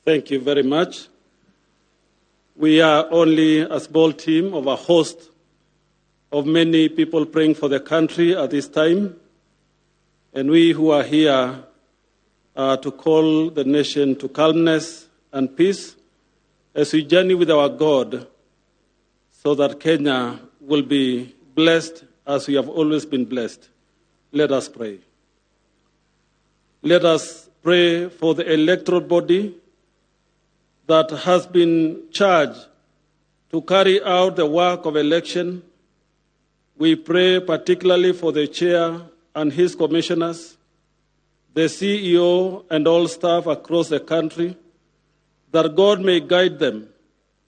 Thank you very much. We are only a small team of a host of many people praying for the country at this time. And we who are here are to call the nation to calmness and peace as we journey with our God, so that Kenya will be blessed as we have always been blessed. Let us pray. Let us pray for the electoral body that has been charged to carry out the work of election. We pray particularly for the chair and his commissioners, the CEO and all staff across the country, that God may guide them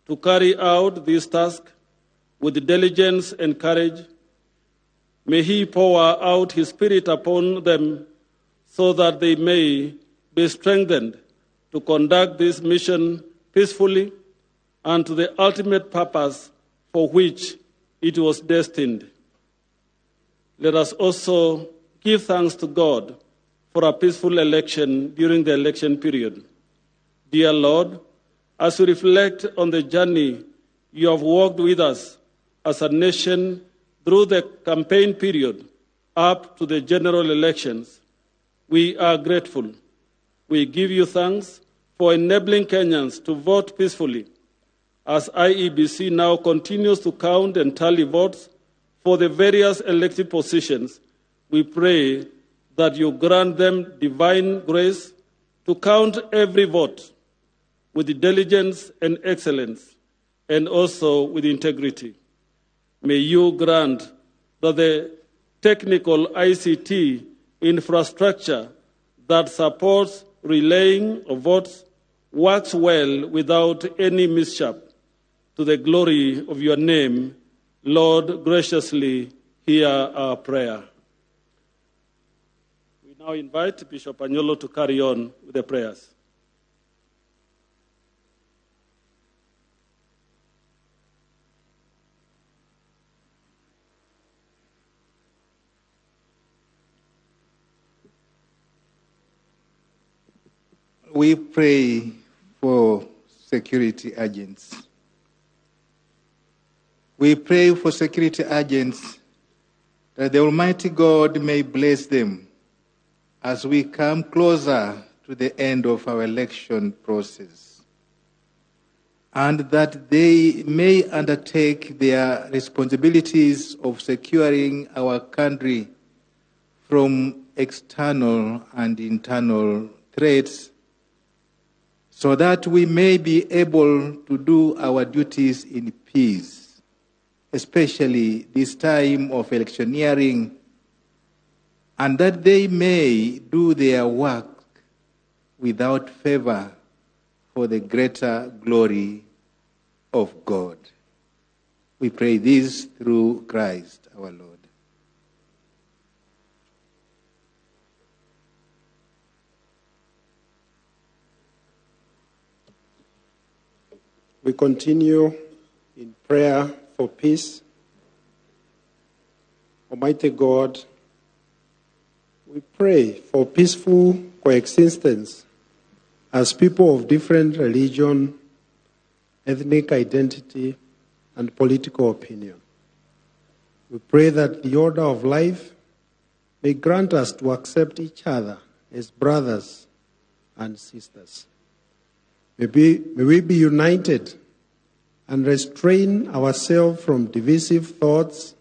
to carry out this task with diligence and courage. May He pour out His Spirit upon them so that they may be strengthened to conduct this mission peacefully and to the ultimate purpose for which it was destined. Let us also give thanks to God for a peaceful election during the election period. Dear Lord, as we reflect on the journey you have walked with us as a nation through the campaign period up to the general elections, we are grateful. We give you thanks for enabling Kenyans to vote peacefully, as IEBC now continues to count and tally votes for the various elective positions. We pray that you grant them divine grace to count every vote with diligence and excellence, and also with integrity. May you grant that the technical ICT infrastructure that supports relaying of votes works well without any mishap, to the glory of your name. Lord, graciously hear our prayer. We now invite Bishop Anyolo to carry on with the prayers. We pray for security agents. We pray for security agents that the Almighty God may bless them as we come closer to the end of our election process, and that they may undertake their responsibilities of securing our country from external and internal threats, so that we may be able to do our duties in peace, especially this time of electioneering, and that they may do their work without favor for the greater glory of God. We pray this through Christ our Lord. We continue in prayer for peace. Almighty God, we pray for peaceful coexistence as people of different religion, ethnic identity, and political opinion. We pray that the order of life may grant us to accept each other as brothers and sisters. May we be united and restrain ourselves from divisive thoughts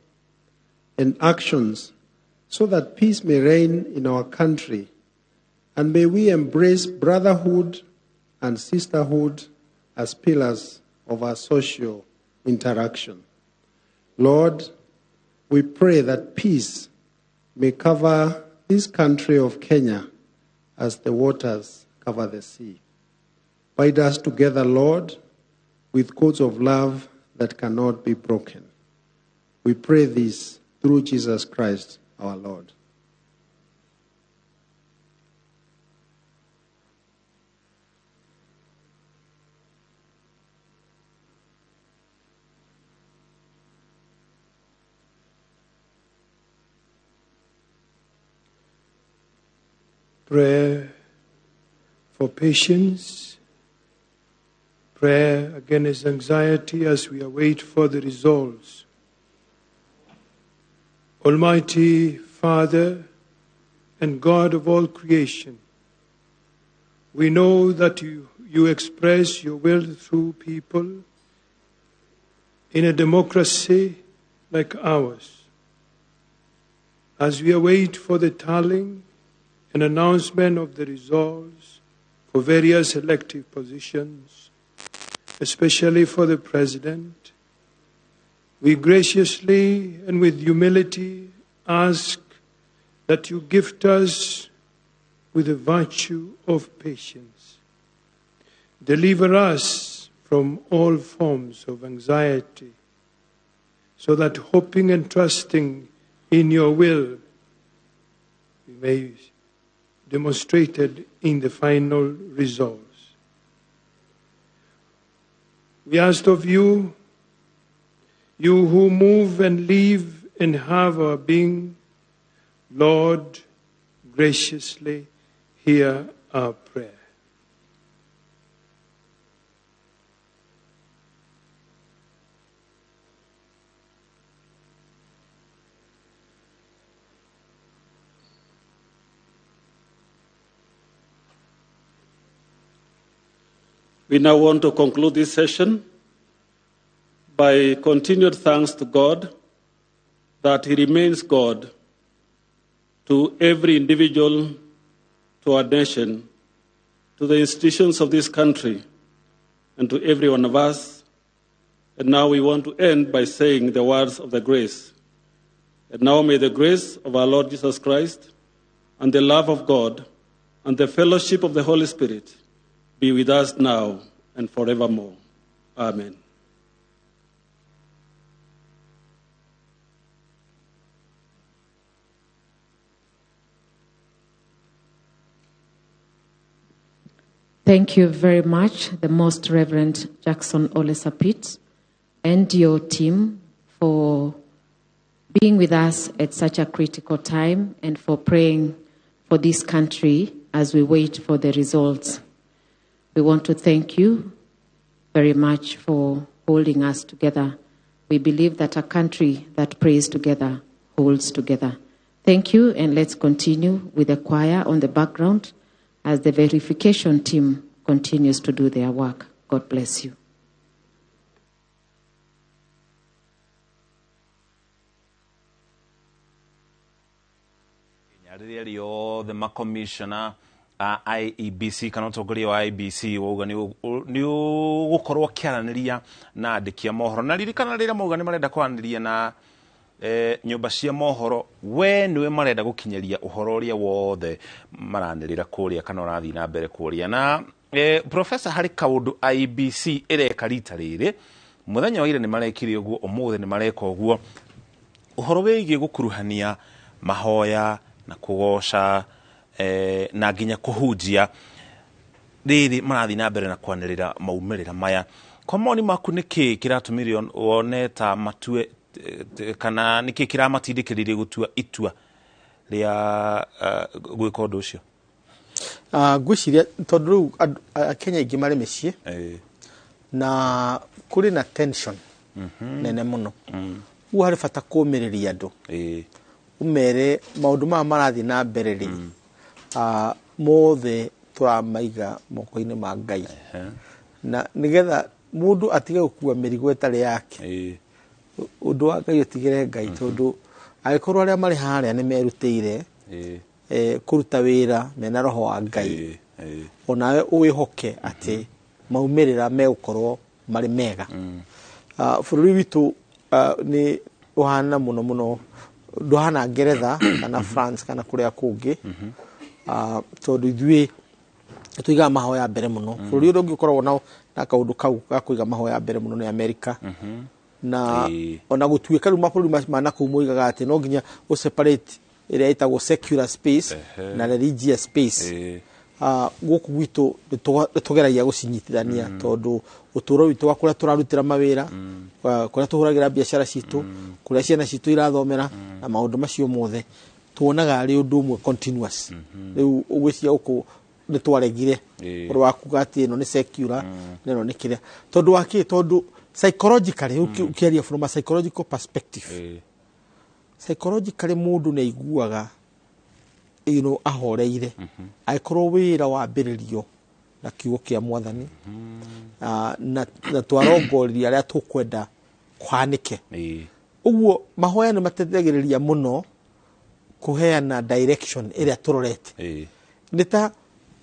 and actions so that peace may reign in our country, and may we embrace brotherhood and sisterhood as pillars of our social interaction. Lord, we pray that peace may cover this country of Kenya as the waters cover the sea. Bind us together, Lord, with cords of love that cannot be broken. We pray this through Jesus Christ, our Lord. Prayer for patience Prayer against anxiety as we await for the results. Almighty Father and God of all creation, we know that you express your will through people in a democracy like ours. As we await for the tallying and announcement of the results for various elective positions, especially for the President, we graciously and with humility ask that you gift us with the virtue of patience. Deliver us from all forms of anxiety, so that hoping and trusting in your will, we may demonstrate it in the final results. We ask of you, you who move and live and have our being, Lord, graciously hear our prayer. We now want to conclude this session by continued thanks to God that He remains God to every individual, to our nation, to the institutions of this country, and to every one of us. And now we want to end by saying the words of the grace. And now may the grace of our Lord Jesus Christ and the love of God and the fellowship of the Holy Spirit be with us now and forevermore. Amen. Thank you very much, the Most Reverend Jackson Ole Sapit and your team for being with us at such a critical time and for praying for this country as we wait for the results. We want to thank you very much for holding us together. We believe that a country that prays together holds together. Thank you, and let's continue with the choir on the background as the verification team continues to do their work. God bless you. Rĩrĩa rĩothe makomishona a IEBC kana ũtongoria wa IEBC wauga nĩ ũgũkorwo ũkĩaranĩria na andĩki a mohoro, na ririkana rĩrĩa mauga nĩ marenda kwaranĩria na nyũmba cia mohoro, we nĩwe marenda gũkinyĩria ũhoro ũrĩa wothe maranĩrĩra kũrĩa kana ũrathiĩ na mbere kũrĩa. Na professor, harĩ kaũndũ IEBC ĩreka rita rĩrĩ, mũthenya wa ira nĩ marekire ũguo, ũmũthĩ nĩ mareka ũguo, ũhoro wĩgiĩ gũkuruhania mahoya na kũgoca na nginya kũhunjia. Rĩrĩ marathiĩ na mbere na kwanĩrĩra maumĩrĩra maya. Kwa mawoni maku nĩ kĩĩ kĩratũmire wone ta matue kana nĩ kĩĩ kĩramatindĩkĩrĩirie gũtua itua rĩa gwĩka ũndũ ũcio? Ngwĩciria tondũ rĩu Akenya aingĩ marĩ mĩciĩ na kũrĩ na tension nene mũno, ũguo harĩ bata kũũmĩrĩria andũ, ũmere maũndũ maya marathiĩ na mbere rĩ, mothe tũramaiga moko-inĩ ma Ngai, na nĩgetha mũndũ atige gũkua mĩrigo ĩtarĩ yake, ũndũ wa Ngai ũtigĩre Ngai, tondũ angĩkorwo arĩa marĩ harĩa nĩ merutĩire kũruta wĩra mena roho wa Ngai, onawe ũwĩhoke atĩ maumĩrĩra megũkorwo marĩ mega. Bũrũri witũ nĩ ũhana mũno mũno, ndũhana Ngeretha kana France kana kũrĩa kũngĩ, tondũ ithuĩ tũigaga mahoya mbere mũno. Bũrũri ũrĩa ũngĩ ũkoragwo na kaũndũ kau ga kũiga mahoya mbere mũno nĩ Amerika, na ona gũtuĩka rĩu mabũrũri ma nakũu moigaga atĩ no nginya ũ separate ĩrĩa ĩtagwo secular space na religious space. Gũkũ gwitũ nĩtũgeragia gũcinyitithania, tondũ ũtũũro witũ wa kũrĩa tũrarutĩra mawĩra, kũrĩa tũhũragĩra biacara citũ, kũrĩa ciana citũ irathomera, na maũndũ macio mothe tuonaga arĩ ũndũ ũmwe continuous. Rĩu ũgwĩciria gũkũ Nĩ twaregire ũhoro wa kuga atĩ ĩno nĩ secular na ĩno nĩ kĩrĩa, tondũ wa kĩ? Tondũ psychologically, ũkĩaria from a psychological perspective, psychologically mũndũ nĩ aiguaga ahoreire angĩkorwo wĩra wambĩrĩrio na kiugo kĩa Mwathani, na twarongoreria arĩa tũkwenda kũhanĩke. Ũguo mahoya nĩ mateithagĩrĩria mũno kũheana direction ĩrĩa tũrorete. Nĩ ta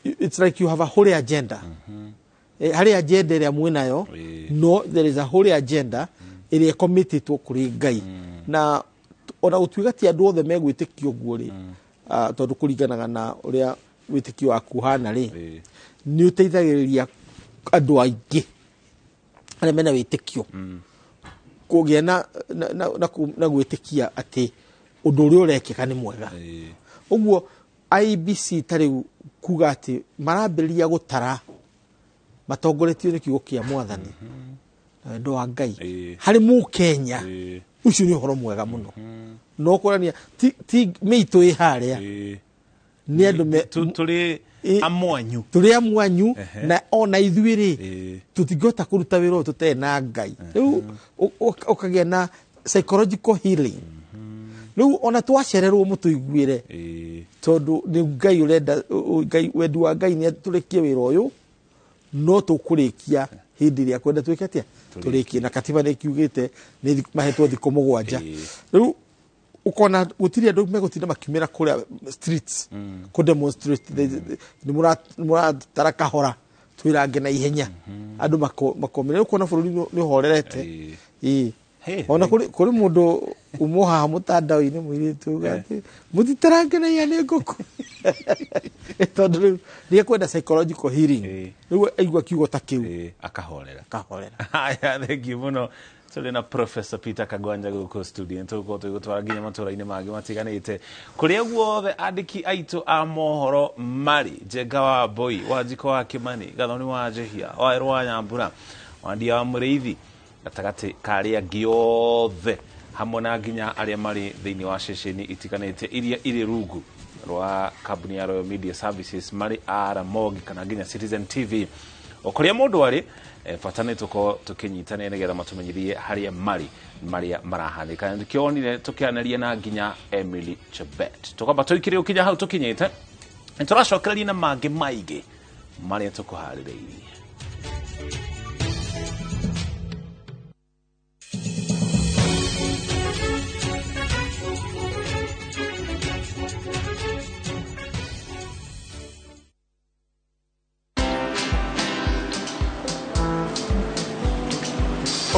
it's like you have a holy agenda. Harĩ agenda ĩrĩa mwĩnayo, no there is a holy agenda ĩrĩa ĩkomitĩtwo kũrĩ Ngai. Na ona gũtuĩka ti andũ othe megwĩtĩkia ũguo rĩ, tondũ kũringanaga na ũrĩa wĩtĩkio waku ũhana rĩ, nĩ ũteithagĩrĩria andũ aingĩ arĩa mena wĩtĩkio kũgĩa na gwĩtĩkia atĩ ũndũ ũrĩa ũrekĩka nĩ mwega. Ũguo IEBC ta rĩu kuga atĩ marambĩrĩria gũtara matongoretio nĩ kiugo kĩa Mwathani na wendo wa Ngai harĩ Mũkenya, ũcio nĩ ũhoro mwega mũno. No kuonania ti mĩitũ ĩ harĩa, nĩ andũ tũrĩ amwanyu, tũrĩ amwanyu, na ona ithuĩ rĩ tũtingĩhota kũruta wĩra ũyũ tũtarĩ na Ngai. Rĩu ũkagĩa na psychological healing. Rĩu ona twacererwo mũtũiguĩre, tondũ nĩ Ngai ũrenda, Ngai, wendi wa Ngai nĩ tũrĩkie wĩra ũyũ, no tũkũrĩkia hĩndĩ ĩrĩa kwenda twĩke atĩa, tũrĩkie. Na katiba nĩ kiugĩte nĩ mahetwo thikũ 7. Rĩu ũkona gũtirĩ andũ megũtinda makiumĩra kũrĩa streets kũ demonstrate nĩ mũratara kahora, twĩrange na ihenya, andũ makomĩra. Rĩu ũkona bũrũri nĩ ũhorerete. Ona kũrĩ mũndũ umwo haha mũtandao-inĩ mũirĩtu uga atĩ mũtitarange na ihenya nĩ ngũkũ, tondũ rĩu nĩ ekwenda psychological healing. Rĩu aigua kiugo ta kĩu akahorera, akahorera. Haya, thank you mũno. Tũrĩ na Professor Peter Kagwanja gũkũ studio, tũgũkorwo tũgĩgũtwara nginya matũra-inĩ mangĩ matiganĩte kũrĩa guothe andĩki aitũ a mohoro marĩ: Njenga wa Mboi, Wanjiko wa Kimani, Gathoni wa Njehia, Wawerũ wa Nyambura, Wandia wa Mũrĩithi, gatagatĩ ka arĩa angĩ othe, hamwe na nginya arĩa marĩ thĩinĩ wa ceceni itiganĩte iria irĩ rungu rwa kambuni ya Royal Media Services, marĩ a Ramogi kana nginya Citizen TV. O kũrĩa mũndũ arĩ, bata nĩ tũkorwo tũkĩnyitanĩra nĩgetha matũmenyithie harĩa marĩ marĩa marahanĩka. Nĩkĩonire tũkĩaranĩria na nginya Emily Chebet. Tũkamba tũikire gũkinya hau tũkinyĩte, nĩ tũracokereria na mangĩ maingĩ marĩa tũkũharĩrĩirie.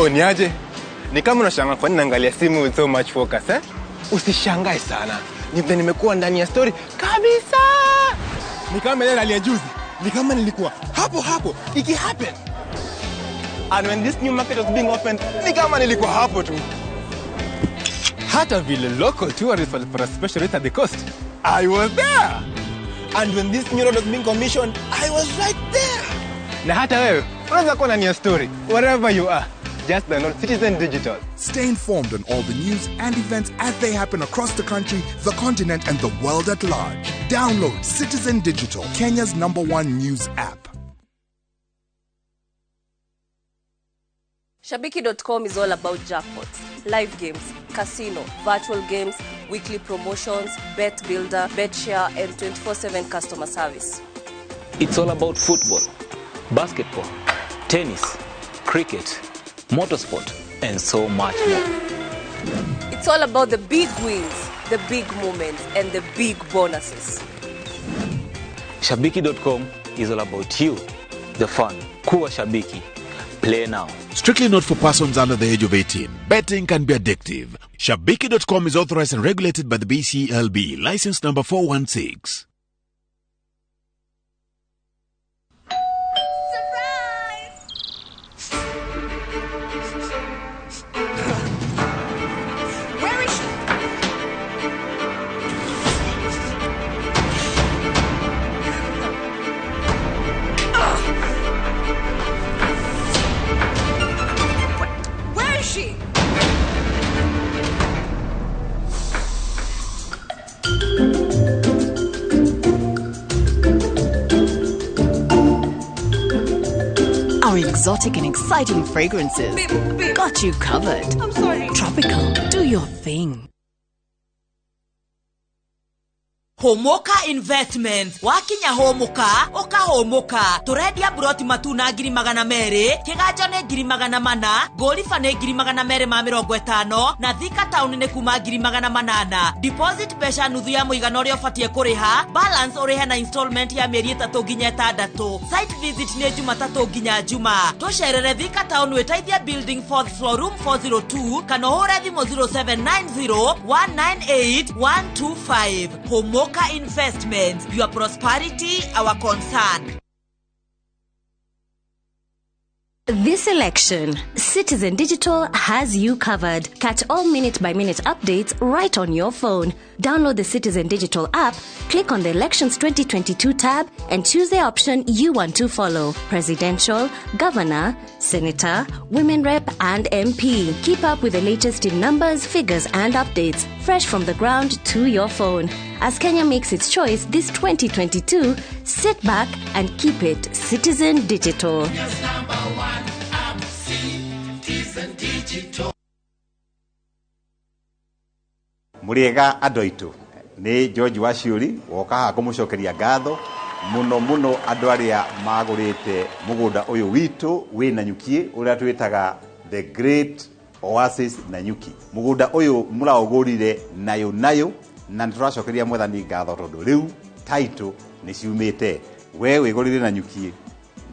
Oh, niaje? Ni kama unashangaa kwa nini naangalia simu with so much focus, eh? Usishangae sana. Ni vile nimekuwa ndani ya story kabisa. Ni kama ile hali ya juzi. Ni kama nilikuwa hapo hapo iki happen. And when this new market was being opened, ni kama nilikuwa hapo tu. Hata vile local tourists walipata special rate at the coast, I was there. And when this new road was being commissioned, I was right there. Na hata wewe unaweza kuwa ndani ya story wherever you are. Just download Citizen Digital. Stay informed on all the news and events as they happen across the country, the continent, and the world at large. Download Citizen Digital, Kenya's #1 news app. Shabiki.com is all about jackpots, live games, casino, virtual games, weekly promotions, bet builder, bet share, and 24/7 customer service. It's all about football, basketball, tennis, cricket, motorsport, and so much more. It's all about the big wins, the big moments, and the big bonuses. Shabiki.com is all about you, the fun. Kuwa Shabiki. Play now. Strictly not for persons under the age of 18. Betting can be addictive. Shabiki.com is authorized and regulated by the BCLB. License number 416. Surprise! Where is she? Where is she? Our exotic and exciting fragrances got you covered. I'm sorry. Tropical, do your thing. Homoka Investments wakinya homoka ukahomoka turendia buroti matuna 200,000 kiganjo ni 400,000 ngoliba ni 250,000 na Thika Town ni kuma 800,000 deposit mbeca nuthu ya muigana uria ubatie kuriha balance urihe na installment ya mieri 3 nginya 6 site visit ni Jumatatu nginya Juma tucerere Thika Town witaithia building 4th floor room 402 kana uhure thimu 0790 198 125. Homoka Investments, your prosperity, our concern. This election, Citizen Digital has you covered. Catch all minute-by-minute updates right on your phone. Download the Citizen Digital app, click on the Elections 2022 tab, and choose the option you want to follow. Presidential, Governor, Senator, Women Rep, and MP. Keep up with the latest in numbers, figures, and updates, fresh from the ground to your phone. As Kenya makes its choice this 2022, sit back and keep it Citizen Digital. Yes, number one app, Citizen Digital. Muriega andũ aitũ nĩ George Waciũri woka haha kũmũcokeria ngatho mũno mũno andũ arĩa magũrĩte mũgũnda ũyũ witũ wĩ Nanyuki ũrĩa twĩtaga The Great Oasis Nanyuki. Mũgũnda ũyũ mũraũgũrire nayo nayo na nĩ tũracokeria mwathani ngatho tondũ rĩu title nĩ ciumĩte we wĩgũrĩre Nanyuki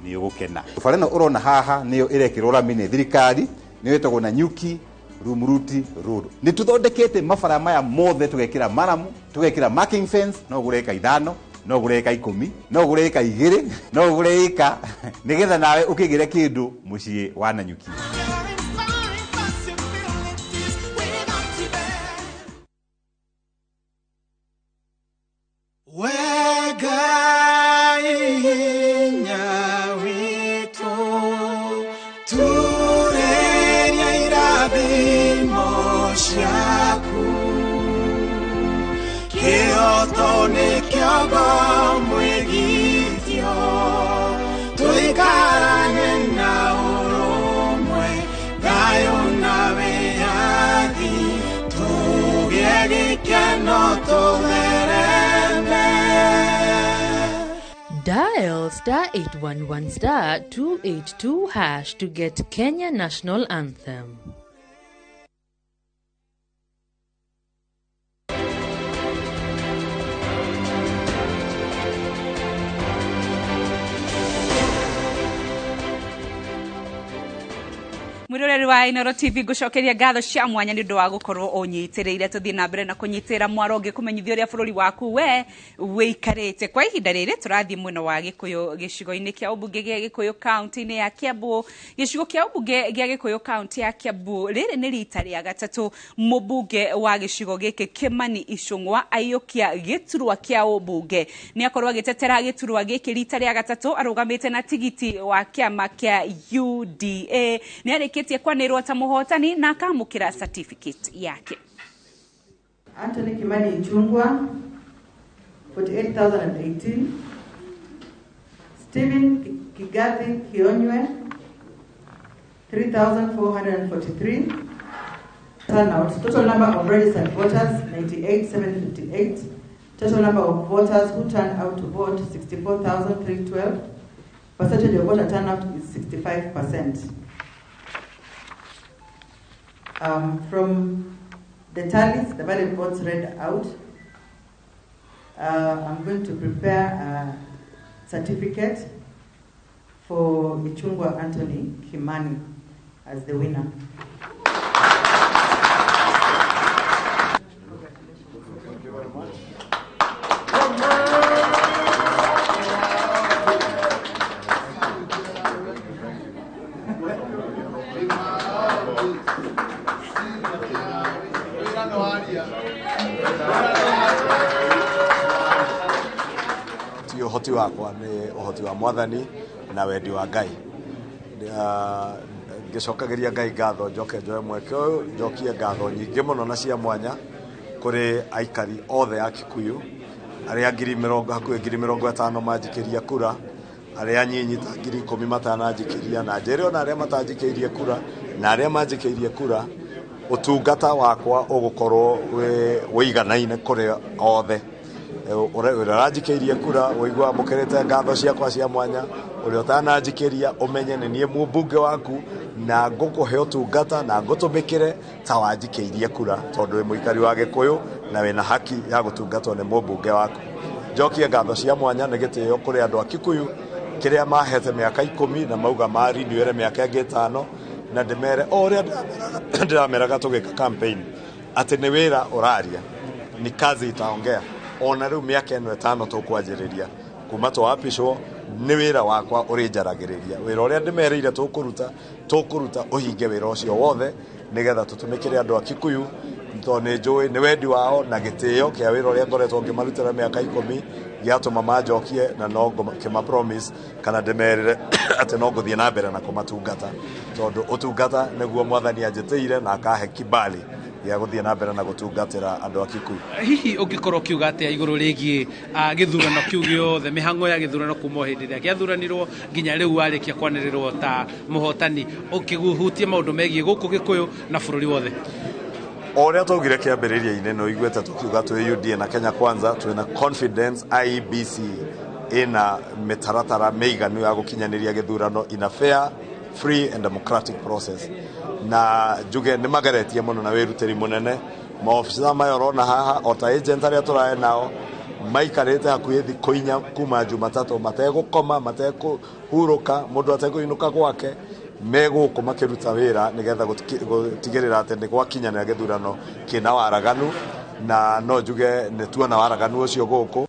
nĩ ũgũkena. Bara ĩno ũrona haha nĩyo ĩrekĩrwo rami nĩ thirikari nĩyo ĩtagwo Nanyuki Rumuruti Road. Nĩ tũthondekete mabara maya mothe tũgekĩra maramu tũgekĩra marking fence no ũgũre ĩka 5 no ũgũre ĩka 10 no ũgũre ĩka 2 no ũgũre ĩka nĩgetha nawe ũkĩgĩre kĩndũ mũciĩ wa Nanyuki. Dial star 811 star 282 hash to get Kenya National Anthem. Mwiroreri wa Inooro TV ngucokeria ngatho cia mwanya ni undu wa gukorwo unyitiriire tuthie na mbere na kunyitira mwaro ungi kumenyithia uria bururi waku we wikarite kwa ihinda riri turathie mwena wa Gikuyu gicigo-ini kia ubunge gia Gikuyu county-ini ya Kiambu gicigo kia ubunge gia Gikuyu county ya Kiambu riri ni rita ria gatatu mubunge wa gicigo giki Kimani Ichung'wa aiyukia giturwa kia ubunge ni akorwo agitetera giturwa giki rita ria gatatu arugamite na tigiti wa kiama kia UDA ni arĩkĩtie kwanĩrwo ta mũhotani na akamũkĩra certificate yake. Anthony Kimani Ichung'wa 48,018, Stephen Kigathi Kionywe 3,443. Turnout, total number of registered voters 98,758, total number of voters who turned out to vote 64,312, percentage of voter turnout is 65%. From the tallies, the valid votes read out, I'm going to prepare a certificate for Ichung'wa Anthony Kimani as the winner. Thank you very much. Ti ũhoti wakwa nĩ ũhoti wa mwathani na wendi wa Ngai. Ngĩcokagĩria Ngai ngatho njoke njoe mweke ũyũ njokie ngatho nyingĩ mũno na cia mwanya kũrĩ aikari othe a Kikuyu arĩa hakuhĩ 50,000 manjikĩria kura Arĩa anyinyi ta 10,000 matananjikĩria, na njĩre ona arĩa matanjikĩirie kura na arĩa manjikĩirie kura, ũtungata wakwa ũgũkorwo wĩiganaine kũrĩ othe. Ũrĩa ũranjikĩirie kura ũigua amũkĩrĩte ngatho ciakwa cia mwanya, ũrĩa ũtananjikĩria ũmenye nĩ niĩ mũmbunge waku na ngũkũhe ũtungata na ngũtũmĩkĩre ta wanjikĩirie kura, tondũ wĩ mũikari wa Gĩkũyũ na wĩna haki ya gũtungatwo nĩ mũmbunge waku. Njokie ngatho cia mwanya nĩ gĩtĩo kũrĩ andũ a Kikuyu kĩrĩa mahete mĩaka 10 na mauga marinywĩre mĩaka ĩngĩ 5, na ndĩmere o ũrĩa ndĩrameraga tũgĩka campaign atĩ nĩ wĩra ũraria, ni kazi itaongea. Ona rĩu mĩaka ĩno 5 tũkwanjĩrĩria kuma twapishwo nĩ wĩra wakwa ũrĩnjaragĩrĩria, wĩra ũrĩa ndĩmerĩire tũkũruta ũhinge wĩra ũcio wothe nĩgetha tũtũmĩkĩre andũ a Kikuyu, tondũ nĩ njũĩ nĩ wendi wao na gĩtĩo kĩa wĩra ũrĩa ngoretwo ngĩmarutĩra mĩaka 10 gĩatũma manjokie, na no ngĩma promise kana ndĩmerĩre atĩ no ngũthiĩ na mbere na kũmatungata, tondũ ũtungata nĩguo mwathani anjĩtĩire na akahe kibali gĩa gũthiĩ na mbere na gũtungatĩra andũ a Kikuyu. Hihi ũngĩkorwo ũkiuga atĩa igũrũ rĩgiĩ gĩthurano kĩu gĩothe, mĩhang'o ya gĩthurano kuma hĩndĩ ĩrĩa gĩathuranirwo nginya rĩu warĩkia kwanĩrĩrwo ta mũhotani, ũkĩhutia maũndũ megiĩ gũkũ Gĩkũyũ na bũrũri wothe? O ũrĩa twaugire kĩambĩrĩria-inĩ nĩ ũiguĩte tũkiuga twĩ UDA na Kenya Kwanza twĩna confidence IEBC ĩna mĩtaratara mĩiganu ya gũkinyanĩria gĩthurano in a fair, free and democratic process. Na njuge nĩ mageretie mũno na wĩrutĩri mũnene. Maobitha maya ũrona haha o ta agent arĩa tũrae nao maikarĩte hakuhĩ thikũ 4 kuma Jumatatũ mategũkoma, matekũhurũka, mũndũ atekũinũka gwake, megũkũ makĩruta wĩra nĩgetha gũtigĩrĩra atĩ nĩ gwakinyanĩra gĩthurano kĩna waraganu, na no njuge nĩ tuona waraganu ũcio gũkũ.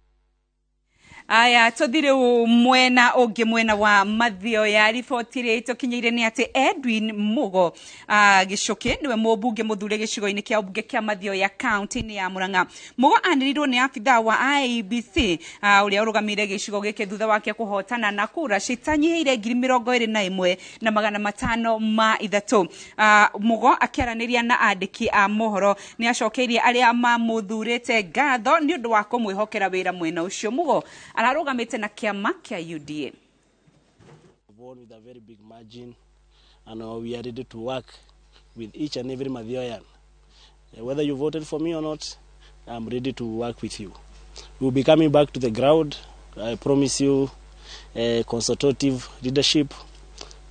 Aya tũthire mwena ũngĩ, mwena wa Mathioya. Riboti ĩrĩa ĩtũkinyĩire nĩ atĩ Edwin Mugo Gĩcũkĩ nĩwe mũmbunge mũthure gĩcigo-inĩ kĩa ũmbunge kĩa Mathioya kaunti-inĩ ya Murang'a. Mugo anĩrĩirwo nĩ abithaa wa IEBC ũrĩa ũrũgamĩrĩire gĩcigo gĩkĩ thutha wake kũhotana na kura citanyihĩire 21,503. Mugo akĩaranĩria na andĩki a mohoro nĩ acokeirie arĩa mamũthurĩte ngatho nĩ ũndũ wa kũmwĩhokera wĩra mwena ũcio. Mugo ararũgamĩte na kĩama kĩa UDA. Won with a very big margin, and we are ready to work with each and every Mathioyan. Whether you voted for me or not, I'm ready to work with you. We'll be coming back to the ground. I promise you consultative leadership,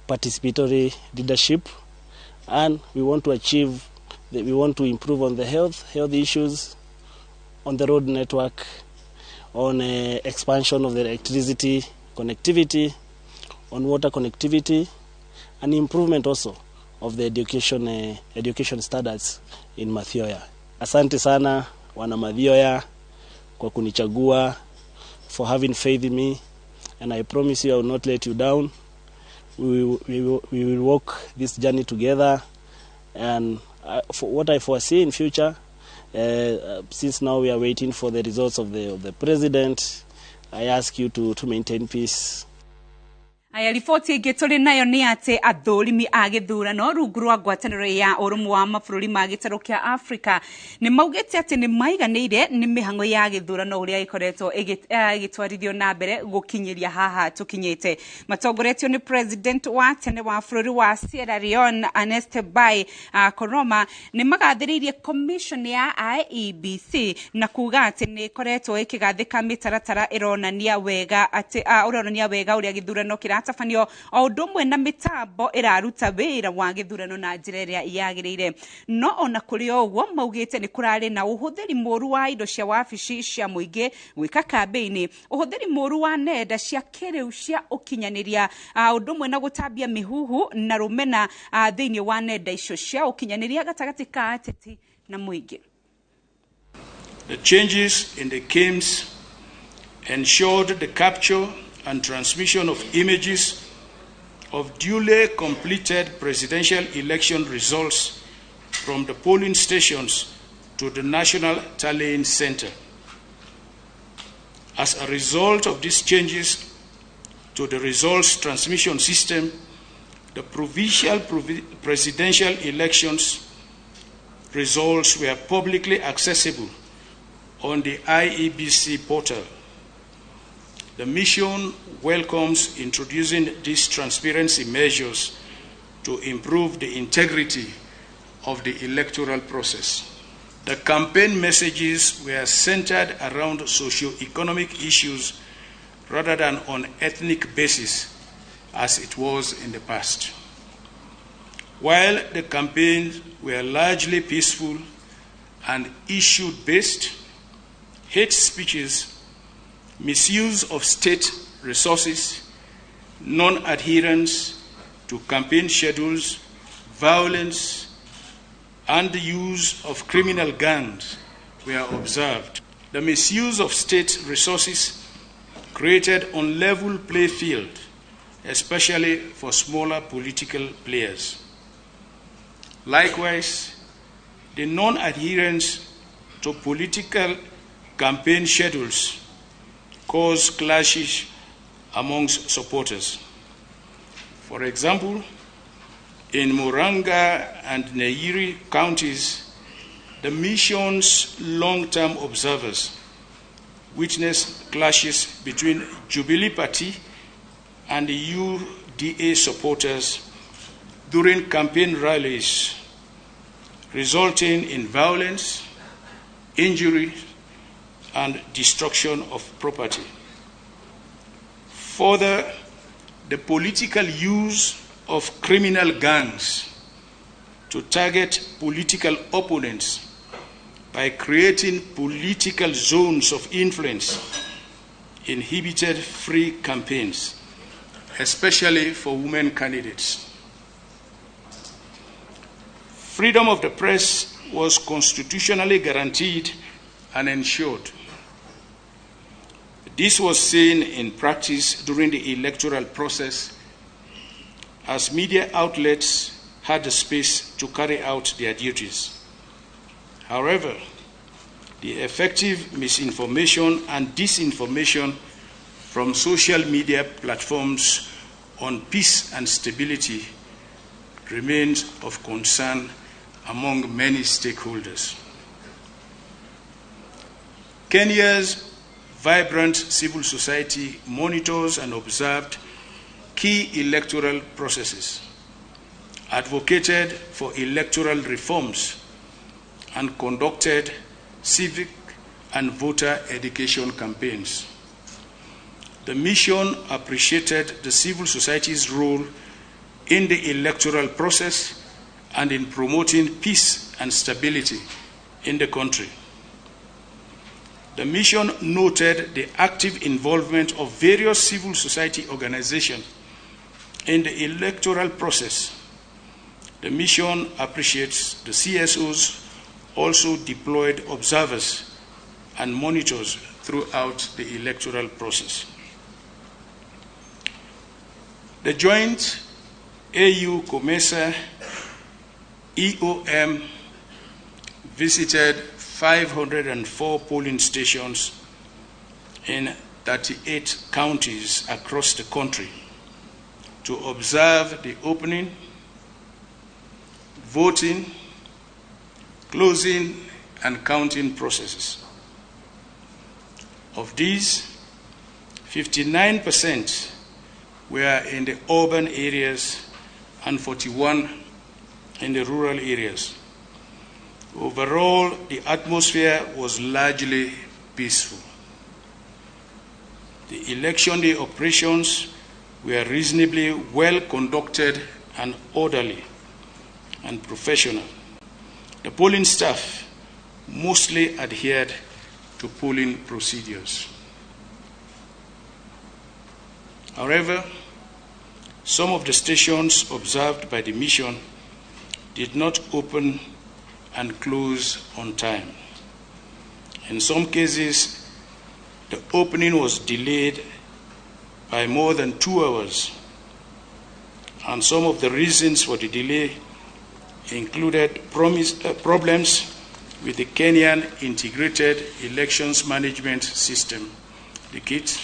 participatory leadership, and we want to achieve, we want to improve on the health issues, on the road network, on expansion of the electricity connectivity, on water connectivity, and improvement also of the education standards in Mathioya. Asante sana wana Mathioya kwa kunichagua, for having faith in me, and I promise you I will not let you down. We will walk this journey together, and for what I foresee in future, since now we are waiting for the results of the president, I ask you to maintain peace. Aya riboti ĩngĩ tũrĩ nayo nĩ atĩ athũrimi a gĩthurano rungu rwa ngwatanĩro ya ũrũmwe wa mabũrũri ma gĩtarũ kĩa Afrika nĩ maugĩte atĩ nĩ maiganĩire nĩ mĩhang'o ya gĩthurano ũrĩa ĩkoretwo ĩgĩtwarithio na mbere gũkinyĩria haha tũkinyĩte. Matongoretio nĩ president wa tene wa bũrũri wa Sierra Leone Ernest Bai Koroma nĩ magathĩrĩirie commission ya IEBC na kuga atĩ nĩ ĩkoretwo ĩkĩgathĩka mĩtaratara ĩronania wega atĩ ũronania wega ũrĩa gĩthurano kĩra tabanio o ũndũ ũmwe na mĩtambo ĩraruta wĩra wa gĩthurano na njĩra ĩrĩa yagĩrĩire. No ona kũrĩ o ũguo maugĩte nĩ kũrarĩ na ũhũthĩri mũru wa indo cia wabici cia mũingĩ gwĩka kambĩini, ũhũthĩri mũru wa nenda cia kĩrĩu cia ũkinyanĩria, ũndũ ũmwe na gũtambia mĩhuhu na rũmena thĩinĩ wa nenda icio cia ũkinyanĩria gatagatĩ ka ateti na mũingĩ. The changes in the KIMS ensured the capture and transmission of images of duly completed presidential election results from the polling stations to the National Tallying Center. As a result of these changes to the results transmission system, the provincial presidential elections results were publicly accessible on the IEBC portal. The mission welcomes introducing these transparency measures to improve the integrity of the electoral process. The campaign messages were centered around socio-economic issues rather than on ethnic basis, as it was in the past. While the campaigns were largely peaceful and issue-based, hate speeches, misuse of state resources, non-adherence to campaign schedules, violence, and the use of criminal gangs were observed. The misuse of state resources created unlevel play field, especially for smaller political players. Likewise, the non-adherence to political campaign schedules caused clashes amongst supporters. For example, in Murang'a and Nyeri counties, the mission's long-term observers witnessed clashes between Jubilee Party and the UDA supporters during campaign rallies, resulting in violence, injury, and destruction of property. Further, the political use of criminal gangs to target political opponents by creating political zones of influence inhibited free campaigns, especially for women candidates. Freedom of the press was constitutionally guaranteed and ensured. This was seen in practice during the electoral process, as media outlets had the space to carry out their duties. However, the effective misinformation and disinformation from social media platforms on peace and stability remains of concern among many stakeholders. Kenya's vibrant civil society monitors and observed key electoral processes, advocated for electoral reforms, and conducted civic and voter education campaigns. The mission appreciated the civil society's role in the electoral process and in promoting peace and stability in the country. The mission noted the active involvement of various civil society organizations in the electoral process. The mission appreciates the CSOs also deployed observers and monitors throughout the electoral process. The joint AU COMESA EOM visited 504 polling stations in 38 counties across the country to observe the opening, voting, closing, and counting processes. Of these, 59% were in the urban areas and 41% in the rural areas. Overall, the atmosphere was largely peaceful. The election day operations were reasonably well conducted and orderly and professional. The polling staff mostly adhered to polling procedures. However, some of the stations observed by the mission did not open and close on time. In some cases, the opening was delayed by more than 2 hours, and some of the reasons for the delay included problems with the Kenyan Integrated Elections Management System, the KIT,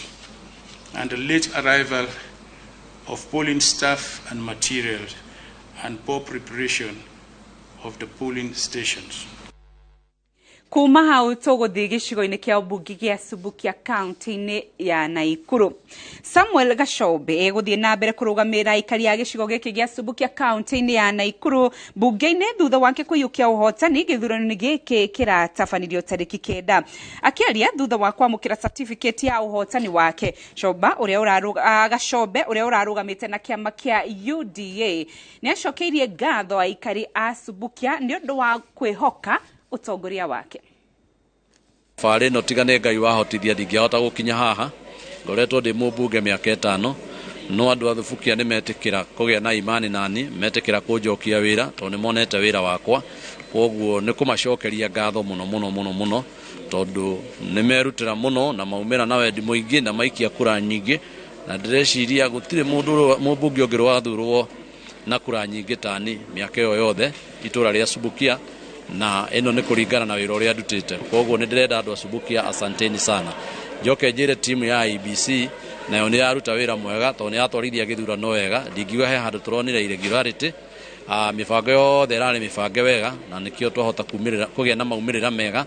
and the late arrival of polling staff and materials, and poor preparation of the polling stations. Kuma hau tũgũthiĩ gĩcigo-inĩ kĩa ũmbunge gĩa Subukia kaunti-inĩ ya Naikuru. Samuel Gachombe egũthiĩ na mbere kũrũgamĩrĩra aikari a gĩcigo gĩkĩ gĩa Subukia kaunti-inĩ ya Naikuru mbunge-inĩ thutha wake kũiyũkia ũhotani gĩthurano-inĩ gĩkĩ kĩratabanirio tarĩki 9. Akĩaria thutha wa kwamũkĩra certificate ya ũhotani wake, Gachombe ũrĩa ũrarũgamĩte na kĩama kĩa UDA nĩacokeirie ngatho aikari a Subukia nĩ ũndũ wa kwĩhoka ũtongoria wake. Thabarĩ ĩno tiga nĩ Ngai wahotithia ndingĩahota gũkinya haha. Ngoretwo ndĩ mũmbunge mĩaka 5, no andũ a Thubukia nĩ metĩkĩra kũgĩa na imani nani, metĩkĩra kũnjokia wĩra tondũ nĩ monete wĩra wakwa. Koguo nĩ kũmacokeria ngatho mũno mũno mũno mũno, tondũ nĩ merutĩra mũno na maumĩra na wendi mũingĩ na maikia kura nyingĩ, na ndĩreciria gũtirĩ mũndũ mũmbunge ũngĩ wathurwo na kura nyingĩ tani mĩaka ĩyo yothe itũra rĩa Subukia, na ĩno nĩ kũringana na wĩra ũrĩa ndutĩte. Koguo nĩ ndĩrenda andũ a Subukia asanteni sana. Njoke njĩre timu ya IEBC nayo nĩ yaruta wĩra mwega tondũ nĩ yatwarithia gĩthurano wega. Ndingiuga he handũ tũronire irregularity, mĩbango yothe ĩrarĩ mĩbange wega na nĩkĩo twahota kũgĩa na maumĩrĩra mega.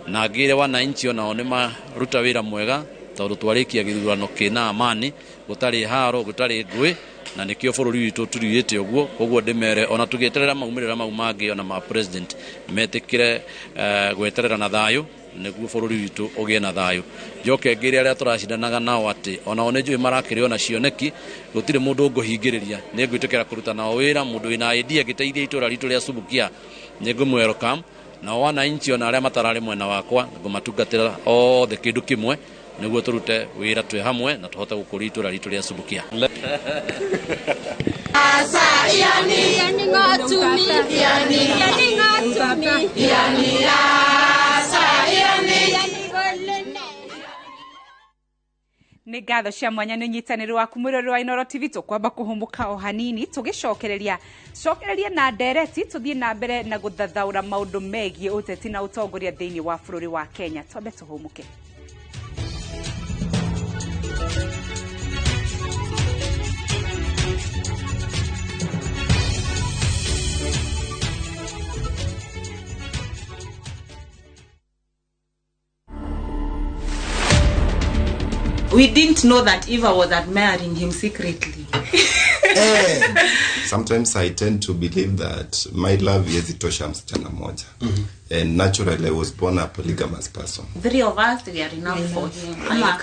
Na ngĩre wananchi onao nĩ maruta wĩra mwega tondũ twarĩkia gĩthurano kĩna amani, gũtarĩ haro, gũtarĩ ngũĩ, na nĩkĩo bũrũri witũ tũriũĩte ũguo. Koguo ndĩmere ona tũgĩeterera maumĩrĩra mau mangĩ ona ma president metĩkĩre gweterera na thayũ nĩguo bũrũri witũ ũgĩe na thayũ. Njoke ngĩre arĩa tũracindanaga nao atĩ onao nĩ njũĩ marakĩrĩ ona cioneki, gũtirĩ mũndũ ngũhingĩrĩria, nĩ ngwĩtĩkĩra kũruta nao wĩra. Mũndũ wĩna idea angĩteithia itũra ritũ rĩa Subukia nĩ ngũmwelcome, nao wananchi ona arĩa matararĩ mwena wakwa ngũmatungatĩra othe kĩndũ kĩmwe nĩguo tũrute wĩra twĩ hamwe na tũhote gũkũria itũra ritũ rĩa Subukia. Nĩ ngatho cia mwanya nĩ ũnyitanĩri waku mwĩroreri wa Inooro TV. Tũkwamba kũhũmũka o hanini tũgĩcokereria cokereria na ndereti tũthiĩ na mbere na gũthathaũra maũndũ megiĩ ũteti na ũtongoria thĩinĩ wa bũrũri wa Kenya. Twambe tũhũmũke. We didn't know that Eva was admiring him secretly. Sometimes I tend to believe that my love yezitosha msichana moja. And naturally I was born a polygamous person. 3 of us, we are enough for him. Like,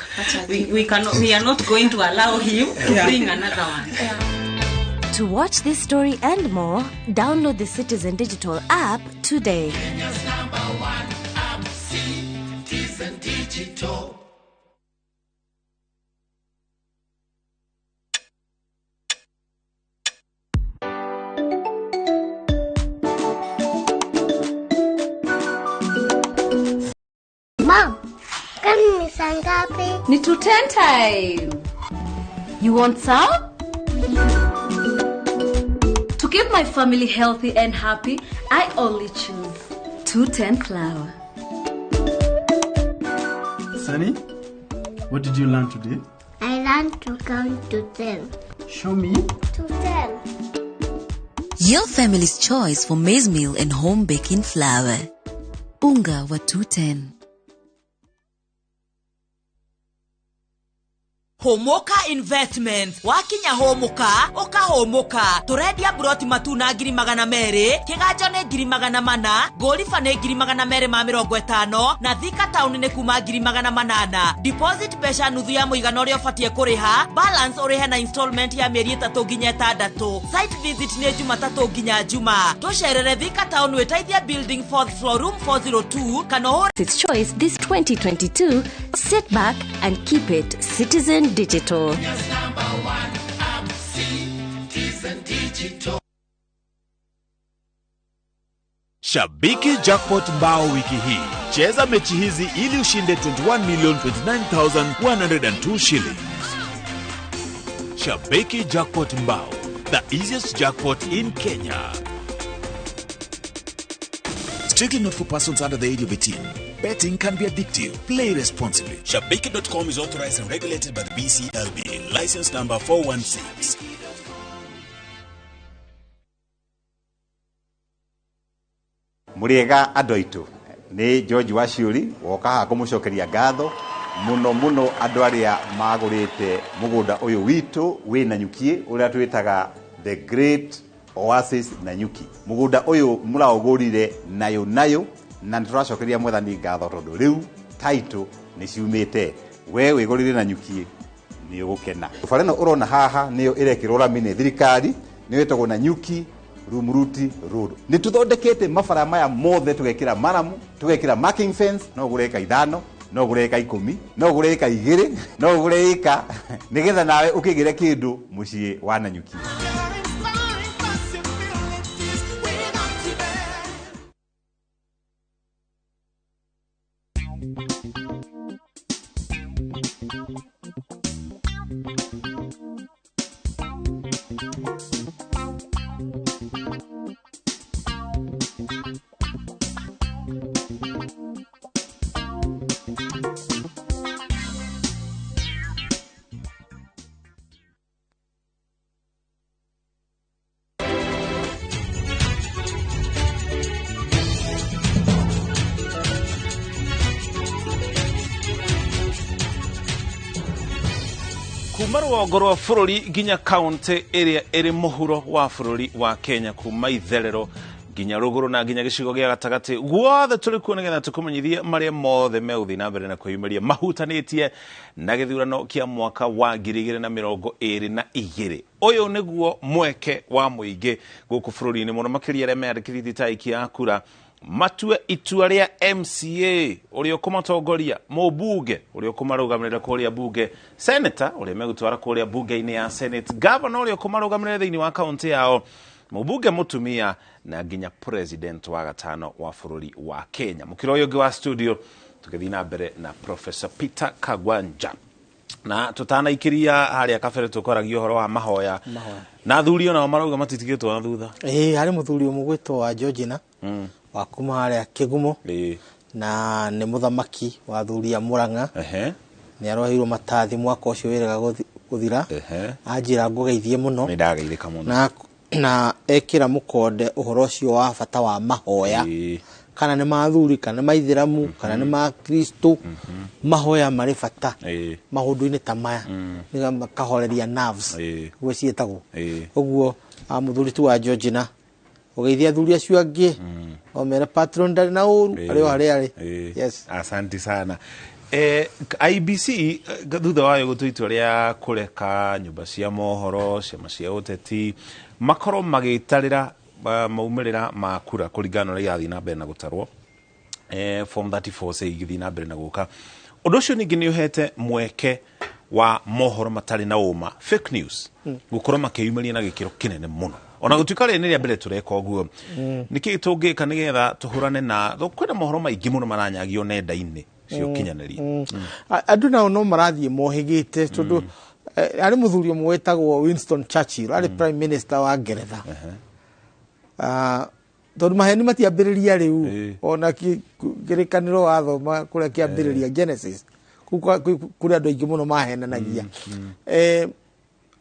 we are not going to allow him to bring another one. Yeah. To watch this story and more, download the Citizen Digital app today. Kenya's #1 app, Citizen Digital. Mom, kwani ni saa ngapi? Ni 2:10 time. You want some? To keep my family healthy and happy, I only choose 210 flour. Sunny, what did you learn today? I learned to count to 10. Show me. To 10. Your family's choice for maize meal and home baking flour. Unga wa 210. Homoka Investment wakinya homoka ũkahũmũka. Tũrendia buroti matuna 200,000, kĩganjo nĩ 400,000, ngũriba nĩ 250,000 na Thika Town nĩ kuma 800,000. Deposit mbeca nuthu ya mũigana ũrĩa ũbatiĩ kũrĩha, balance ũrĩhe na installment ya mĩeri 3 nginya 6. Site visit nĩ Jumatatũ nginya Juma. Tũcerere Thika Town wĩteithia building 4th floor room 402 kana ũhũre Its choice this 2022. Sit back and keep it Citizen Digital. Kenya's #1 app, Citizen Digital. Shabiki Jackpot Mbao wiki hii. Cheza mechi hizi ili ushinde 21,029,102 shillings. Shabiki Jackpot Mbao, the easiest jackpot in Kenya. Strictly not for persons under the age of 18. Betting can be addictive. Play responsibly. Shabiki.com is authorized and regulated by the BCLB. License number 416. Muriega andũ aitũ Nĩ George Waciũri woka haha kũmũcokeria ngatho mũno mũno andũ arĩa magũrĩte mũgũnda ũyũ witũ wĩ Nanyuki ũrĩa twĩtaga The Great Oasis Nanyuki. Mũgũnda ũyũ mũraũgũrire nayo nayo na nĩ tũracokeria mwathani ngatho tondũ rĩu title nĩ ciumĩte. We wĩgũrĩre Nanyuki nĩ ũgũkena. Bara ĩno ũrona haha nĩyo ĩrekĩrwo rami nĩ thirikari, nĩyo ĩtagwo Nanyuki Rumuruti Road. Nĩ tũthondekete mabara maya mothe tũgekĩra maramu, tũgekĩra marking fence, no ũgũre ĩka 5, no ũgũre ĩka 10, no ũgũre ĩka 2, no ũgũre ĩka nĩgetha nawe ũkĩgĩre kĩndũ mũciĩ wa Nanyuki. Kuma rũgongo rwa bũrũri nginya kaunti ĩrĩa ĩrĩ mũhuro wa bũrũri wa Kenya, kuma itherero nginya rũgũrũ na nginya gĩcigo gĩa gatagatĩ, guothe tũrĩ kuo nĩgetha tũkũmenyithie marĩa mothe megũthiĩ na mbere na kwĩyumĩria mahutanĩtie na gĩthurano kĩa mwaka wa 2022. Ũyũ nĩguo mweke wa mũingĩ gũkũ bũrũri-inĩ, mũno makĩria arĩa meyandĩkithĩtie ta aikia a kura matue itua rĩa MCA ũrĩa ũkũmatongoria, mũmbunge ũrĩa ũkũmarũgamĩrĩra kũrĩa bunge, senator ũrĩa megũtwara kũrĩa bunge-inĩ ya Senate, governor ũrĩa ũkũmarũgamĩrĩra thĩinĩ wa kaunti yao, mũmbunge mũtumia na nginya president wa gatano wa bũrũri wa Kenya. Mũkĩra ũyũ ũngĩ wa studio tũgĩthiĩ na mbere na Professor Peter Kagwanja. Na tũtanaikiria harĩa kabere tũkwaragia ũhoro wa mahoya na athuri onao marauga matitigĩtwo na thutha. Ĩĩ, harĩ mũthuri ũmwe gwĩtwo wa Georgina wa kuma harĩa Kĩgumo na nĩ mũthamaki wa athuri a Murang'a. Nĩ aroheirwo matathi mwaka ũcio wĩrĩga gũthira. Anjĩra ngũgeithie mũno. Nĩ ndageithĩka mũno. Na ekĩra mũkonde ũhoro ũcio wa bata wa mahoya, kana nĩ ma athuri, kana nĩ ma ithĩramu, kana nĩ ma Kristo, mahoya marĩ bata maũndũ-inĩ ta maya, nĩgetha makahoreria nerves ũguo ciĩtagwo. Ũguo mũthuri tu wa Georgina ũgeithia athuri acio angĩ o mere patron ndarĩ na ũru arĩ o harĩa arĩ. Yes. Asante sana. IBC thutha wayo gũtua itua rĩa kũreka nyũmba cia mohoro, ciama cia ũteti makorwo magĩtarĩra maumĩrĩra ma kura kũringana na ũrĩa irathiĩ na mbere na gũtarwo, form 34 C igĩthiĩ na mbere na gũka. Ũndũ ũcio ningĩ nĩ ũhete mweke wa mohoro matarĩ na ũma, fake news, gũkorwo makĩyumĩria na gĩkĩro kĩnene mũno. Ona gũtuĩka rĩrĩ nĩ rĩa mbere tũreka ũguo, nĩkĩ tũngĩka nĩgetha tũhũrane na kwĩna mohoro maingĩ mũno maranyagio nenda-inĩ cia ũkinyanĩria? Andũ nao no marathiĩ mohĩgĩte tondũ arĩ mũthuri ũmwe wĩtagwo Winston Churchill, arĩ prime minister wa Ngeretha. Tondũ maheni matiambĩrĩria rĩu, ona kĩrĩkanĩro wathoma kũrĩa kĩambĩrĩria Genesis, kũu kũrĩ andũ aingĩ mũno mahenanagia.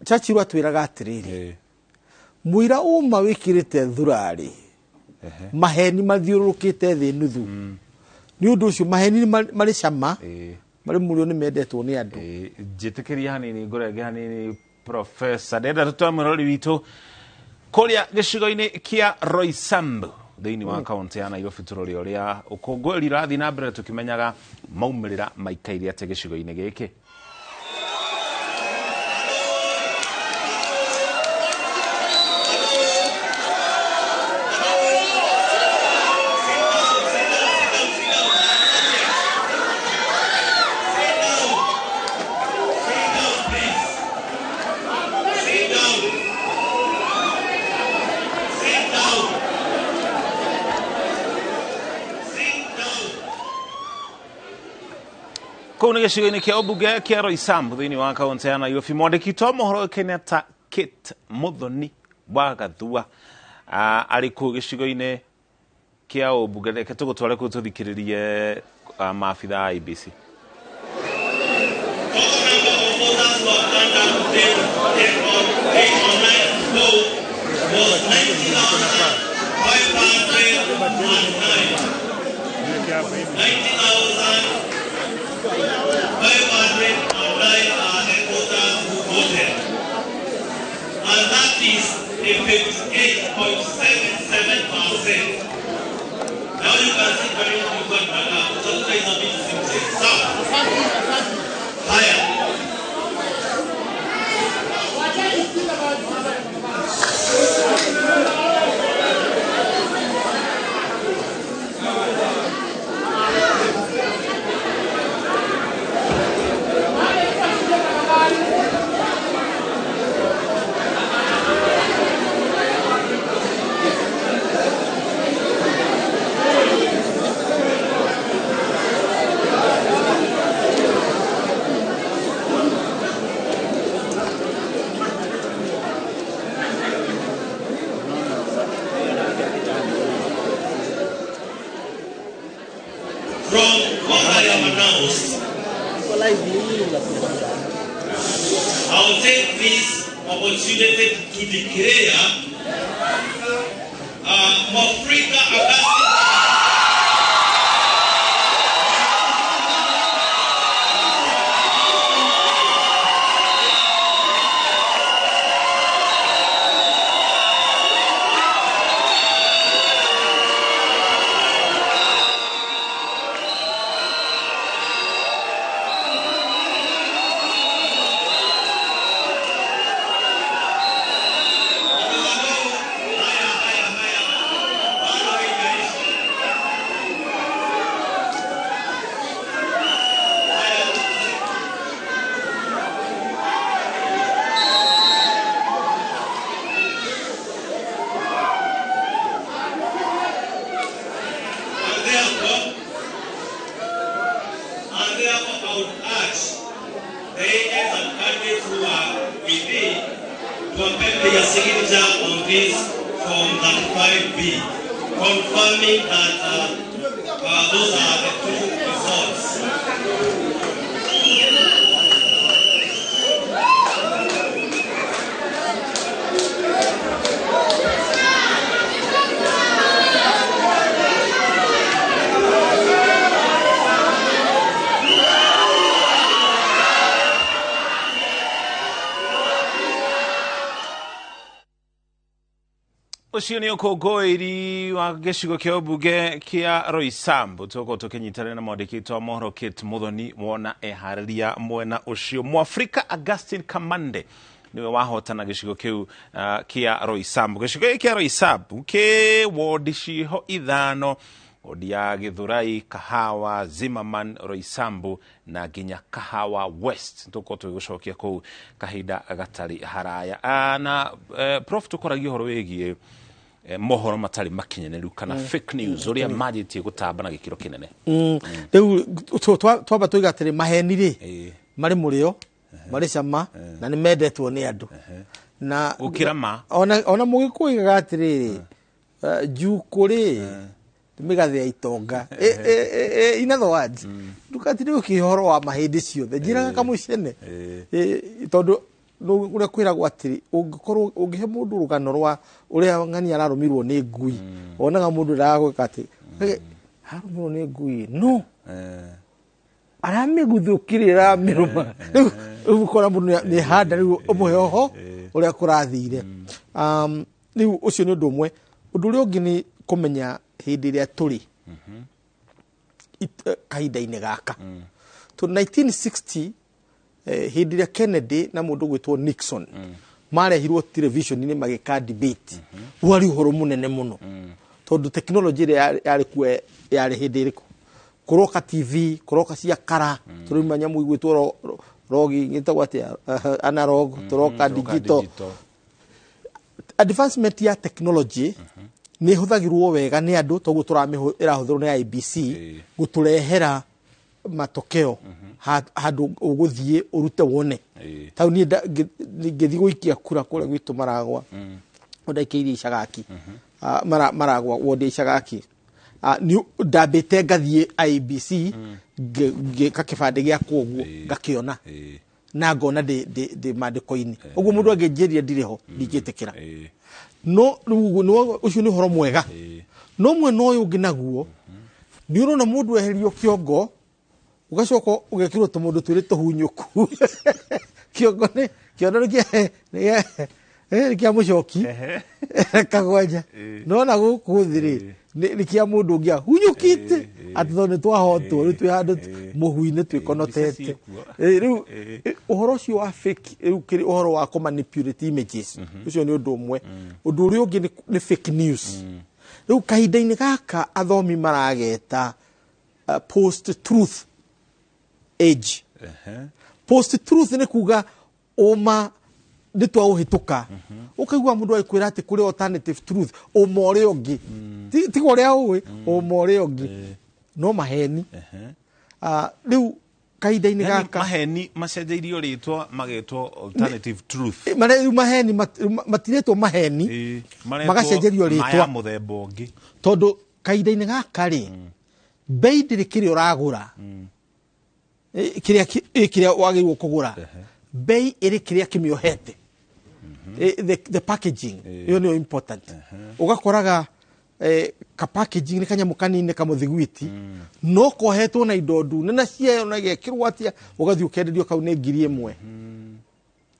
Churchill atwĩraga atĩrĩrĩ, mũira ũma wĩkĩrĩte thurarĩ, maheni mathiũrũrũkĩte thĩ nuthu. Nĩ ũndũ ũcio maheni marĩ cama, marĩ mũrĩo nĩ mendetwo nĩ andũ. Njĩtĩkĩria hanini ngũrenge hanini Professor, ndĩrenda tũtware mũrori witũ kũrĩa gĩcigo-inĩ kĩa Roysambu thĩinĩ wa kaunti ya Nairobi, tũrore ũrĩa ũkũngũĩri ũrathiĩ na mbere tũkĩmenyaga maumĩrĩra maikaire atĩa gĩcigo-inĩ gĩkĩ. Kũu nĩ gĩcigo-inĩ kĩa ũmbunge kĩa Roysambu thĩinĩ wa kaunti ya Nairobi, mwandĩki witũ wa mohoro Kenyatta Kate Muthoni wa Gathua arĩ kũu gĩcigo-inĩ kĩa ũmbunge. Reke tũgũtware kũu tũthikĩrĩrie maabitha a IEBC. And that is a 58.77%. Now you can see very good. Sawa. Haya. From what I have announced, I will take this opportunity to declare Mofrika Augustine. And therefore, I would urge the agents and candidates who are with me to append their signature on this Form 35B, confirming that those are the two results. Ũcio nĩ ũkũngũĩri wa gĩcigo kĩa ũmbunge kĩa Roysambu tũgũkorwo tũkĩnyitanĩra na mwandĩki wa mohoro Kate Muthoni wona eharĩria mwena ũcio. Mwafrika Augustine Kamande nĩwe wahotana gĩcigo kĩu kĩa Roysambu. Gĩcigo gĩkĩ kĩa Roysambu kĩ wodi ciho ithano, wodi ya Githurai, Kahawa, Zimmerman, Roysambu na nginya Kahawa West. Tũgũkorwo tũgĩgũcokia kũu kahinda gatarĩ haraya. Na Prof, tũkoragia ũhoro wĩgiĩ mohoro matarĩ makinyanĩru kana fake news ũrĩa manjĩtie gũtamba na gĩkĩro kĩnene. Rĩu twamba tũiga atĩrĩ, maheni rĩ marĩ mũrĩo, marĩ cama na nĩ mendetwo nĩ andũ na gũkĩra ma. Ona mũgĩkũyũ oigaga atĩrĩrĩ, njukũ rĩ nĩ mĩgathĩ ya itonga. In other words, ndũgatinde ũkĩhe ũhoro wa mahĩndĩ ciothe, njĩraga kamũcene, tondũ ũrĩa kwĩragwo atĩrĩ, ũngĩkorwo ũngĩhe mũndũ rũgano rwa ũrĩa ng'ani ararũmirwo nĩ ngui, wonaga mũndũ ndagagwĩka atĩ ararũmirwo nĩ ngui, no aramĩguthũkire ĩramĩrũma. Rĩu ũkora mũndũ nĩ handa rĩu ũmũhe oho ũrĩa kũrathire. Rĩu ũcio nĩ ũndũ ũmwe. Ũndũ ũrĩa ũngĩ nĩ kũmenya hĩndĩ ĩrĩa tũrĩ kahinda-inĩ gaka. To 1960, hĩndĩ ĩrĩa Kennedy na mũndũ ũgwĩtwo Nixon marehirwo television-inĩ magĩka debate, warĩ ũhoro mũnene mũno tondũ technology ĩrĩa yarĩ kuo yarĩ hĩndĩ ĩrĩkũ, kũroka TV, kũroka cia kara, tũrauma nyamũ igwĩtwo rogi, gĩtagwo atĩa, analog, tũroka digital. Advancement ya technology nĩ ĩhũthagĩrwo wega nĩ andũ, toguo ĩrahũthĩrwo nĩ IEBC gũtũrehera matokeo handũ ũgũthiĩ ũrute wone. Tau niĩ ngĩthiĩ gũikia kura kũrĩa gwitũ Maragwa, ndaikĩirie Icagaki, Maragwa wodi ya Icagaki, ndambĩte ngathiĩ IEBC ngĩka kĩbandĩ gĩakwa ũguo ngakĩona na ngona ndĩ mandĩko-inĩ ũguo, mũndũ angĩnjĩrire ndirĩ ho ndingĩtĩkĩra. No rĩu ũcio nĩ ũhoro mwega. No mwena ũyũ ũngĩ naguo nĩ ũrona mũndũ eherio kĩongo ũgacoka ũgekĩrwo tũmũndũ twĩrĩ tũhunyũku. Kĩongo nĩ kĩondo nĩ Nĩ kĩa mũcoki kagwanja no na gũkũ thĩ rĩ nĩ kĩa mũndũ ũngĩ ahunyũkĩte atĩ tondũ nĩ twahotwo rĩu twĩ handũ mũhu-inĩ twĩkonotete. Rĩu ũhoro ũcio wa fake rĩu kĩrĩ ũhoro wa kũ manipulate images, ũcio nĩ ũndũ ũmwe. Ũndũ ũrĩa ũngĩ nĩ fake news. Rĩu kahinda-inĩ gaka athomi marageta post truth age. Post truth nĩ kuga ũma nĩ twaũhĩtũka, ũkaigua mũndũ agĩkwĩra atĩ kũrĩ alternative truth, ũma ũrĩa ũngĩ, tiga ũrĩa ũĩ, ũma ũrĩa ũngĩ no maheni. Rĩu kahinda-inĩ gaka maheni macenjeirio rĩtwa magetwo alternative truth. Rĩu maheni matiretwo maheni, magacenjerio rĩtwa maya mũthemba ũngĩ, tondũ kahinda-inĩ gaka rĩ bei ndĩrĩ kĩrĩa ũragũra, kĩrĩa wagĩrĩirwo kũgũra, bei ĩrĩ kĩrĩa kĩmĩohete, the packaging ĩyo nĩyo important. Ũgakoraga ka packaging nĩ kanyamũ kanini kamũthiguiti no kohetwo na indo ndune na ciayo na gekĩrwo atĩa, ũgathiĩ ũkenderio kau nĩ 1,000.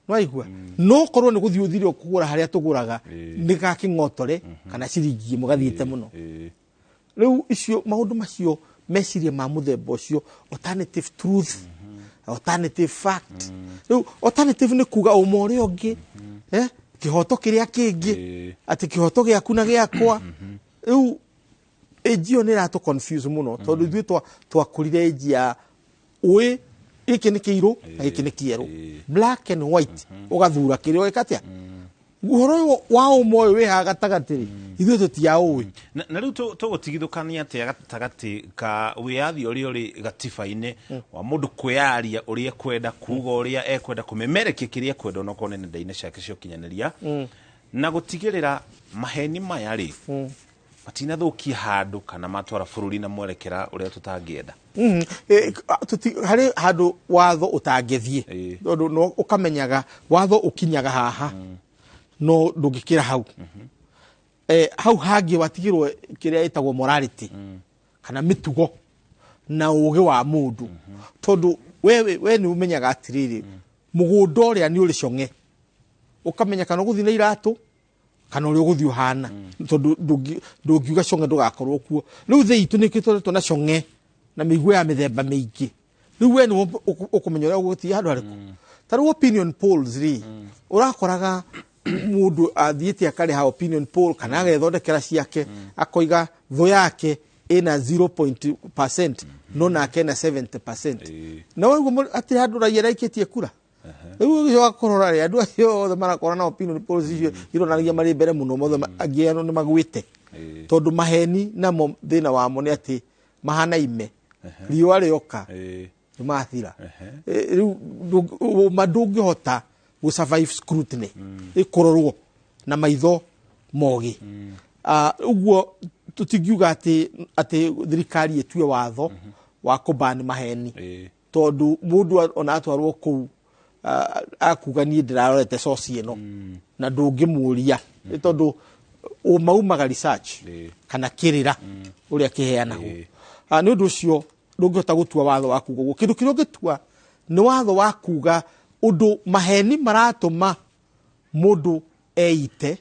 Nĩwaigua? No korwo nĩ gũthiĩ ũthire kũgũra harĩa tũgũraga nĩ ga kĩng'otore kana ciringi ĩmwe gathiĩte mũno. Rĩu icio maũndũ macio meciria ma mũthemba ũcio, alternative truth, alternative fact. Rĩu alternative nĩ kuga ũma ũrĩa ũngĩ, kĩhoto kĩrĩa kĩngĩ, atĩ kĩhoto gĩaku na gĩakwa. Rĩu age ĩyo nĩ ĩratũ confuse mũno, tondũ ithuĩ twakũrire age ya ũĩ gĩkĩ nĩ kĩirũ na gĩkĩ nĩ kĩerũ, black and white, ũgathura kĩrĩa ũgeka atĩa. Ũhoro ũyũ wa ũma ũyũ wĩ haha gatagatĩ rĩ, ithuĩ tũtiaũĩ. Na rĩu tũgũtigithũkania atĩa gatagatĩ ka wĩyathi ũrĩa ũrĩ gatiba-inĩ wa mũndũ kwĩyaria ũrĩa ekwenda, kuga ũrĩa ekwenda, kũmemerekia kĩrĩa ekwenda onokorwo nĩ nenda-inĩ ciake cia ũkinyanĩria, na gũtigĩrĩra maheni maya rĩ matinathũkia handũ kana matwara bũrũri na mwerekera ũrĩa tũtangĩenda? Harĩ handũ watho ũtangĩthiĩ, tondũ no ũkamenyaga watho ũkinyaga haha no ndũngĩkĩra hau. Hau hangĩ watigĩrwo kĩrĩa ĩtagwo morality kana mĩtugo na ũgĩ wa mũndũ, tondũ we nĩ ũmenyaga atĩrĩrĩ mũgũnda ũrĩa nĩ ũrĩ cong'e, ũkamenya kana ũgũthiĩ na iratũ kana ũrĩa ũgũthiĩ ũhana, tondũ ndũngiuga cong'e ndũgakorwo kuo. Rĩu thĩ itũ nĩ ĩtwaretwo na cong'e na mĩigua ya mĩthemba mĩingĩ. Rĩu we nĩ ũkũmenya ũrĩa ũgũthiĩ handũ harĩkũ. Ta rĩu opinion polls rĩ, ũrakoraga mũndũ athiĩte akarĩha opinion poll kana agethondekera ciake, akoiga thũ yake ĩna 0% no nake ena 70%. Na waigua atĩ handũ raia araikĩtie kura. Rĩu ũgĩcoka kũrora rĩ, andũ acio othe marakora na opinion polls icio ironanagia marĩ mbere mũno, mothe angĩ ano nĩ magwĩte, tondũ maheni namo thĩna wamo nĩ atĩ mahana ime, riũa rĩoka nĩ mathira. Rĩu ũma ndũngĩhota gũ survive scrutiny, ĩkũrorwo na maitho mogĩ. Ũguo tũtingiuga atĩ thirikari ĩtue watho wa kũban maheni, tondũ mũndũ ona atwarwo kũu akuga niĩ ndĩrarorete source ĩno na ndũngĩmũria, tondũ ũmaumaga research kana kĩrĩra ũrĩa kĩheanagwo. Nĩ ũndũ ũcio ndũngĩhota gũtua watho wa kuga ũguo. Kĩndũ kĩrĩa ũngĩtua nĩ watho wa kuga ũndũ maheni maratũma mũndũ eite,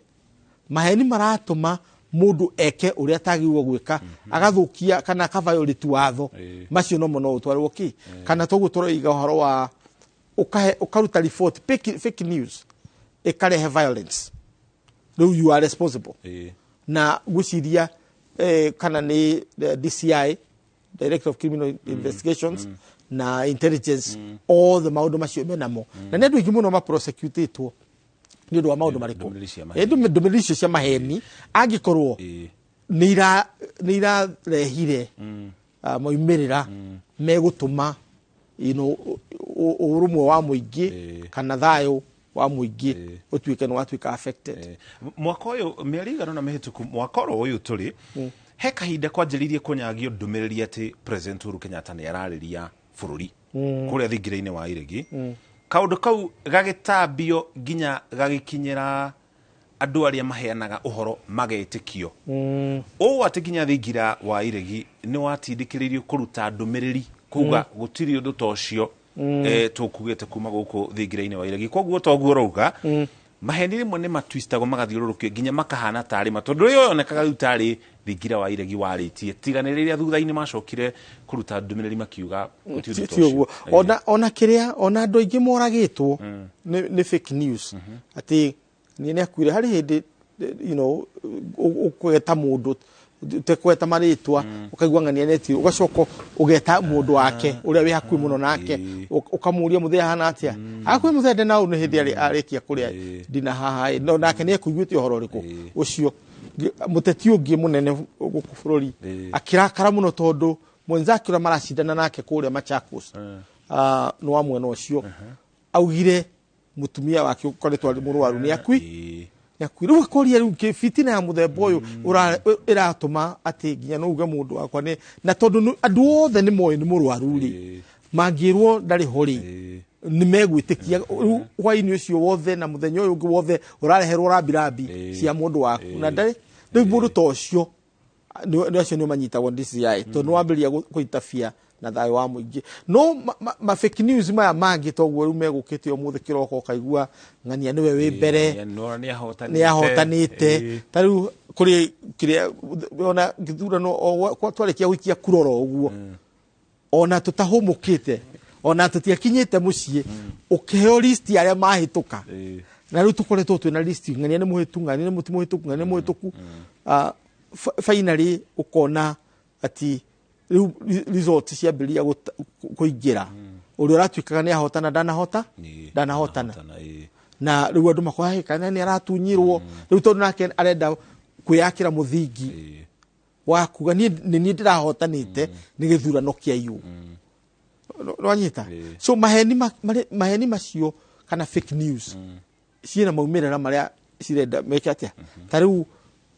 maheni maratũma mũndũ eke ũrĩa atagĩrĩirwo gwĩka, agathũkia kana akaviolate watho, macio nomo no ũtwarwo kĩ. Kana toguo tũroiga ũhoro wa ũkaruta report fake news ĩkarehe violence, rĩu you are responsible. Na ngwĩciria kana nĩ DCI, Director of Criminal Investigations, na intelligence, othe maũndũ macio menamo, na nĩ andũ aingĩ mũno maprosecutetwo nĩ ũndũ wa maũndũ marĩkũ, ndũmĩrĩri icio cia maheni, angĩkorwo nĩ irarehire moimĩrĩra megũtũma ũrũmwe wa mũingĩ kana thayũ wa mũingĩ ũtuĩke nĩ watuĩka affected. Mwaka ũyũ mĩeri ĩigana ũna mĩhĩtũku, mwaka oro ũyũ tũrĩ, he kahinda kwanjĩrĩirie kũnyagio ndũmĩrĩri atĩ President Uhuru Kenyatta nĩ ararĩria bũrũri kũrĩa thingira-inĩ wa Iregi. Kaũndũ kau gagĩtambio nginya gagĩkinyĩra andũ arĩa maheanaga ũhoro magetĩkio. Ũũ atĩ nginya thingira wa Iregi nĩ watindĩkĩrĩirio kũruta ndũmĩrĩri kuga gũtirĩ ũndũ ta ũcio tũkugĩte kuma gũkũ thingira-inĩ wa Iregi. Koguo toguo ũrauga, Maheni rĩmwe nĩ matwistagwo magathiũrũrũkio nginya makahana tarĩ ma tondũ rĩo yonekaga rĩu tarĩ thingira wa iregi warĩtie tiga nĩ rĩrĩa thutha-inĩ macokire kũruta ndũmĩrĩri makiuga gũtirĩ ũndũ ta Ti ũguo. ũcio. Ona kĩrĩa ona andũ aingĩ moragĩtwo nĩ fake news atĩ nĩ nĩakuire harĩ hĩndĩ you know ũkweta mũndũ ũtekweta marĩtwa ũkaigua ng'ania neti ũgacoka ũgeta mũndũ wake ũrĩa wĩ hakuhĩ mũno nake ũkamũria mũthee ahana atĩa hakuhĩ mũthee ndĩ nau nĩ hĩndĩ arĩkia kũrĩa ndina haha ĩ. No nake nĩ ekũiguĩte ũhoro ũrĩkũ ũcio. Mũteti ũngĩ mũnene gũkũ bũrũri akĩrakara mũno tondũ mwenzake ũrĩa maracindana nake kũrĩa Machakos nĩ wa mwena ũcio augire mũtumia wake ũkoretwo arĩ mũrwaru nĩ akui rĩu akoria rĩu fitina ya mũthemba ũyũ ĩratũma atĩ nginya no uge mũndũ wakwa nĩ na tondũ andũ othe nĩ moĩ nĩ mũrwaru rĩ mangĩrwo ndarĩ ho rĩ nĩ megwĩtĩkia rĩu hwainĩ ũcio wothe na mũthenya ũyũ ũngĩ wothe ũrareherwo rambirambi cia mũndũ waku na ndarĩ rĩu mũndũ ta ũcio nĩ acio nĩo manyitagwo DCI tondũ nĩ wambĩrĩria kũitabia na thayũ wa mũingĩ no ma fake news maya mangĩ toguo rĩu megũkĩte ũmũthĩ kĩroko ũkaigua ng'ania nĩwe wĩ mbere nĩ ahotanĩte ta rĩu kũrĩ kĩrĩa ona gĩthurano twarĩkia gũikia kura oro ũguo ona tũtahũmũkĩte ona tũtiakinyĩte mũciĩ ũkĩheo list ya arĩa mahĩtũka na rĩu tũkoretwo twĩna list ng'ania nĩ mũhĩtu ng'ania nĩ mũhĩtũku ng'ania nĩ mũhĩtũku finally ũkona ati rĩu result ciambĩrĩria kũingĩra ũrĩa ũratuĩkaga nĩ ahotana ndanahotana na rĩu andũ makoya kana nĩ aratunyirwo rĩu tondũ nake arenda kwĩyakĩra mũthingi wa kuga niĩ nĩ niĩ ndĩrahotanĩte nĩ gĩthurano kĩa iyũ nĩwanyita so maheni macio kana fake news ciĩna maumĩrĩra marĩa cirenda meke atĩa ta rĩu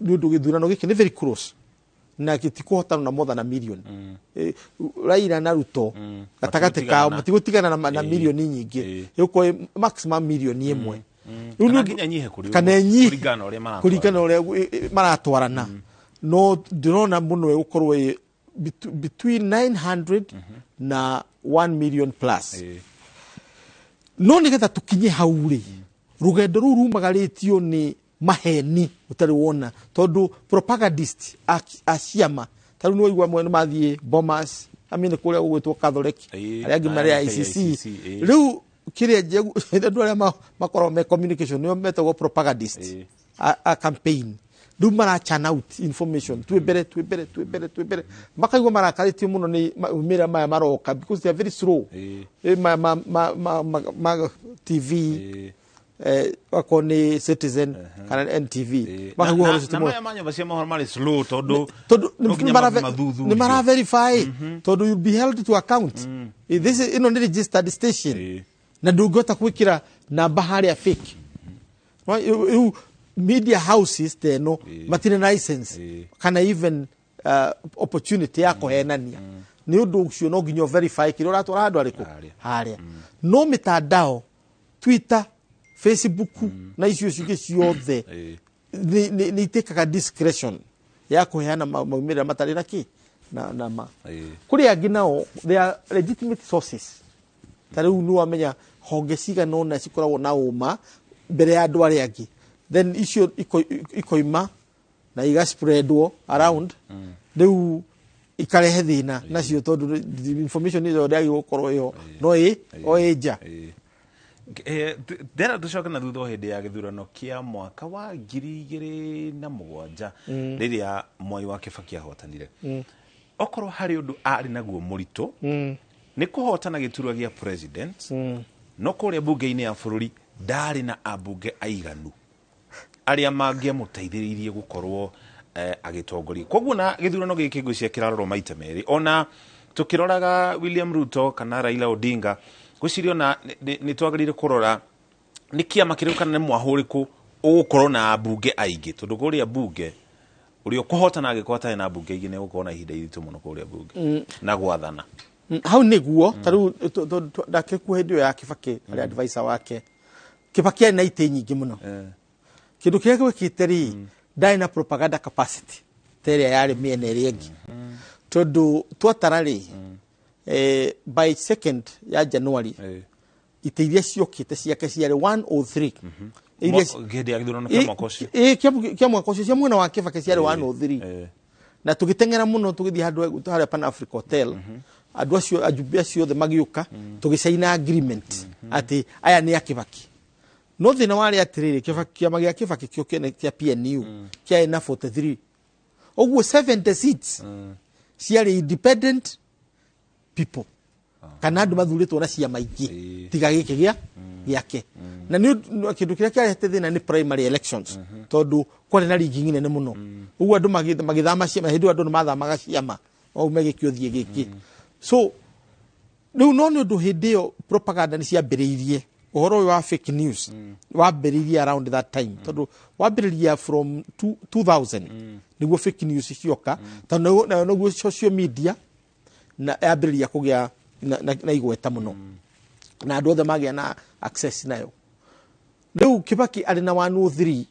nĩ ũndũ gĩthurano gĩkĩ nĩ very close na gĩtikũhotana na more than a million. Raila na Ruto gatagatĩ kao matigũtigana na milioni nyingĩ ĩgũkorwo maximum milioni ĩmwe kana ĩnyihe kũringana ũrĩa maratwarana no ndĩrona mũno ĩgũkorwo between 900 na 1 million plus no nĩgetha tũkinye hau rĩ rũgendo rũu rumagarĩtio nĩ maheni ũtarĩ wona tondũ propagandist a ciama ta rĩu nĩwaigua mwene mathiĩ Bomas amine kũrĩa gũgwĩtwo Catholic arĩa angĩ marĩ ICC rĩu kĩrĩa andũ arĩa makoragwo me communication nĩo metagwo propagandist a campaign rĩu mara churn out information twĩ mbere makaigua marakarĩtio mũno nĩ maumĩrĩra maya maroka because they are very slow ma TV wako ni Citizen kana NTV makaigua ũhoro ũcio na maya manyũmba cia mohoro marĩ slow tondũ nĩ mara verify tondũ you'll be held to account this is ĩno nĩ registered station na ndũngĩhota gwĩkĩra namba harĩa fake rĩu media houses teno matirĩ na license kana even opportunity ya kũhenania nĩ ũndũ ũcio no nginya verify kĩrĩa ũratwara handũ harĩkũ harĩa no mĩtandao Twitter Facebook na icio cingĩ ciothe nĩ itĩkaga discretion ya kũheana maumĩrĩra matarĩ na kĩ na ma kũrĩ angĩ nao they are legitimate sources ta rĩu nĩ wamenya honge cigana ũna cikoragwo na ũma mbere ya andũ arĩa angĩ then icio ikoima na igaspreadwo around rĩu ikarehe thĩna nacio tondũ information ĩyo ndĩagĩrĩirwo gũkorwo ĩho no ĩ o ĩ nja. Ndera tucoke na thutha hĩndĩ ya gĩthurano kĩa mwaka wa 2007 rĩrĩa Mwai wa Kibaki ahotanire okorwo harĩ ũndũ arĩ naguo mũritũ nĩ kũhotana gĩturwa gĩa president no kũrĩa bunge-inĩ ya bũrũri ndarĩ na ambunge aiganu arĩa mangĩamũteithĩrĩirie gũkorwo agĩtongoria. Koguo na gĩthurano gĩkĩ ngwĩciria kĩrarorwo maita merĩ, ona tũkĩroraga William Ruto kana Raila Odinga gwĩciria ona nĩ twagĩrĩire kũrora nĩ kĩama kĩrĩkũ kana nĩ mwahũ ũrĩkũ ũgũkorwo na ambunge aingĩ, tondũ kũrĩa bunge ũrĩa ũkũhotana angĩkorwo atarĩ na ambunge aingĩ nĩ egũkorwo na ihinda iritũ mũno kũrĩa bunge na gwathana. Hau nĩguo ta rĩu ndakĩkuo hĩndĩ ĩyo ya Kibaki arĩ advisor wake. Kibaki arĩ na itĩ nyingĩ mũno. Kĩndũ kĩrĩa gwĩkĩte rĩ ndarĩ na propaganda capacity ta ĩrĩa yarĩ mĩena ĩrĩa ĩngĩ, tondũ twatara rĩ by 2nd ya January itĩ iria ciokĩte ciake ciarĩ 103 Hĩndĩ ya gĩthurano kĩa mwaka ũcio. Ĩ, kĩa mwaka ũcio cia mwena wa Kibaki ciarĩ 103, na tũgĩteng'era mũno tũgĩthiĩ handũ harĩa Pan Africa Hotel. Andũ acio, ajumbe acio othe magĩũka, tũgĩcaina agreement atĩ aya nĩ a Kibaki. No thĩna warĩ atĩrĩrĩ, Kibaki, kĩama gĩa Kibaki kĩo kĩene kĩa PNU kĩarĩ na 43, ũguo 70 seats ciarĩ independent people kana andũ mathurĩtwo na ciama ingĩ tiga gĩkĩ gĩa gĩake. Na nĩ kĩndũ kĩrĩa kĩarehete thĩna nĩ primary elections, tondũ kwarĩ na rigging nene mũno. Ũguo andũ magĩthama ciama, hĩndĩ ĩyo andũ nĩ mathamaga ciama o gĩkĩ ũthiĩ gĩkĩ. So rĩu no nĩ ũndũ hĩndĩ ĩyo propaganda nĩ ciambĩrĩirie, ũhoro ũyũ wa fake news wambĩrĩirie around that time, tondũ wambĩrĩria from 2000 nĩguo fake news cioka, tondũ nayo nĩguo social media na yambĩrĩria kũgĩa na igweta mũno na andũ othe magĩa na access nayo. Rĩu Kibaki arĩ na 103,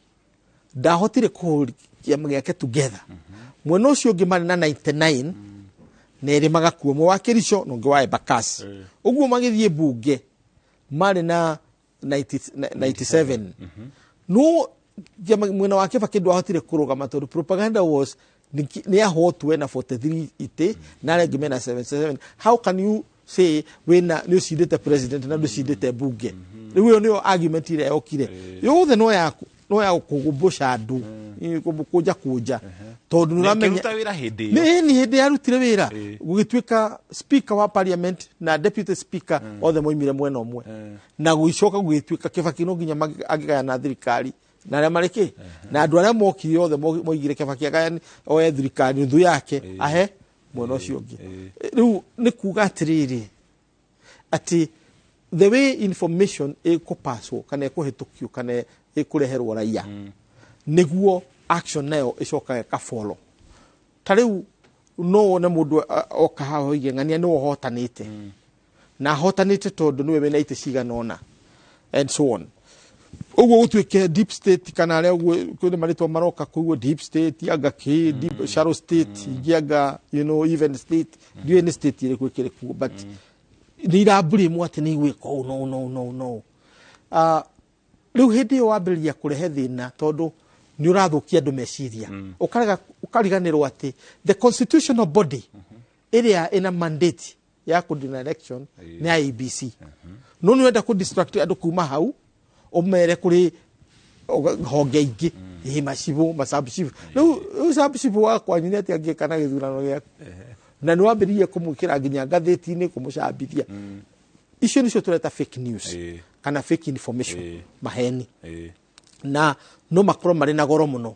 ndahotire kũhold kĩama gĩake together. Mwena ũcio ũngĩ marĩ na 99 na erĩ magakua, ũmwe wa Kericho na ũngĩ wa Embakasi. Ũguo magĩthiĩ mbunge marĩ na 90 97, no mwena wa Kibaki ndwahotire kũrũgama tondũ propaganda was nĩ ahotwe na 43 itĩ na arĩa angĩ mena 77. How can you say wĩna nĩ ũcindĩte president na ndũcindĩte mbunge? Rĩu ĩyo nĩyo argument ĩrĩa yokire yothe, no ya kũgumbũca andũ, kũnja kũnja, tondũ nĩ ũramenya. Ĩkĩruta wĩra hĩndĩ ĩyo. Nĩ hĩndĩ yarutire wĩra, gũgĩtuĩka speaker wa parliament na deputy speaker othe moimire mwena ũmwe, na gũgĩcoka gũgĩtuĩka Kibaki no nginya angĩgayana thirikari na arĩa marĩ kĩ na andũ arĩa mokire othe moigire Kibaki agayane, oe thirikari nuthu yake ahe mwena ũcio ũngĩ. Rĩu nĩ kuga atĩrĩrĩ, atĩ the way information ĩkũpaswo kana ĩkũhĩtũkio kana ĩkũreherwo raia, nĩguo action nayo ĩcokaga ĩkafollow. Ta rĩu no wone mũndũ oka haha oige ng'ania nĩwe ũhotanĩte, na ahotanĩte tondũ nĩwe wĩna itĩ cigana ũna and so on. Ũguo gũtuĩke deep state kana arĩa ũguo kwĩna marĩtwa maroka kũguo, deep state anga kĩ deep shallow state, ingĩ anga even state, ndiũĩ nĩ state ĩrĩkũ ĩkĩrĩ kuo, but nĩ irablame atĩ nĩ igwĩka ũũ. No, no, no, no. Rĩu hĩndĩ ĩyo wambĩrĩria kũrehe thĩna tondũ nĩ ũrathũkia andũ meciria. Ũkarega ũkariganĩrwo atĩ the constitutional body ĩrĩa ĩna mandate ya kũdina election nĩ IEBC, no nĩ ũrenda kũ distract andũ kuma hau, ũmere kũrĩ honge ingĩ, ĩ macibũ, masabcibũ. Rĩu sabcibũ wa kwanyu nĩ atĩ angĩka na gĩthurano gĩaku, na nĩ wambĩrĩirie kũmwĩkĩra nginya ngathĩti-inĩ, kũmũcambithia. Icio nĩcio tũreta fake news kana fake information, maheni, na no makorwo marĩ na goro mũno.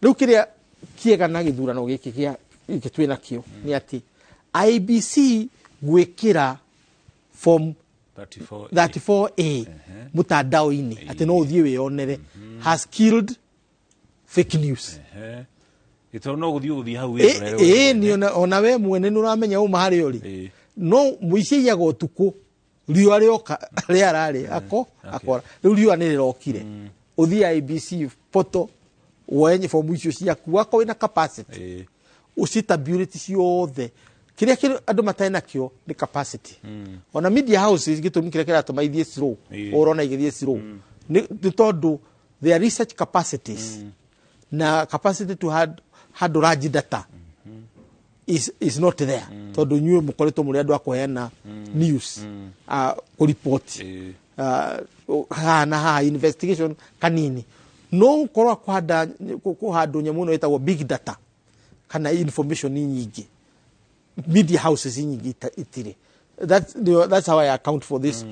Rĩu kĩrĩa kĩega na gĩthurano gĩkĩ gĩa gĩkĩ twĩ nakĩo nĩ atĩ IEBC gwĩkĩra form 34. 34A mũtandao-inĩ atĩ no ũthiĩ wĩyonere has killed fake news. Gĩtoro no gũthiĩ hau Ĩ, wĩrorere. Ĩ, ni ona we mwene nĩ ũramenya uma harĩa ũrĩ, no mũici aiyaga ũtukũ, riũa rĩoka rĩararĩ ako akora. Rĩu riũa nĩ rĩrokire, ũthiĩ IEBC portal woe fomu icio ciaku, wakorwo wĩna capacity ũcitabulate ciothe. Kĩrĩa andũ matarĩ nakĩo nĩ capacity. Ona media houses, gĩtũmi kĩrĩa kĩratũma ithiĩ slow, ũrona igĩthiĩ slow nĩ tondũ their research capacities na capacity to handle large data is not there, tondũ inyuĩ mũkoretwo mũrĩ andũ a kũheana news, kũripoti haha na haha, investigation kanini. No gũkorwo kũhanda kũhandwo nyamũ ĩno ĩtagwo big data kana information nyingĩ, media houses nyingĩ itirĩ. That's how I account for this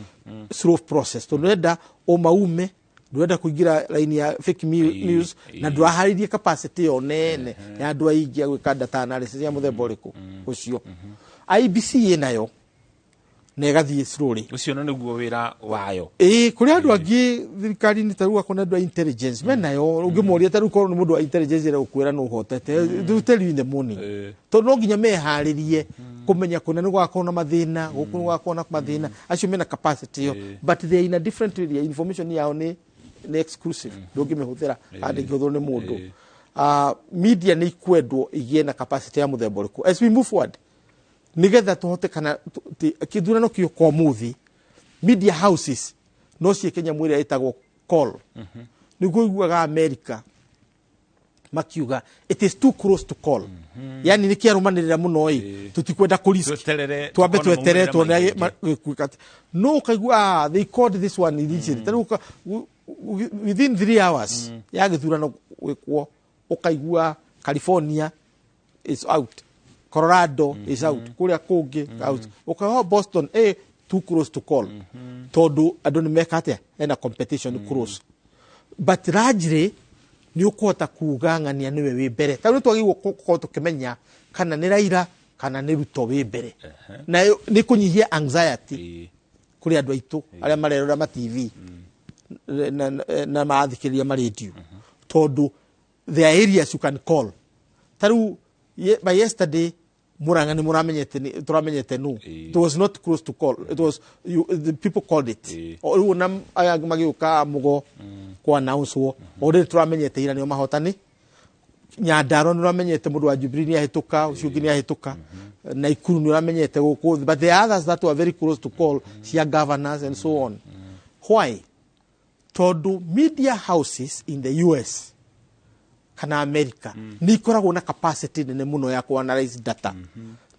slow process, tondũ ndũrenda ũmaume, ndũrenda kũingĩra line ya fake news na ndũraharĩrie capacity ĩyo nene ya andũ aingĩ a gwĩka data analysis ya mũthemba ũrĩkũ ũcio. IEBC ĩnayo na ĩgathiĩ slowly. Ũcio na nĩguo wĩra wayo. Ĩĩ, kũrĩ andũ angĩ thirikari-inĩ, ta rĩu akorwo nĩ andũ a intelligence menayo, ũngĩmoria, ta rĩu korwo nĩ mũndũ wa intelligence ĩrĩa gũkwĩra nĩ ũhotete, they will tell you in the morning, tondũ no nginya meharĩrie kũmenya kũna nĩ gũgakorwo na mathĩna, gũkũ nĩ gũgakorwo na mathĩna. Acio mena capacity ĩyo, but they are in a different area. Information yao nĩ exclusive, ndũngĩmĩhũthĩra kana ndĩngĩhũthĩrwo nĩ mũndũ. Media nĩ ikwendwo igĩe na capacity ya mũthemba ũrĩkũ as we move forward, nigetha tũhote kana kĩthurano kĩũka ũmũthĩ, media houses no ciĩke nyamũ ĩrĩa ĩtagwo call. Nĩguo iguaga America makiuga it is too close to call, yani nĩ kĩarũmanĩrĩra mũno ĩ, tũtikwenda kũ risk. Tweterere, twambe tukona tweterere maumĩrĩra tuone maingĩ. Gĩkuĩka atĩ. No ũkaigua, ah, they called this one initially. Ta rĩu within 3 hours ya gĩthurano gwĩkwo, ũkaigua California is out, Colorado is out, kũrĩa kũngĩ out, ũkaigua Boston, too close to call, tondũ andũ nĩ meka atĩa, ena competition close, but largely nĩ ũkũhota kuga ng'ania nĩwe wĩ mbere. Ta rĩu twagĩrĩirwo gũkorwo tũkĩmenya kana nĩ Raila kana nĩ Ruto wĩ mbere, na nĩ kũnyihia anxiety kũrĩ andũ aitũ arĩa marerora ma TV na marathikĩrĩria marendio, tondũ there are areas you can call. Ta rĩu by yesterday Murang'a nĩ mũramenyete, tũramenyete no it was not close to call, it was you, the people called it. O rĩu na aya angĩ magĩũka mũgo kũ announce wo already tũramenyete ira nĩo mahotani. Nyandarua nĩ ũramenyete mũndũ wa Jubilee nĩ ahĩtũka, ũcio ũngĩ nĩ ahĩtũka. Naikuru nĩ ũramenyete gũkũ, but there are others that were very close to call, cia governors and so on. Why? Tondũ media houses in the US kana America nĩ ikoragwo na capacity nene mũno ya kuanalyze data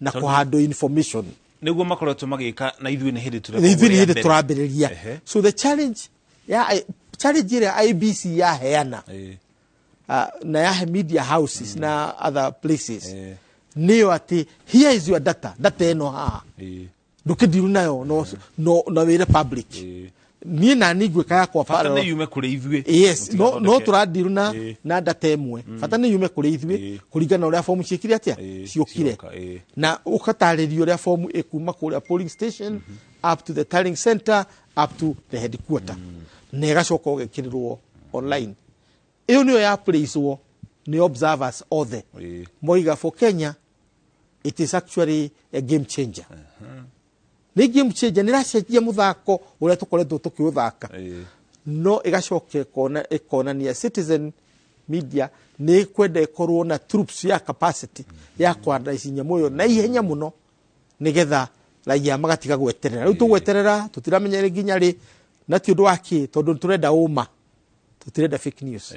na kũhandle information. Nĩguo makoretwo magĩka, na ithuĩ nĩ hĩndĩ ithuĩ nĩ hĩndĩ mbere. Tũrambĩrĩria. So the challenge ya challenge ĩrĩa IEBC yaheana na yahe media houses na other places nĩyo atĩ here is your data, data ĩno haha, ndũkĩndiru nayo no wĩre public niĩ nani ngwĩka yakwa Bata parallel. nĩ yume kũrĩ ithuĩ. Yes, no Mũtigathondeke. tũrandiru na data ĩmwe, bata nĩ yume kũrĩ ithuĩ kũringana na ũrĩa fomu ciĩkire atĩa, ciũkire. Cioka, ĩĩ. Na ũgatarĩrio ũrĩa fomu ĩkuma kũrĩa polling station up to the tallying center, up to the headquarter, na ĩgacoka ũgekĩrĩrwo online. Ĩyo nĩyo ya praiswo nĩ observers othe, moiga for Kenya it is actually a game changer. Nĩ game changer, nĩ ĩracenjia mũthako ũrĩa tũkoretwo tũkĩũthaka. No ĩgacoka ĩkonania Citizen Media nĩ ĩkwenda ĩkorwo na troops ya capacity ya kũanalyze nyamũ ĩyo na ihenya mũno, nĩgetha raia magatiga gweterera. Rĩu tũgweterera tũtiramenya rĩ nginya rĩ, na ti ũndũ wa kĩ, tondũ tũrenda ũma, tũtirenda fake news.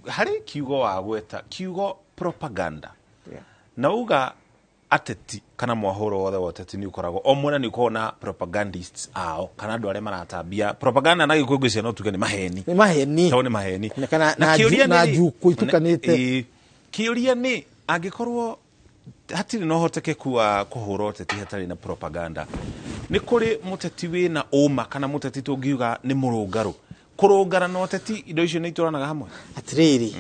Harĩ kiugo wagweta, kiugo propaganda, na uga ateti kana mwahũro wothe wa ũteti nĩ ũkoragwo o mwena nĩ ũkoragwo na propagandists ao kana andũ arĩa maratambia propaganda, na Gĩkũyũ ngwĩciria no tuge nĩ maheni. Nĩ maheni. Tondũ nĩ maheni. Na kana kĩũria na nĩ- njukũ itukanĩte. Ĩĩ. Kĩũria nĩ angĩkorwo hatirĩ na ũhotekeku wa kũhũra ũteti hatarĩ na propaganda, nĩ kũrĩ mũteti wĩna ũma kana mũteti tũngiuga nĩ mũrũngarũ? Kũrũngara na ũteti, indo icio nĩ itwaranaga hamwe? Atĩrĩrĩ,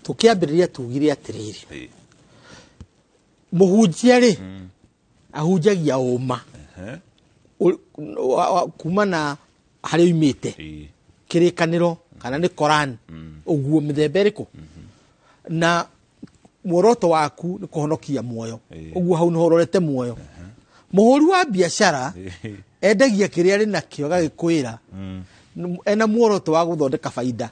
tũkĩambĩrĩria tugire atĩrĩrĩ, mũhunjia rĩ ahunjagia ũma kuma na harĩa oimĩte, kĩrĩkanĩro kana nĩ Koran, ũguo mĩthemba ĩrĩkũ, na muoroto waku nĩ kũhonokia muoyo, ũguo hau nĩho ũrorete muoyo. Mũhũri wa biacara endagia kĩrĩa arĩ nakĩo, agagĩkwĩra ena muoroto wa gũthondeka baida.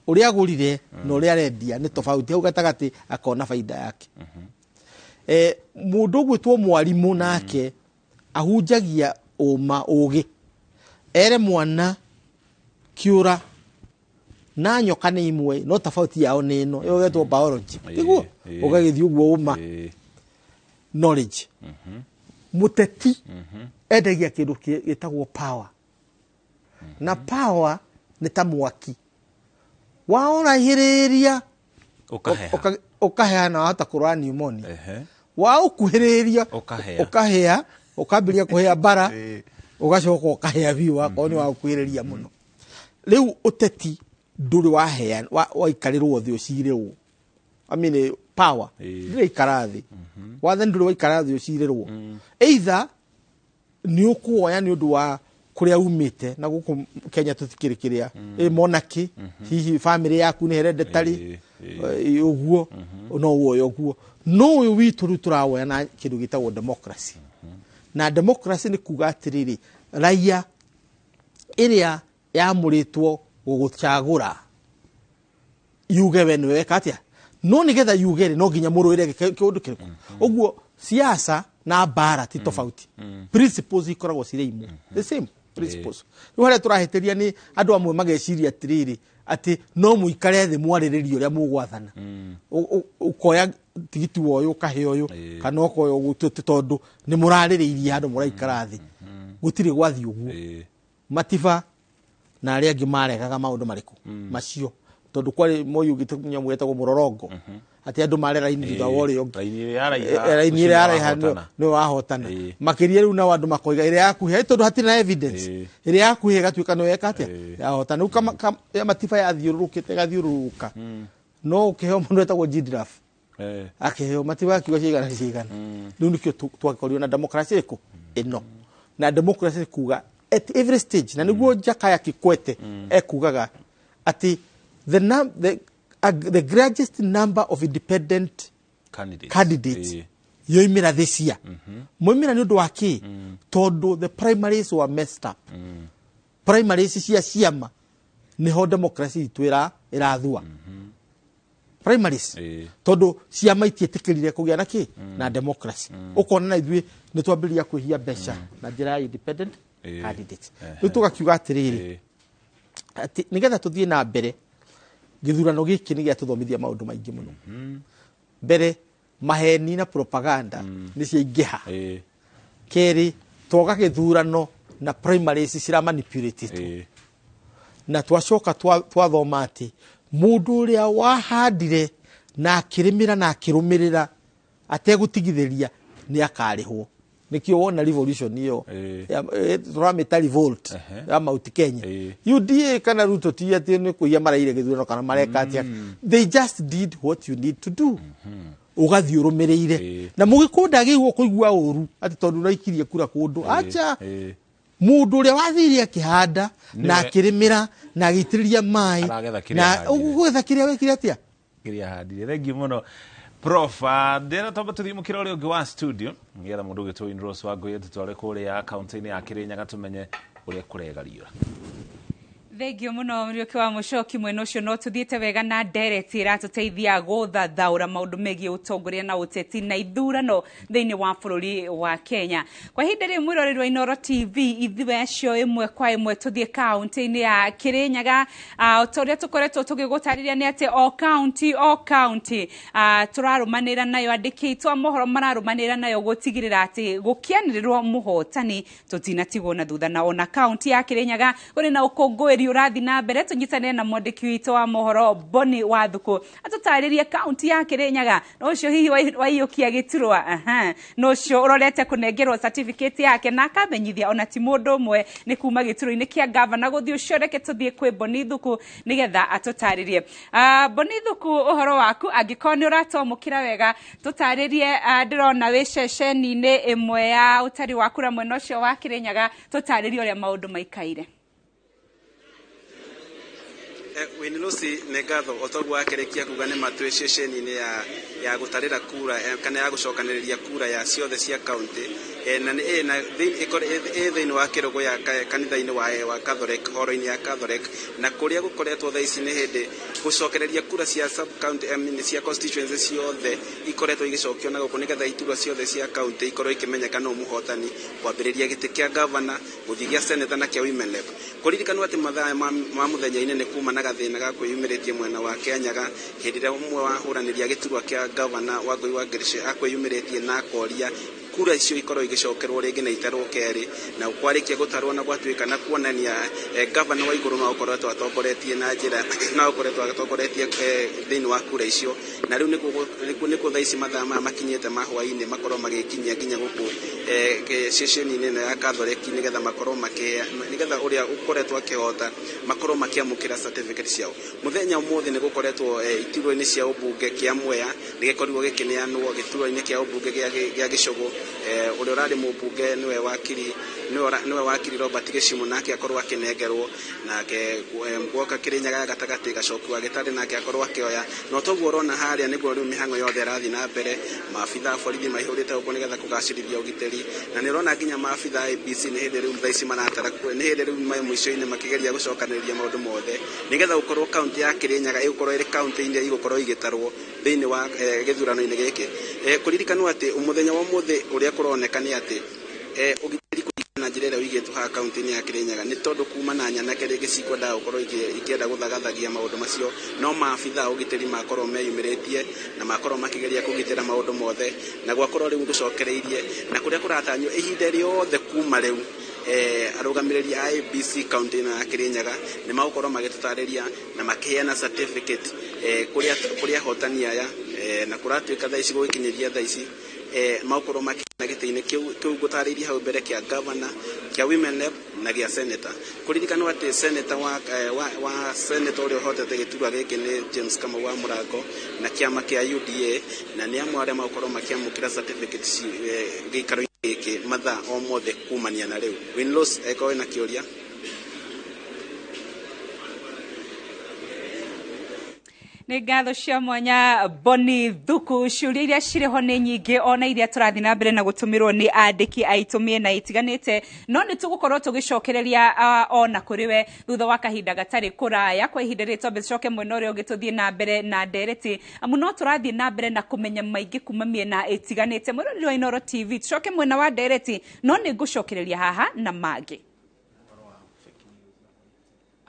Ũrĩa agũrire na ũrĩa arendia nĩ tofauti, hau gatagatĩ akona baida yake. Mũndũ ũgwĩtwo mwarimũ nake ahunjagia ũma, ũgĩ ere mwana kĩũra na nyoka nĩ imwe, no tofauti yao nĩ ĩno, ĩyo ĩgetwo biology, tiguo? Ũgagĩthiĩ ũguo, ũma, knowledge. Mũteti endagia kĩndũ gĩtagwo power, na power nĩ ta mwaki waũraihĩrĩria Ũkaheha. Ũkaheha na wahota kũrwara pneumonia. Waũkuhĩrĩria Ũkahĩa. Ũkahĩa, ũkambĩrĩria kũhĩa mbara, ũgacoka ũkahĩa biũ wakorwo nĩ waũkuhĩrĩria mũno. Rĩu ũteti ndũrĩ wahea waikarĩrwo thĩ ũcirĩrwo. I mean, power ndĩrĩ ikara thĩ, wathani ndũrĩ waikara thĩ ũcirĩrwo. Either nĩ ũkuoya nĩ ũndũ wa kũrĩa umĩte, na gũkũ Kenya tũtikĩrĩ kĩrĩa ĩ monarchy, hihi family yaku nĩ hereditary, ũguo no woya ũguo. No ũyũ witũ rĩu tũrawoya na kĩndũ gĩtagwo democracy, na democracy nĩ kuga atĩrĩrĩ, raia ĩrĩa yamũrĩtwo gũgũcagũra yuge we nĩwe weka atĩa, no nĩgetha yuge rĩ, no nginya mũrũĩre kĩũndũ kĩrĩkũ. Ũguo siasa na mbara ti tofauti, principles ikoragwo cirĩ imwe, the same. Principles rĩu harĩa tũrahĩtĩria nĩ andũ amwe mageciria atĩrĩrĩ atĩ no mũikare thĩ mwarĩrĩrie ũrĩa mũgwathana. Ũkoya tigiti wa ũyũ ũkahe ũyũ kana ũkoya ũguo tondũ nĩ mũrarĩrĩirie handũ mũraikara thĩ. Gũtirĩ gwathiĩ ũguo. Matiba na arĩa angĩ maregaga maũndũ marĩkũ macio tondũ kwarĩ Moi ũngĩ nyamũ yetagwo mũrorongo atĩ andũ mare raini thutha wa ũrĩa ũngĩ, raini ĩrĩa yaraiha nĩwe wahotana. Makĩria rĩu nao andũ makoiga ĩrĩa yakuhĩ tondũ hatirĩ na evidence, ĩrĩa yakuhĩ ĩgatuĩka nĩyo eka atĩa yahotana. Rĩu Matiba yathiũrũrũkĩte ĩgathiũrũrũka no ũkĩheo mũndũ wetagwo Gidraf akĩheo Matiba akiuga ciigana ciigana. Rĩu nĩkĩo twakorirwo na democracy ĩrĩkũ ĩno, na democracy kuga at every stage, na nĩguo Jakaya Kikwete ekugaga atĩ the greatest number of independent candidates yoimĩra this year. Moimĩra nĩ ũndũ wa kĩ? Tondũ the primaries were messed up. Primaries cia ciama nĩho democracy itũ ĩrathua. Primaries tondũ ciama itiĩtĩkĩrire kũgĩa na kĩ na democracy. Ũkona na ithuĩ nĩ twambĩrĩria kwĩhia mbeca na njĩra ya independent candidates. Rĩu tũgakiuga atĩrĩrĩ atĩ nĩgetha tũthiĩ na mbere gĩthurano gĩkĩ nĩ gĩatũthomithia maũndũ maingĩ mũno. Mbere maheni na propaganda nĩ ciaingĩha. Kerĩ twoga gĩthurano na primaries ciramanipulated. Na twacoka twathoma atĩ mũndũ ũrĩa wahandire na akĩrĩmĩra na akĩrũmĩrĩra ategũtigithĩria nĩ akarĩhwo. Nĩkĩo wona revolution ĩyo tũramĩta revolt ya Mount Kenya. UDA kana Ruto ti atĩ nĩ kũiya maraire gĩthurano kana mareka atĩa. They just did what you need to do. Ũgathiĩ ũrũmĩrĩire. Na mũgĩkũyũ ndagĩrĩirwo kũigua ũru atĩ tondũ ũraikirie kura kũndũ. Acha mũndũ ũrĩa wathire akĩhanda na akĩrĩmĩra na agĩitĩrĩria maĩ na ũgũgetha kĩrĩa wekire atĩa kĩrĩa ahandire. Thengiũ mũno Prof. Ndĩrenda twambe tũthiĩ mũkĩra ũrĩa ũngĩ wa studio nĩgetha mũndũ ũgĩtwo Winrose Wangũi atũtware kũrĩa kaunti-inĩ ya Kĩrĩnyaga tũmenye ũrĩa kũregariũra. Thengio muno Muriuki wa Mucoki mwena ucio no tuthiite wega na ndereti iratuteithia guthathaura maundu megie utongoria na uteti na ithurano thiini wa bururi wa Kenya. Kwa ihinda rĩrĩ mwĩroreri wa Inooro TV ithuĩ acio ĩmwe kwa ĩmwe tuthiĩ kaunti-inĩ ya Kirinyaga. O ta ũrĩa tũkoretwo tũgĩgũtarĩria nĩ atĩ o kaunti tũrarũmanĩra nayo, andĩki aitũ a mohoro mararũmanĩra nayo gũtigĩrĩra atĩ gũkĩanĩrĩrwo mũhotani tũtinatigwo na thutha. Na ona kaunti ya Kirinyaga kũrĩ na ũkũngũĩri ũrathi na mbere, tũnyitanĩre na mwandĩki witũ wa mohoro Boni Wathuku atũtarĩrie kaunti ya Kirinyaga no ũcio hihi waiyũkia gĩturwa, no ũcio ũrorete kũnengerwo certificate yake na akamenyithia ona ti mũndũ ũmwe nĩ kuma gĩturwa-inĩ kĩa gavana gũthiĩ ũcio. Reke tũthiĩ kwĩ Boni Thuku nĩgetha atũtarĩrie. Boni Thuku, ũhoro waku angĩkorwo nĩ ũratwamũkĩra wega tũtarĩrie. Ndĩrona wĩ ceceni-inĩ ĩmwe ya ũtari wa kura mwena ũcio wa Kirinyaga, tũtarĩrie ũrĩa maũndũ maikaire. Wini Lucy nĩ ngatho o toguo akĩrĩkia kuga nĩ matwĩ ceceni-inĩ ya gũtarĩra kura kana ya gũcokanĩrĩria kura ya ciothe cia kaunti, na nĩ na ĩ thĩinĩ wa kĩrũgũ ya kanitha-inĩ wa Catholic, horo-inĩ ya Catholic, na kũrĩa gũkoretwo thaa ici nĩ hĩndĩ gũcokereria kura cia sub county, cia constituency ciothe ikoretwo igĩcokio na gũkũ nĩgetha iturwa ciothe cia kaunti ikorwo ikĩmenyeka nũ mũhotani, kwambĩrĩria gĩtĩ kĩa gavana gũthiĩ gĩa senator na kĩa women rep. Kũririkanwo atĩ mathaa ma mũthenya-inĩ nĩ kuma na gathĩna ga kwĩyumĩrĩtie mwena wa Kĩanyaga hĩndĩ ĩrĩa ũmwe wa ahũranĩri a gĩturwa kĩa gavana Wangũi wa Ngirici akwĩyumĩrĩtie na akoria kura icio ikorwo igĩcokerwo rĩngĩ na itarwo kerĩ, na kwarĩkia gũtarwo na gwatuĩka na kuonania gavana wa igũrũ no akoretwo atongoretie na njĩra no akoretwo atongoretie thĩinĩ wa kura icio, na rĩu nĩkuo thaa ici mathaa maya makinyĩte ma hwaĩ-inĩ makorwo magĩkinyia nginya gũkũ ceceni-inĩ ĩno ya Catholic nĩgetha makorwo nĩgetha ũrĩa ũkoretwo akĩhota makorwo makĩamũkĩra certificate ciao. Mũthenya ũmũthĩ nĩ gũkoretwo iturwa-inĩ cia ũmbunge kĩa Mwea nĩgĩkorirwo gĩkĩneanwo gĩturwa-inĩ kĩa ũmbunge gĩa Gĩcũgũ, ũrĩa ũrarĩ mũmbunge nĩwe wakiri Robert Gĩcimu nake akorwo akĩnengerwo, nake gwoka Kĩrĩnyaga ya gatagatĩ Gacoki wa Gĩtarĩ nake akorwo akĩoya. Na toguo ũrona harĩa nĩguo rĩu mĩhang'o yothe ĩrathiĩ na mbere, maabitha a borithi maihũrĩte gũkũ nĩgetha kũgacĩrithia ũgitĩri, na nĩ ũrona nginya maabitha a IEBC nĩ hĩndĩ rĩu thaa ici maratara, nĩ hĩndĩ rĩu me mũico-inĩ makĩgeria gũcokanĩrĩria maũndũ mothe nĩgetha gũkorwo kaunti ya Kĩrĩnyaga ĩgũkorwo ĩrĩ kaunti iria igũkorwo igĩtarwo thĩinĩ wa gĩthurano-inĩ gĩkĩ. Kũririkanwo atĩ mũthenya wa ũmũthĩ ũrĩa kũroneka nĩ atĩ ũgitĩri kũringana na njĩra ĩrĩa ũigĩtwo haha kaunti-inĩ ya Kirinyaga, nĩ tondũ kuma na nyanake rĩngĩ cikwendaga gũkorwo ikĩenda gũthagathagia maũndũ macio, no maabitha a ũgitĩri makorwo meyumĩrĩtie na makorwo makĩgeria kũgitĩra maũndũ mothe, na gwakorwo rĩu gũcokereirie na kũrĩa kũratanywo ihinda rĩothe kuma rĩu arũgamĩrĩri a IEBC kaunti ĩno ya Kirinyaga nĩ magũkorwo magĩtũtarĩria na makĩheana certificate kũrĩa ahotani aya, na kũratuĩka thaa ici gũgĩkinyĩria thaa ici magũkorwo makĩheana gĩtĩ-inĩ kĩu ngũtarĩirie hau mbere kĩa governor, kĩa women rep na gĩa senator. Kũririkanwo atĩ senator wa senator ũrĩa ũhotete gĩturwa gĩkĩ nĩ James Kamau wa Mũrango na kĩama kĩa UDA, na nĩ amwe arĩa magũkorwo makĩamũkĩra certificate gĩikaro-inĩ gĩkĩ mathaa o mothe kumania na rĩu. Winlos, angĩkorwo wĩna kĩũria. Nĩ ngatho cia mwanya Boni Thuku. Ciũria iria cirĩ ho nĩ nyingĩ ona iria tũrathiĩ na mbere na gũtũmĩrwo nĩ andĩki aitũ mĩena ĩtiganĩte, no nĩ tũgũkorwo tũgĩcokereria ona kũrĩ we thutha wa kahinda gatarĩ kũraya. Kwa ihinda rĩrĩ twambe tũcoke mwena ũrĩa ũngĩ tũthiĩ na mbere na ndereti, amu no tũrathiĩ na mbere na kũmenya maingĩ kuma mĩena ĩtiganĩte. Mwĩroreri wa Inooro TV, tũcoke mwena wa ndereti, no nĩ ngũcokereria haha na mangĩ.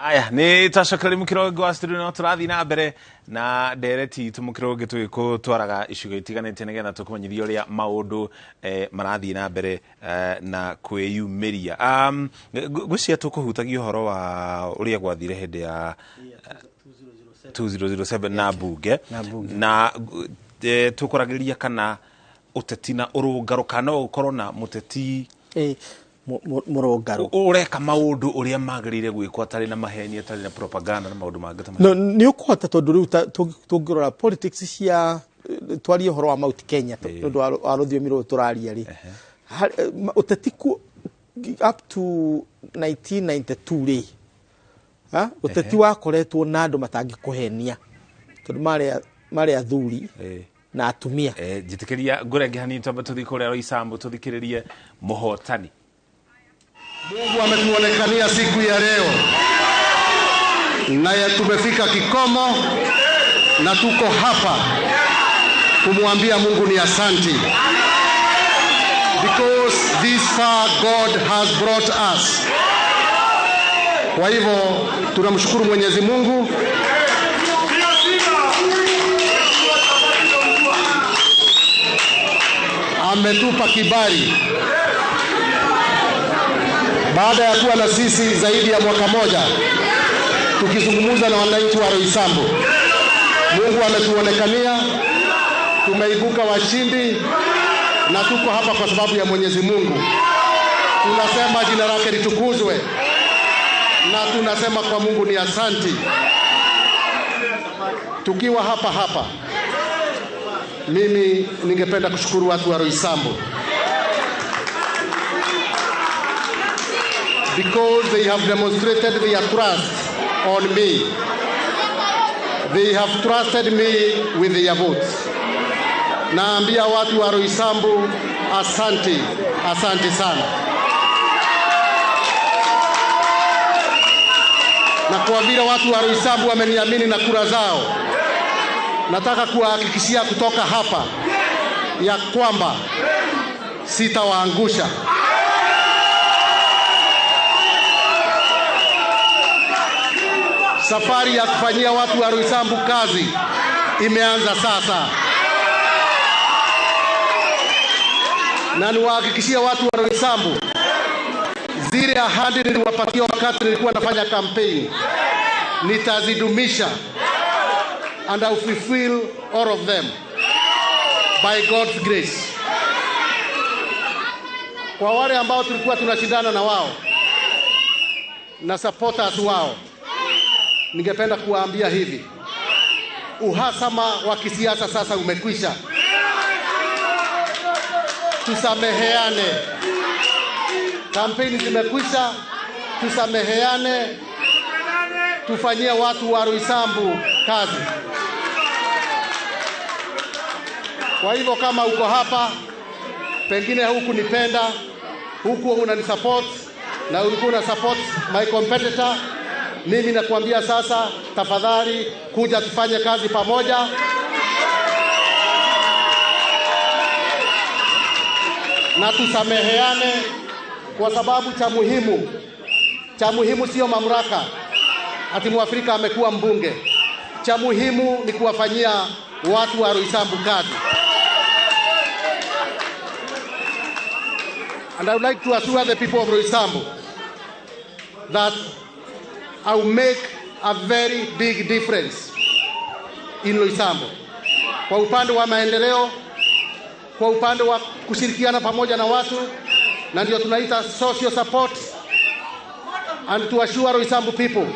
Aya, nĩ twacokereria mũkĩro wa studio, no tũrathiĩ na mbere na ndereti itũ mũkĩro ũngĩ tũgĩkũtwaraga icigo itiganĩte nĩgetha tũkũmenyithie ũrĩa maũndũ marathiĩ na mbere na kwĩyumĩria. Ngwĩciria tũkũhutagia ũhoro wa ũrĩa gwathire hĩndĩ ya 2007 na bunge, na tũkũragĩrĩria kana ũteti na ũrũngarũ, kana no ũkorwo na mũteti mũrũngarũ ũreka maũndũ ũrĩa magĩrĩire gwĩkwo atarĩ na maheni, atarĩ na propaganda na maũndũ mangĩ ta macio. No nĩ ũkũhota, tondũ rĩu tũngĩrora politics cia twarie ũhoro wa Mount Kenya nĩ ũndũ wa rũthiomi rũrũ tũraria rĩ, ũteti up to 1992 rĩ, ũteti wakoretwo na andũ matangĩkũhenia tondũ marĩ athuri na atumia. Njĩtĩkĩria ngũrenge hanini twambe tũthiĩ kũrĩa Roysambu tũthikĩrĩrie mũhotani. Mungu ametuonekania siku ya leo, naye tumefika kikomo na tuko hapa kumwambia Mungu ni asanti, because this far God has brought us. Kwa hivyo tunamshukuru Mwenyezi Mungu. Ametupa kibali baada ya kuwa na sisi zaidi ya mwaka moja tukizungumza na wananchi wa Roysambu. Mungu ametuonekania, tumeibuka washindi na tuko hapa kwa sababu ya Mwenyezi Mungu. Tunasema jina lake litukuzwe na tunasema kwa Mungu ni asanti. Tukiwa hapa hapa, mimi ningependa kushukuru watu wa Roysambu because they have demonstrated their trust on me. They have trusted me with their votes. Naambia watu wa Roysambu asante, asante sana. Na kwa vile watu wa Roysambu wameniamini na kura zao, nataka kuwahakikishia kutoka hapa ya kwamba sitawaangusha. Safari ya kufanyia watu wa Roysambu kazi imeanza sasa. Na niwahakikishia watu wa Roysambu, zile ahadi niliwapatia wakati nilikuwa nafanya campaign, nitazidumisha and I will fulfill all of them by God's grace. Kwa wale ambao tulikuwa tunashindana na wao na supporters wao, ningependa kuwaambia hivi: uhasama wa kisiasa sasa umekwisha. Tusameheane. Kampeni zimekwisha, tusameheane, tufanyie watu wa Roysambu kazi. Kwa hivyo kama uko hapa, pengine hukunipenda, huku unanisupport na ulikuwa una support my competitor, mimi nakuambia sasa, tafadhali kuja tufanye kazi pamoja. Na tusameheane, kwa sababu cha muhimu sio mamlaka ati Mwafrika amekuwa mbunge. Cha muhimu ni kuwafanyia watu wa Roysambu kazi. And I would like to assure the people of Roysambu that I will make a very big difference in Roysambu. Kwa upande wa maendeleo, kwa upande wa kushirikiana pamoja na watu, na ndio tunaita social support, and to assure Roysambu people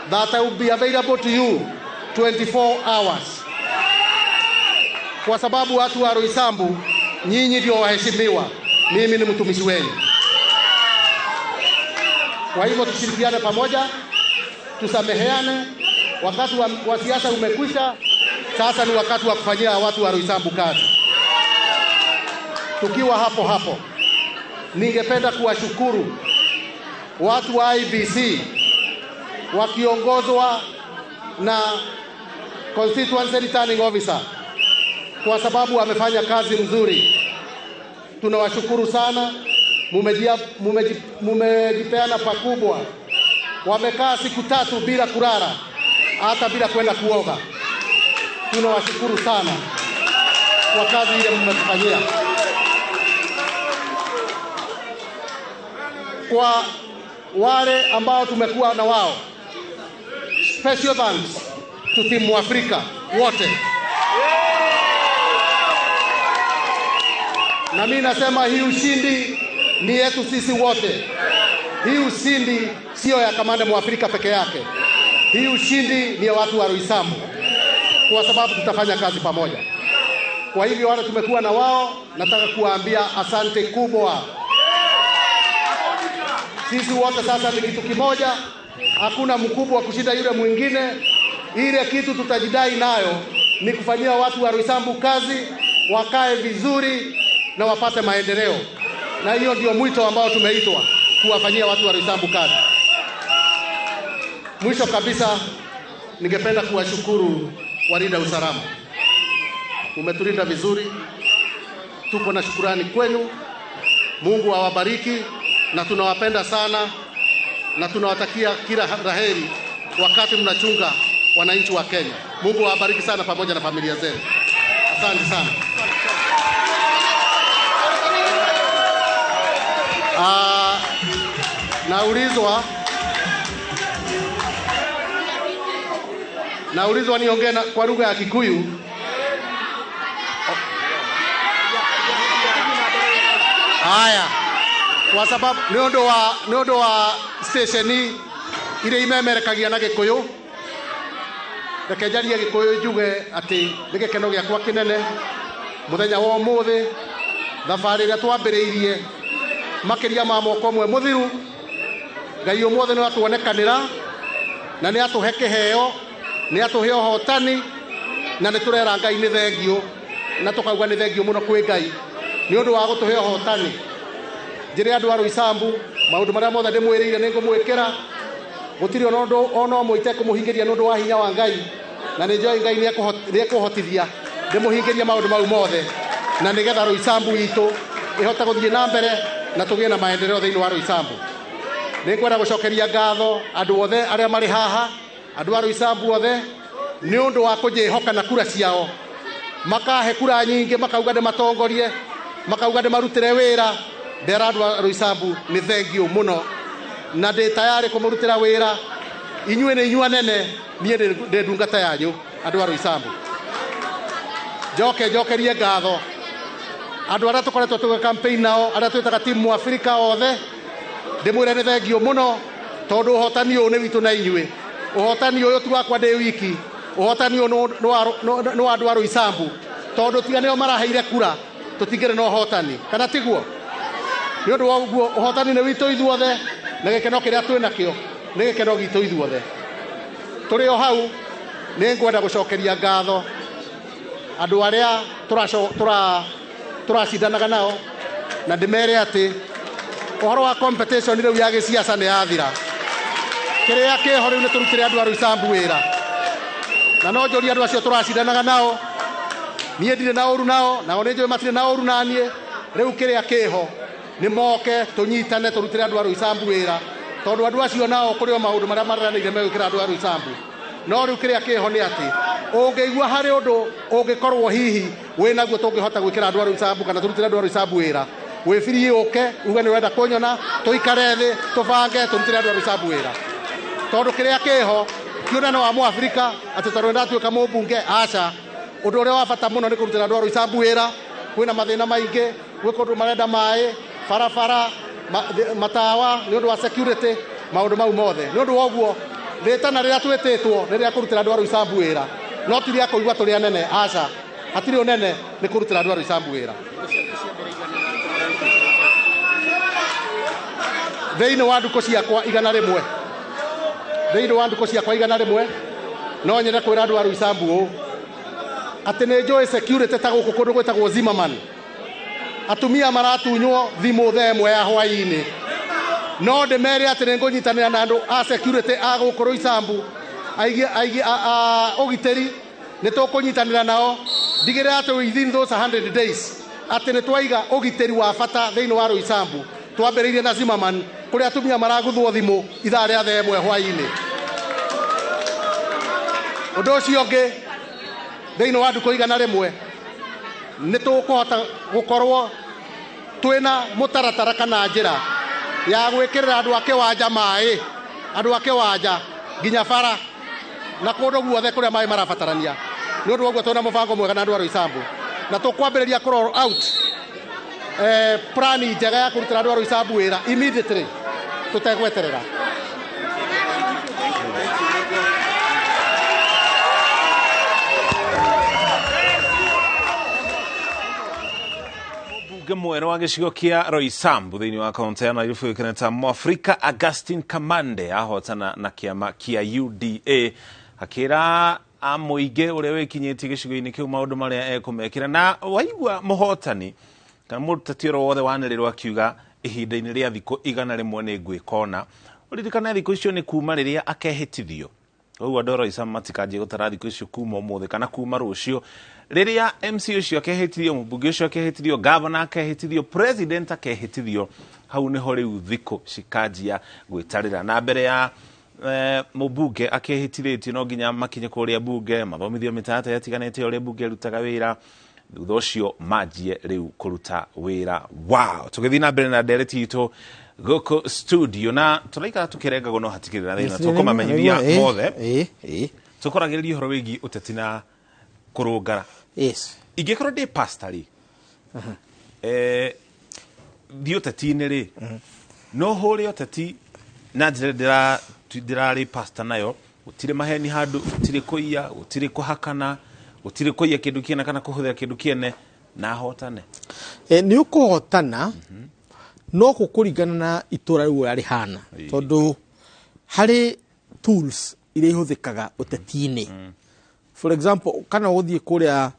that I will be available to you 24 hours. Kwa sababu watu wa Roysambu, nyinyi ndio waheshimiwa, mimi ni mtumishi wenu. Kwa hivyo tushirikiane pamoja, tusameheane. Wakati wa siasa umekwisha, sasa ni wakati wa kufanyia watu wa Roysambu kazi. Tukiwa hapo hapo, ningependa kuwashukuru watu wa IEBC wakiongozwa na Constituency Returning Officer, kwa sababu wamefanya kazi mzuri. Tunawashukuru sana, mumejipeana pakubwa. Wamekaa siku 3 bila kulala, hata bila kwenda kuoga. Tunawashukuru sana kwa kazi ile mmetufanyia. Kwa wale ambao tumekuwa na wao, special thanks to Team Mwafrika wote. Na mimi nasema hii ushindi ni yetu sisi wote. Hii ushindi sio ya Kamanda Mwafrika peke yake. Hii ushindi ni ya watu wa Roysambu, kwa sababu tutafanya kazi pamoja. Kwa hivyo wale tumekuwa na wao, nataka kuwaambia asante kubwa. Sisi wote sasa ni kitu kimoja, hakuna mkubwa kushinda yule mwingine. Ile kitu tutajidai nayo ni kufanyia watu wa Roysambu kazi, wakae vizuri na wapate maendeleo. Na hiyo ndio mwito ambao tumeitwa kuwafanyia watu wa Roysambu kazi. Mwisho kabisa, ningependa kuwashukuru walinda usalama. Umetulinda vizuri. Tuko na shukurani kwenu. Mungu awabariki, na tunawapenda sana, na tunawatakia kila laheri wakati mnachunga wananchi wa Kenya. Mungu awabariki sana pamoja na familia zenu. Asante sana. Naulizwa niongee kwa lugha ya Kikuyu. Haya, kwa sababu nĩ ũndũ wa station ile imemerekagia na Gĩkũyũ, reke njarie Gĩkũyũ njuge atĩ nĩ gĩkeno gĩakwa kĩnene mũthenya wa ũmũthĩ, thabarĩ ĩrĩa twambĩrĩirie makĩria ma mwaka ũmwe mũthiru, Ngai ũmũthĩ nĩ atuonekanĩra na nĩ atũhe kĩheo, nĩ atũhe ũhotani, na nĩ tũrera Ngai nĩ thengiũ, na tũkauga nĩ thengiũ mũno kwĩ Ngai nĩ ũndũ wa gũtũhe ũhotani. Njĩre andũ a Roysambu maũndũ marĩa mothe ndĩmwĩrĩire nĩ ngũmwĩkĩra, gũtirĩ ona ũndũ ona ũmwe itekũmũhingĩria nĩ ũndũ wa hinya wa Ngai, na nĩ njũĩ Ngai nĩ ekũhotithia ndĩmũhingĩrie maũndũ mau mothe, na nĩgetha Roysambu itũ ĩhote gũthiĩ na mbere na tũgĩe na maendeleo thĩinĩ wa Roysambu. Nĩ ngwenda gũcokeria ngatho andũ othe arĩa marĩ haha, andũ a Roysambu othe, nĩ ũndũ wa kũnjĩhoka na kura ciao. Makahe kura nyingĩ, makauga ndĩmatongorie, makauga ndĩmarutĩre wĩra. Ndera andũ a Roysambu nĩ thengiũ mũno, na ndĩ tayarĩ kũmũrutĩra wĩra. Inyuĩ nĩ inyuĩ anene, niĩ ndĩ ndungata yanyu andũ a Roysambu. Njoke njokerie ngatho andũ arĩa tũkoretwo tũgĩ campaign nao, arĩa twĩtaga Team Mwafrika othe, ndĩmwĩre nĩ thengiũ mũno, tondũ ũhotani ũyũ nĩ witũ na inyuĩ. Ũhotani ũyũ ti wakwa ndĩ wiki, ũhotani ũyũ nĩ wa andũ a Roysambu, tondũ tiga nĩo maraheire kura tũtingĩrĩ na ũhotani, kana tiguo? Nĩ ũndũ wa ũguo ũhotani nĩ witũ ithuothe, na gĩkeno kĩrĩa twĩ nakĩo nĩ gĩkeno gitũ ithuothe. Tũrĩ o hau nĩ ngwenda gũcokeria ngatho andũ arĩa tũracindanaga nao, na ndĩmere atĩ ũhoro wa competition rĩu ya gĩciaca nĩ yathira. Kĩrĩa kĩho rĩu nĩ tũrutĩre andũ a Roysambu wĩra, na no njũrie andũ acio tũracindanaga nao, niĩ ndirĩ na ũru nao, nao nĩ njũĩ matirĩ na ũru na niĩ. Rĩu kĩrĩa kĩho Nĩ moke tũnyitane tũrutĩre andũ a Roysambu wĩra, tondũ andũ acio nao kũrĩ o maũndũ marĩa mareranĩire megwĩkĩra andũ a Roysambu. No rĩu kĩrĩa kĩho nĩ atĩ ũngĩigua harĩ ũndũ ũngĩkorwo hihi wĩnaguo tũngĩhota gwĩkĩra andũ a Roysambu kana tũrutĩre andũ a Roysambu wĩra, wĩbirie ũke uge nĩ ũrenda kũnyona, tũikare thĩ tũbange tũrutĩre andũ a Roysambu wĩra. Tondũ kĩrĩa kĩho ti ũnene wa Mũafrika atĩ tondũ nĩndatuĩka mũmbunge, aca. Ũndũ ũrĩa wa bata mũno nĩ kũrutĩra andũ a Roysambu wĩra. Kwĩna mathĩna maingĩ, gwĩ kũndũ marenda maĩ, barabara, matawa nĩ ũndũ wa security, maũndũ mau mothe. Nĩ ũndũ wa ũguo rĩtana rĩrĩa twĩtĩtwo nĩ rĩa kũrutĩra andũ a Roysambu wĩra, no ti rĩa kũigua tũrĩ anene, aca. Hatirĩ ũnene, nĩ kũrutĩra andũ a Roysambu wĩra. Thĩinĩ wa ndukũ ciakwa 100, thĩinĩ wa ndukũ ciakwa 100, no nyende kwĩra andũ a Roysambu ũũ atĩ nĩ njũĩ security ta gũkũ kũndũ gwĩtagwo Zimmerman, atumia maratunywo thimũ thaa ĩmwe ya hwaĩ-inĩ. No ndĩmere atĩ nĩ ngũnyitanĩra na andũ a security a gũkũ Roysambu, aigi a ũgitĩri, nĩ tũkũnyitanĩra nao ndigĩrĩra atĩ within those 100 days atĩ nĩ twaiga ũgitĩri wa bata thĩinĩ wa Roysambu. Twambĩrĩirie na Zimmerman kũrĩa atumia maraguthwo thimũ ithaa rĩa thaa ĩmwe hwaĩ-inĩ. Ũndũ ũcio ũngĩ, thĩinĩ wa ndukũ 100 nĩ tũkũhota gũkorwo twĩna mũtaratara kana njĩra ya gwĩkĩrĩra andũ a kĩwanja maĩ, andũ a kĩwanja nginya bara na kũndũ guothe kũrĩa maĩ marabatarania. Nĩ ũndũ wa ũguo twĩna mũbango mwega na andũ a Roysambu, na tũkwambĩrĩria kũ roll out plani njega ya kũrutĩra andũ a Roysambu wĩra immediately tũtegweterera. Mbunge mwerũ wa gĩcigo kĩa Roysambu thĩinĩ wa kaunti ya Nairobi ũĩkaine ta Mwafrika Augustine Kamande ahotana na kĩama kĩa UDA, akĩra amũingĩ ũrĩa wĩkinyĩtie gĩcigo-inĩ kĩu maũndũ marĩa ekũmekĩra. Na waigua mũhotani kana mũteti oro wothe wanĩrĩrwo akiuga ihinda-inĩ rĩa thikũ 100 nĩ ngwĩka ũna, ũririkane thikũ icio nĩ kuma rĩrĩa akehĩtithio. Koguo andũ a Roysambu matikanjie gũtara thikũ icio kuma ũmũthĩ kana kuma rũciũ, rĩrĩa MC ũcio akehĩtithio, mũmbunge ũcio akehĩtithio, gavana akehĩtithio, president akehĩtithio, hau nĩho rĩu thikũ cikanjia gwĩtarĩra. Na mbere ya mũmbunge akehĩtithĩtio no nginya makinye kũrĩa mbunge, mathomithio mĩtaratara ĩtiganĩte ũrĩa mbunge ĩrutaga wĩra, thutha ũcio manjie rĩu kũruta wĩra wao. Tũgĩthiĩ na mbere na ndereti itũ gũkũ studio, na tũraikara tũkĩrengagwo no hatikĩrĩ na thĩna, tũkũmamenyithia mothe. Tũkoragĩrĩria ũhoro wĩgiĩ ũteti na kũrũngara. Yes. Ingĩkorwo ndĩ pastor rĩ, thiĩ ũteti-inĩ rĩ, no hũre ũteti na njĩra ndĩrarĩ pastor nayo, gũtirĩ maheni handũ, gũtirĩ kũiya, gũtirĩ kũhakana, gũtirĩ kũiya kĩndũ kĩene kana kũhũthĩra kĩndũ kĩene, na hotane. Nĩ ũkũhotana, no gũkũringana na itũra rĩu ũrĩa rĩhana, tondũ harĩ tools iria ihũthĩkaga ũteti-inĩ. For example, kana ũgũthiĩ kũrĩa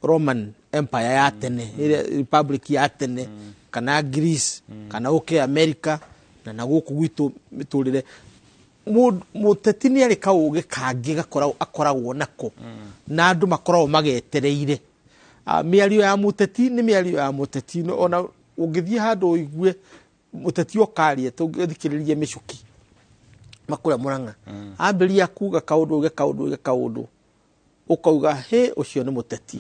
Roman Empire ya tene, ĩrĩa Republic ya tene, kana Greece, kana ũke America, na gũkũ gwitũ mĩtũrĩre, mũteti nĩ arĩ kaũgĩ kangĩ akoragwo nako, na andũ makoragwo magetereire. Mĩario ya mũteti nĩ mĩario ya mũteti, ona ũngĩthiĩ handũ ũigue mũteti okaria, tũngĩthikĩrĩria mĩcuki makũrĩa Murang'a, ambĩrĩria kuga kaũndũ uge kaũndũ uge kaũndũ, ũkauga he ũcio nĩ mũteti.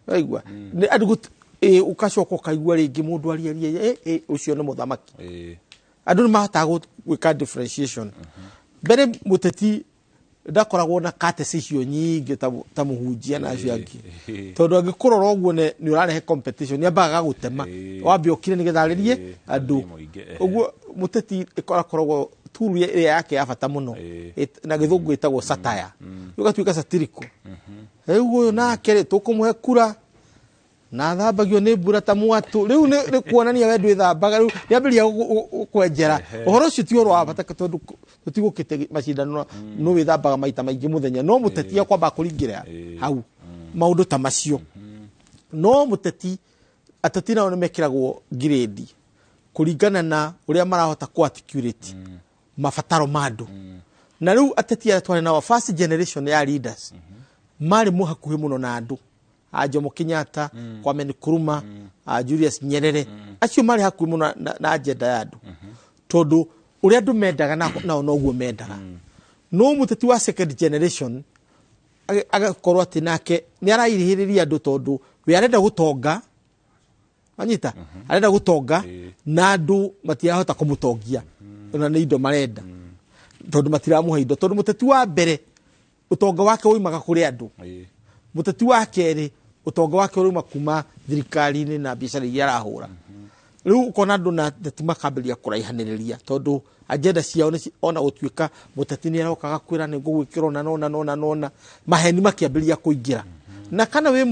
Waigua? Nĩ andũ ũgacoka ũkaigua rĩngĩ mũndũ ariaria, ũcio nĩ mũthamaki. Andũ nĩ mahotaga gwĩka differentiation. Mbere mũteti ndakoragwo na courtesy icio nyingĩ ta mũhunjia na acio angĩ, tondũ angĩkũrora ũguo nĩ ũrarehe competition, nĩ ambaga gũtema, wambe ũkire nĩgetha arĩrie andũ. Ũguo mũteti akoragwo tool ĩrĩa yake ya bata mũno, na gĩthũngũ ĩtagwo satire, ũgatuĩka satirical. Rĩu ũyũ nake rĩ, tũkũmũhe kura na thambagio nĩ mbura ta mwatũ, rĩu nĩ kuonania we ndwĩthambaga, rĩu nĩambĩrĩria gũkwenjera. Ũhoro ũcio ti ũhoro wa bata tondũ tũtigũkĩte macindano, no wĩthambaga maita maingĩ mũthenya, no mũteti akwamba kũringĩra hau maũndũ ta macio. No mũteti, ateti nao nĩmekĩragwo grade kũringana na ũrĩa marahota kũ articulate mabataro ma andũ. Na rĩu ateti arĩa twarĩ nao first generation ya leaders marĩ hakuhĩ mũno na andũ, Jomo Kenyatta, Kwame Nkrumah, Julius Nyerere, acio marĩ hakuhĩ mũno na agenda ya andũ, tondũ ũrĩa andũ mendaga nao noguo mendaga. No mũteti wa second generation agakorwo atĩ nake nĩ arairĩhĩrĩria andũ, tondũ we arenda gũtonga, wanyita, arenda gũtonga na andũ matirahota kũmũtongia, ona nĩ indo marenda, tondũ matiramũhe indo. Tondũ mũteti wa mbere ũtonga wake woimaga kũrĩ andũ, mũteti wa kerĩ ũtonga wake ũrauma kuma thirikari-inĩ na biacara iria arahũra. Rĩu ũkona andũ na ateti makambĩrĩria kũraihanĩrĩria, tondũ agenda ciao nĩ ona gũtuĩka mũteti nĩ aroka agakwĩra nĩ ngũgwĩkĩra ona nona nona nona, maheni makĩambĩrĩria kũingĩra. Na kana wĩ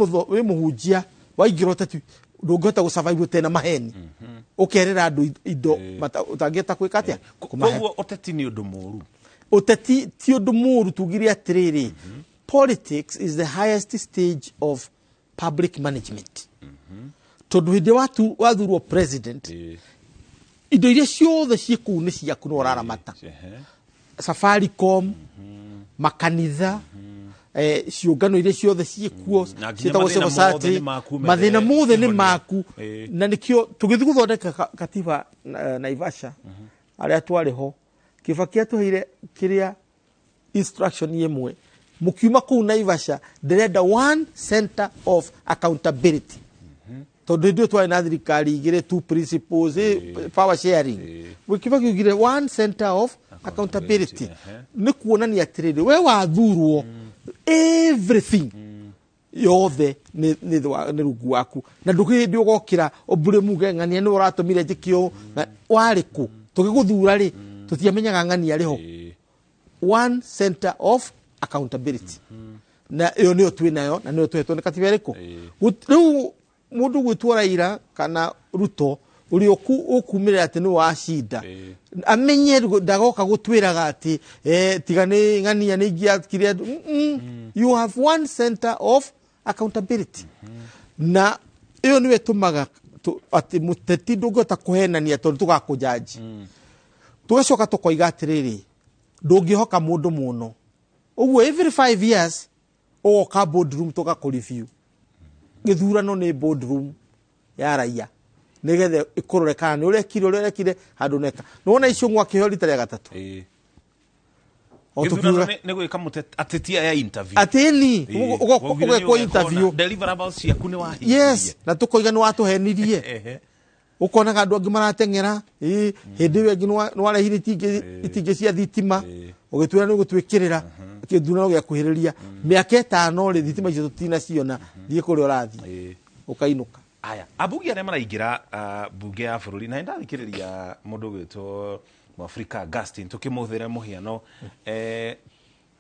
mũhunjia waingĩra ũteti, ndũngĩhota gũ-survive ũtarĩ na maheni, ũkerĩra andũ indo ũtangĩhota gwĩka atĩa. Koguo ũteti nĩ ũndũ mũru? Ũteti ti ũndũ mũru, tugire atĩrĩrĩ, politics is the highest stage of public management. Tondũ hĩndĩ wathurwo president, indo iria ciothe ciĩ kũu nĩ ciaku, no ũraramata. Safaricom, makanitha, ciũngano iria ciothe ciĩkuo ciĩtagwo civil society, mathĩna mothe nĩ maku. Na nĩkĩo tũgĩthiĩ gũthondeka katiba Naivasha, arĩa twarĩ ho, Kibaki atũheire kĩrĩa instruction ĩmwe, mũkiuma kũu Naivasha ndĩrenda one center of accountability. Tondũ hĩndĩ ĩyo twarĩ na thirikari igĩrĩ, two principles, power sharing. Kibaki augire one center of accountability, nĩ kuonania atĩrĩrĩ, we wathurwo, everything yothe nĩ rungu waku, na ndũkĩ hĩndĩ ũgokĩra ũmbure muge ng'ania nĩ ũratũmire njĩke ũũ, na warĩ kũ tũgĩgũthura rĩ, tũtiamenyaga ng'ania arĩ ho. One center of accountability, na ĩyo nĩyo twĩ nayo, na nĩyo tũhetwo nĩ katiba ĩrĩkũ. Rĩu mũndũ gwĩtwo Raila kana Ruto ũrĩa ũkumĩrĩra atĩ nĩ wacinda, amenye ndagoka gũtwĩraga atĩ tiga nĩ ng'ania nĩ ingĩakire andũ. You have one center of accountability, na ĩyo nĩyo ĩtũmaga atĩ mũteti ndũngĩhota kũhenania, tondũ tũgakũjanji. Tũgacoka tũkoiga atĩrĩrĩ, ndũngĩhoka mũndũ mũno, ũguo every 5 years ũgoka boardroom tũgakũ review. Gĩthurano nĩ boardroom ya raia, nĩgetha ĩkũrore kana nĩ ũrekire ũrĩa ũrekire handũ neka. Nĩwona icio mwakĩheo rita rĩa gatatũ. Nĩ gwĩka ateti aya interview. Atĩni ũgekwo interview, deliverables ciaku nĩ wahingirie. Yes, na tũkoiga nĩ watũhenirie. Ũkonaga andũ angĩ marateng'era, hĩndĩ ĩyo ĩngĩ nĩ warehire itingĩ cia thitima, ũgĩtwĩra nĩ ũgũtwĩkĩrĩra, gĩthurano gĩakuhĩrĩria mĩaka 5 rĩ, thitima icio tũtinaciona, thiĩ kũrĩa ũrathiĩ ũkainũka. Aya ambunge arĩa maraingĩra mbunge ya bũrũri, na nĩndathikĩrĩria mũndũ ũgwĩtwo Mwafrika Augustine tũkĩmũhũthĩra mũhiano,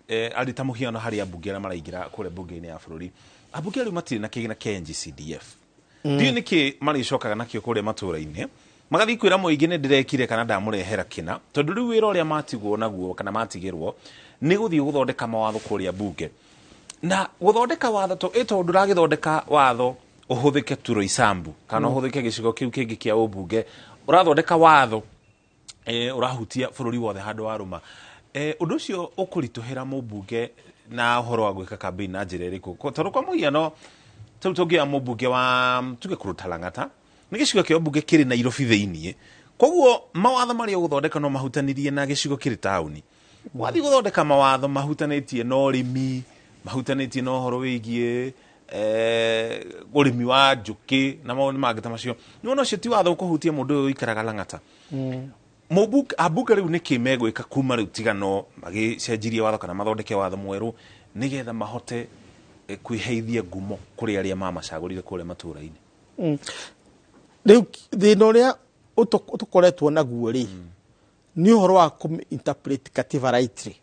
arĩ ta mũhiano harĩ ambunge arĩa maraingĩra kũrĩa mbunge-inĩ ya bũrũri. Ambunge rĩu matirĩ na kĩgĩna kĩa NGCDF. Ndiũĩ nĩkĩ marĩcokaga nakĩo kũrĩa matũũra-inĩ, magathiĩ kwĩra mũingĩ nĩ ndĩrekire kana ndamũrehera kĩna, tondũ rĩu wĩra ũrĩa matigwo naguo kana matigĩrwo nĩ gũthiĩ gũthondeka mawatho kũrĩa mbunge. Na gũthondeka watho tondũ ndũragĩthondeka watho ũhũthĩke tu Roysambu kana ũhũthĩke gĩcigo kĩu kĩngĩ kĩa ũmbunge, ũrathondeka watho ũrahutia bũrũri wothe handũ warũma. Ũndũ ũcio ũkũritũhĩra mũmbunge na ũhoro wa gwĩka campaign na njĩra ĩrĩkũ? Tondũ kwa mũhiano rĩu tũngĩoya mũmbunge wa tuge kũruta Lang'ata, nĩ gĩcigo kĩa ũmbunge kĩrĩ Nairobi thĩiniĩ, koguo mawatho marĩa ũgũthondeka no mahutanirie na gĩcigo kĩrĩ taũni. Wathiĩ gũthondeka mawatho mahutanĩtie na ũrĩmi, mahutanĩtie na ũhoro wĩgiĩ ũrĩmi wa njũkĩ na maũndũ mangĩ ta macio, nĩwona ũcio ti watho ũkũhutia mũndũ ũyũ ũikaraga Lang'ata. Ambunge rĩu nĩkĩ megwĩka kuma rĩu tigano magĩcenjirie watho kana mathondeke watho mwerũ nĩgetha mahote kwĩheithia ngumo kũrĩ arĩa mamacagũrire kũrĩa matũũra-inĩ? Rĩu thĩna ũrĩa tũkoretwo naguo rĩ, nĩ ũhoro wa kũ-interpret katiba rightly,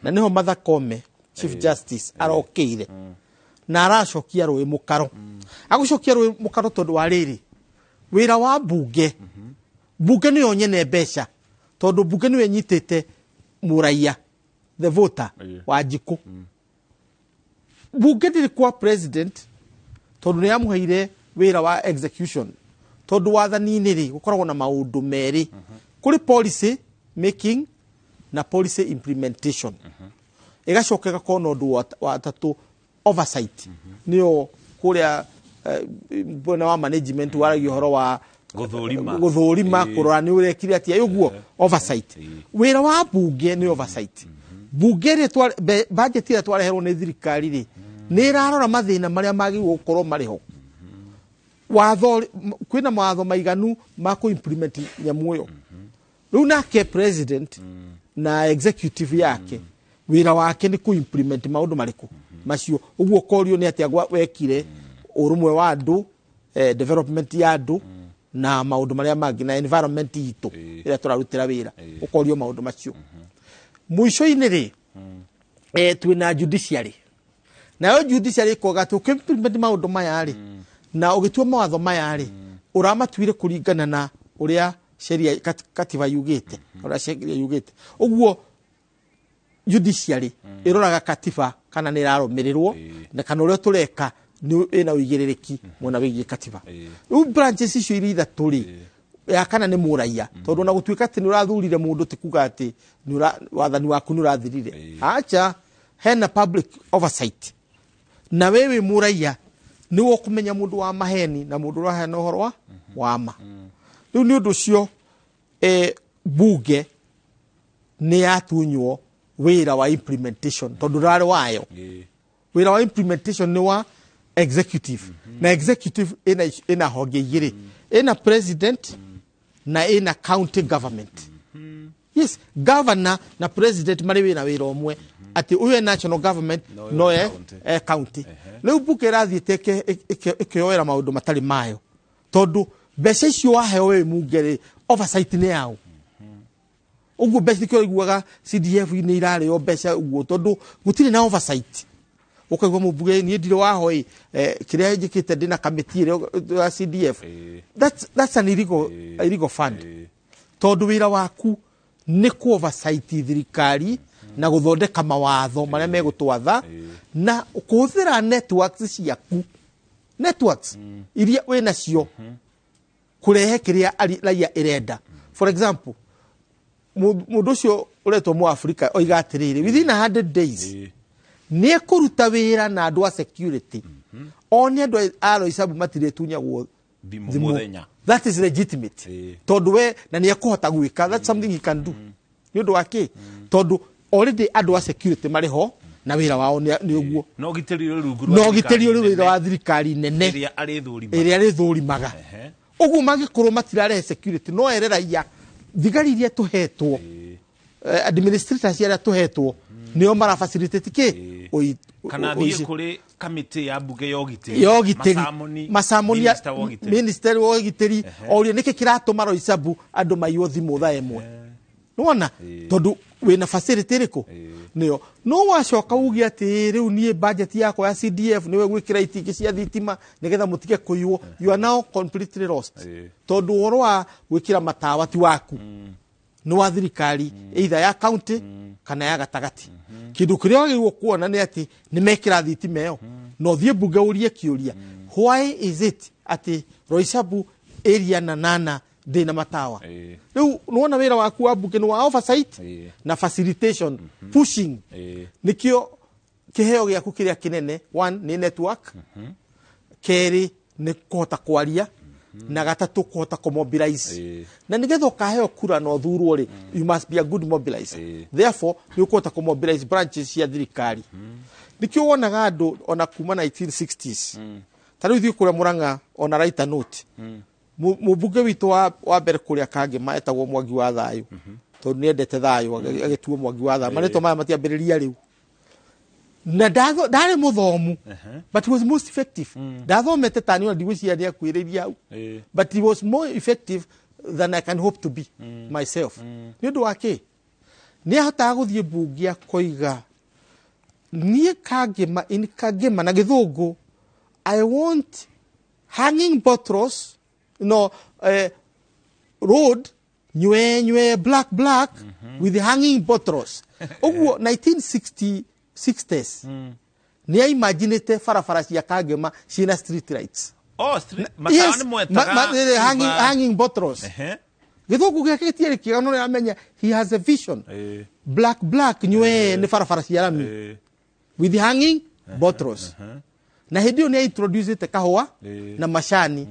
na nĩho Martha Koome Chief Justice arokĩire na aracokia rũĩ mũkaro. Agũcokia rũĩ mũkaro tondũ wa rĩrĩ, wĩra wa mbunge, mbunge nĩyo nyene mbeca, tondũ mbunge nĩyo ĩnyitĩte mũraiya, the voter wa njikũ. Mbunge ndĩrĩ kwa president tondũ nĩ yamũheire wĩra wa execution, tondũ wathani-inĩ rĩ gũkoragwo na maũndũ merĩ, kũrĩ policy making na policy implementation, ĩgacoka ĩgakorwo na ũndũ wa tatũ, oversight, nĩyo Kũrĩa mwena wa management waragia ũhoro wa Gũthũrima. Gũthũrima, kũrora nĩ ũrekire atĩa, ũguo oversight. Wĩra wa bunge nĩ oversight. Bunge ĩrĩa budget ĩrĩa twareherwo nĩ thirikari rĩ, nĩ ĩrarora mathĩna marĩa magĩrĩirwo gũkorwo marĩ ho. Watho, kwĩna mawatho maiganu ma kũ implement nyamũ ĩyo. Rĩu nake president na executive yake, wĩra wake nĩ kũ implement maũndũ marĩkũ macio. Ũguo korio nĩ atĩa wekire ũrũmwe wa andũ, development ya andũ na maũndũ marĩa mangĩ na environment itũ ĩrĩa tũrarutĩra wĩra, ũkorio maũndũ macio. Mũico-inĩ rĩ, twĩna judiciary. Nayo judiciary ĩkoga atĩ ũkĩ-implement maũndũ maya rĩ, na ũgĩtua mawatho maya rĩ, ũramatuire kũringana na ũrĩa sheria katiba yugĩte, ũrĩa sheria yugĩte. Ũguo judiciary ĩroraga katiba kana nĩ ĩrarũmĩrĩrwo, na kana ũrĩa tũreka nĩ ĩna ũigĩrĩrĩki mwena wĩgiĩ katiba. Rĩu branches icio iria ithatũ rĩ, ya kana nĩ mũraia, tondũ ona gũtuĩka atĩ nĩ ũrathurire mũndũ ti kuga atĩ wathani waku nĩ ũrathirire. Acha, hena public oversight, na we wĩ mũraia nĩwe ũkũmenya mũndũ wa maheni na mũndũ ũraheana ũhoro wa ma. Rĩu nĩ ũndũ ũcio, bunge nĩ yatunywo wĩra wa implementation, tondũ ndũrarĩ wayo. Wĩra wa implementation nĩ wa executive, na executive ĩna honge igĩrĩ, ĩna president na ĩna county government. Yes, governor na president marĩ wĩra ũmwe, atĩ ũyũ e national government, no e county. Rĩu bunge ĩrathiĩte ĩkĩoera maũndũ matarĩ mayo, tondũ mbeca icio waheo wĩ mbunge rĩ, oversight nĩ yao. Ũguo mbeca nĩkĩo ũiguaga CDF nĩ irarĩo mbeca ũguo, tondũ gũtirĩ na oversight. Ũkaigua mũmbunge, niĩ ndirĩ waho ĩ, kĩrĩa njĩkĩte ndĩna kamĩtĩ ĩrĩa ya CDF. That's an illegal fund, tondũ wĩra waku nĩ kũ oversight thirikari na gũthondeka mawatho marĩa megũtwatha na kũhũthĩra networks ciaku, networks iria wĩnacio kũrehe kĩrĩa raia ĩrenda. For example, mũndũ ũcio ũretwo Mũafrika oiga atĩrĩrĩ, within 100 days nĩ ekũruta wĩra na andũ a security, one andũ a Roysambu matirĩtunyagwo thimũ thimũ. Mũthenya. That is legitimate, tondũ we na nĩ ekũhota gwĩka. That's something he can do. Nĩ ũndũ wa kĩ? Tondũ already andũ a security marĩ ho na wĩra wao nĩ ũguo. No ũgitĩri ũrĩ rungu rwa Na ũgitĩri ũrĩ thirikari wĩra wa thirikari nene ĩrĩa arĩthũrimaga. Ĩrĩa arĩthũrimaga. Ũguo mangĩkorwo matirarehe security, no ere raia thigari iria tũhetwo, administrators arĩa tũhetwo nĩo mara facilitate kĩ. Kana thiĩ kũrĩ kamĩtĩ ya mbunge ya ũgitĩri, ya ũgitĩri, Macamoni, macamoni minister wa ũgitĩri. Minister wa ũgitĩri orie nĩkĩ kĩratũma Roysambu andũ maiywo thimũ thaa 1. Nĩwona, tondũ wĩna facility ĩrĩkũ nĩyo. No wacoka uge atĩ rĩu niĩ budget yakwa ya CDF nĩwe gwĩkĩra itingĩ cia thitima nĩgetha mũtige kũiywo, you are now completely lost, tondũ ũhoro wa gwĩkĩra matawa ti waku, nĩ wa thirikari, either ya county kana ya gatagatĩ. Kĩndũ kĩrĩa wagĩrĩirwo kuona nĩ atĩ nĩ mekĩra thitima ĩyo, na ũthiĩ mbunge ũrie kĩũria, why is it atĩ Roysambu area na nana ndĩna matawa? Rĩu nĩwona wĩra waku wa mbunge nĩ wa oversight na facilitation, pushing. Nĩkĩo kĩheo gĩaku kĩrĩa kĩnene, one nĩ network, kerĩ nĩ kũhota kwaria, na gatatũ kũhota kũmobilize. Na nĩgetha ũkaheo kura na ũthurwo rĩ, you must be a good mobilizer. Therefore nĩ ũkũhota kũmobilize branches cia thirikari. Nĩkĩo wonaga andũ ona kuma 1960s, ta rĩu ithuĩ kũrĩa Murang'a, ona write a note, mũmbunge witũ wa mbere kũrĩa Kangema etagwo Mwangi wa Thayũ, tondũ nĩ endete thayũ, agĩtuo Mwangi wa Thayũ. Marĩtwa maya matiambĩrĩria rĩu, na ndarĩ mũthomu, but he was most effective. Ndathomete tani, ona ndigwĩciria nĩ akuĩrĩirie hau, but he was more effective than I can hope to be myself. Nĩ ũndũ wa kĩ? Nĩ ahotaga gũthiĩ mbunge akoiga, niĩ Kangema, in Kangema na gĩthũngũ, I want hanging bottles, no road nywe nywe, black black, with hanging bottles. Ũguo 1960s nĩ aimaginĩte barabara cia Kangema ciĩna street lights. Oh, street, matawa nĩ mwetaga hanging bottles. Gĩthũngũ gĩake gĩtiarĩ kĩega, no nĩaramenya he has a vision. Black black nywe nĩ barabara cia rami with hanging bottles. Na hĩndĩ ĩyo nĩ introducete kahũa na macani,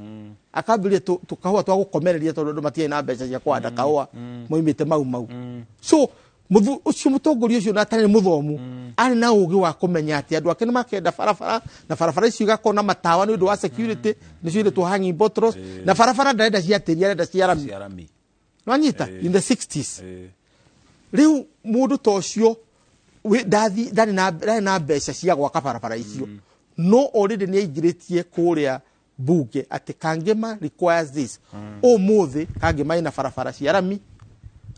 akambĩrĩria tũkahũa twa gũkomereria tondũ andũ matiarĩ na mbeca cia kũhanda kahũa moimĩte mau mau. So ũcio mũtongoria ũcio na atarĩ mũthomu arĩ na ũgĩ wa kũmenya atĩ andũ ake nĩ makenda barabara, na barabara icio igakorwo na matawa nĩ ũndũ wa security, nĩcio irĩtwo hanging bottles, na barabara ndarenda cia tĩri, arenda cia rami. Nwanyita in the 60s. Rĩu mũndũ ta ũcio ndarĩ na mbeca cia gwaka barabara icio, no already nĩ aingĩrĩtie kũrĩa bunge atĩ Kangema requires this. Ũmũthĩ Kangema ĩna barabara cia rami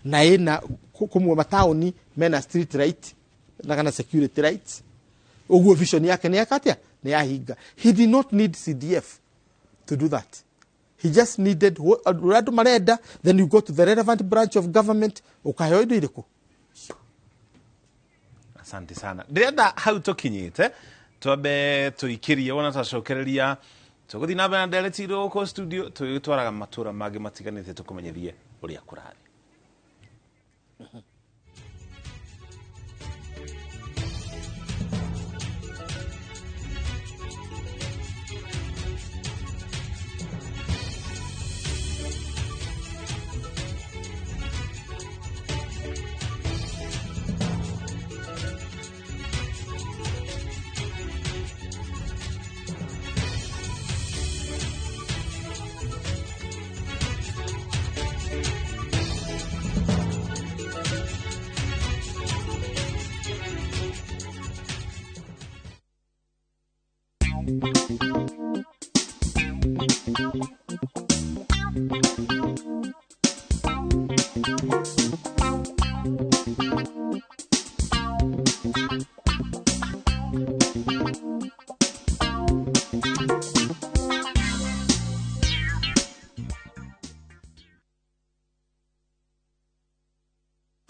na ĩna kũmwe mataũni mena street light na kana security lights. Ũguo vision yake nĩ yakatia nĩ yahinga. He did not need CDF to do that. He just needed andũ marenda, then you go to the relevant branch of government ukaheo indo irĩkũ. Asante sana. Ndĩrenda hau tũkinyĩte twambe tũikĩrie wona twacokereria tũgũthiĩ na mbere na ndereti gũkũ studio tũgĩtwaraga matũra mangĩ matiganĩte tũkũmenyithie ũrĩa kũrathiĩ.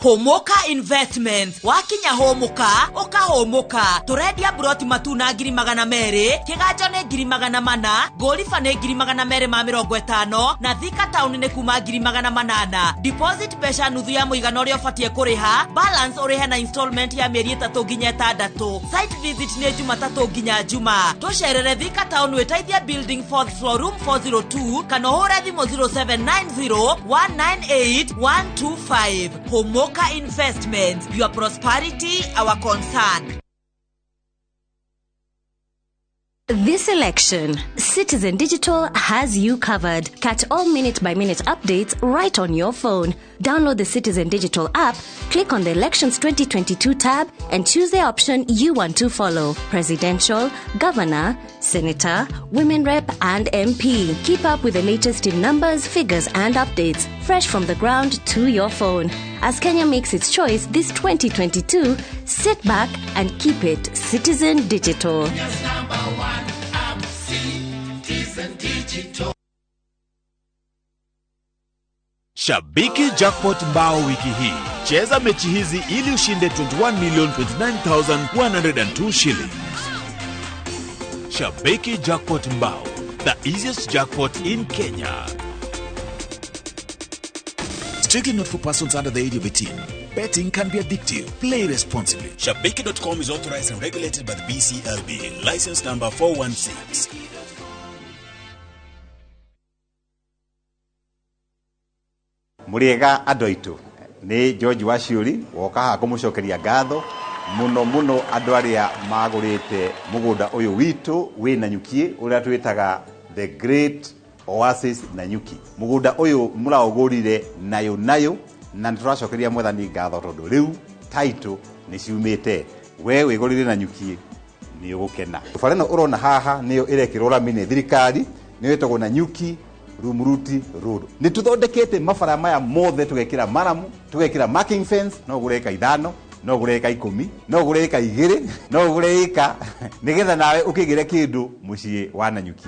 Homoka Investments wakinya homoka ukahũmũka. Tũrendia broti matuna 200,000, kĩganjo nĩ 400,000, ngũriba nĩ 250,000 na Thika town nĩ kuma 800,000. Deposit mbeca nuthu ya mũigana ũrĩa ũbatiĩ kũrĩha, balance ũrĩhe na installment ya mĩeri 3 nginya 6. Site visit nĩ Jumatatũ nginya Juma. Tũcerere Thika town wĩteithia building 4th floor room 402 kana ũhũre thimũ 0790 198 125. Homoka Investments, your prosperity, our concern. This election, Citizen Digital has you covered. Catch all minute-by-minute updates right on your phone. Download the Citizen Digital app, click on the Elections 2022 tab, and choose the option you want to follow. Presidential, Governor, Senator, Women Rep, and MP. Keep up with the latest in numbers, figures, and updates, fresh from the ground to your phone. As Kenya makes its choice this 2022, sit back and keep it Citizen Digital. Kenya's number one app, Citizen Digital. Shabiki Jackpot mbao wiki hii. Cheza mechi hizi ili ushinde 21,029,102 shillings. Shabiki Jackpot mbao, the easiest jackpot in Kenya. Strictly not for persons under the age of 18. Betting can be addictive. Play responsibly. Shabiki.com is authorized and regulated by the BCLB. License number 416. Muriega andũ aitũ, nĩ George Waciũri woka haha kũmũcokeria ngatho mũno mũno andũ arĩa magũrĩte mũgũnda ũyũ witũ wĩ Nanyuki ũrĩa twĩtaga The Great Oasis Nanyuki. Mũgũnda ũyũ mũraũgũrire nayo nayo na nĩtũracokeria mwathani ngatho tondũ rĩu title nĩ ciumĩte. We wĩgũrĩre Nanyuki nĩ ũgũkena. Bara ĩno ũrona haha nĩyo ĩrekĩrwo rami nĩ thirikari, nĩyo ĩtagwo Nanyuki Rumuruti Road. Nĩ tũthondekete mabara maya mothe, tũgekĩra maramu, tũgekĩra marking fence, no ũgũre ĩka 5, no ũgũre ĩka 10, no ũgũre ĩka 2, no ũgũre ĩka nĩgetha nawe ũkĩgĩre kĩndũ mũciĩ wa Nanyuki.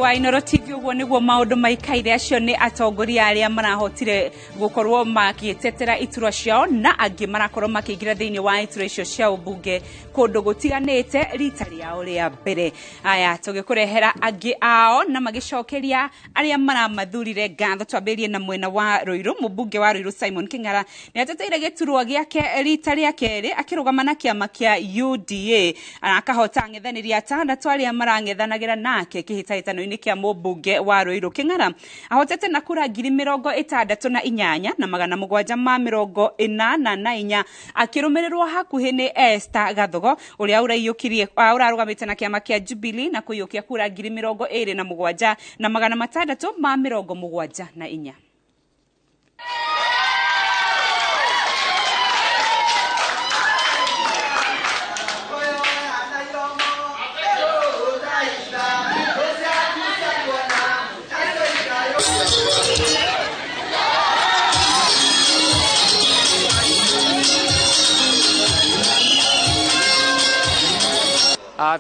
Wa Inoro TV, ũguo nĩguo maũndũ maikaire. Acio nĩ atongoria arĩa marahotire gũkorwo magĩtetera iturwa ciao na angĩ marakorwo makĩingĩra thĩinĩ wa iturwa icio cia ũmbunge kũndũ gũtiganĩte rita rĩao rĩa mbere. Aya tũgĩkũrehera angĩ ao na magĩcokeria arĩa maramathurire ngatho. Twambĩrĩrie na mwena wa Ruiru. Mũmbunge wa Ruiru Simon King'ara nĩ ateteire gĩturwa gĩake rita rĩa kerĩ akĩrũgama na kĩama kĩa UDA, akahota ang'ethanĩri atandatũ arĩa marang'ethanagĩra nake kĩhĩtahĩtano-inĩ kĩa mũmbunge wa Ruiru. King'ara ahotete na kura 68,784 akĩrũmĩrĩrwo hakuhĩ nĩ Esther Gathogo ũrĩa ũraiyũkirie ũrarũgamĩte na kĩama kĩa Jubilee na kũiyũkia kura 27,674.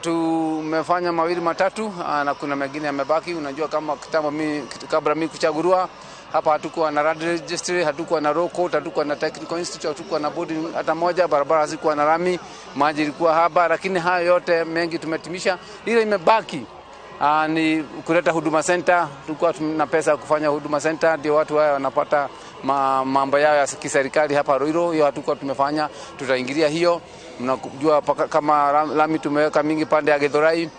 Tumefanya mawili matatu na kuna mengine yamebaki. Unajua kama kitambo mimi, kabla mimi kuchaguliwa hapa, hatukuwa na land registry, hatukuwa na law court, hatukuwa na technical institute, hatukuwa na bodi hata moja, barabara hazikuwa na rami, maji ilikuwa haba, lakini hayo yote mengi tumetimisha. Ile imebaki ni kuleta Huduma Center. Tulikuwa tuna pesa ya kufanya Huduma Center, ndio watu haya wanapata mambo yao ya kiserikali hapa Ruiru. Hiyo hatukuwa tumefanya, tutaingilia hiyo. Mnajua kama lami tumeweka mingi pande ya Githurai,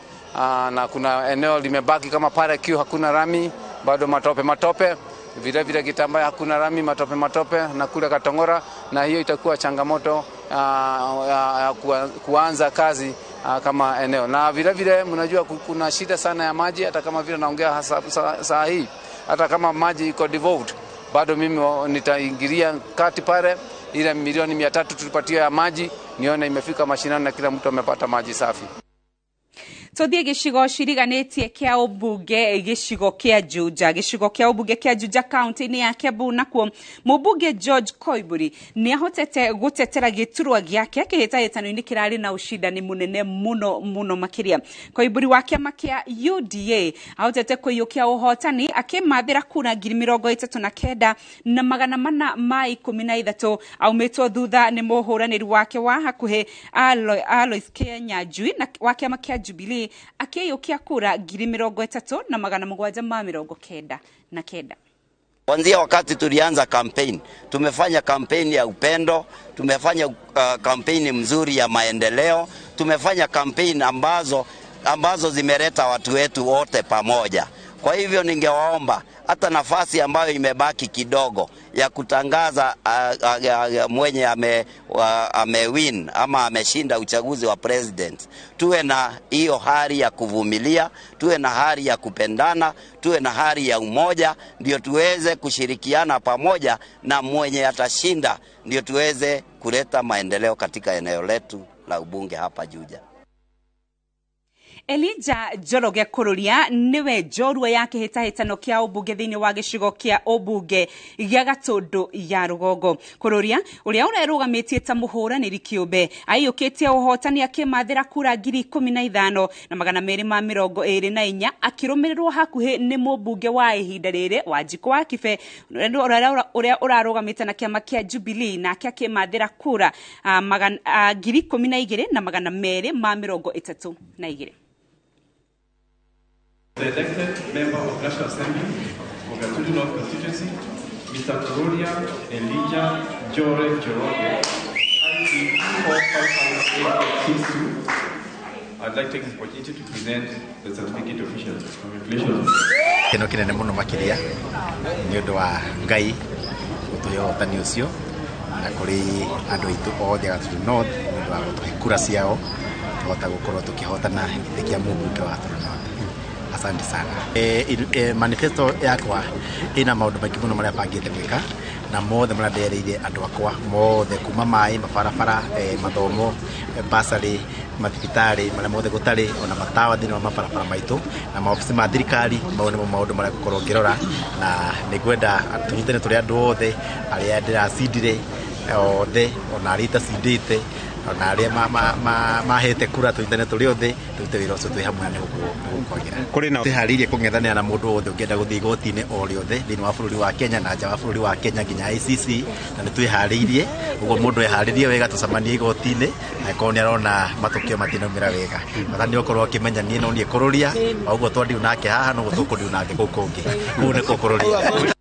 na kuna eneo limebaki kama pale Q hakuna rami bado, matope matope. Vile vile Gitambaya hakuna rami, matope matope, na kule Katongora, na hiyo itakuwa changamoto kuanza kazi kama eneo. Na vile vile mnajua kuna shida sana ya maji, hata kama vile naongea saa hii, hata kama maji iko devolved bado mimi nitaingilia kati pale. Ile milioni 300 tulipatia ya maji, nione imefika mashinani na kila mtu amepata maji safi. Tuthie gĩcigo ciriganĩtie kĩa ũmbunge, gĩcigo kĩa Juja. Gĩcigo kĩa ũmbunge kĩa Juja kaunti-inĩ ya Kiambu, nakuo mũmbunge George Koimburi nĩ ahotete gũtetera gĩturwa gĩake kĩhĩtahĩtano-inĩ kĩrarĩ na ũcindani mũnene mũno mũno makĩria. Koimburi wa kĩama kĩa UDA ahotete kũiyũkia ũhotani akĩmathĩra kura 39,413, aumĩtwo thutha nĩ mũhũranĩri wake wa hakuhĩ Alois Kinyanjui wa kĩama kĩa Jubilee akĩiyũkia kura 30,799. Kuanzia wakati tulianza campaign, tumefanya campaign ya upendo, tumefanya campaign mzuri ya maendeleo, tumefanya campaign ambazo zimeleta watu wetu wote pamoja. Kwa hivyo ningewaomba hata nafasi ambayo imebaki kidogo ya kutangaza mwenye amewin ama ameshinda uchaguzi wa president, tuwe na hiyo hali ya kuvumilia, tuwe na hali ya kupendana, tuwe na hali ya umoja, ndio tuweze kushirikiana pamoja na mwenye atashinda, ndio tuweze kuleta maendeleo katika eneo letu la ubunge hapa Juja. Elijah Njoroge Kururia niwe njorua ya kĩhĩtahĩtano kĩa ũmbunge thĩinĩ wa gĩcigo kĩa ũmbunge gĩa Gatũndũ ya Rũgongo. Kururia ũrĩa ũrerũgamĩtie ta mũhũranĩri kĩũmbe aiyũkĩtie ũhotani akĩmathĩra kura 15,224 akĩrũmĩrĩrwo hakuhĩ nĩ mũmbunge wa ihinda rĩrĩ Wanjikũ wa Kibe ũrĩa ũrarũgamĩte na kĩama kĩa Jubilee, nake akĩmathĩra kura 12,232. The elected member of National Assembly for Gatundu North Constituency, Mr. Kururia Elijah Njore Njoroge, ID 4558862. I'd like to take this opportunity to present the certificate officially. Congratulations. Kĩno kĩnene mũno makĩria nĩ ũndũ wa Ngai gũtũhe ũhotani ũcio na kũrĩ andũ aitũ othe a Gatundu North nĩ ũndũ wa gũtũhe kura ciao tũhota gũkorwo tũkĩhotana gĩtĩ kĩa mũmbunge wa Gatundu North. Asante sana. Manifesto yakwa ina maũndũ maingĩ mũno marĩa bangĩte gwĩka na mothe marĩa ndereire andũ akwa mothe kuma maĩ, mabarabara, mathomo, basarĩ, mathibitarĩ marĩa mothe gũtarĩ, ona matawa thĩinĩ wa mabarabara maitũ na maobici ma thirikari. Mau nĩmo maũndũ marĩa ngũkorwo ngĩrora na nĩngwenda tũnyitane tũrĩ andũ othe arĩa ndĩracindire othe ona arĩa itacindĩte Ona arĩa mahete kura tũnyitane tũrĩ othe, tũrute wĩra ũcio twĩ hamwe na nĩgũkwagĩra. Kũrĩ na Twĩharĩirie kũng'ethanĩra na mũndũ wothe ũngĩenda gũthiĩ igoti-inĩ o rĩothe thĩinĩ wa bũrũri wa Kenya na nja wa bũrũri wa Kenya nginya ICC, na nĩ twĩharĩirie. Ũguo mũndũ eharĩrie wega, tũcemanie igoti-inĩ angĩkorwo nĩ arona matokeo matinaumĩra wega. Bata nĩ ũkorwo akĩmenya niĩ no niĩ kũrũria, o ũguo twandiu nake haha noguo tũkũndiu nake kũu kũngĩ. Kũu nĩkuo kũrũria.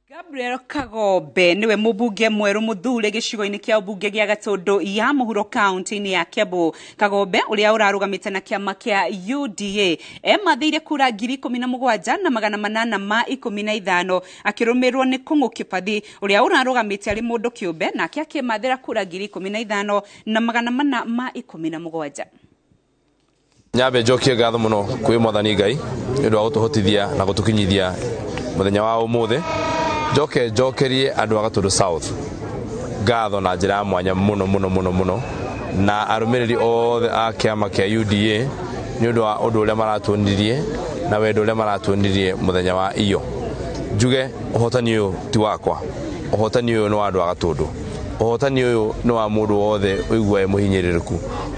Gabriel Kagombe niwe mũmbunge mwerũ mũthure gĩcigo-inĩ kĩa ũmbunge gĩa Gatũndũ ya mũhuro kaunti-inĩ ya Kiambu. Kagombe ũrĩa ũrarũgamĩte na kĩama kĩa UDA emathĩire kura 17,815 akĩrũmĩrĩrwo nĩ Kũng'ũ Kĩbathi ũrĩa ũrarũgamĩte arĩ mũndũ kĩũmbe, nake akĩmathĩra kura 15,417. Nyambe njokie ngatho mũno kwĩ Mwathani Ngai nĩ ũndũ wa gũtũhotithia na gũtũkinyithia mũthenya wa ũmũthĩ. Njoke njokerie andũ a Gatũndũ South ngatho na njĩra ya mwanya mũno mũno mũno mũno, na arũmĩrĩri othe a kĩama kĩa UDA nĩ ũndũ wa ũndũ ũrĩa maratuonirie na wendo ũrĩa maratuonirie mũthenya wa iyo. Njuge ũhotani ũyũ ti wakwa, ũhotani ũyũ nĩ wa andũ a Gatũndũ, ũhotani ũyũ nĩ wa mũndũ wothe ũiguaga mũhinyĩrĩrĩku,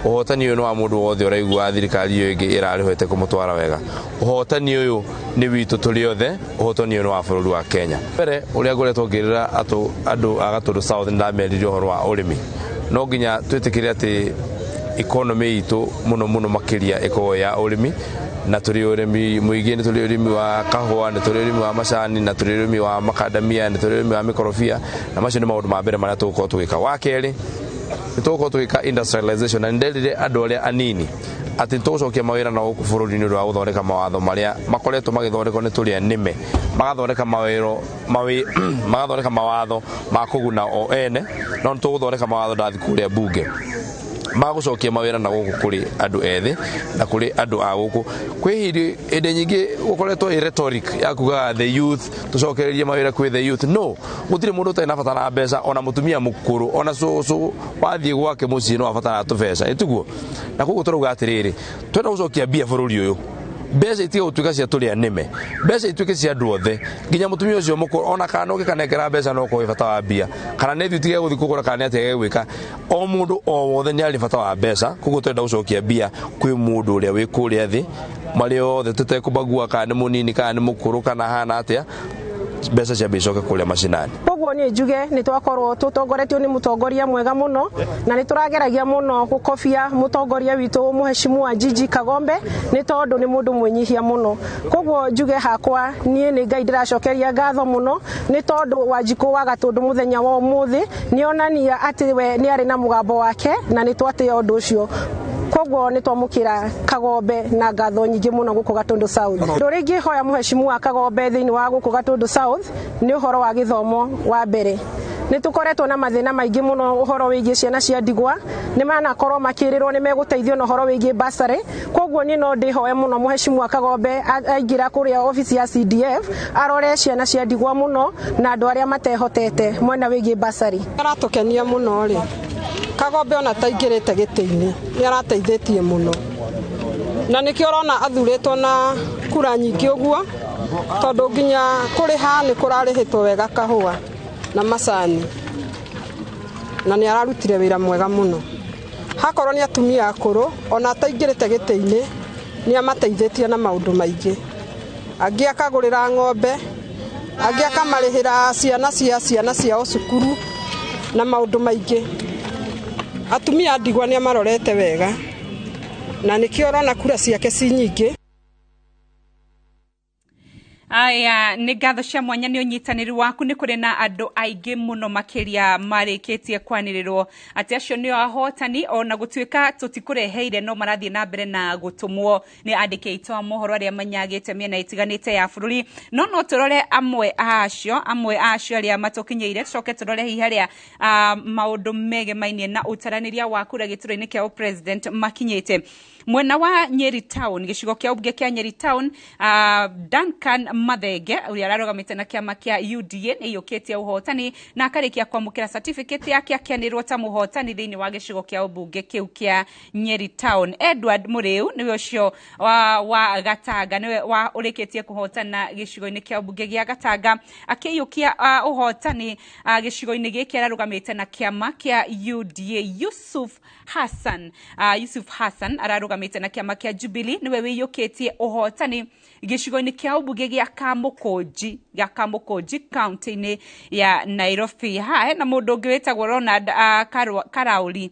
ũhotani ũyũ nĩ wa mũndũ wothe ũraigua thirikari ĩyo ĩngĩ ĩrarĩhete kũmũtwara wega, ũhotani ũyũ nĩ witũ tũrĩ othe, ũhotani ũyũ nĩ wa bũrũri wa Kenya. Mbere ũrĩa ngoretwo ngĩrĩra andũ a Gatũndũ South nĩ ndamerire ũhoro wa ũrĩmi, no nginya twĩtĩkĩre atĩ economy itũ mũno mũno makĩria ĩkoragwo ya ũrĩmi, na tũrĩ ũrĩmi mũingĩ, nĩ tũrĩ ũrĩmi wa kahũa, nĩ tũrĩ ũrĩmi wa macani, na tũrĩ ũrĩmi wa makandamia, nĩ tũrĩ ũrĩmi wa mĩkorobia, na macio nĩ maũndũ ma mbere marĩa tũgũkorwo tũgĩka. Wa kerĩ nĩ tũgũkorwo tũgĩka industrialization, na nĩ nderire andũ arĩa anini atĩ nĩ tũgũcokia mawĩra na gũkũ bũrũri-inĩ nĩ ũndũ wa gũthondeka mawatho marĩa makoretwo magĩthondekwo nĩ tũrĩa nĩme, magathondeka magathondeka mawatho ma kũguna o ene, no nĩ tũgũthondeka mawatho ndathi kũrĩa mbunge magũcokia mawĩra na gũkũ kũrĩ andũ ethĩ na kũrĩ andũ a gũkũ. Kwĩ hĩndĩ nyingĩ gũkoretwo ĩ rhetoric ya kugaga the youth, tũcokererie mawĩra kwĩ the youth. No gũtirĩ mũndũ ũtarĩ na bata na mbeca, ona mũtumia mũkũrũ, ona cũcũ wathiĩ gwake mũciĩ no abataraga tũbeca, ĩtiguo? Na koguo tũrauga atĩrĩrĩ, twenda gũcokia mbia bũrũri ũyũ, mbeca itige gũtuĩka cia tũrĩa nĩme, mbeca ituĩke cia andũ othe, nginya mũtumia ũcio mũkũrũ ona kana ũngĩ kanengera mbeca no ũkorwo wĩ bata wa mbia, kana nĩ ithuĩ itige gũthiĩ kũgũra, kana nĩ atĩa gegwĩka, o mũndũ o wothe nĩ arĩ bata wa mbeca. Koguo twenda gũcokia mbia kwĩ mũndũ ũrĩa wĩ kũrĩa thĩ, marĩ othe tũtekũbagua kana nĩ mũnini kana nĩ mũkũrũ kana hana atĩa, mbeca cia icoke kũrĩa macinani. Koguo niĩ njuge nĩ twakorwo tũtongoretio nĩ mũtongoria mwega mũno, na nĩ tũrageragia mũno gũkobia mũtongoria witũ mũheshimu Jiji Kagombe, nĩ tondũ nĩ mũndũ mwĩnyihia mũno. Koguo njuge hakwa niĩ nĩ Ngai ndĩracokeria ngatho mũno, nĩ tondũ Wanjikũ wa Gatũndũ mũthenya wa ũmũthĩ nĩ onania atĩ we nĩ arĩ na mũgambo wake, na nĩ twatĩĩa ũndũ ũcio. Koguo nĩ twamũkĩra Kagombe na ngatho nyingĩ mũno gũkũ Gatũndũ South. Ũndũ ũrĩa ingĩhoya mũheshimu wa Kagombe thĩinĩ wa gũkũ Gatũndũ South nĩ ũhoro wa gĩthomo wa mbere. Nĩ tũkoretwo na mathĩna maingĩ mũno ũhoro wĩgiĩ ciana cia ndigwa, nĩ manakorwo makĩrĩrwo nĩ megũteithio na ũhoro wĩgiĩ bursary. Koguo niĩ no ndĩhoe mũno mũheshimu wa Kagombe aingĩra kũrĩa obici ya CDF arore ciana cia ndigwa mũno na andũ arĩa matehotete mwena wĩgiĩ bursary. Aratũkenia mũno rĩ Kagombe ona taingĩrĩte gĩtĩ-inĩ nĩ arateithĩtie mũno, na nĩkĩo ũrona athurĩtwo na kura nyingĩ ũguo, tondũ nginya kũrĩha nĩ kũrarĩhĩtwo wega kahũa na macani, na nĩ ararutire wĩra mwega mũno. Hakorwo nĩ atumia akũrũ ona ataingĩrĩte gĩtĩ-inĩ nĩ amateithĩtie na maũndũ maingĩ, angĩ akagũrĩra ng'ombe, angĩ akamarĩhĩra ciana cia ciana ciao cukuru na maũndũ maingĩ. Atumia ndigwa nĩ amarorete wega, na nĩkĩo ũrona kura ciake ci nyingĩ. Aya nĩ ngatho cia mwanya nĩ ũnyitanĩri waku. Nĩ kũrĩ na andũ aingĩ mũno makĩria marĩkĩtie kwanĩrĩrwo atĩ acio nĩo ahotani, ona gũtuĩka tũtikũreheire no marathiĩ na mbere na gũtũmwo nĩ andĩki aitũ a mohoro arĩa manyagĩte mĩena ĩtiganĩte ya bũrũri. No tũrore amwe a acio arĩa matũkinyĩire, tũcoke tũrore hihi harĩa maũndũ megemainie na ũtaranĩria wa kura gĩturwa-inĩ kĩa president makinyĩte. Mwena wa Nyeri Town, gĩcigo kĩa ũmbunge kĩa Nyeri Town, Duncan Mathenge ũrĩa ararũgamĩte na kĩama kĩa UDA nĩ aiyũkĩtie ũhotani na akarĩkia kwamũkĩra certificate yake akĩanĩrwo ta mũhotani thĩinĩ wa gĩcigo kĩa ũmbunge kĩu kĩa Nyeri Town. Edward Mũrĩu nĩwe ũcio wa Gatanga, nĩwe wa ũrĩkĩtie kũhotana gĩcigo-inĩ kĩa ũmbunge gĩa Gatanga akĩiyũkia ũhotani gĩcigo-inĩ gĩkĩ ararũgamĩte na kĩama kĩa UDA. Yusuf Hassan, Yusuf Hassan ararũgamĩte na kĩama kĩa Jubilee, nĩwe wĩiyũkĩtie ũhotani gĩcigo-inĩ kĩa ũmbunge gĩa Kamũkũnji, gĩa Kamũkũnji kaunti-inĩ ya Nairobi. Haha hena mũndũ ũngĩ wĩtagwo Ronald Karauri.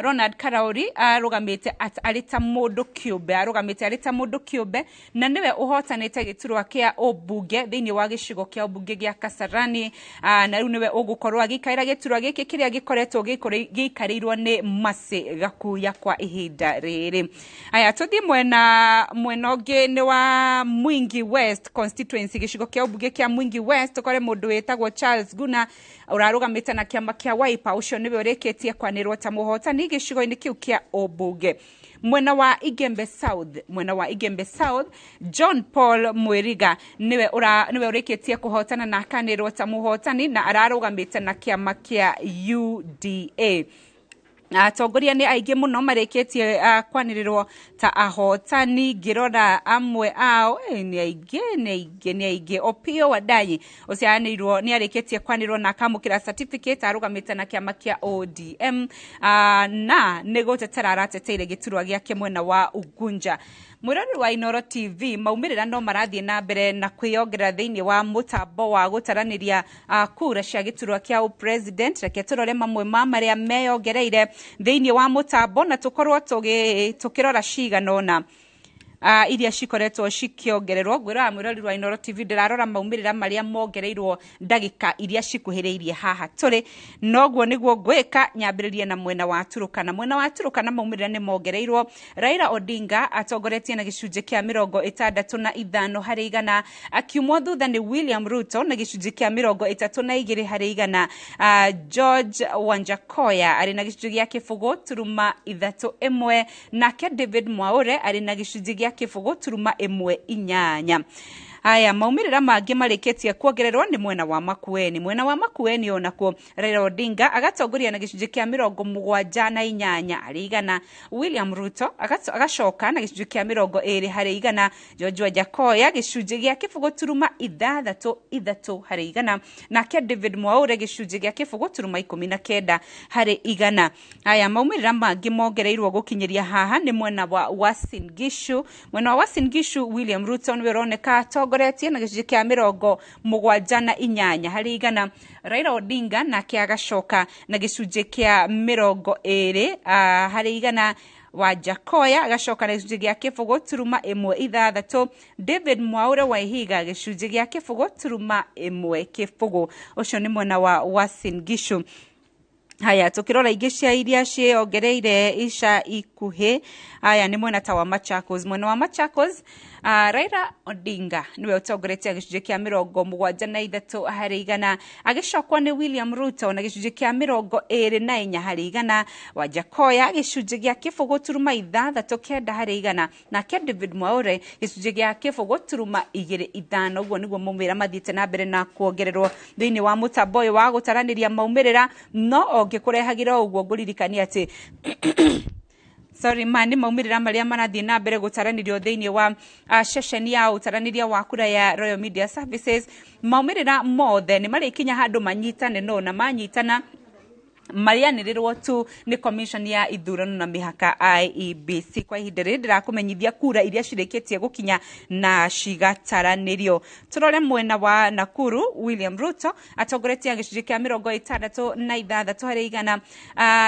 Ronald Karauri arũgamĩte arĩ ta mũndũ kĩũmbe, arũgamĩte arĩ ta mũndũ kĩũmbe na nĩwe ũhotanĩte gĩturwa kĩa ũmbunge thĩinĩ wa gĩcigo kĩa ũmbunge gĩa Kasarani, na rĩu nĩwe ũgũkorwo agĩikarĩra gĩturwa gĩkĩ kĩrĩa gĩkoretwo gĩikarĩirwo nĩ Mercy Gakuya kwa ihinda rĩrĩ. Aya, tũthiĩ mwena ũngĩ nĩ wa Mwingi West constituency, gĩcigo kĩa ũmbunge kĩa Mwingi West, tũkore mũndũ wĩtagwo Charles Guna ũrarũgamĩte na kĩama kĩa Wiper, ũcio nĩwe ũrĩkĩtie kwanĩrwo ta mũhotani gĩcigo-inĩ kĩu kĩa ũmbunge. Mwena wa Igembe South, mwena wa Igembe South, John Paul Mwiriga nĩwe ũrĩkĩtie kũhotana na akanĩrwo ta mũhotani na ararũgamĩte na kĩama kĩa UDA. Atongoria nĩ aingĩ mũno marĩkĩtie kwanĩrĩrwo ta ahotani, ngĩrora amwe ao nĩ aingĩ, nĩ aingĩ, nĩ aingĩ. Opiyo Wandayi ũciaranĩirwo nĩ arĩkĩtie kwanĩrĩrwo na akamũkĩra certificate arũgamĩte na kĩama kĩa ODM, na nĩ gũtetera arateteire gĩturwa gĩake mwena wa Ugunja. Mwĩroreri wa Inooro TV, maumĩrĩra no marathiĩ na mbere na kwĩyongerera thĩinĩ wa mũtambo wa gũtaranĩria kura cia gĩturwa kĩa ũpresident. Reke tũrore mamwe ma marĩa meyongereire thĩinĩ wa mũtambo na tũkorwo tũkĩrora cigana ũna iria cikoretwo cikĩongererwo. Ngwĩrora mwĩroreri wa Inooro TV, ndĩrarora maumĩrĩra marĩa mongereirwo ndagĩka iria cikuhĩrĩirie haha tũrĩ, noguo nĩguo ngwĩka. Nyambĩrĩrie na mwena wa Turukana. Mwena wa Turukana maumĩrĩra nĩ mongereirwo. Raila Odinga atongoretie na gĩcunjĩ kĩa 65 harĩ igana, akiumwo thutha nĩ William Ruto na gĩcunjĩ kĩa 32 harĩ igana. George Wanjakoya arĩ na gĩcunjĩ gĩa 0.31, nake David Mwaure arĩ na gĩcunjĩ gĩa 0.18. Aya, maumĩrĩra mangĩ marĩkĩtie kuongererwo nĩ mwena wa Makueni. Mwena wa Makueni onakuo Raila Odinga agatongoria na gĩcunjĩ kĩa 78 harĩ igana, William Ruto agacoka na gĩcunjĩ kĩa 20 harĩ igana, George Wanjakoya gĩcunjĩ gĩa 0.63 harĩ igana, nake David Mwaure gĩcunjĩ gĩa 0.19 harĩ igana. Aya, maumĩrĩra mangĩ mongereirwo gũkinyĩria haha nĩ mwena wa Uasin Gishu. Mwena wa Uasin Gishu William Ruto nĩwe ũroneka atongoretie na gĩcunjĩ kĩa 78 harĩ igana, Raila Odinga nake agacoka na gĩcunjĩ kĩa 20 harĩ igana, Wanjakoya agacoka na gĩcunjĩ gĩa 0.16, David Mwaure wa Ihiga gĩcunjĩ gĩa 0.10. Ũcio nĩ mwena wa Uasin Gishu. Haya, tukirora ingĩ cia iria ciĩyongereire ica ikuhĩ, aya nĩ mwena ta wa Machakos. Mwena wa Machakos, Raila Odinga nĩwe ũtongoretie gĩcunjĩ kĩa 73 harĩ igana, agĩcokwo nĩ William Ruto na gĩcunjĩ kĩa 24 harĩ igana, Wanjakoya gĩcunjĩ gĩa 0.69 harĩ igana, nake David Mwaure gĩcunjĩ gĩa 0.25. Ũguo nĩguo maumĩrĩra mathiĩte na mbere na kuongererwo thĩinĩ wa mũtambo ũyũ wa gũtaranĩria maumĩrĩra. No ngĩkũrehagĩra ũguo ngũririkania atĩ sorry ma nĩ maumĩrĩra marĩa marathiĩ na mbere gũtaranĩrio thĩinĩ wa ceceni ya ũtaranĩria wa kura ya Royal Media Services. Maumĩrĩra mothe nĩ marĩkinya handũ manyitane, no na manyitana marĩanĩrĩrwo tu nĩ commission ya ithurano na mĩhaka IEBC. Kwa ihinda rĩrĩ ndĩrakũmenyithia kura iria cirĩkĩtie gũkinya na cigataranĩrio. Tũrore mwena wa Nakuru, William Ruto atongoretie gĩcunjĩ kĩa 66 harĩ igana,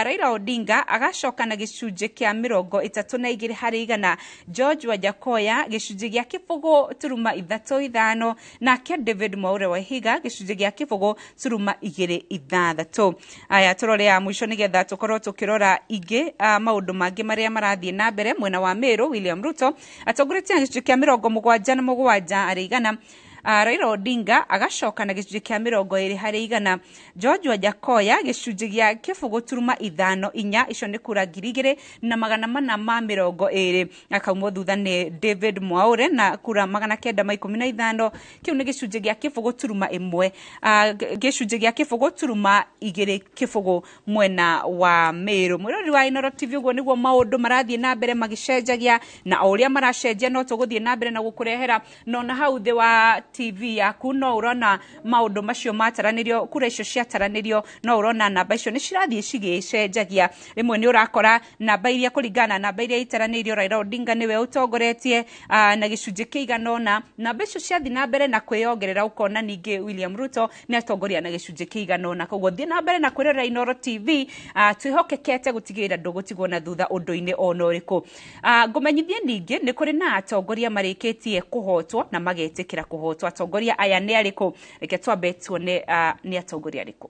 Raila Odinga agacoka na gĩcunjĩ kĩa 32 harĩ igana, George Wanjakoya gĩcunjĩ gĩa 0.35, nake David Mwaure wa Ihiga gĩcunjĩ gĩa 0.26. Aya, tũrore ya mũico nĩgetha tũkorwo tũkĩrora ingĩ maũndũ mangĩ marĩa marathiĩ na mbere. Mwena wa Meru, William Ruto atongoretie na gĩcunjĩ kĩa 77 harĩ igana, Raila Odinga agacoka na gĩcunjĩ kĩa 20%. George Wajackoyah gĩcunjĩ gĩa 0.54, icio nĩ kura 2420. Akaumwo thutha nĩ David Mwaure na kura 915, kĩu nĩ gĩcunjĩ gĩa 0.1, gĩcunjĩ gĩa 0.20 mwena wa Meru. Mwĩrori wa Inooro TV, ũguo nĩguo maũndũ marathiĩ na mbere magĩcenjagia, na o ũrĩa maracenjia no tũgũthiĩ na mbere na gũkũrehera. No na hau thĩ wa TV yaku no ũrona maũndũ macio mataranĩrio, kura icio ciataranĩrio, no ũrona namba icio nĩ cirathiĩ cigĩcenjagia. Rĩmwe nĩ ũrakora namba iria, kũringana na namba iria itaranĩirio, Raila Odinga nĩwe ũtongoretie na gĩcunjĩ kĩigana ũna. Namba icio ciathiĩ na mbere na kwĩyongerera, ũkona ningĩ William Ruto nĩ atongoria na gĩcunjĩ kĩigana ũna. Koguo thiĩ na mbere na kwĩrorera Inooro TV, twĩhokekete gũtigĩrĩra ndũgũtigwo na thutha ũndũ-inĩ ona ũrĩkũ. Ngũmenyithie ningĩ nĩ kũrĩ na atongoria marĩkĩtie kũhotwo na magetĩkĩra kũhotwo. Atongoria aya nĩ arĩkũ? Reke twambe tuone nĩ atongoria arĩkũ.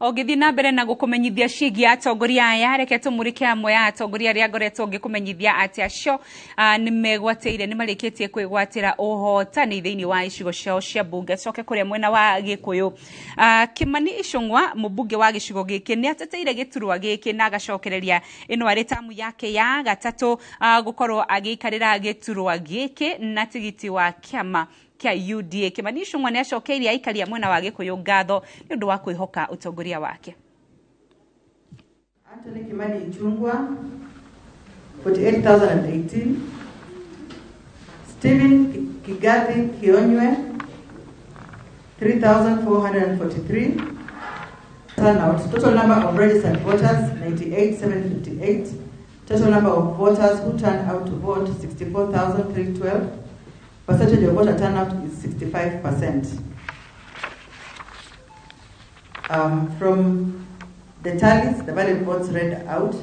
Ũngĩthiĩ na mbere na gũkũmenyithia ciĩgiĩ atongoria aya, reke tũmũrĩke amwe a atongoria arĩa ngoretwo ngĩkũmenyithia atĩ acio nĩ megwatĩire, nĩ marĩkĩtie kwĩgwatĩra ũhotani thĩinĩ wa icigo ciao cia mbunge. Coke kũrĩa mwena wa Gĩkũyũ, Kimani Ichung'wa, mũmbunge wa gĩcigo gĩkĩ, nĩ ateteire gĩturwa gĩkĩ na agacokereria ĩno arĩ tamu yake ya gatatũ gũkorwo agĩikarĩra gĩturwa gĩkĩ na tigiti wa kĩama kĩa UDA. Kimani Ichung'wa nĩ acokeirie aikari a mwena wa Gĩkũyũ ngatho nĩ ũndũ wa kwĩhoka ũtongoria wake. Anthony Kimani Ichung'wa, 48,018. Stephen Kigathi Kionywe, 3,443. Turnout, total number of registered voters, 98,758. Total number of voters who turned out to vote, 64,312. Percentage of voter turnout is 65%. From the tallies, the valid votes read out,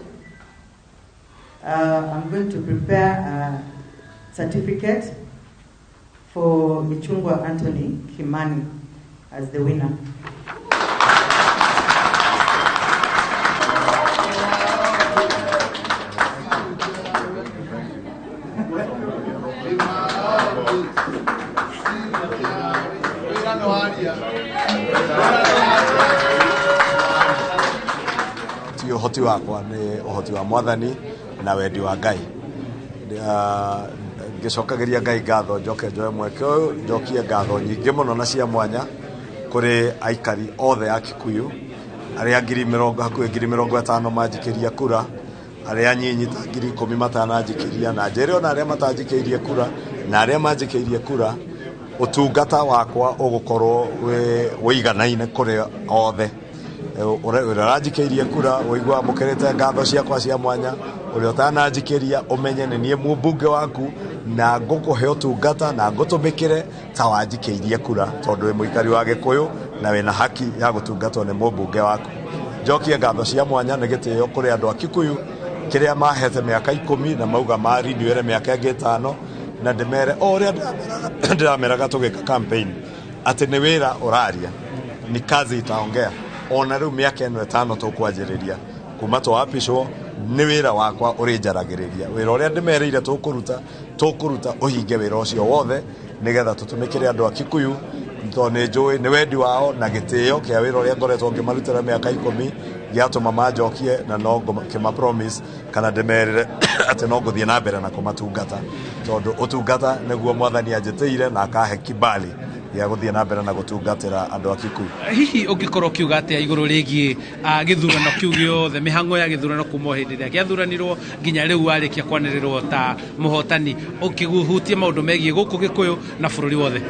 I'm going to prepare a certificate for Ichung'wa Anthony Kimani as the winner. Ti ũhoti wakwa, nĩ ũhoti wa Mwathani na wendi wa Ngai. Ngĩcokagĩria Ngai ngatho, njoke njoe mweke ũyũ njokie ngatho nyingĩ mũno na cia mwanya kũrĩ aikari othe a Kikuyu arĩa 20,000, hakuhĩ 50,000 manjikĩria kura, arĩa nyinyi ta 10,000 matananjikĩria, na njĩre ona arĩa matanjikĩirie kura na arĩa manjikĩirie kura. Ũtungata wakwa ũgũkorwo wĩiganaine kũrĩ othe. Ũrĩa ũranjikĩirie kura ũigua amũkĩrĩte ngatho ciakwa cia mwanya, ũrĩa ũtananjikĩria ũmenye nĩ niĩ mũmbunge waku na ngũkũhe ũtungata na ngũtũmĩkĩre ta wanjikĩirie kura, tondũ wĩ mũikari wa Gĩkũyũ na wĩna haki ya gũtungatwo nĩ mũmbunge waku. Njokie ngatho cia mwanya nĩ gĩtĩo kũrĩ andũ a Kikuyu kĩrĩa mahete mĩaka 10 na mauga marinywĩre mĩaka ĩngĩ 5, na ndĩmere o ũrĩa ndĩrameraga tũgĩka campaign atĩ nĩ wĩra ũraria, ni kazi itaongea. Ona rĩu mĩaka ĩno 5 tũkwanjĩrĩria kuma twapishwo nĩ wĩra wakwa ũrĩnjaragĩrĩria, wĩra ũrĩa ndĩmerĩire tũkũruta ũhinge wĩra ũcio wothe nĩgetha tũtũmĩkĩre andũ a Kikuyu, tondũ nĩ njũĩ nĩ wendi wao na gĩtĩo kĩa wĩra ũrĩa ngoretwo ngĩmarutĩra mĩaka 10 gĩatũma manjokie, na no ngĩma promise kana ndĩmerĩre atĩ no ngũthiĩ na mbere na kũmatungata, tondũ ũtungata nĩguo mwathani anjĩtĩire na akahe kibali gĩa gũthiĩ na mbere na gũtungatĩra andũ a Kikuyu. Hihi ũngĩkorwo ũkiuga atĩa igũrũ rĩgiĩ gĩthurano kĩu gĩothe, mĩhang'o ya gĩthurano kuma o hĩndĩ ĩrĩa gĩathuranirwo nginya rĩu warĩkia kwanĩrĩrwo ta mũhotani, ũkĩhutia maũndũ megiĩ gũkũ Gĩkũyũ na bũrũri wothe?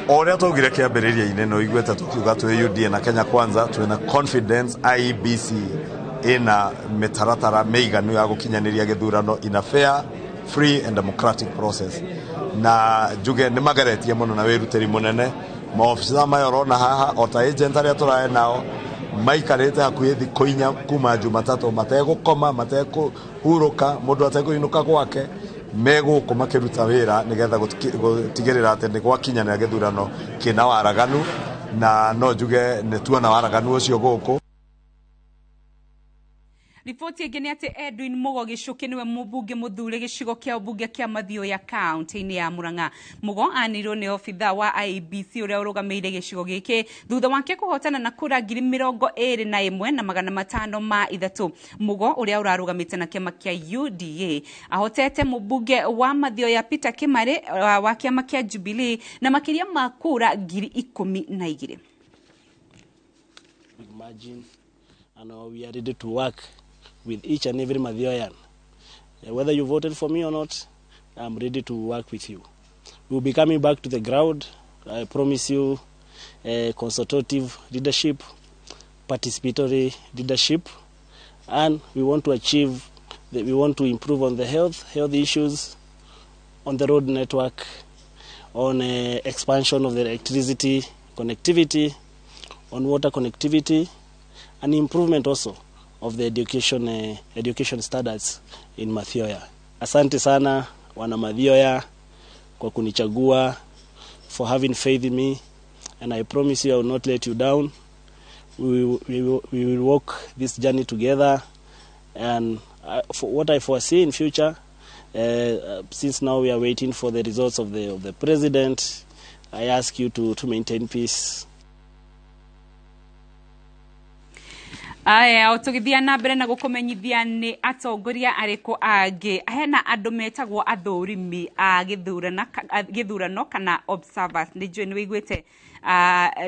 O ũrĩa twaugire kĩambĩrĩria-inĩ, nĩ ũiguĩte tũkiuga twĩ UDA na Kenya Kwanza twĩna confidence IEBC ĩna mĩtaratara mĩiganu ya gũkinyanĩria gĩthurano in a fair, free and democratic process. Na njuge nĩ mageretie mũno na wĩrutĩri mũnene. Maobitha maya ũrona haha o ta agent arĩa tũrae nao maikarĩte hakuhĩ thikũ 4 kuma Jumatatũ mategũkoma, matekũhurũka, mũndũ atekũinũka gwake, megũkũ makĩruta wĩra nĩgetha gũtigĩrĩra atĩ nĩ gwakinyanĩra gĩthurano kĩna waraganu, na no njuge nĩ tuona waraganu ũcio gũkũ. Riboti ĩngĩ nĩ atĩ Edwin Mugo Gichuki nĩwe mũmbunge mũthure gĩcigo kĩa ũmbunge kĩa Mathioya kaunti-inĩ ya Murang'a. Mugo anĩrĩirwo nĩ obitha wa IEBC ũrĩa ũrũgamĩrĩire gĩcigo gĩkĩ thutha wake kũhotana na kura 21,503. Mugo ũrĩa ũrarũgamĩte na kĩama kĩa UDA ahotete mũmbunge wa Mathioya Peter Kimari wa kĩama kĩa Jubilee na makĩria ma kura 12,000. Big margin, and we are ready to work with each and every Mathioyan. Whether you voted for me or not, I'm ready to work with you. We'll be coming back to the ground. I promise you consultative leadership, participatory leadership, and we want to achieve, we want to improve on the health issues, on the road network, on expansion of the electricity connectivity, on water connectivity, and improvement also of the education standards in Mathioya. Asante sana wana Mathioya kwa kunichagua, for having faith in me, and I promise you I will not let you down. We will walk this journey together, and for what I foresee in future, since now we are waiting for the results of the president, I ask you to maintain peace. Aya, tũgĩthiĩ na mbere na gũkũmenyithia nĩ atongoria arĩkũ angĩ hena andũ metagwo athũrimi a gĩthurano kana observers. Nĩ njũĩ nĩ wĩiguĩte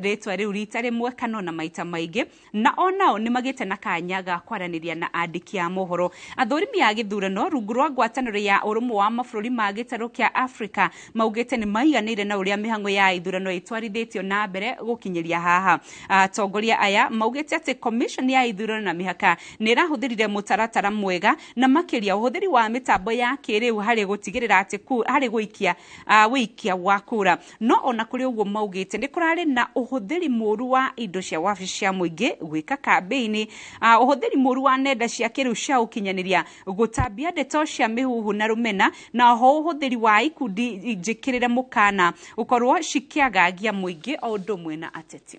rĩtwa rĩu rita rĩmwe kana ona maita maingĩ, na onao nĩ magĩte na kanya ga kwaranĩria na andĩki a mohoro. Athũrimi a gĩthurano rungu rwa ngwatanĩro ya ũrũmwe wa mabũrũri ma gĩtarũ kĩa Afrika maugĩte nĩ maiganĩire na ũrĩa mĩhang'o ya ithurano ĩtwarithĩtio na mbere gũkinyĩria haha. Atongoria aya maugĩte atĩ commission ya ithurano na mĩhaka nĩ ĩrahũthĩrire mũtaratara mwega na makĩria ũhũthĩri wa mĩtambo ya kĩrĩu harĩ gũtigĩrĩra atĩ harĩ gũikia wĩikia wa kura. No ona kũrĩ ũguo maugĩte nĩ kũrarĩ na ũhũthĩri mũru wa indo cia wabici cia mũingĩ gwĩka kambĩini, ũhũthĩri mũru wa nenda cia kĩrĩu cia ũkinyanĩria, gũtambia ndeto cia mĩhuhu na rũmena, na oho ũhũthĩri wa ikundi njĩkĩrĩre mũkana ũkorwo cikĩagagia mũingĩ o ũndũ ũmwe na ateti.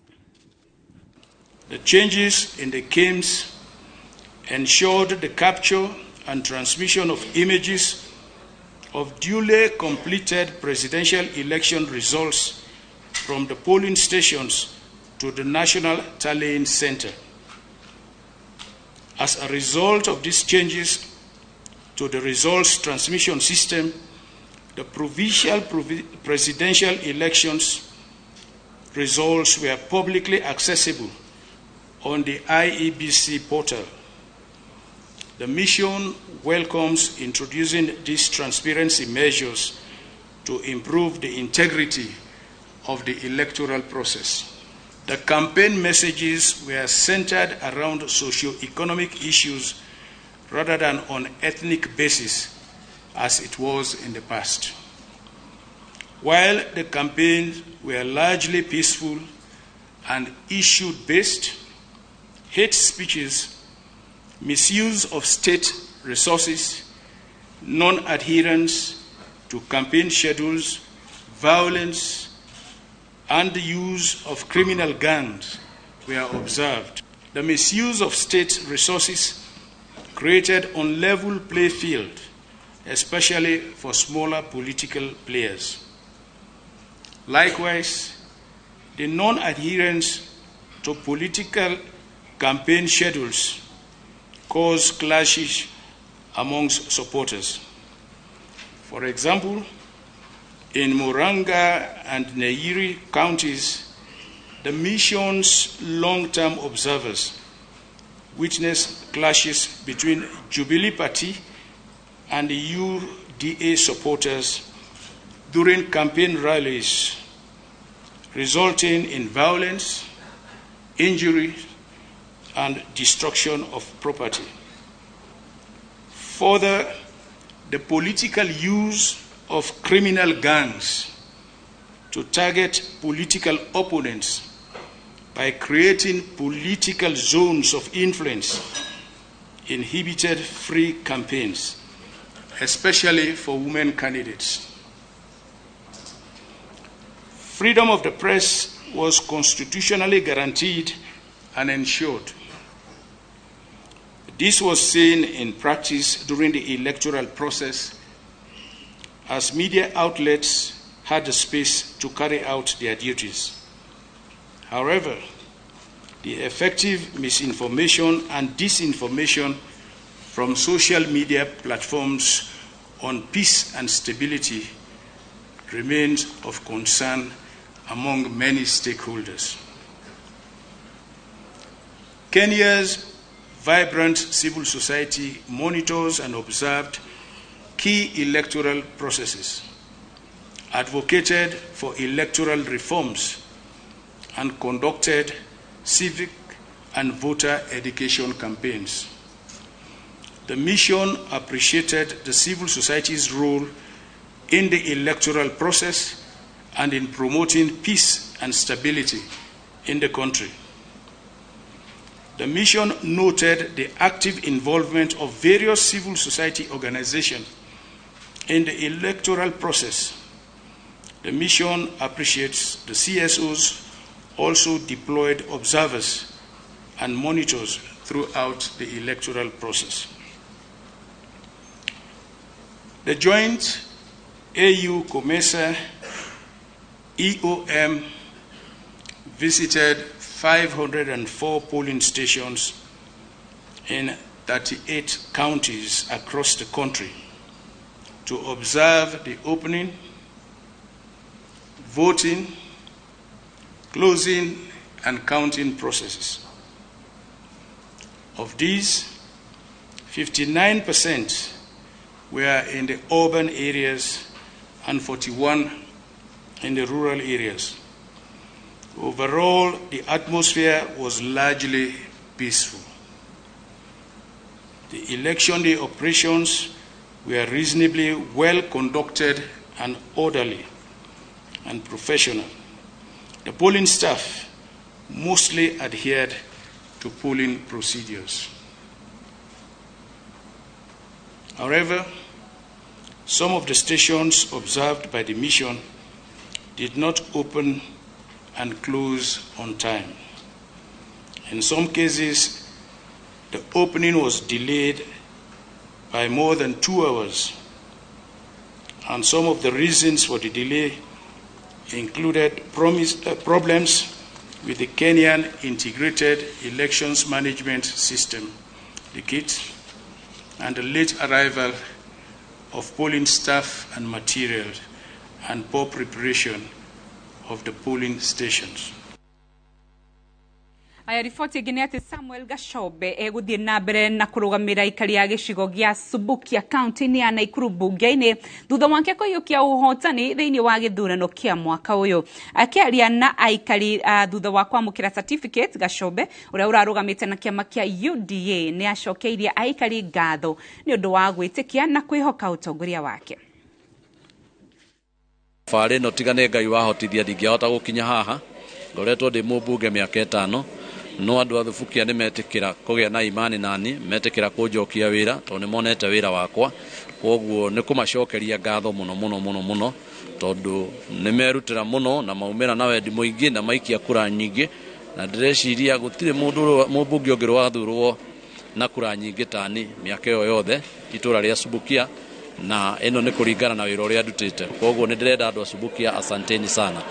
The changes in the KIMS ensured the capture and transmission of images of duly completed presidential election results from the polling stations to the National Tallying Center. As a result of these changes to the results transmission system, the provincial presidential elections results were publicly accessible on the IEBC portal. The mission welcomes introducing these transparency measures to improve the integrity of the electoral process. The campaign messages were centered around socio-economic issues rather than on ethnic basis as it was in the past. While the campaigns were largely peaceful and issue-based, hate speeches, misuse of state resources, non-adherence to campaign schedules, violence, and the use of criminal gangs were observed. The misuse of state resources created unlevel play field, especially for smaller political players. Likewise, the non-adherence to political campaign schedules caused clashes amongst supporters. For example, in Muranga and Nyeri counties, the mission's long-term observers witnessed clashes between Jubilee Party and the UDA supporters during campaign rallies, resulting in violence, injury, and destruction of property. Further, the political use of criminal gangs to target political opponents by creating political zones of influence inhibited free campaigns, especially for women candidates. Freedom of the press was constitutionally guaranteed and ensured. This was seen in practice during the electoral process as media outlets had the space to carry out their duties. However, the effective misinformation and disinformation from social media platforms on peace and stability remains of concern among many stakeholders. Kenya's vibrant civil society monitors and observed key electoral processes, advocated for electoral reforms, and conducted civic and voter education campaigns. The mission appreciated the civil society's role in the electoral process and in promoting peace and stability in the country. The mission noted the active involvement of various civil society organizations in the electoral process. The mission appreciates the CSOs also deployed observers and monitors throughout the electoral process. The joint AU COMESA EOM visited 504 polling stations in 38 counties across the country to observe the opening, voting, closing, and counting processes. Of these, 59% were in the urban areas and 41 in the rural areas. Overall, the atmosphere was largely peaceful. The election day operations were reasonably well conducted and orderly and professional. The polling staff mostly adhered to polling procedures. However, some of the stations observed by the mission did not open and close on time. In some cases, the opening was delayed by more than 2 hours, and some of the reasons for the delay included problems with the Kenyan Integrated Elections Management System, the KIT, and the late arrival of polling staff and materials and poor preparation of the polling stations. Aya, riboti ĩngĩ nĩ atĩ Samuel Gacobe egũthiĩ na mbere na kũrũgamĩra aikari a gĩcigo gĩa Subukia kaunti-inĩ ya Naikuru mbunge-inĩ thutha wake kũiyũkia ũhotani thĩinĩ wa gĩthurano kĩa mwaka ũyũ. Akĩaria na aikari thutha wa kwamũkĩra certificate, Gacobe ũrĩa ũrarũgamĩte na kĩama kĩa UDA nĩ acokeirie aikari ngatho nĩ ũndũ wa gwĩtĩkia na kwĩhoka ũtongoria wake. Thabarĩ ĩno tiga nĩ Ngai wahotithia ndingĩahota gũkinya haha. Ngoretwo ndĩ mũmbunge mĩaka 5, no andũ a Thubukia nĩ metĩkĩra kũgĩa na imani nani, metĩkĩra kũnjokia wĩra tondũ nĩ monete wĩra wakwa. Koguo nĩ kũmacokeria ngatho mũno mũno mũno mũno, tondũ nĩ merutĩra mũno na maumĩra na wendi mũingĩ na maikia kura nyingĩ, na ndĩreciria gũtirĩ mũndũ mũmbunge ũngĩ wathurwo na kura nyingĩ tani mĩaka ĩyo yothe itũra rĩa Subukia, na ĩno nĩ kũringana na wĩra ũrĩa ndutĩte. Koguo nĩ ndĩrenda andũ a Subukia asanteni sana.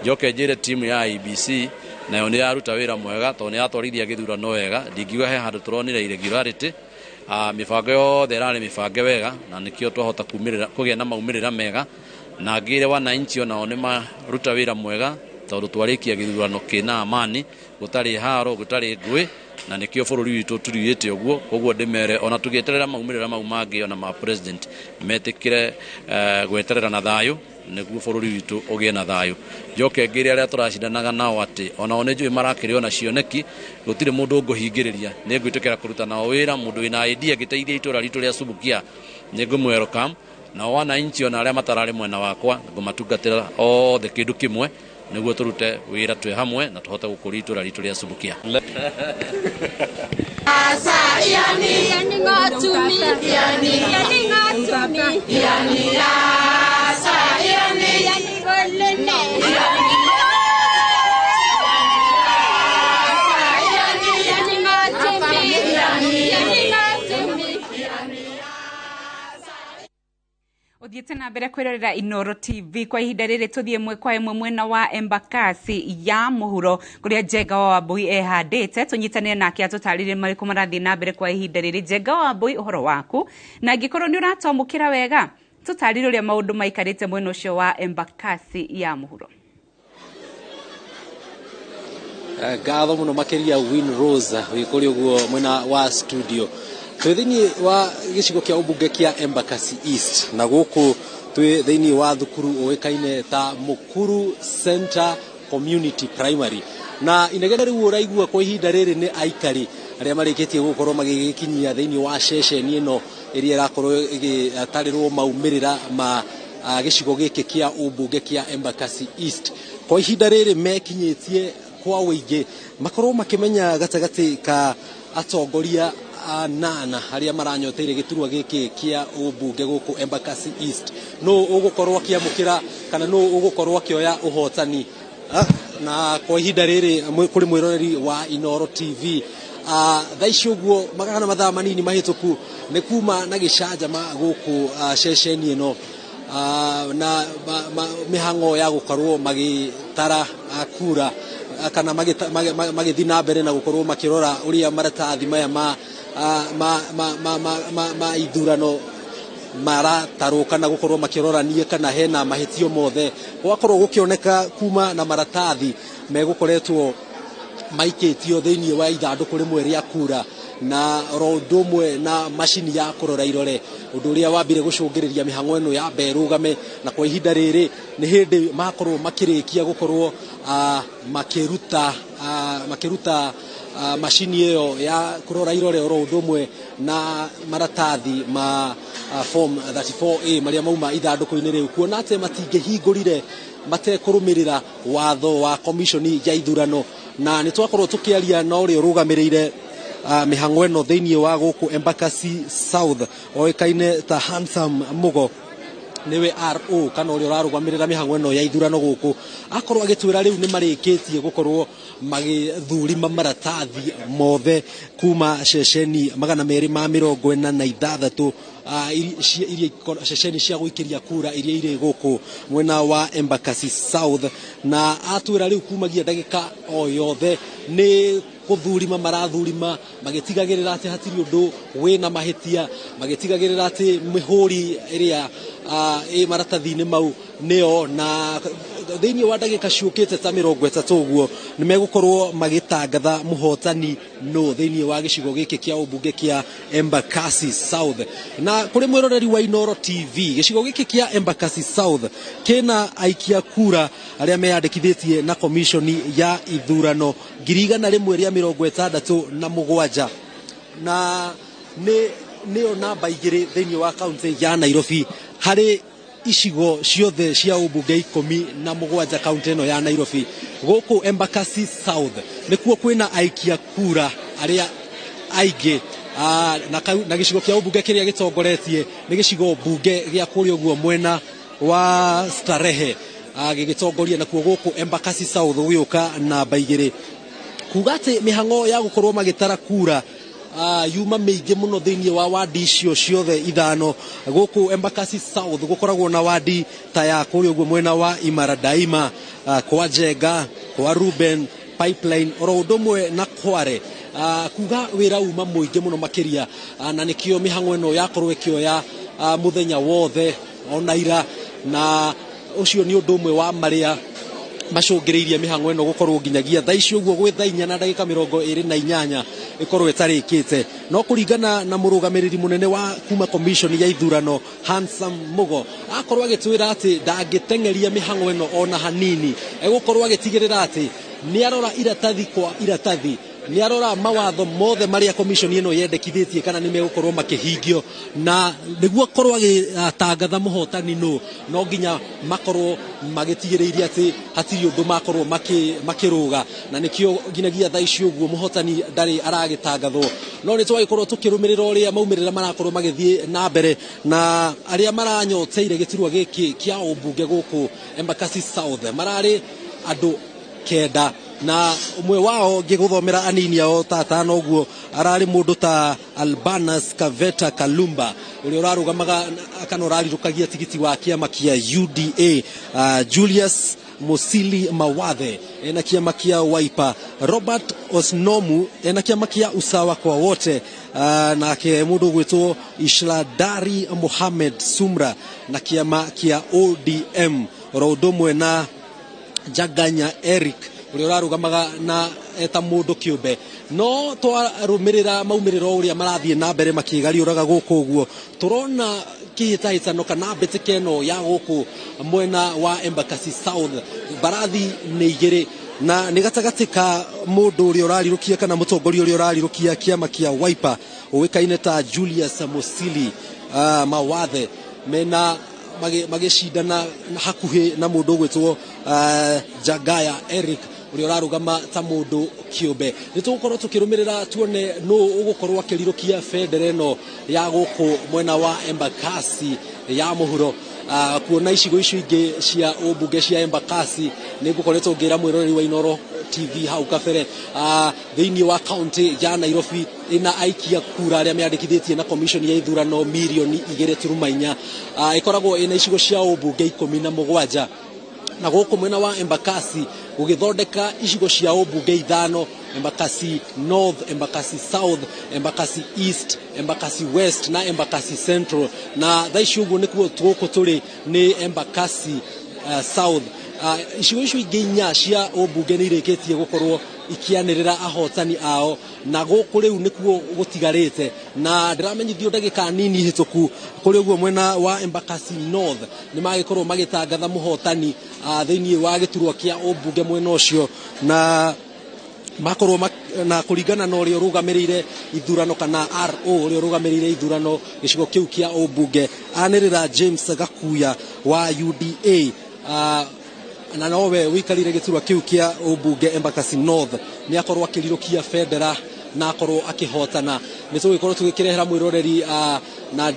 Njoke njĩre timu ya IEBC nayo nĩ yaruta wĩra mwega tondũ nĩ yatwarithia gĩthurano wega. Ndingiuga he handũ tũronire irregularity, mĩbango yothe ĩrarĩ mĩbange wega na nĩkĩo twahota kũgĩa na maumĩrĩra mega. Na ngĩre wananchi onao nĩ maruta wĩra mwega tondũ twarĩkia gĩthurano kĩna amani, gũtarĩ haro, gũtarĩ ngũĩ, na nĩkĩo bũrũri witũ tũriĩte ũguo. Koguo ndĩmere ona tũgĩeterera maumĩrĩra mau mangĩ ona ma president metĩkĩre gweterera na thayũ nĩguo bũrũri witũ ũgĩe na thayũ. Njoke ngĩre arĩa tũracindanaga nao atĩ onao nĩ njũĩ marakĩrĩ ona cioneki, gũtirĩ mũndũ ngũhingĩrĩria, nĩ ngwĩtĩkĩra kũruta nao wĩra. Mũndũ wĩna idea angĩteithia itũra ritũ rĩa Subukia nĩ ngũmwelcome, nao wananchi ona arĩa matararĩ mwena wakwa ngũmatungatĩra othe kĩndũ kĩmwe nĩguo tũrute wĩra twĩ hamwe na tũhote gũkũria itũra ritũ rĩa Subukia. Uthiĩte na mbere kwĩrorera Inooro TV kwa ihinda rĩrĩ, tũthiĩ ĩmwe kwa ĩmwe mwena wa Embakasi ya mũhuro kũrĩa Njenga wa Wambui ehandĩte, tũnyitanĩre nake atũtarĩrie marĩkũ marathiĩ na mbere kwa ihinda rĩrĩ. Njenga wa Wambui, ũhoro waku, na angĩkorwo nĩ ũratwamũkĩra wega, tũtarĩrie ũrĩa maũndũ maikarĩte mwena ũcio wa Embakasi ya mũhuro. Ngatho mũno makĩria Win Rose wĩ kũrĩa ũguo mwena wa studio. Twĩ thĩinĩ wa gĩcigo kĩa ũmbunge kĩa Embakasi East, na gũkũ twĩ thĩinĩ wa thukuru ũĩkaine ta Mukuru Center Community Primary, na inegene rĩu ũraigua kwa ihinda rĩrĩ nĩ aikari arĩa marĩkĩtie gũkorwo magĩgĩkinyia thĩinĩ wa ceceni ĩno ĩrĩa ĩrakorwo ĩgĩtarĩrwo maumĩrĩra ma gĩcigo gĩkĩ kĩa ũmbunge kĩa Embakasi East. Kwa ihinda rĩrĩ mekinyĩtie kwa ũingĩ makorwo makĩmenya gatagatĩ ka atongoria anana arĩa maranyoteire gĩturwa gĩkĩ kĩa ũmbunge gũkũ Embakasi East, no ũgũkorwo akĩamũkĩra kana no ũgũkorwo akĩoya ũhotani. Na kwa ihinda rĩrĩ kũrĩ mwĩroreri wa Inooro TV, thaa ici ũguo kana mathaa manini mahĩtũku nĩ kuma na gĩcanjama gũkũ ceceni ĩno, na mĩhang'o ya gũkorwo magĩtara kura kana magĩthiĩ na mbere na gũkorwo makĩrora ũrĩa maratathi maya ma ithurano maratarwo kana gũkorwo makĩrorania kana hena mahĩtio mothe. Gwakorwo gũkĩoneka kuma na maratathi megũkoretwo maikĩtio thĩinĩ wa ithandũkũ rĩmwe rĩa kura na oro ũndũ ũmwe na macini ya kũrora irore, ũndũ ũrĩa wambire gũcũngĩrĩria mĩhang'o ĩno ya mbe ĩrũgame. Na kwa ihinda rĩrĩ nĩ hĩndĩ makorwo makĩrĩkia gũkorwo makĩruta macini ĩyo ya kũrora irore oro ũndũ ũmwe na maratathi ma form 34A marĩa mauma ithandũkũ-inĩ rĩu, kuona atĩ matingĩhingũrire matekũrũmĩrĩra watho wa commission ya ithurano. Na nĩ twakorwo tũkĩaria na ũrĩa ũrũgamĩrĩire mĩhang'o ĩno thĩinĩ wa gũkũ Embakasi South oĩkaine ta Handsome Mugo, nĩwe RO kana ũrĩa ũrarũgamĩrĩra mĩhang'o ĩno ya ithurano gũkũ, akorwo agĩtwĩra rĩu nĩ marĩkĩtie gũkorwo magĩthurima maratathi mothe kuma ceceni 246 iria ceceni cia gũikĩria kura iria irĩ gũkũ mwena wa Embakasi South. Na atwĩra rĩu kumagia ndagĩka o yothe nĩ gũthurima marathurima magĩtigagĩrĩra atĩ hatirĩ ũndũ wĩna mahĩtia, magĩtigagĩrĩra atĩ mĩhũri ĩrĩa ĩ maratathi-inĩ mau nĩyo na Thĩinĩ wa ndagĩka ciũkĩte ta 30 ũguo nĩ megũkorwo magĩtangatha mũhotani no thĩinĩ wa gĩcigo gĩkĩ kĩa ũmbunge kĩa Embakasi South. Na kũrĩ mwĩroreri wa Inooro TV, gĩcigo gĩkĩ kĩa Embakasi South kĩna aikia kura arĩa meyandĩkithĩtie na komishoni ya ithurano 167,000, na nĩ nĩyo namba 2 thĩinĩ wa kaunti ya Nairobi harĩ icigo ciothe cia ũmbunge 17 kaunti ĩno ya Nairobi. Gũkũ Embakasi South nĩkuo kwĩna aikia kura arĩa aingĩ, na gĩcigo kĩa ũmbunge kĩrĩa gĩtongoretie nĩ gĩcigo mbunge gĩa kũrĩa ũguo mwena wa Starehe, gĩgĩtongoria, nakuo gũkũ Embakasi South gũgĩũka namba 2, kuga atĩ mĩhang'o ya gũkorwo magĩtara kura yuma mĩingĩ mũno thĩinĩ wa wadi icio ciothe 5. Gũkũ Embakasi South gũkoragwo na wadi ta ya kũrĩa ũguo mwena wa Imara Daima, kwa Njenga, kwa Ruben, Pipeline, oro ũndũ ũmwe na Kware, kuga wĩra uma mũingĩ mũno makĩria, na nĩkĩo mĩhang'o ĩno yakorwo ĩkĩoya mũthenya wothe ona ira, na ũcio nĩ ũndũ ũmwe wa marĩa macũngĩrĩirie mĩhang'o ĩno gũkorwo nginyagia thaa ici ũguo gwĩ thaa 4:28 ĩkorwo ĩtarĩkĩte. No kũringana na mũrũgamĩrĩri mũnene wa kuma commission ya ithurano Handsome Mugo, akorwo agĩtwĩra atĩ ndangĩteng'eria mĩhang'o ĩno ona hanini, egũkorwo agĩtigĩrĩra atĩ nĩ arora iratathi kwa iratathi, nĩ arora mawatho mothe marĩa commission ĩno yendekithĩtie kana nĩ megũkorwo makĩhingio, na nĩguo akorwo agĩtangatha mũhotani no no nginya makorwo magĩtigĩrĩirie atĩ hatirĩ ũndũ makorwo makĩrũga, na nĩkĩo nginyagia thaa ici ũguo mũhotani ndarĩ aragĩtangathwo. No nĩ twagĩkorwo tũkĩrũmĩrĩra ũrĩa maumĩrĩra marakorwo magĩthiĩ na mbere, na arĩa maranyoteire gĩturwa gĩkĩ kĩa ũmbunge gũkũ Embakasi South mararĩ andũ 9, na ũmwe wao ngĩgũthomera anini ao ta atano ũguo ararĩ mũndũ ta Albanas Kaveta Kalumba ũrĩa ũrarũgamaga kana ũrarirũkagia tigiti wa kĩama kĩa UDA, Julius Musili Mawathe ena kĩama kĩa Wiper, Robert Osnomu ena kĩama kĩa Usawa kwa Wote, nake mũndũ ũgwĩtwo Ishladari Mohamed Sumra na kĩama kĩa ODM, oro ũndũ ũmwe na Jaganya Eric ũrĩa ũrarũgamaga na eta mũndũ kĩũmbe. No twarũmĩrĩra maumĩrĩro ũrĩa marathiĩ na mbere makĩgariũraga gũkũ ũguo, tũrona kĩhĩtahĩtano kana mbĩtĩka ĩno ya gũkũ mwena wa Embakasi South mbarathi nĩ 2, na nĩ gatagatĩ ka mũndũ ũrĩa ũrarirũkia kana mũtongoria ũrĩa ũrarirũkia kĩama kĩa Wiper ũĩkaine ta Julius Musili Mawathe, mena magĩcindana hakuhĩ na mũndũ ũgwĩtwo Jagaya Eric ũrĩa ũrarũgama ta mũndũ kĩũmbe. Nĩ tũgũkorwo tũkĩrũmĩrĩra tuone nũ ũgũkorwo akĩrirũkia bendera ĩno ya gũkũ mwena wa Embakasi ya mũhuro. Kuona icigo icio ingĩ cia ũmbunge cia Embakasi nĩ ngũkoretwo ngĩra mwĩroreri wa Inooro TV hau kabere, thĩinĩ wa kaunti ya Nairobi ĩna aikia kura arĩa meyandĩkithĩtie na commission ya ithurano mirioni 2.4, ĩkoragwo ĩna icigo cia ũmbunge 17, na gũkũ mwena wa Embakasi gũgĩthondeka icigo cia ũmbunge 5, Embakasi North, Embakasi South, Embakasi East, Embakasi West na Embakasi Central. Na thaa ici ũguo nĩkuo gũkũ tũrĩ nĩ Embakasi South. Icigo icio ingĩ 4 cia ũmbunge nĩ irĩkĩtie gũkorwo ikĩanĩrĩra ahotani ao, na gũkũ rĩu nĩkuo gũtigarĩte, na ndĩramenyithio ndagĩka nini hĩtũku kũrĩ ũguo mwena wa Embakasi North nĩ magĩkorwo magĩtangatha mũhotani thĩinĩ wa gĩturwa kĩa ũmbunge mwena ũcio, na makorwo na kũringana na ũrĩa ũrũgamĩrĩire ithurano kana RO ũrĩa ũrũgamĩrĩire ithurano gĩcigo kĩu kĩa ũmbunge anĩrĩra James Gakuya wa UDA, na nowe ũikarĩire gĩturwa kĩu kĩa ũmbunge Embakasi North nĩ akorwo akĩrirũkia bendera na akorwo akĩhotana. Nĩ tũgũkorwo tũgĩkĩrehera mwĩroreri na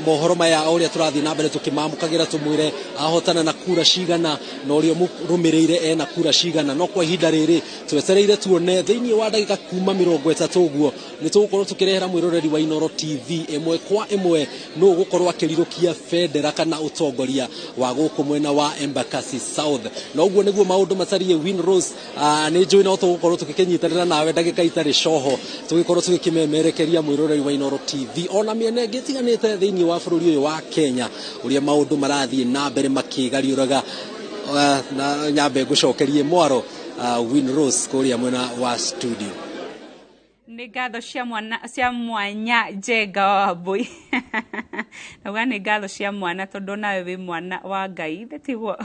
mohoro maya o ũrĩa tũrathiĩ na mbere tũkĩmamũkagĩra, tũmwĩre ahotana na kura cigana na ũrĩa ũmũrũmĩrĩire ena kura cigana. No kwa ihinda rĩrĩ twetereire tuone thĩinĩ wa ndagĩka kuma 30 ũguo nĩ tũgũkorwo tũkĩrehera mwĩroreri wa Inooro TV ĩmwe kwa ĩmwe nũ ũgũkorwo akĩrirũkia bendera kana ũtongoria wa gũkũ mwena wa Embakasi South. Na ũguo nĩguo maũndũ matariĩ. Winrose, nĩ njũĩ no tũgũkorwo tũgĩkĩnyitanĩra nawe ndagĩka itarĩ coho tũgĩkorwo tũgĩkĩmemerekeria mwĩroreri wa Inooro TV ona mĩena ĩngĩ ĩtiganĩte thĩinĩ wa bũrũri ũyũ wa Kenya ũrĩa maũndũ marathiĩ na mbere makĩgariũraga. Na nyambe ngũcokerie mwaro Winrose kũrĩa mwena wa studio. Nĩ ngatho cia mwana cia mwanya Njenga wa Wambui. Nauga nĩ ngatho cia mwana tondũ nawe wĩ mwana wa Ngai, tiguo?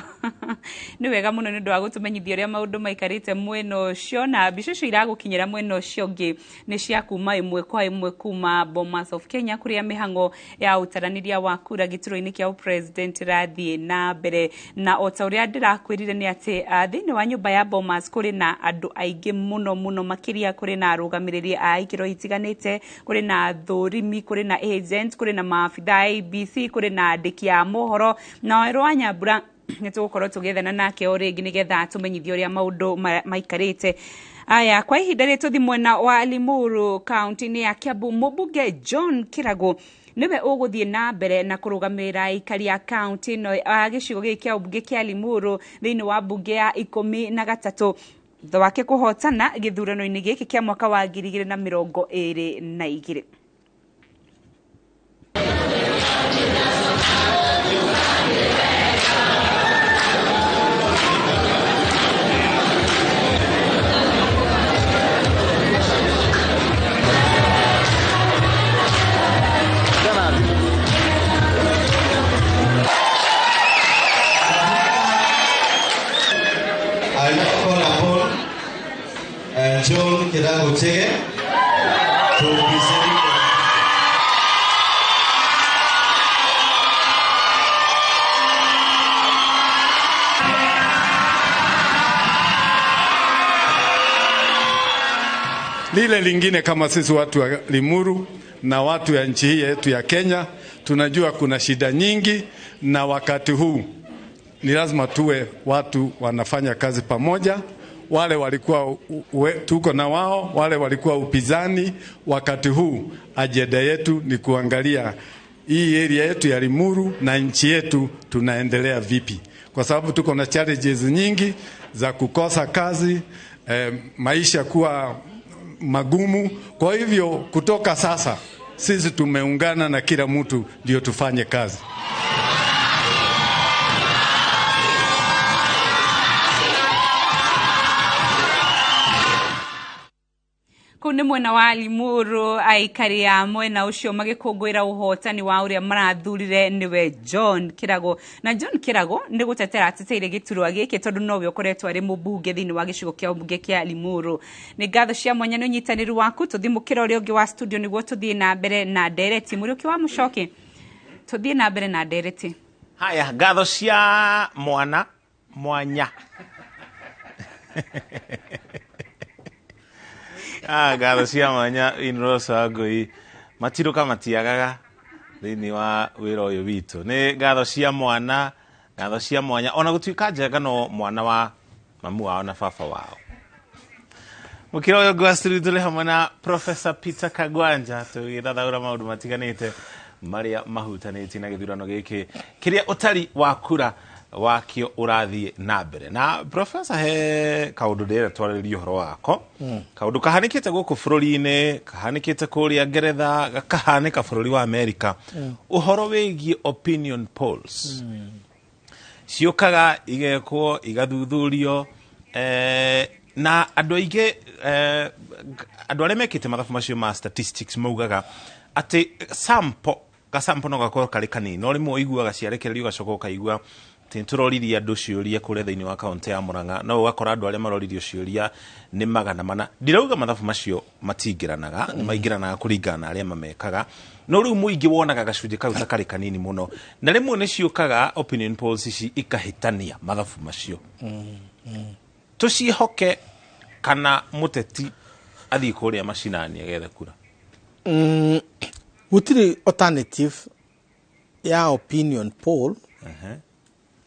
Nĩ wega mũno nĩ ũndũ wa gũtũmenyithia ũrĩa maũndũ maikarĩte mwena ũcio, na mbica icio iragũkinyĩra mwena ũcio ũngĩ nĩ cia kuma ĩmwe kwa ĩmwe kuma Bomas of Kenya, kũrĩa mĩhang'o ya ũtaranĩria wa kura gĩturwa-inĩ kĩa ũpresident ĩrathiĩ na mbere. Na o ta ũrĩa ndĩrakwĩrire nĩ atĩ thĩinĩ wa nyũmba ya Bomas kũrĩ na andũ aingĩ mũno mũno makĩria, kũrĩ na arũgamĩrĩri a ikĩro itiganĩte, kũrĩ na thũrimi, kũrĩ na agent, kũrĩ na maabitha a ABC, kũrĩ na andĩki a mohoro, na Werũ wa Nyambura nĩ tũgũkorwo tũgĩethana nake o rĩngĩ nĩgetha tũmenyithie ũrĩa maũndũ maikarĩte. Aya, kwa ihinda rĩ tũthi mwena wa Limuru kaunti-inĩ ya Kiambu. Mũmbunge John Kĩragũ nĩwe ũgũthiĩ na mbere na kũrũgamĩrĩra aikari a kaunti ĩno a gĩcigo gĩkĩ kĩa ũmbunge kĩa Limuru thĩinĩ wa mbunge ya 13 thutha wake kũhotana gĩthurano-inĩ gĩkĩ kĩa mwaka wa 2022. I now call upon John Kirago Chege to present. Lile lingine, kama sisi watu wa Limuru na watu ya nchi hii yetu ya Kenya, tunajua kuna shida nyingi, na wakati huu ni lazima tuwe watu wanafanya kazi pamoja. Wale walikuwa tuko na wao, wale walikuwa upinzani, wakati huu ajenda yetu ni kuangalia hii area yetu ya Limuru na nchi yetu tunaendelea vipi, kwa sababu tuko na challenges nyingi za kukosa kazi, maisha kuwa magumu. Kwa hivyo kutoka sasa sisi tumeungana na kila mtu ndio tufanye kazi. Kũu nĩ mwena wa Limuru, aikari a mwena ũcio magĩkũngũĩra ũhotani wa ũrĩa marathurire nĩwe John Kĩrago. Na John Kĩrago nĩ gũtetera ateteire gĩturwa gĩkĩ tondũ nowe ũkoretwo arĩ mũmbunge thĩinĩ wa gĩcigo kĩa ũmbunge kĩa Limuru. Nĩ ngatho cia mwanya nĩ ũnyitanĩri waku. Tũthiĩ mũkĩra ũrĩa ũngĩ wa studio nĩguo tũthiĩ na mbere na ndereti. Mũriũki wa Mũcoki, tũthiĩ na mbere na ndereti. Haya, ngatho cia mwana mwanya. Ngatho cia mwanya Winrose Wangui, matiruka matiagaga thĩinĩ wa wĩra ũyũ witũ. Nĩ ngatho cia mwana, ngatho cia mwanya, ona gũtuĩka Njenga no mwana wa mamu wao na baba wao. Mũkĩra ũyũ ũngĩ wa studio tũrĩ hamwe na Professor Peter Kagwanja tũgĩthathaũra maũndũ matiganĩte marĩa mahutanĩtie na gĩthurano gĩkĩ kĩrĩa ũtari wa kura wakĩo ũrathiĩ na mbere. Na Professor, he kaũndũ ndĩrenda twarĩrĩrie ũhoro wako, kaũndũ kahanĩkĩte gũkũ bũrũri-inĩ, kahanĩkĩte kũrĩa Ngeretha, gakahanĩka bũrũri wa Amerika, ũhoro wĩgiĩ opinion polls. Ciũkaga igekwo, igathuthurio, na andũ aingĩ, andũ arĩa mekĩte mathabu macio ma statistics maugaga atĩ sample, gasample no gakorwo karĩ kanini, no rĩmwe ũiguaga ciarekererio ũgacoka ũkaigua atĩ nĩtũroririe andũ ciũria kũrĩa thĩinĩ wa kaũntĩ ya Murang'a, no ũgakora andũ arĩa maroririo ciũria nĩ 400. Ndirauga mathabu macio matingĩranaga, nĩ maingĩranaga kũringana na arĩa mamekaga, no rĩu mũingĩ wonaga gacunjĩ kau ta karĩ kanini mũno, na rĩmwe nĩ ciũkaga opinion polls ici ikahĩtania mathabu macio. Tũciĩhoke kana mũteti athiĩ kũrĩa macinani agethe kura? Gũtirĩ alternative ya opinion poll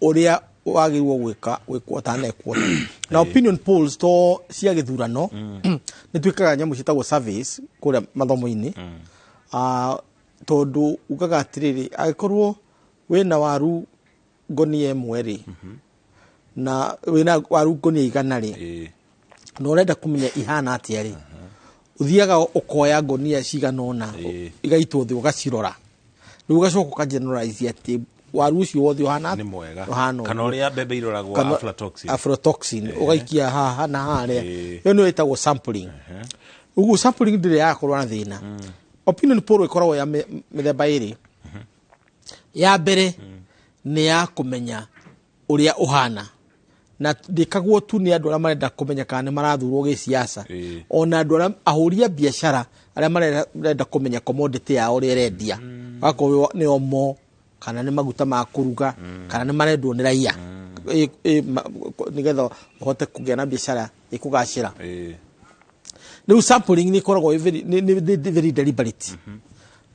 ũrĩa wagĩrĩirwo gwĩka gwĩkwo ũtanekwo. Na opinion polls to cia gĩthurano, nĩ twĩkaga nyamũ ciĩtagwo surveys kũrĩa mathomo-inĩ, tondũ ugaga atĩrĩrĩ, angĩkorwo wĩna waru ngonia ĩmwe rĩ, na wĩna waru ngonia 100 rĩ, na ũrenda kũmenya ihana atĩa rĩ, ũthiaga ũkoya ngonia cigana ũna igaitwo thĩ ũgacirora, rĩu ũgacoka ũka generalize atĩ Waru ũcio wothe ũhana Nĩ mwega. Ũhana Kana ũguo. ũrĩa mbembe iroragwo Kana- aflatoxin. Aflatoxin. Ũgaikia haha na harĩa. Ĩyo nĩyo ĩtagwo sampling. Ũguo sampling ndĩrĩ yakorwo na thĩna. Opinion poll ĩkoragwo ya mĩthemba ĩrĩ. Ya mbere nĩ ya kũmenya ũrĩa ũhana, na ndĩkagwo tu nĩ andũ arĩa marenda kũmenya kana nĩ marathurwo gĩsiasa, ona andũ arĩa ahũri a biacara arĩa marenda kũmenya commodity yao ũrĩa ĩrendia, akorwo nĩ omo kana nĩ maguta ma kũruga, kana nĩ marendwo nĩ raia, nĩgetha ũhote kũgĩa na biacara ĩkũgacĩra. Rĩu sampling nĩ ĩkoragwo ĩ very- nĩ very deliberate,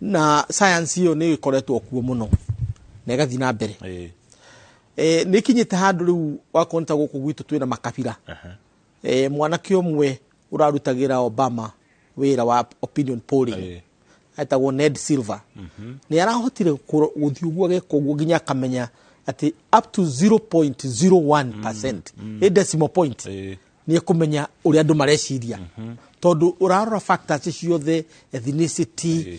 na science ĩyo nĩ ĩkoretwo kuo mũno na ĩgathiĩ na mbere. Nĩ ĩkinyĩte handũ rĩu wakorwo nĩ ta gũkũ gwitũ twĩna makabira. Mwanake ũmwe ũrarutagĩra Obama wĩra wa opinion polling etagwo Ned Silver nĩ arahotire gũthiĩ ũguo ageka ũguo nginya akamenya atĩ up to 0.01%, ĩ decimal point, nĩ ekũmenya ũrĩa andũ mareciria, tondũ ũrarora factors ciothe, ethnicity,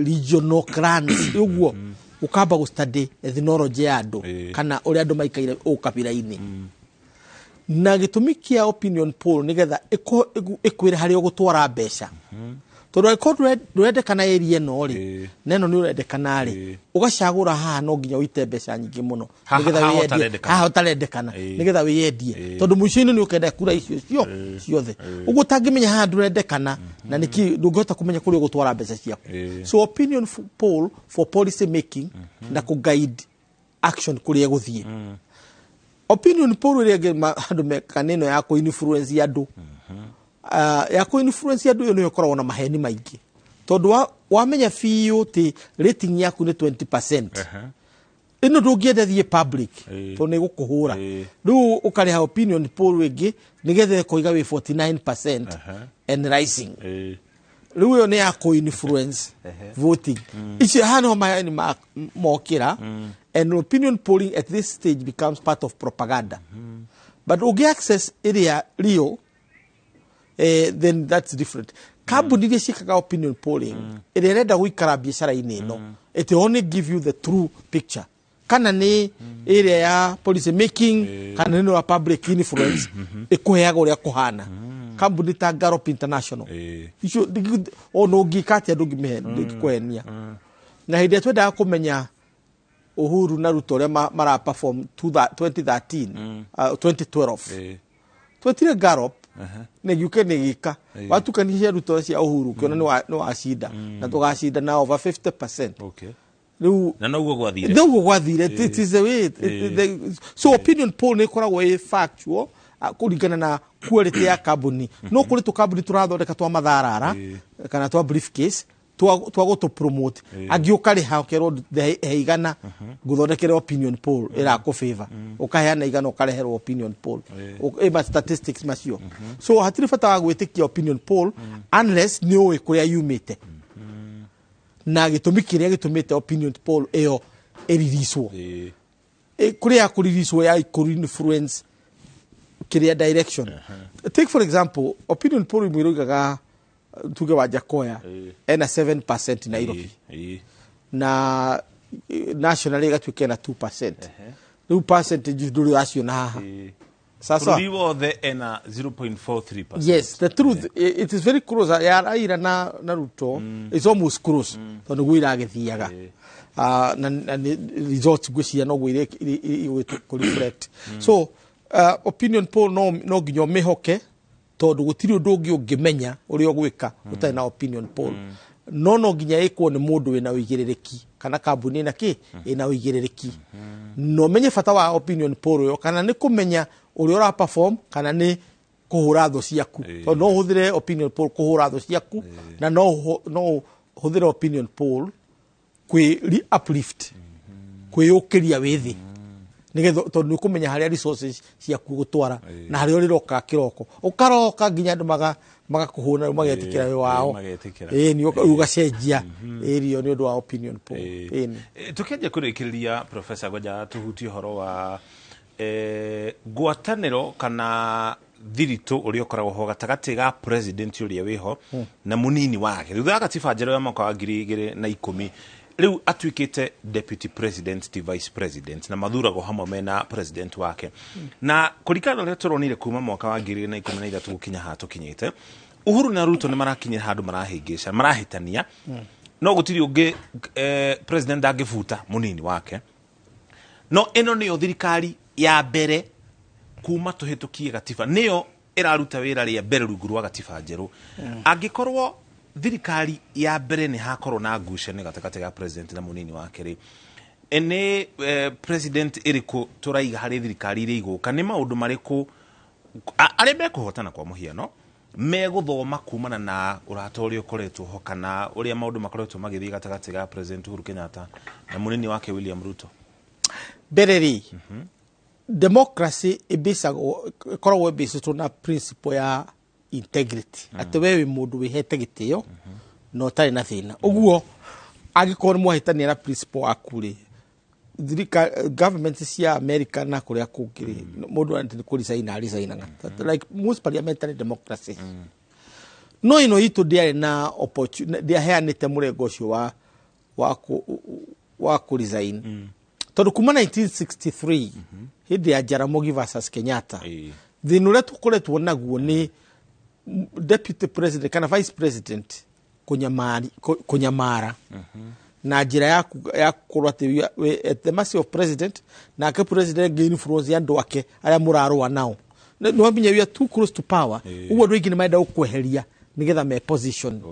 regional clans, ũguo ũkamba gũ study ethnology ya andũ kana ũrĩa andũ maikaire ũkabira-inĩ. Na gĩtũmi kĩa opinion poll nĩgetha ĩkwĩre harĩa ũgũtwara mbeca, tondũ angĩkorwo ndũrendekana area ĩno rĩ, na ĩno nĩ ũrendekana rĩ, ũgacagũra haha no nginya ũite mbeca nyingĩ mũno nĩgetha Haha wĩyendie. ũtarendekana. Haha ũtarendekana, nĩgetha wĩyendie, tondũ mũico-inĩ nĩ ũkenda kura icio ciothe. Ũguo ũtangĩmenya haha ndũrendekana na nĩkĩ, ndũngĩhota kũmenya kũrĩa ũgũtwara mbeca ciaku. So opinion poll for policy making na kũ guide action kũrĩa ĩgũthiĩ. Opinion poll ĩrĩa ĩngĩ andũ mekaga nĩ ĩno ya kũ influence andũ. Ya kũ influence andũ, ĩyo nĩyo ĩkoragwo na maheni maingĩ, tondũ wamenya biũ atĩ rating yaku nĩ 20%, ĩno ndũngĩenda thiĩ public tondũ nĩ ĩgũkũhũra. Rĩu ũkarĩha opinion poll ĩngĩ nĩgetha ĩkoiga wĩ 49% and rising. Rĩu ĩyo nĩ ya kũ influence voting. Icio haha nĩho maheni mokĩra, and opinion polling at this stage becomes part of propaganda. But ũngĩ access ĩrĩa real, then that's different. Kambuni iria ciĩkaga opinion polling ĩrĩa ĩrenda gũikara biacara-inĩ ĩno, it will only give you the true picture, kana nĩ ĩrĩa ya policy making kana nĩ ya public influence, ĩkũheaga ũrĩa kũhana. Kambuni ta Gallup International icio ona ũngĩka atĩa ndũngĩmĩhe, ndĩngĩkũhenia. Na hĩndĩ ĩrĩa twendaga kũmenya Uhuru na Ruto ũrĩa mara perform 2013, 2012, twetire Gallup na ĩgĩũka nĩ ĩgĩka watukania cia Ruto cia Uhuru, ũkĩona nĩ wacinda na tũgacinda na over 50%. Rĩu Na noguo gwathire. Noguo gwathire. It is the way so opinion poll nĩ ĩkoragwo ĩ factual, kũringana na quality ya kambuni. No kũrĩ tũkambuni tũrathondeka twa matharara kana twa briefcase twa gũtũ promote, angĩ ũkarĩha ũkerwo he igana ngũthondekere opinion poll ĩrakũ favor, ũkaheana igana ũkareherwo opinion poll ĩ ma statistics macio. So hatirĩ bata wa gwĩtĩkia opinion poll unless nĩ ũĩ kũrĩa yumĩte na gĩtũmi kĩrĩa gĩtũmĩte opinion poll ĩyo ĩriricwo, kũrĩa ya kũriricwo ya kũ influence kĩrĩa direction. Take for example opinion poll imwe ĩroigaga, tuge Wajackoyah ena 7% Nairobi, na national ĩgatuĩka ena 2%. Rĩu percentage ndũrĩ ũraciona haha sasa. Bũrũri wothe ena 0.43%. Yes, the truth, it is very close. Ya Raila na Ruto is almost close, tondũ nĩguo iragĩthiaga. Na results ngwĩciria noguo igũgĩtũ reflect. So opinion poll no nginya ũmĩhoke, tondũ gũtirĩ ũndũ ũngĩ ũngĩmenya ũrĩa ũgwĩka ũtarĩ na opinion poll. No nginya ĩkwo nĩ mũndũ wĩna ũigĩrĩrĩki kana kambuni ĩna kĩ ĩna ũigĩrĩrĩki, na ũmenye bata wa opinion poll ĩyo, kana nĩ kũmenya ũrĩa ũra perform kana nĩ kũhũra thũ ciaku, tondũ no ũhũthĩre opinion poll kũhũra thũ ciaku, na no ũhũthĩre opinion poll kwĩ uplift, kwĩyũkĩria wĩ thĩ, nĩgetha tondũ nĩ ũkũmenya harĩa resources ciaku gũtwara na harĩa ũrĩroka kĩroko, ũkaroka nginya andũ magakũhũra rĩu magetĩkĩra wĩ wao. Magetĩkĩra. Ĩĩ, nĩ rĩu ũgacenjia area nĩ ũndũ wa opinion poll. Ĩĩ. Tũkĩanjia kũrĩkĩrĩria, professor, ngwendaga tũhutie ũhoro wa ngwatanĩro kana thiritũ ũrĩa ũkoragwo ho gatagatĩ ga president ũrĩa wĩho na mũnini wake thutha wa katiba njerũ ya mwaka wa 2010. Rĩu atuĩkĩte deputy president ti vice president, na mathuragwo hamwe mena president wake. Na kũringana na ũrĩa tũronire kuma mwaka wa 2013 gũkinya haha tũkinyĩte, Uhuru na Ruto nĩ marakinyĩra handũ marahĩngĩca, marahĩtania, no gũtirĩ ũngĩ president ndangĩbuta mũnini wake. No ĩno nĩyo thirikari ya mbere kuma tũhĩtũkie gatiba, nĩyo ĩraruta wĩra rĩa mbere rungu rwa gatiba njerũ. Angĩkorwo thirikari ya mbere nĩ hakorwo na ngucanio gatagatĩ ga president na mũnini wake rĩ, nĩ president ĩrĩkũ tũraiga harĩ thirikari iria igũka? Nĩ maũndũ marĩkũ arĩa mekũhotana kwa mũhiano megũthoma kumana na ũrata ũrĩa ũkoretwo ho kana ũrĩa maũndũ makoretwo magĩthiĩ gatagatĩ ga President Uhuru Kenyatta na mũnini wake William Ruto? Mbere rĩ, democracy ĩbicagwo, ĩkoragwo ĩbicĩtwo na principle ya integrity, atĩ we wĩ mũndũ wĩhete gĩtĩo na ũtarĩ na thĩna. Ũguo angĩkorwo nĩ mwahĩtania na principle waku rĩ, government cia America na kũrĩa kũngĩ rĩ, mũndũ atĩ nĩ kũresign aresignaga, like most parliamentary democracy. No ĩno itũ ndĩarĩ na ndĩaheanĩte mũrengo ũcio wa kũresign, tondũ kuma 1963 hĩndĩ ya Jaramogi versus Kenyatta, thĩna ũrĩa tũkoretwo naguo nĩ deputy president kana vice president kũnyamara na njĩra ya gũkorwo atĩ we at the mercy of president, nake president ngĩ influence andũ ake arĩa mũrarũa nao. Nĩ wamenya we are too close to power. Ũguo andũ aingĩ nĩ marenda gũkweheria nĩgetha me position.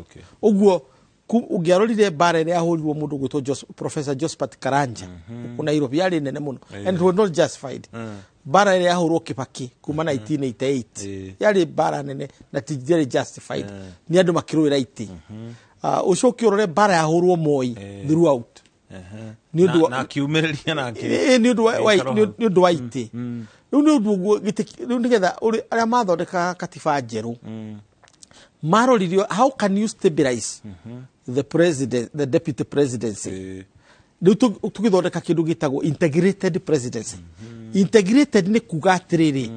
Ũguo ũngĩarorire mbara ĩrĩa yahũrirwo mũndũ gwĩtwo Professor Josephat Karanja gũkũ Nairobi yarĩ nene mũno and it was not justified. Mbara ĩrĩa yahũrwo Kibaki kuma 1988 yarĩ mbara nene na ti ndĩarĩ justified, nĩ andũ makĩrũĩra itĩ. Ũcoke ũrore mbara yahũrwo Moi throughout nĩ ũndũ na akiumĩrĩria na nĩ ũndũ agĩikara hau. Nĩ ũndũ wa itĩ. Rĩu nĩ ũndũ ũguo rĩu nĩgetha arĩa mathondekaga katiba njerũ maroririo, how can you stabilize the president, the deputy presidency? Rĩu tũgĩthondeka kĩndũ gĩtagwo integrated presidency. Integrated nĩ kuga atĩrĩrĩ,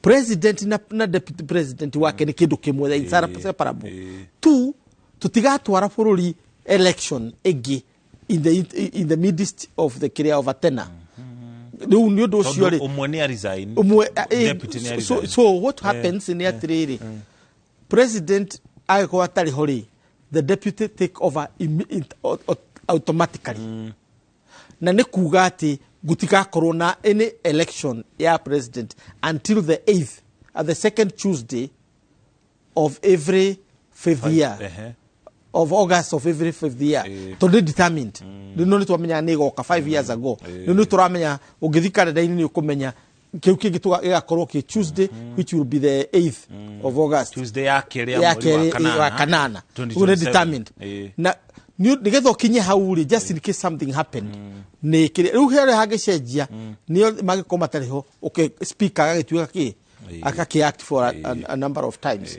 president na deputy president wake nĩ kĩndũ kĩmwe, they are inseparable. Two, tũtigatwara bũrũri election ĩngĩ in the midst of the kĩrĩa of a tenure. Rĩu nĩ ũndũ ũcio Tondũ rĩ, ũmwe nĩ aresign, ũmwe deputy nĩ aresign. So what happens nĩ atĩrĩrĩ, president agĩkorwo atarĩ ho rĩ, the deputy take over automatically, na nĩ kuga atĩ gũtigakorwo na any election ya president until the 8th at the second Tuesday of every fifth year of August of every fifth year, tondũ nĩ determined. Rĩu no nĩ twamenyaga nĩ ĩgoka 5 years ago. Rĩu nĩ tũramenya ũngĩthiĩ karenda-inĩ nĩ ũkũmenya kĩu kĩngĩ gĩgakorwo kĩ Tuesday, which will be the 8th of August. Tuesday ya kerĩ ya ya mweri wa kerĩ kanana, wa kanana. Ũguo nĩ 2027. determined na nĩgetha ũkinye hau rĩ, just in case something happened, nĩ kĩrĩa rĩu harĩa hangĩcenjia nĩo mangĩkorwo matarĩ ho, okay, speaker agagĩtuĩka kĩ akakĩ act for a number of times.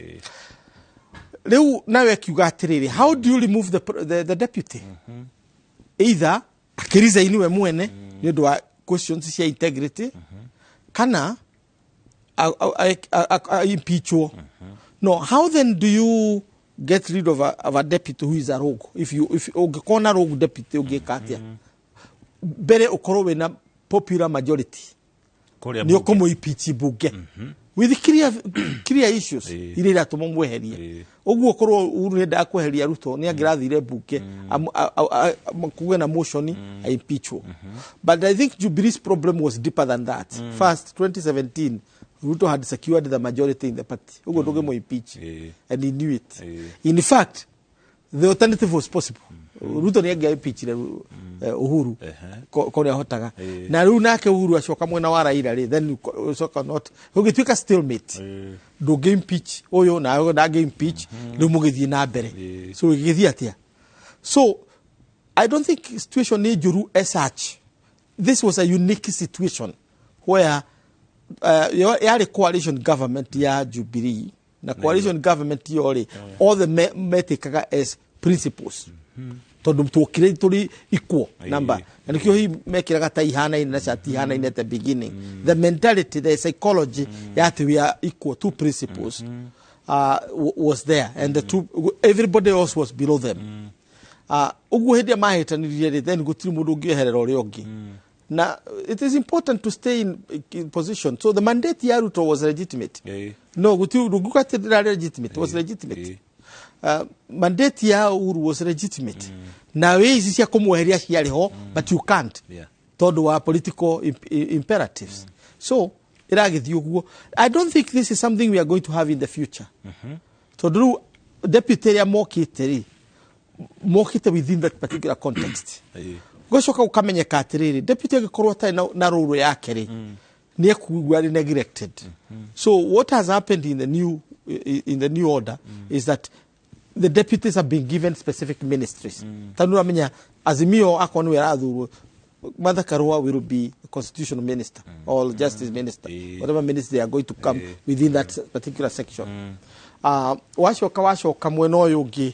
Rĩu nawe akiuga atĩrĩrĩ, how do you remove the deputy? Either akĩresign we mwene nĩ ũndũ wa questions cia integrity, kana impeachwo. No how then do you get rid of a deputy who is a rogue? If ũngĩkorwo na rogue deputy, ũngĩka atĩa? Mbere ũkorwo wĩna popular majority Kũrĩa nĩ bunge. ũkũmũ-impeach bunge with clear issues iria iratũma mweherie. Ũguo korwo Uhuru nĩendaga kweheria Ruto, nĩ angĩrathire bunge kũgĩe na motion aimpeachwo. But I think Jubilee's problem was deeper than that. First, 2017 Ruto had secured the majority in the party, ũguo ndũngĩmũ impeach, and he knew it. In fact, the alternative was possible. Ruto nĩ angĩa-impeachire Uhuru ko nĩ ahotaga. Na rĩu nake Uhuru acoka mwena wa Raila rĩ, then ũcoka not ũgĩtuĩka stalemate, ndũngĩ impeach ũyũ na ũyũ ndangĩ impeach, rĩu mũgĩthiĩ na mbere. So ĩgĩthiĩ atĩa? So I don't think situation nĩ njũru as such. This was a unique situation where yarĩ coalition government ya Jubilee, na coalition government yo rĩ, othe metĩkaga as principles, tondũ tuokire tũrĩ equal number, na nĩkĩo hihi mekĩraga ta ihanaine na cati ihanaine at the beginning. The mentality, the psychology ya atĩ we are equal, two principles, was there, and the two, everybody else was below them. Ũguo hĩndĩ ĩrĩa mahĩtanirie rĩ, then gũtirĩ mũndũ ũngĩeherera ũrĩa ũngĩ, na it is important to stay in position. So the mandate ya Ruto was legitimate. No gũtirĩ, ndũngiuga atĩ ndĩrarĩ legitimate. Was legitimate. Mandate ya Uhuru was legitimate, na wĩ ici cia kũmweheria ciarĩ ho, but you can't tondũ wa political imperatives. So ĩragĩthiĩ ũguo. I don't think this is something we are going to have in the future, tondũ rĩu deputy ĩrĩa mokĩte rĩ, mokĩte within that particular context. Gũcoka gũkamenyeka atĩrĩrĩ, deputy angĩkorwo atarĩ na role yake rĩ, nĩ ekuigua arĩ neglected. So what has happened in the new order is that the deputies have been given specific ministries. Tondũ ũramenya Azimio, akorwo nĩwe arathurwo, Martha Karua will be the constitutional minister or justice minister, whatever minister they are going to come within that particular section. Wacoka mwena ũyũ ũngĩ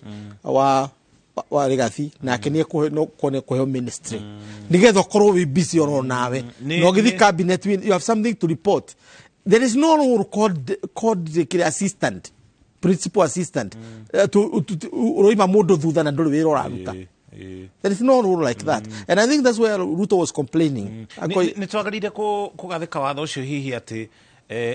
wa Rigathi, nake nĩ kũheo ministry nĩgetha ũkorwo wĩ busy oro nawe na ũgĩthiĩ cabinet, you have something to report. There is no role called the assistant, principal assistant. Ũroima mũndũ thutha na ndũrĩ wĩra ũraruta. There is no role like that, and I think that's where Ruto was complaining. Nĩ twagĩrĩire kũgathĩka watho ũcio hihi atĩ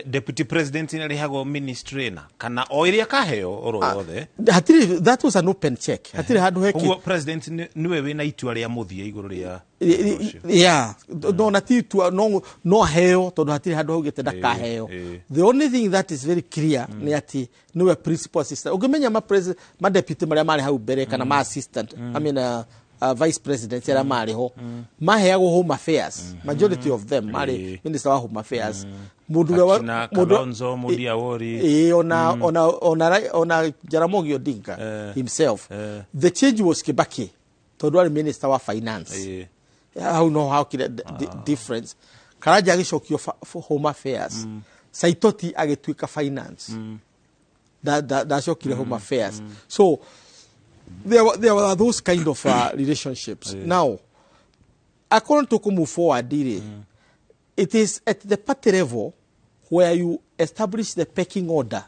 deputy president nĩ arĩhagwo ministry na kana o ĩrĩa akaheo oro yothe? Hatirĩ, that was an open check. Hatirĩ handũ heki. Ũguo president nĩwe wĩna itua rĩa mũthia igũrũ rĩa Yeah, no, na ti itua, no aheo, tondũ hatirĩ handũ haugĩte ndakaheo. The only thing that is very clear nĩ atĩ nĩwe principal assistant. Ũngĩmenya ma deputy marĩa marĩ hau mbere, kana ma assistant, I mean, vice president arĩa marĩ ho, maheagwo home affairs. Majority of them marĩ minister wa home affairs. Mũndũ ũrĩa Akina Kalonzo, Moody Awori. Ĩĩ, ona Jaramogi Odinga himself. The change was Kibaki, tondũ arĩ minister wa finance. Hau no hakire difference. Karanja agĩcokio home affairs, Saitoti agĩtuĩka finance. Ndacokire home affairs. So there were those kind of relationships. Now according to move forward rĩ, it is at the party level where you establish the pecking order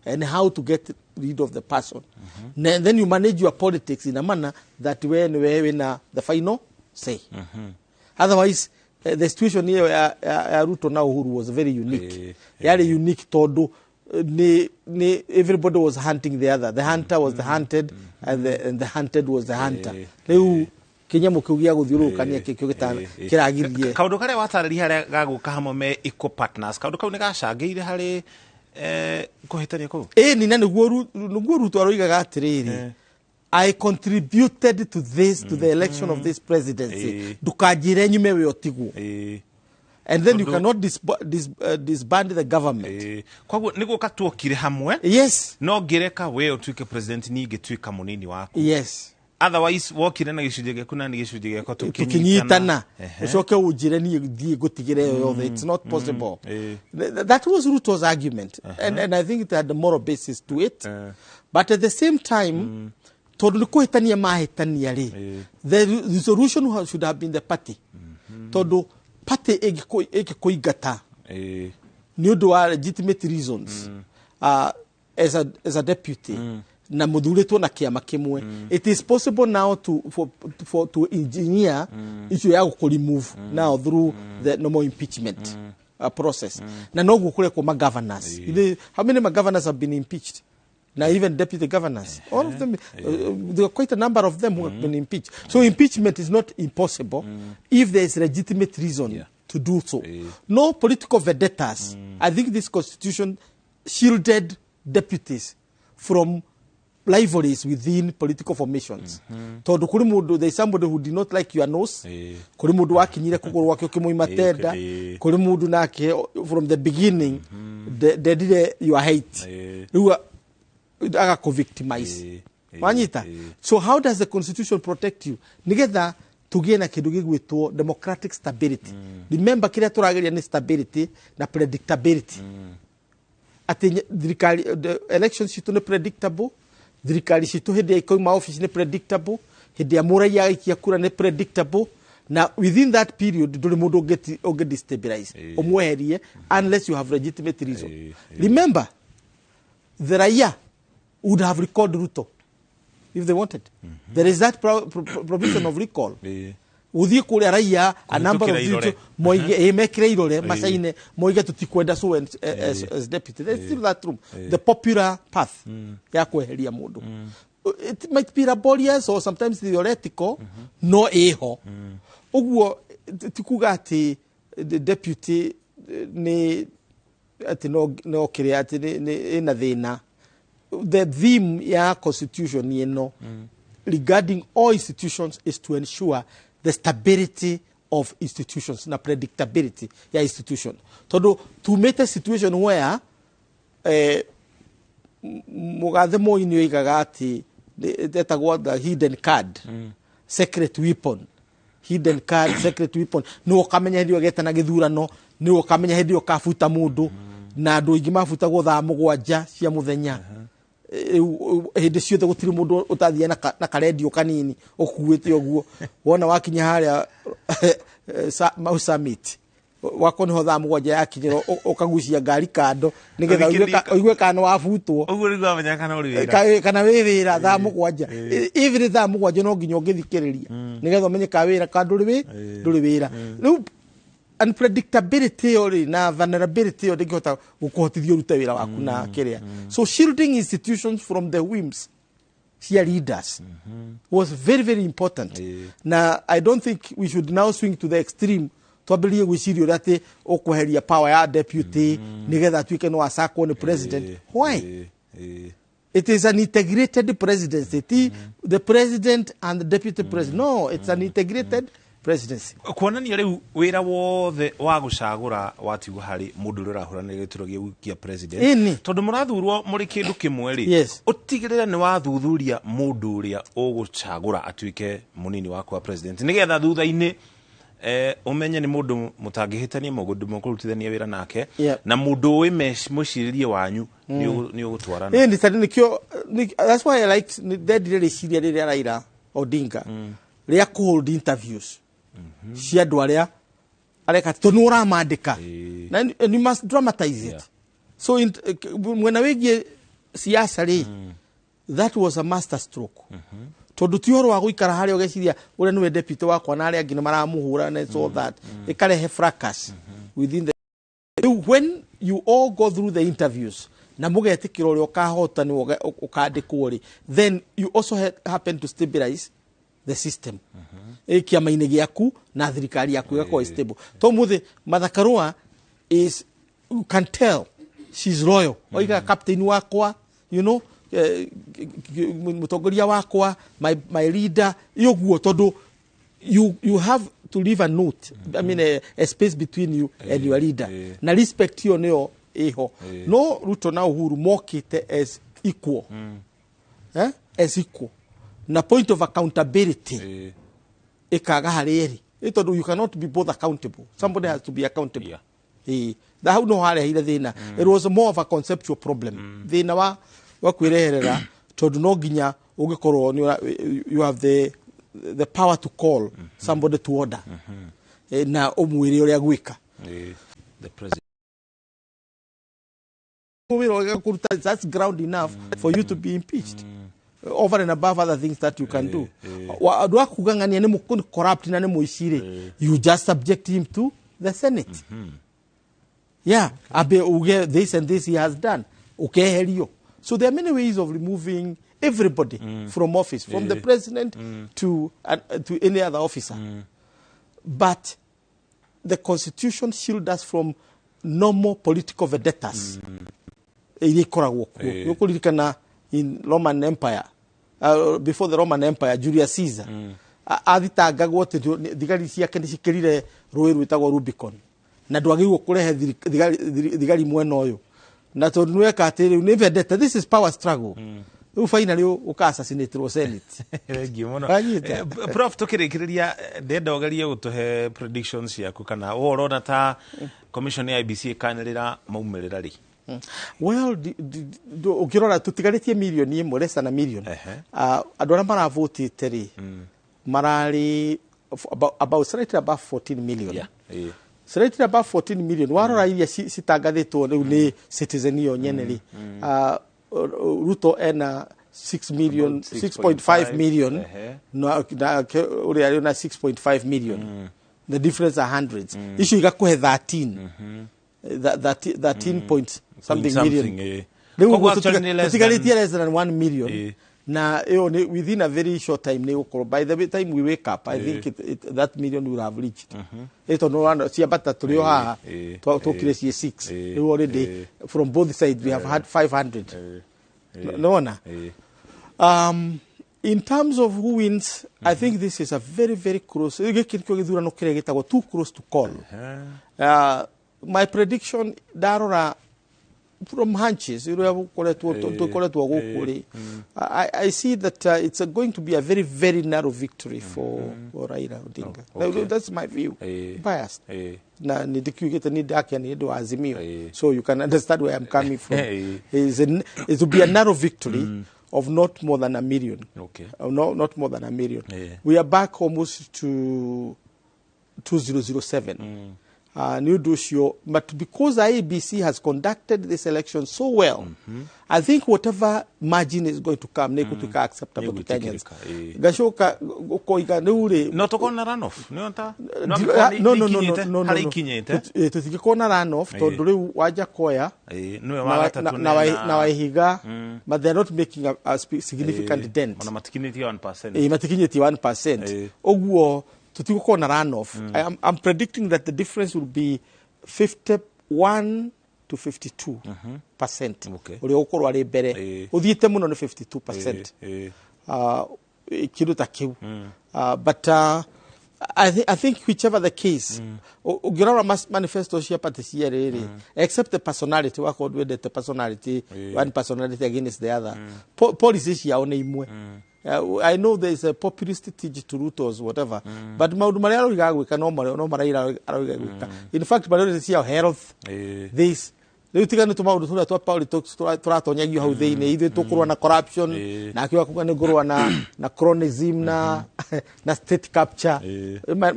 and how to get rid of the person. And then you manage your politics in a manner that when we na the final say. Otherwise, the situation here ya Ruto na Uhuru was very unique. Yarĩ unique tondũ ni everybody was hunting the other. The hunter was the hunted and the hunted was the hunter. Rĩu kĩnyamũ kĩu gĩa gũthiũrũrũkania kĩkĩo kĩragirie. Kaũndũ karĩa watarĩria harĩa gagũka hamwe me equal partners, kaũndũ kau nĩ gacangĩire harĩ kũhĩtania kũu? Ĩni, na nĩguo Ruto aroigaga atĩrĩrĩ, "I contributed to this, to the election of this presidency. Ndũkanjĩre nyume, we ũtigwo." And then you cannot disband the government. Koguo nĩguo katuokire hamwe. Yes. No ngĩreka we ũtuĩke president, niĩ ngĩtuĩka mũnini waku. Yes. Otherwise wokire na gĩcunjĩ gĩaku na nĩ gĩcunjĩ gĩakwa. Tũkĩnyitana, ũcoke ũnjĩre niĩ thiĩ ngũtigĩre ĩyo yothe, it's not possible. That was Ruto's argument, and I think it had a moral basis to it. But at the same time, tondũ nĩ kũhĩtania mahĩtania rĩ, the resolution should have been the party, tondũ party ĩngĩkũingata nĩ ũndũ wa legitimate reasons as a deputy na muthurĩtwo na kĩama kĩmwe, it is possible now to engineer issue ya gũkũ remove now through the normal impeachment process. Na noguo kũrekwo ma governors. How many ma governors have been impeached now? Even deputy governors, all of them, there are quite a number of them who have been impeached. So impeachment is not impossible if there is legitimate reason to do so. No political vendettas. I think this constitution shielded deputies from rivalries within political formations, tondũ kũrĩ mũndũ, there is somebody who did not like your nose, kũrĩ mũndũ wakinyire kũgũrũ gwake ũkĩmũima tenda, kũrĩ mũndũ nake from the beginning ndendire your height, rĩu agakũ-victimize. Wanyita? So how does the constitution protect you nigetha tũgĩe na kĩndũ gĩgwĩtwo democratic stability? Remember, kĩrĩa tũrageria nĩ stability na predictability, atĩ thirikari, the elections citũ nĩ predictable, thirikari citũ hĩndĩ ya ikoima office nĩ predictable, hĩndĩ ya mũraiya agaikia kura nĩ predictable, na within that period ndũrĩ mũndũ ũngĩ destabilize ũmweherie unless you have legitimate reason. Remember, the raia would have recalled Ruto. If they wanted, there is that provision of recall. Gũthiĩ kũrĩa raia, a number of Kũhĩtũkĩra irore. people moige, mekĩre irore, macaine, moige tũtikwenda so and, as deputy. There's still that room, the popular path ya kweheria mũndũ. It might be laborious or sometimes theoretical, no ĩho. Ũguo ti kuga atĩ the deputy nĩ atĩ no kĩrĩa atĩ nĩ ĩna thĩna. The theme ya constitution ĩno regarding all institutions is to ensure the stability of institutions na predictability ya institution, tondũ tumĩte situation where mũgathe Moi nĩ oigaga atĩ etagwo the hidden card, secret weapon. Hidden card, secret weapon, nĩwe ũkamenya hĩndĩ ĩyo getana gĩthurano, nĩwe ũkamenya hĩndĩ ĩyo ũkabuta mũndũ, na andũ aingĩ mabutagwo thaa 7 cia mũthenya. Rĩu hĩndĩ ciothe gũtirĩ mũndũ ũtathiĩ na karendio kanini ũkuĩte ũguo, wona wakinya harĩa Mau Summit wako nĩho thaa 7 yakinyĩra, ũkagucia ngari kando nĩgetha ũigue kana wabutwo. Ũguo nĩguo wamenya kana ũrĩ wĩra. Kana wĩ wĩra thaa 7. Even thaa 7 no nginya ũngĩthikĩrĩria nĩgetha ũmenye ka wĩra ka ndũrĩ wĩra. Rĩu unpredictability ĩyo rĩ na vulnerability ĩyo ndĩngĩhota gũkũhotithia ũrute wĩra waku na kĩrĩa. So shielding institutions from the whims cia leaders was very, very important, na I don't think we should now swing to the extreme, twambĩrĩrie gwĩciria ũrĩa atĩ ũkweheria power ya deputy nĩgetha atuĩke no acakwo nĩ president. Why? It is an integrated presidency. Ti the president and the deputy president. No, it's an integrated presidency. Kuonania rĩu wĩra wothe wa gũcagũra watigwo harĩ mũndũ ũrĩa ũrahũranĩra gĩturwa gĩa president, tondũ mũrathurwo mũrĩ kĩndũ kĩmwe rĩ, ũtigĩrĩre nĩ wathuthuria mũndũ ũrĩa ũgũcagũra atuĩke mũnini waku wa president, nĩgetha thutha-inĩ ũmenye nĩ mũndũ mũtangĩhĩtania, mũndũ mũkũrutithania wĩra nake, na mũndũ ũĩ mwĩcirĩrie wanyu nĩ ũgũtwarana. Ĩni tondũ nĩkĩo that's why I liked, ndendire rĩciria rĩrĩa Raila Odinga rĩa kũhold interviews cia andũ arĩa areka, tondũ nĩ ũramandĩka na and you must dramatize it. So mwena wĩgiĩ siasa rĩ, that was a master stroke, tondũ ti ũhoro wa gũikara harĩa ũgeciria ũrĩa nĩwe deputy wakwa na arĩa angĩ nĩ maramũhũra and all that, ĩkarehe fracas within the. Rĩu when you all go through the interviews na mũgetĩkĩra ũrĩa ũkahota nĩ ũkandĩkwo rĩ, then you also happen to stabilize the system kĩama-inĩ gĩaku na thirikari yaku ĩgakorwo ĩ stable. To mũthĩ Martha Karua is, you can tell she's loyal. Oiga captain wakwa, mũtongoria wakwa, my leader, ũguo, tondũ you have to leave a note, I mean a space between you and your leader, na respect hiyo nĩyo ĩho. No Ruto na Uhuru mokĩte as equal, eh? As equal, na point of accountability ĩkaga harĩ erĩ. Ĩ tondũ you cannot be both accountable, somebody has to be accountable. Na hau no hareheire thĩna. It was more of a conceptual problem, thĩna wa kwĩreherera, tondũ no nginya ũngĩkorwo nĩ you have the power to call somebody to order, na ũmwĩre ũrĩa gwĩka. The president. Wĩra ũrĩa kũruta, that's ground enough for you to be impeached, over and above other things that you can do. Andũ a kuga ng'ania nĩ corrupt na nĩ mũici rĩ, you just subject him to the Senate, yeah, abe uge this and this he has done, ukeherio. So there are many ways of removing everybody from office, from the president to any other officer, but the constitution shield us from normal political vendettas iria ikoragwo kuo. Nĩ ũkũririkana in Roman Empire, before the Roman Empire, Julius Caesar athitangagwo atĩ thigari ciake nĩ cikĩrire rũĩ rwĩtagwo Rubicon na ndwagĩrĩirwo kũrehe thigari mwena ũyũ, na tondũ nĩweka atĩ rĩu nĩ vendetta, this is power struggle. Rĩu finally ũka assassinatirwo Senate. Thengiũ mũno. Wanyita? Prof, tũkĩrĩkĩrĩria, ndenda ũgerie gũtũhe predictions ciaku kana we ũrona ta commission ya IEBC ĩkanĩrĩra maumĩrĩra rĩ? Well, ũngĩrora tũtigarĩtie mirioni 1, less than a million. Andũ arĩa maravotĩte rĩ, mararĩ about slightly above 14 million. Slightly above 14 million. Warora iria citangathĩtwo rĩu nĩ Citizen iyo nyene rĩ, Ruto ena 6 million, About 6.5 million. Ehe. Nake ũrĩa arĩ na 6.5 million, the difference are hundreds. Icio igakũhe 13, 13 point something something, million. Eh. Rĩu Koguo ũguo actually nĩ less tũtigarĩtie less than 1 million. Eh. Na ĩyo nĩ within a very short time nĩ gũkorwo, by the time we wake up, I Eh. think that million will have reached. Ĩ tondũ nĩwona ciambata tũrĩ o haha, Eh, tũkire eh, ciĩ 6. Eh, Rĩu already eh. from both sides we have had 500. Nĩwona? Eh. In terms of who wins, I think this is a very, very close. Gĩkĩ nĩkĩo gĩthurano kĩrĩa gĩtagwo too close to call. My prediction, ndarora from hunches ũrĩa gũkoretwo, tũkoretwo gũkũ rĩ, I see that it's going to be a very, very narrow victory for Raila Odinga. Okay. That's my view. Biased. Na nĩ ndĩkiugĩte nĩ ndakia nĩ ũndũ wa Azimio. So you can understand where I'm coming from. It will be a narrow victory of not more than a million. No, not more than a million. We are back almost to 2007. Nĩ ũndũ ũcio, but because IEBC has conducted this election so well, I think whatever margin is going to come nĩ ĩgũtuĩka acceptable to Kenyans. Nĩĩgwĩtĩkĩrĩka, Ngacoka ũkoiga rĩu rĩ, no tũkorwo na runoff nĩ ta No, no, no, no, no, no, harĩa no. ikinyĩte. Tũtingĩkorwo na runoff tondũ rĩu Wanjakoya Nĩwe wa gatatũ na Waihiga, but they are not making a significant dent. Ona matikinyĩtie 1%. Matikinyĩtie 1%. Ũguo tũtigũkorwo na runoff. I'm predicting that the difference will be 51 to 52%. Ũrĩa ũgũkorwo arĩ mbere ũthiĩte mũno nĩ 52%. Kĩndũ ta kĩu. But I think whichever the case, ũngĩrora manifesto cia party cierĩ rĩ, except the personality, wakorwo ndwendete personality, one personality against the other, policy ciao nĩ imwe. I know there is a populist tinge to Ruto's whatever, but maũndũ marĩa aroiga gwĩka no marĩa no marĩa aroiga gwĩka. In fact, priority ciao, health, this, rĩu tiga nĩ tũmaũndũ tũrĩa twa politics tũratonyagio hau thĩinĩ, ithuĩ tũkũrũa na corruption, nake wakuga nĩ ngũrũa na cronyism na state capture.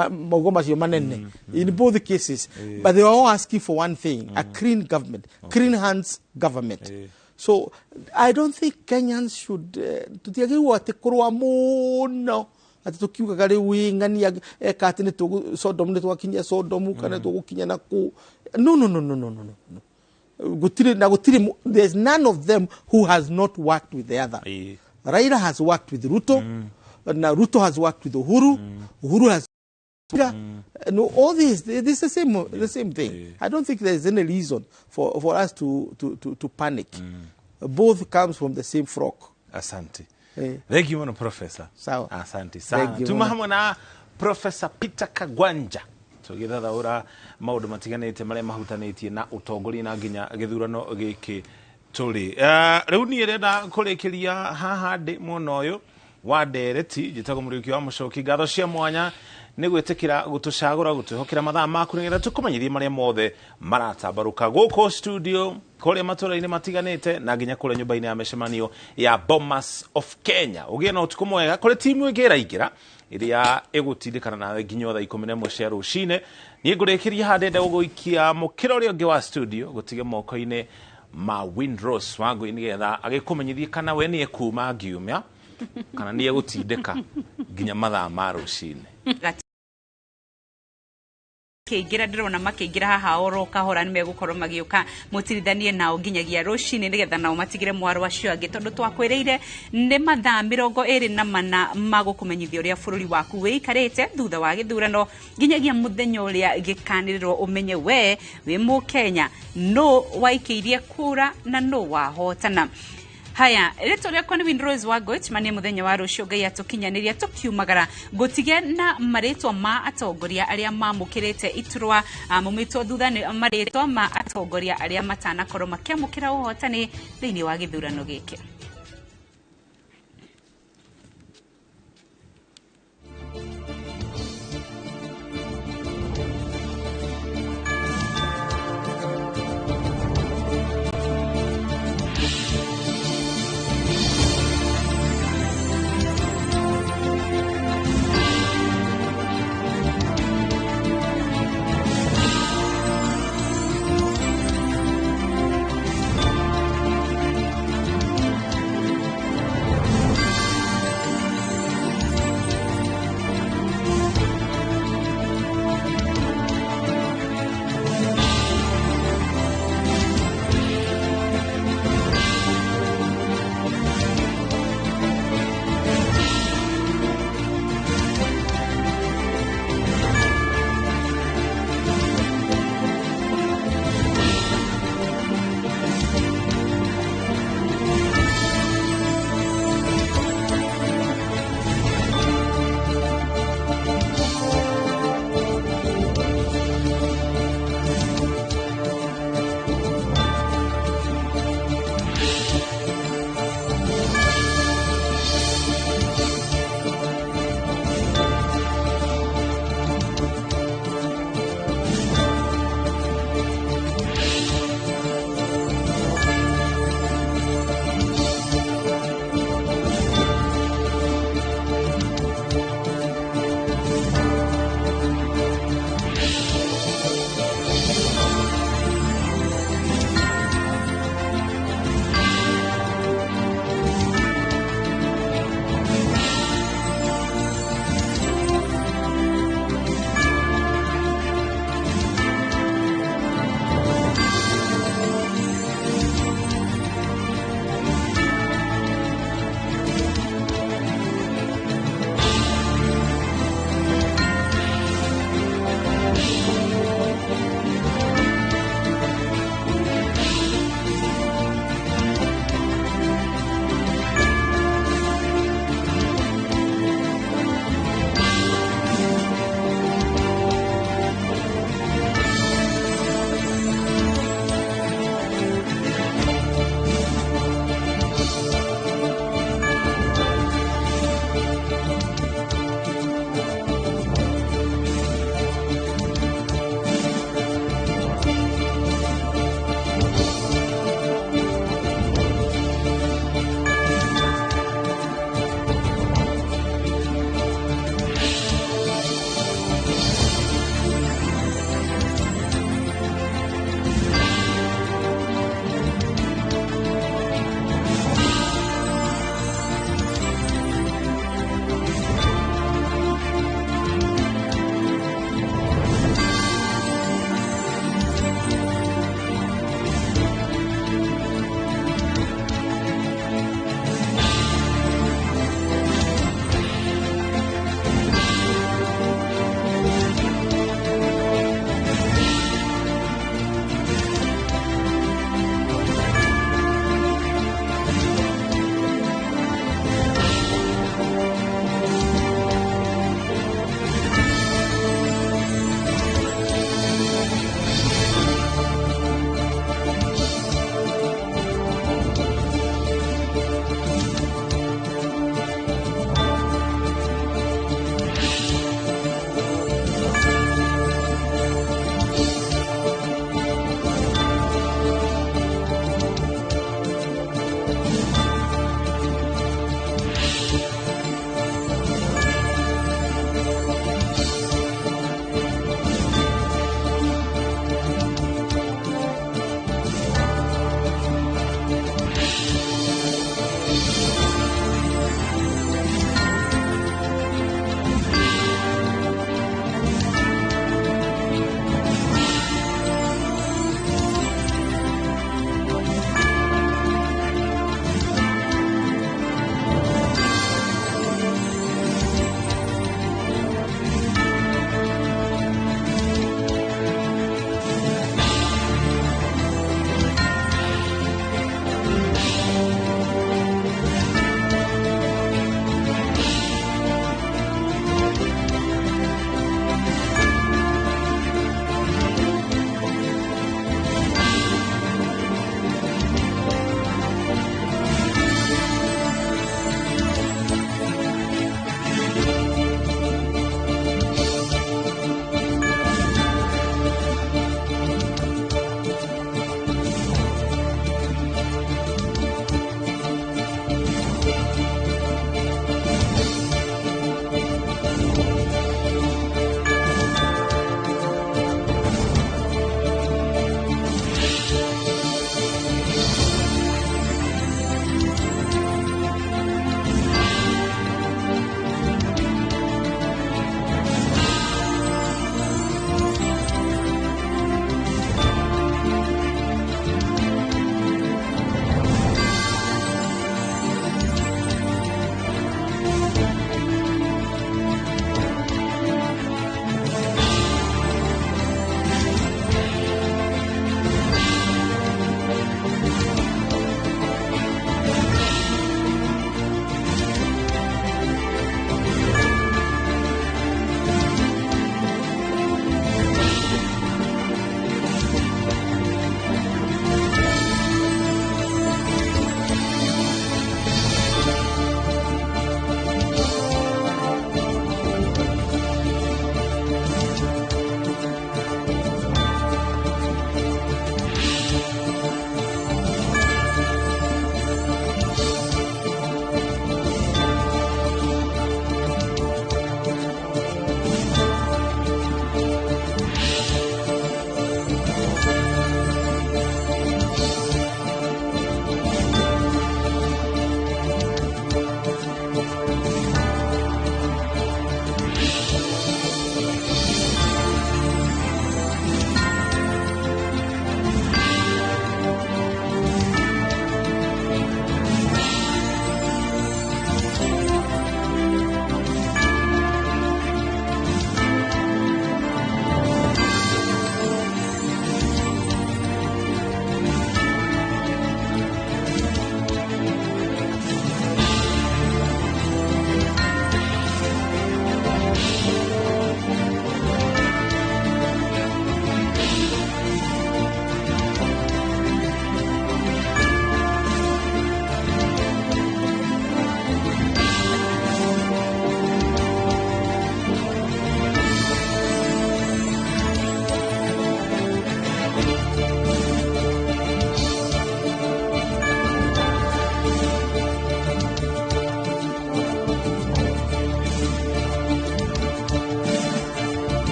Maugo macio manene in both cases, but they are all asking for one thing, a clean government, clean hands government. So I don't think Kenyans should tũtiagĩrĩirwo atĩ kũrũa mũno atĩ tũkiugaga rĩu ĩ ng'ania eka atĩ nĩ tũgũ Sodom, nĩ twakinyia Sodom kana tũgũkinya na kũ. No, no, no, no, no, no, no. Gũtirĩ na gũtirĩ there's none of them who has not worked with the other. Raila has worked with Ruto, na Ruto has worked with Uhuru, Uhuru has. No, all this is the same thing. I don't think there's any reason for us to panic. Both comes from the same frog. Asante. Eh. Thank you mũno, Professor. Sawa. Asante sana. Thank you Tuma mũno. Hamwe na Professor Peter Kagwanja tũgĩthathaũra maũndũ matiganĩte marĩa mahutanĩtie na ũtongoria na nginya gĩthurano gĩkĩ tũrĩ. Rĩu niĩ ndĩrenda kũrĩkĩria haha ndĩ mwena ũyũ wa ndereti. Njĩtagwo Mũriũki wa Mũcoki. Ngatho cia mwanya nĩ gwĩtĩkĩra gũtũcagũra, gũtwĩhokera mathaa maku nĩgetha tũkũmenyithie marĩa mothe maratambarũka gũkũ studio, kũrĩa matũra-inĩ matiganĩte na nginya kũrĩa nyũmba-inĩ ya mĩcemanio ya Bomas of Kenya. Ũgĩe na ũtukũ mwega. Kũrĩ timu ĩngĩ ĩraingĩra ĩrĩa ĩgũtindĩkana nawe nginya thaa 11 cia rũcinĩ. Niĩ ngũrĩkĩria haha, ndenda gũgũikia mũkĩra ũrĩa ũngĩ wa studio gũtige moko-inĩ ma Windrose Wangũi nĩgetha agĩkũmenyithie kana we nĩ ekuma ngiumia kana nĩ egũtindĩka nginya mathaa ma rũcinĩ. Makĩingĩra, ndĩrona makĩingĩra haha oro kahora, nĩ megũkorwo magĩũka mũtirithanie nao nginyagia rũcinĩ nĩgetha nao matigĩre mwaro acio angĩ, tondũ twakwĩrĩire nĩ mathaa 24 ma gũkũmenyithia ũrĩa bũrũri waku wĩikarĩte thutha wa gĩthurano nginyagia mũthenya ũrĩa gĩkanĩrĩrwo, ũmenye we wĩ mũkenya no waikĩirie kura na no wahotana. Haya, rĩtwa rĩakwa nĩ Windrose wa Gochmania. Mũthenya wa rũciũ Ngai atũkinyanĩria tũkiumagara, ngũtige na marĩtwa ma atongoria arĩa mamũkĩrĩte iturwa mumĩtwo thutha nĩ marĩtwa ma atongoria arĩa matanakorwo makĩamũkĩra ũhotani thĩinĩ wa gĩthurano gĩkĩ.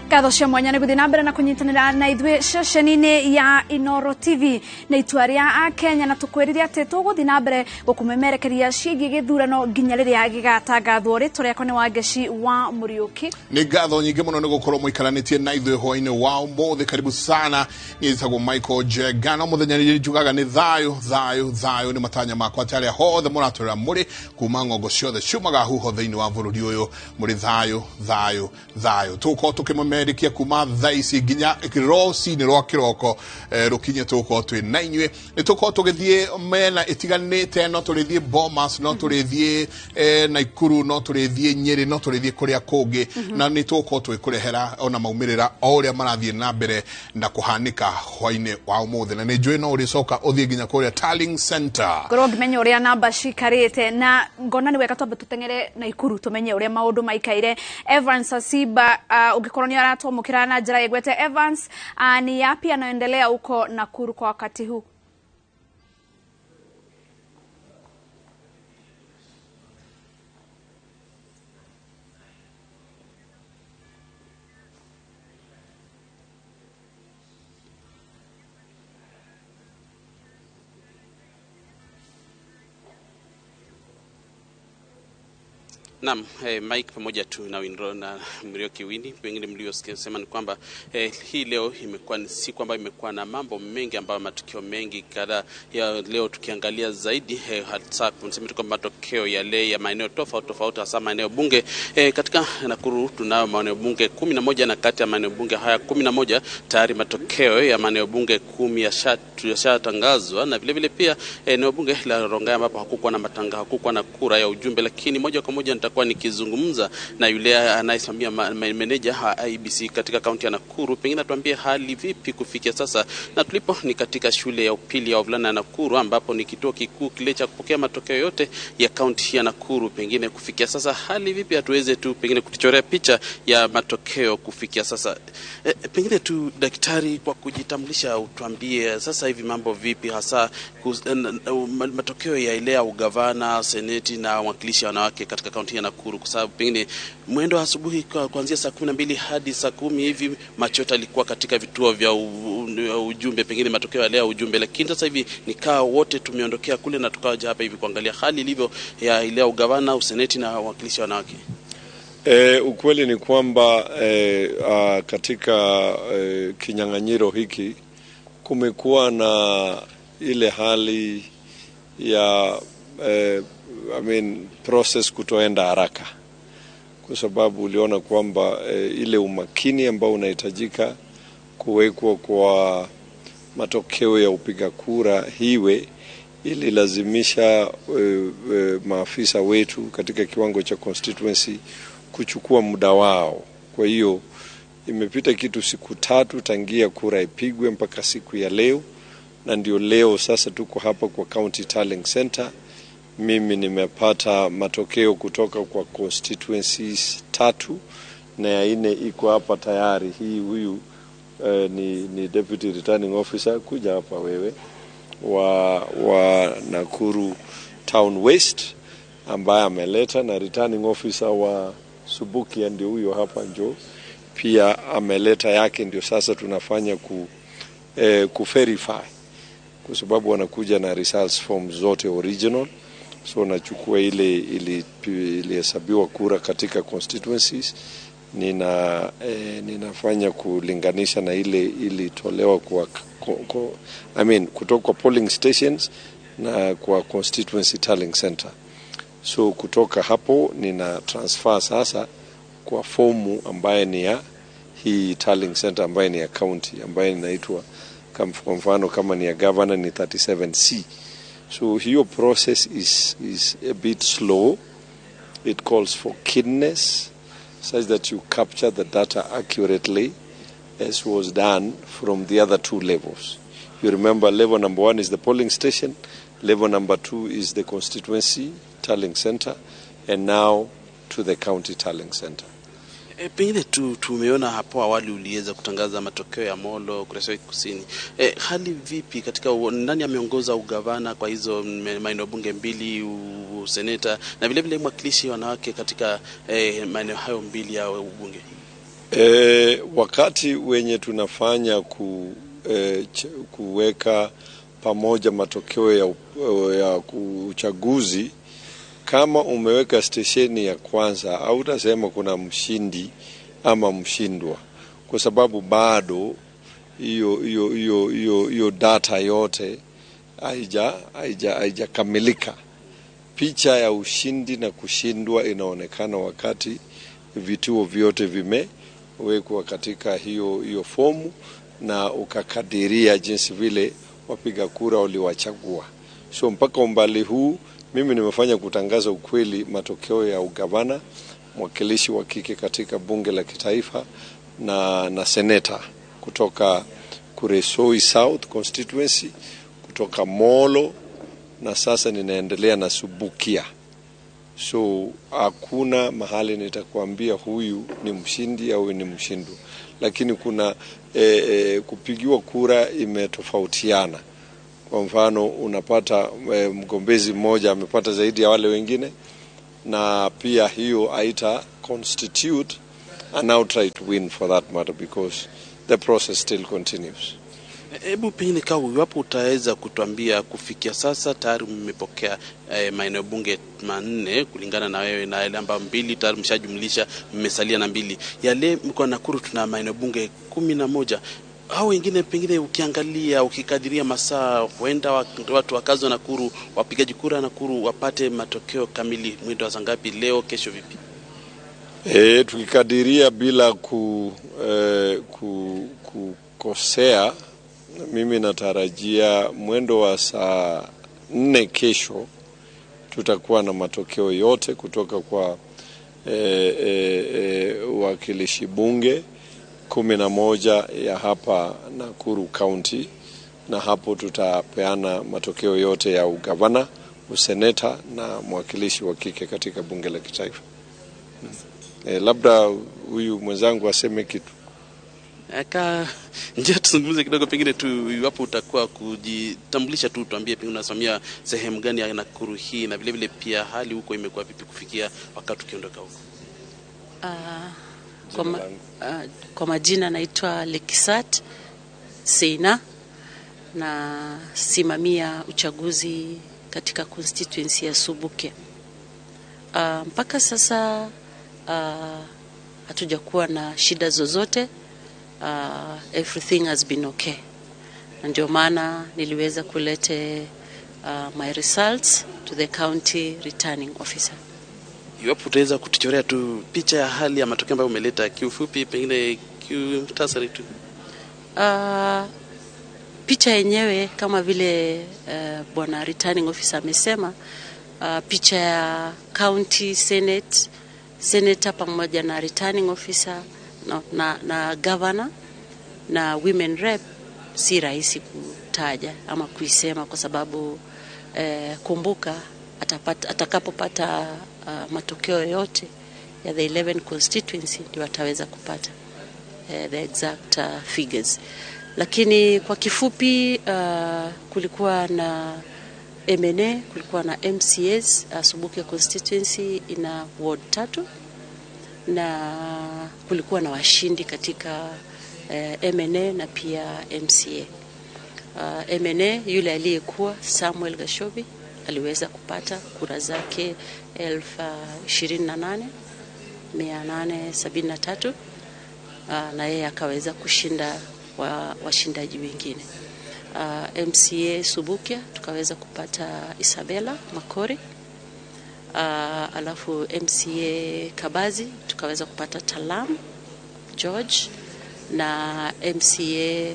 Ngatho cia mwanya nĩ gũthiĩ na mbere na kũnyitanĩra na ithuĩ ceceni-inĩ ya Inooro TV na itua rĩa Akenya, na tũkwĩrire atĩ tũgũthiĩ na mbere gũkũmemerekeria ciĩgiĩ gĩthurano nginya rĩrĩa gĩgatangathwo. Rĩtwa rĩakwa nĩ Wangeci wa Mũriũki. Nĩ ngatho nyingĩ mũno nĩ gũkorwo mũikaranĩtie na ithuĩ hwainĩ wa ũmũthĩ. Karibu sana, niĩ njĩtagwo Michael Njenga, no mũthenya nĩ njugaga nĩ thayũ thayũ thayũ. Nĩ matanya makwa atĩ arĩa hothe mũratwĩra mũrĩ kuma ng'ongo ciothe ciumaga huho thĩinĩ wa bũrũri ũyũ mũrĩ thayũ thayũ thayũ. Tũgũkorwo tũkĩmũmerekia kuma thaa ici nginya rũcinĩ rwa kĩroko rũkinye, tũgũkorwo twĩ na inyuĩ. Nĩ tũgũkorwo tũgĩthiĩ mena ĩtiganĩte, no tũrĩthiĩ Bomas, no tũrĩthiĩ Naikuru, no tũrĩthiĩ Nyĩrĩ, no tũrĩthiĩ kũrĩa kũngĩ, na nĩ tũgũkorwo tũgĩkũrehera ona maumĩrĩra o ũrĩa marathiĩ na mbere na kũhanĩka hwainĩ wa ũmũthĩ, na nĩ njũĩ no ũrĩcoka ũthiĩ nginya kũrĩa Tallying Center ngorwo ngĩmenya ũrĩa namba cikarĩte, na ngona nĩ wega twambe tũteng'ere Naikuru tũmenye ũrĩa maũndũ maikaire. Evans Asiba, ũngĩkorwo nĩ aratwamũkĩra na njĩra ĩgwete. Evans, ni yapi yanayoendelea huko Nakuru kwa wakati huu? Naam, Mike pamoja tu na Winro na Mrioki Wini, pengine mliosema ni kwamba hii leo imekuwa ni siku ambayo imekuwa na mambo mengi ambayo matukio mengi kadhaa ya leo, tukiangalia zaidi hasa tunasema kwamba matokeo yale ya maeneo tofauti tofauti, hasa maeneo bunge. Katika Nakuru tunayo maeneo bunge 11, na kati ya maeneo bunge haya 11 tayari matokeo ya maeneo bunge 10 yashatangazwa, na vile vile pia eneo bunge la Rongai ambapo hakukuwa na matanga, hakukuwa na kura ya ujumbe, lakini moja kwa moja nitakuwa nikizungumza na yule anayesimamia meneja wa IEBC katika kaunti ya Nakuru, pengine atuambie hali vipi kufikia sasa. Na tulipo ni katika shule ya upili ya wavulana ya Nakuru, ambapo ni kituo kikuu kile cha kupokea matokeo yote ya kaunti ya Nakuru. Pengine kufikia sasa hali vipi, atuweze tu pengine kutuchorea picha ya matokeo kufikia sasa. Pengine tu daktari, kwa kujitambulisha, utuambie sasa hivi mambo vipi, hasa matokeo ya ile ya ugavana, seneti na mwakilishi wanawake katika kaunti ya Nakuru, kwa sababu pengine mwendo wa asubuhi kuanzia saa 12 hadi saa 10 hivi macho alikuwa katika vituo vya ujumbe, pengine matokeo ya leo ujumbe, lakini sasa hivi nikaa wote tumeondokea kule na tukaja hapa hivi kuangalia hali ilivyo ya ile ugavana, useneti na mwakilishi wanawake. Ukweli ni kwamba katika kinyang'anyiro hiki kumekuwa na ile hali ya process kutoenda haraka, kwa sababu uliona kwamba ile umakini ambao unahitajika kuwekwa kwa matokeo ya upiga kura hiwe ililazimisha maafisa wetu katika kiwango cha constituency kuchukua muda wao. Kwa hiyo imepita kitu siku 3 tangia kura ipigwe mpaka siku ya leo, na ndio leo sasa tuko hapa kwa County Tallying Center. Mimi nimepata matokeo kutoka kwa constituencies 3 na ya 4 iko hapa tayari. Hii huyu ni Deputy Returning Officer, kuja hapa wewe, wa Nakuru Town West ambaye ameleta, na Returning Officer wa Subukia ndio huyo hapa njoo pia ameleta yake, ndio sasa tunafanya ku verify, kwa sababu wanakuja na results form zote original. So nachukua ile ilihesabiwa kura katika constituencies, ninafanya kulinganisha na ile ilitolewa kwa kutoka kwa polling stations na kwa constituency tallying center. So kutoka hapo nina transfer sasa kwa fomu ambaye ni ya hii tallying center ambaye ni ya county, ambaye inaitwa kwa mfano kama ni ya governor ni 37C. So hiyo process is a bit slow. It calls for keenness such that you capture the data accurately as was done from the other 2 levels. You remember level number 1 is the polling station, level number 2 is the constituency tallying center, and now to the county tallying center. Pengine tumeona hapo awali uliweza kutangaza matokeo ya Molo, Kuresoi Kusini. Hali vipi katika nani ameongoza ugavana kwa hizo maeneo bunge 2, seneta na vile vile mwakilishi wanawake katika maeneo hayo 2 ya ubunge? Wakati wenye tunafanya kuweka pamoja matokeo ya uchaguzi, kama umeweka stesheni ya kwanza hautasema kuna mshindi ama mshindwa, kwa sababu bado hiyo data yote haijakamilika. Picha ya ushindi na kushindwa inaonekana wakati vituo vyote vimewekwa katika hiyo fomu na ukakadiria jinsi vile wapiga kura waliwachagua. So mpaka umbali huu mimi nimefanya kutangaza ukweli matokeo ya ugavana, mwakilishi wa kike katika bunge la kitaifa na seneta kutoka Kuresoi South constituency, kutoka Molo, na sasa ninaendelea na Subukia. So hakuna mahali nitakwambia huyu ni mshindi au ni mshindwa, lakini kuna kupigiwa kura imetofautiana. Kwa mfano unapata mgombezi mmoja amepata zaidi ya wale wengine, na pia hiyo haita constitute an outright win for that matter because the process still continues. Hebu pengine kama iwapo utaweza kutuambia kufikia sasa tayari mmepokea maeneo bunge 4 kulingana na wewe, na yale ambayo 2 tayari mshajumlisha, mmesalia na 2. Yale mko Nakuru tuna maeneo bunge 11. Hao wengine pengine ukiangalia ukikadiria masaa huenda watu wakazi wa Nakuru, wapigaji kura Nakuru wapate matokeo kamili mwendo wa saa ngapi leo, kesho vipi? Tukikadiria bila kukosea, mimi natarajia mwendo wa saa 4 kesho tutakuwa na matokeo yote kutoka kwa wakilishi bunge 11 ya hapa Nakuru County, na hapo tutapeana matokeo yote ya ugavana, useneta na mwakilishi wa kike katika bunge la kitaifa. Labda huyu mwenzangu aseme kitu. Aka njia tuzungumze kidogo, pengine tu iwapo utakuwa kujitambulisha tu, tuambie pengine unasimamia sehemu gani ya Nakuru hii, na vile vile pia hali huko imekuwa vipi kufikia wakati ukiondoka huko. Kwa majina naitwa Lekisat Seina na simamia uchaguzi katika constituency ya Subukia. Mpaka sasa hatujakuwa na shida zozote. Everything has been okay. Na ndio maana niliweza kulete my results to the county returning officer. Iwapo utaweza kutuchorea tu picha ya hali ya matokeo ambayo umeleta kiufupi, pengine kiutasari tu. Picha yenyewe kama vile bwana returning officer amesema, picha ya county senate, senator pamoja na returning officer na governor na women rep si rahisi kutaja ama kuisema kwa sababu kumbuka atakapopata matokeo yote ya the 11 constituency ndio ataweza kupata the exact figures. Lakini kwa kifupi kulikuwa na MNA, kulikuwa na MCAs. Subukia constituency ina ward 3 na kulikuwa na washindi katika MNA na pia MCA. MNA yule aliyekuwa Samuel Gashobi aliweza kupata kura zake 28,873, na yeye akaweza kushinda washindaji wengine. MCA Subukia tukaweza kupata Isabella Makori. Alafu MCA Kabazi tukaweza kupata Talam George, na MCA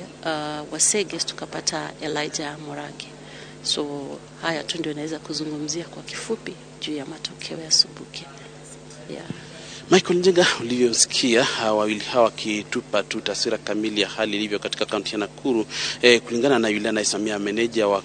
Waseges tukapata Elijah Morage. So haya tu ndio naweza kuzungumzia kwa kifupi juu ya matokeo ya Subukia. Yeah. Michael Njenga, ulivyosikia wawili hawa wakitupa tu taswira kamili ya hali ilivyo katika kaunti ya Nakuru, kulingana na yule anayesimamia meneja wa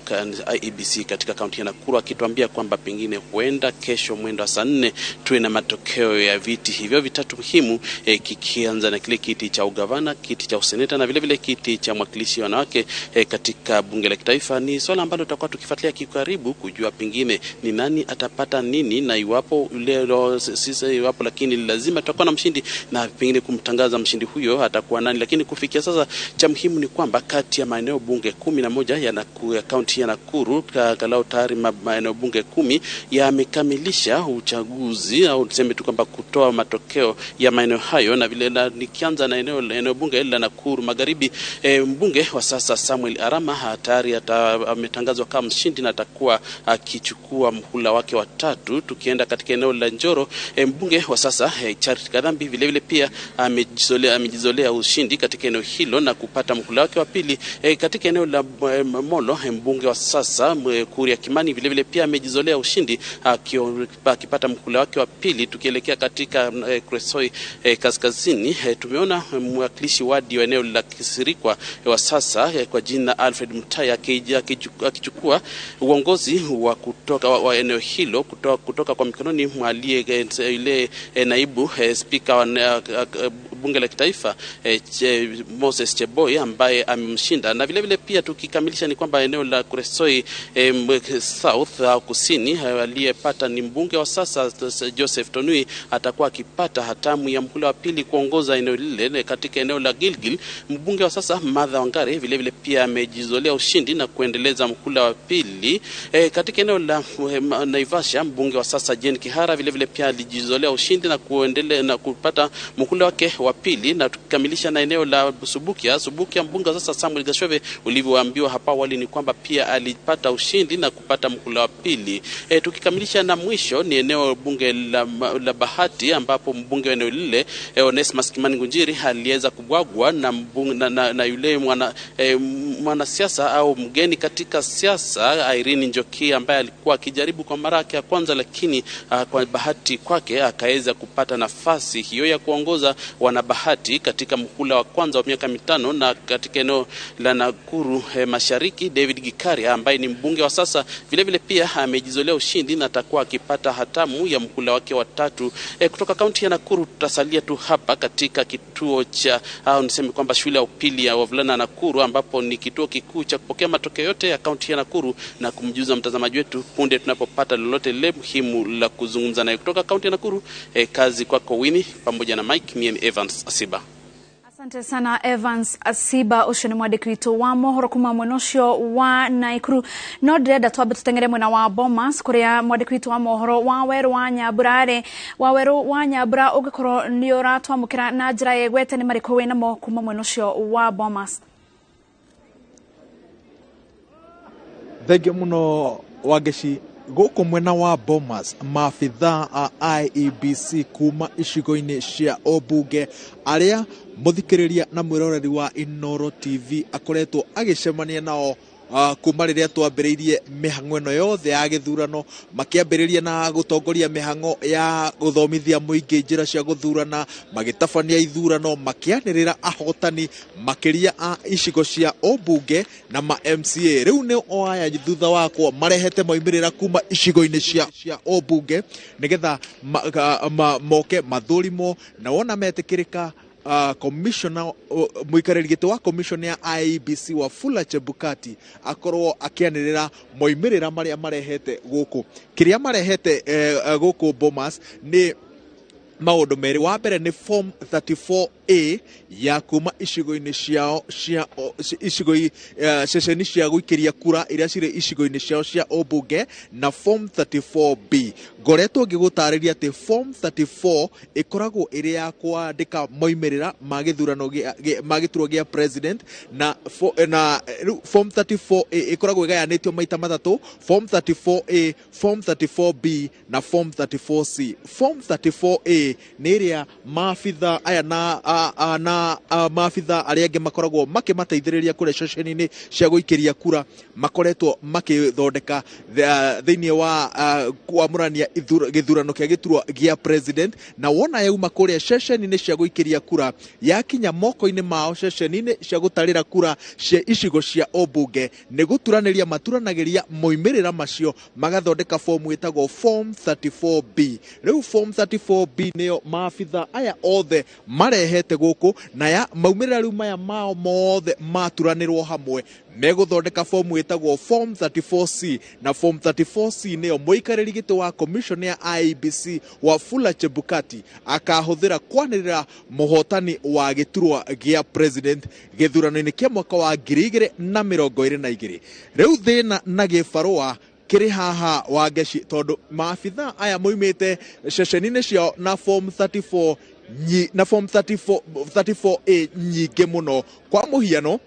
IEBC katika kaunti ya Nakuru akituambia kwamba pengine huenda kesho mwendo wa saa 4 tuwe na matokeo ya viti hivyo vitatu muhimu, kikianza na kile kiti cha ugavana, kiti cha useneta na vile vile kiti cha mwakilishi wanawake katika bunge la kitaifa. Ni swala ambalo tutakuwa tukifuatilia kikaribu kujua pengine ni nani atapata nini, na iwapo yule sisi iwapo lakini lazima tutakuwa na mshindi na pengine kumtangaza mshindi huyo atakuwa nani. Lakini kufikia sasa cha muhimu ni kwamba kati ya maeneo bunge 11 ya Nakuru, ya kaunti ya Nakuru, angalau tayari maeneo bunge 10 yamekamilisha uchaguzi au tuseme tu kwamba kutoa matokeo ya maeneo hayo. Na vile nikianza na eneo bunge la Nakuru Magharibi, mbunge wa sasa Samuel Arama tayari ametangazwa kama mshindi na atakuwa akichukua mhula wake wa 3. Tukienda katika eneo la Njoro, mbunge wa sasa Charity Kadhambi vile vile pia amejizolea ushindi katika eneo hilo na kupata mhula wake wa 2. Katika eneo la Molo, mbunge wa sasa Kuria Kimani vile vile pia amejizolea ushindi akipata mhula wake wa 2. Tukielekea katika Kresoi Kaskazini, tumeona mwakilishi wadi wa eneo la Kisirikwa wa sasa kwa jina Alfred Mutai akichukua uongozi wa kutoka wa eneo hilo kutoka kwa mikononi mwa ile naibu spika wa bunge la kitaifa Moses Cheboy ambaye amemshinda. Na vile vile pia tukikamilisha ni kwamba eneo la Kuresoi South au Kusini, aliyepata ni mbunge wa sasa Joseph Tonui, atakuwa akipata hatamu ya mhula wa 2 kuongoza eneo lile. Katika eneo la Gilgil, mbunge wa sasa Martha Wangari vile vile pia amejizolea ushindi na kuendeleza mhula wa 2. Katika eneo la Naivasha, mbunge wa sasa Jane Kihara vile vile pia alijizolea ushindi na kuendelea na kupata mhula wake wa 2. Na tukikamilisha na eneo la Subukia, mbunge wa sasa Samuel Gashove, ulivyoambiwa hapa awali ni kwamba pia alipata ushindi na kupata mhula wa 2. Tukikamilisha na mwisho ni eneo bunge la Bahati, ambapo mbunge wa eneo lile Onesmus Kimani Ngunjiri aliweza kubwagwa na yule mwanasiasa au mgeni katika siasa Irene Njoki, ambaye alikuwa akijaribu kwa mara yake ya kwanza, lakini kwa bahati kwake akaweza kupata nafasi hiyo ya kuongoza wanabahati katika mhula wa kwanza wa miaka 5. Na katika eneo la Nakuru Mashariki, David Gikari ambaye ni mbunge wa sasa vile vile pia amejizolea ushindi na atakuwa akipata hatamu ya mhula wake wa 3. Kutoka kaunti ya Nakuru tutasalia tu hapa katika kituo cha au niseme kwamba shule ya upili ya wavulana Nakuru, ambapo ni kituo kikuu cha kupokea matokeo yote ya kaunti ya Nakuru na kumjuza mtazamaji wetu punde tunapopata lolote lile muhimu la kuzungumza naye. Kutoka kaunti ya Nakuru, kazi kwako Winnie pamoja na Mike. Mimi Evans Asiba. Asante sana Evans Asiba, ucio ni mwandĩki witũ wa mohoro kuma mwena ũcio wa Naikuru. No ndĩrenda twambe tũteng'ere mwena wa Bomas kũrĩa mwandĩki witũ wa mohoro wa Werũ wa Nyambura arĩ. Wa Werũ wa Nyambura, ũngĩkorwo nĩ ũratwamũkĩra na njĩra ĩgwete, nĩ marĩkũ wĩ namo kuma mwena ũcio wa Bomas? Thengiũ mũno Wangeci. Gũkũ mwena wa Bomas, maabithaa a IEBC kuma icigo-inĩ cia ũmbunge arĩa mũthikĩrĩria na mwĩroreri wa Inooro TV akoretwo agĩcemania nao kuma rĩrĩa twambĩrĩirie mĩhang'o ĩno yothe ya gĩthurano, makĩambĩrĩria na gũtongoria mĩhang'o ya gũthomithia mũingĩ njĩra cia gũthurana, magĩtabania ithurano, makĩanĩrĩra ahotani makĩria a icigo cia ũmbunge na ma MCA. Rĩu nĩ o aya thutha wakwa marehete moimĩrĩra kuma icigo-inĩ cia ũmbunge nĩgetha moke mathũrimwo na wona metĩkĩrĩka. Commissioner muikarĩri gĩtĩ wa commission ya IEBC Wafula Chebukati akorwo akĩanĩrĩra moimĩrĩra marĩa marehete gũkũ. Kĩrĩa marehete gũkũ Bomas nĩ maũndũ merĩ. Wa mbere nĩ form 34A ya kuma icigo-inĩ ciao cia icigo ceceni cia gũikĩria kura iria cirĩ icigo-inĩ ciao cia ũmbunge, na form 34B. Ngoretwo ngĩgũtarĩria atĩ form 34 ĩkoragwo ĩrĩ ya kwandĩka moimĩrĩra ma gĩthurano ma gĩturwa gĩa president, na form 34A ĩkoragwo ĩgayanĩtio maita matatũ: form 34A, form 34B na form 34C. Form 34A nĩ ĩrĩa maabitha aya na maabitha arĩa angĩ makoragwo makĩmateithĩrĩria kũrĩa ceceni-inĩ cia gũikĩria kura makoretwo makĩthondeka thĩinĩ wa kwamũrania gĩthurano kĩa gĩturwa gĩa president. Na wona yauma kũrĩa ceceni-inĩ cia gũikĩria kura yakinya moko-inĩ mao ceceni-inĩ cia gũtarĩra kura cia icigo cia ũmbunge, nĩ gũturanĩria maturanagĩria moimĩrĩra macio magathondeka fomu ĩtagwo form 34B. Rĩu form 34B nĩyo maabitha aya othe marehete marorete gũkũ na ya maumĩrĩra rĩu maya mao mothe maturanĩrwo hamwe megũthondeka fomu ĩtagwo form 34C, na form 34C nĩyo mũikarĩri gĩtĩ wa commission ya IEBC Wafula Chebukati akahũthĩra kwanĩrĩra mũhotani wa gĩturwa gĩa president gĩthurano-inĩ kĩa mwaka wa 2022. Rĩu thĩna na gĩbarũa kĩrĩ haha Wangeci, tondũ maabitha aya moimĩte ceceni-inĩ ciao na form 34 na form 34A nyingĩ mũno. Kwa mũhiano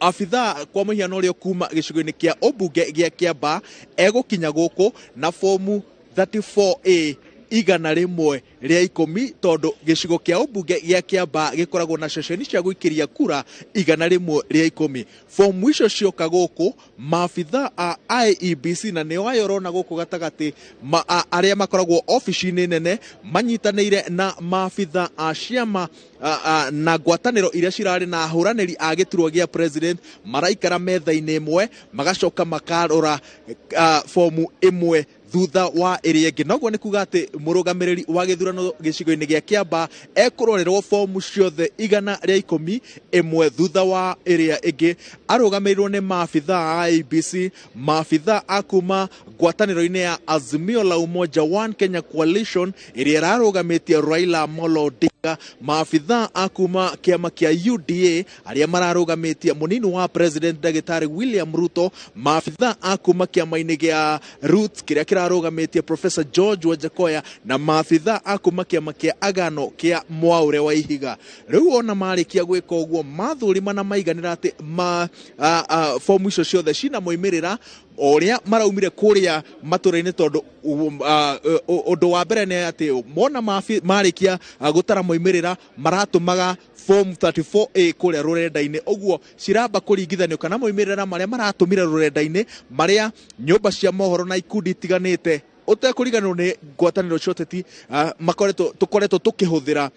abitha kwa mũhiano ũrĩa kuma gĩcigo-inĩ kĩa ũmbunge gĩa Kĩambaa egũkinya gũkũ na fomu 34A 110, tondũ gĩcigo kĩa ũmbunge gĩa Kĩambaa gĩkoragwo na ceceni cia gũikĩria kura 110. Fomu icio cioka gũkũ maabitha a IEBC, na nĩo aya ũrona gũkũ gatagatĩ, arĩa makoragwo obici-inĩ nene manyitanĩire na maabitha a ciama na ngwatanĩro iria cirarĩ na ahũranĩri a gĩturwa gĩa president, maraikara metha-inĩ ĩmwe magacoka makarora fomu ĩmwe thutha wa ĩrĩa ĩngĩ. Noguo nĩ kuga atĩ mũrũgamĩrĩri wa gĩthurano gĩcigo-inĩ gĩa Kĩambaa ekũrorerwo fomu ciothe 110 ĩmwe thutha wa ĩrĩa ĩngĩ, arũgamĩrĩirwo nĩ maabitha a IEBC, maabitha a kuma ngwatanĩro-inĩ ya Azimio la Umoja One Kenya Coalition ĩrĩa ĩrarũgamĩtie Raila Amolo Odinga, maabitha a kuma kĩama kĩa UDA arĩa mararũgamĩtie mũnini wa president ndagĩtarĩ William Ruto, maabitha a kuma kĩama-inĩ gĩa Roots kĩrĩa kĩrarũgamĩtie Professor George Wajackoyah, na maabitha a kuma kĩama kĩa Agano kĩa Mwaure wa Ihiga. Rĩu ona marĩkia gwĩka ũguo mathũrima na maiganĩra atĩ fomu icio ciothe cina moimĩrĩra ũrĩa maraumire kũrĩa matũra-inĩ, tondũ ũndũ wa mbere nĩ atĩ mona marĩkia gũtara moimĩrĩra maratũmaga form 34A kũrĩa rũrenda-inĩ, ũguo ciramba kũringithanio kana moimĩrĩra marĩa maratũmire rũrenda-inĩ marĩa nyũmba cia mohoro na ikundi itiganĩte ũtekũriganĩrwo nĩ ngwatanĩro cia ũteti tũkoretwo tũkĩhũthĩra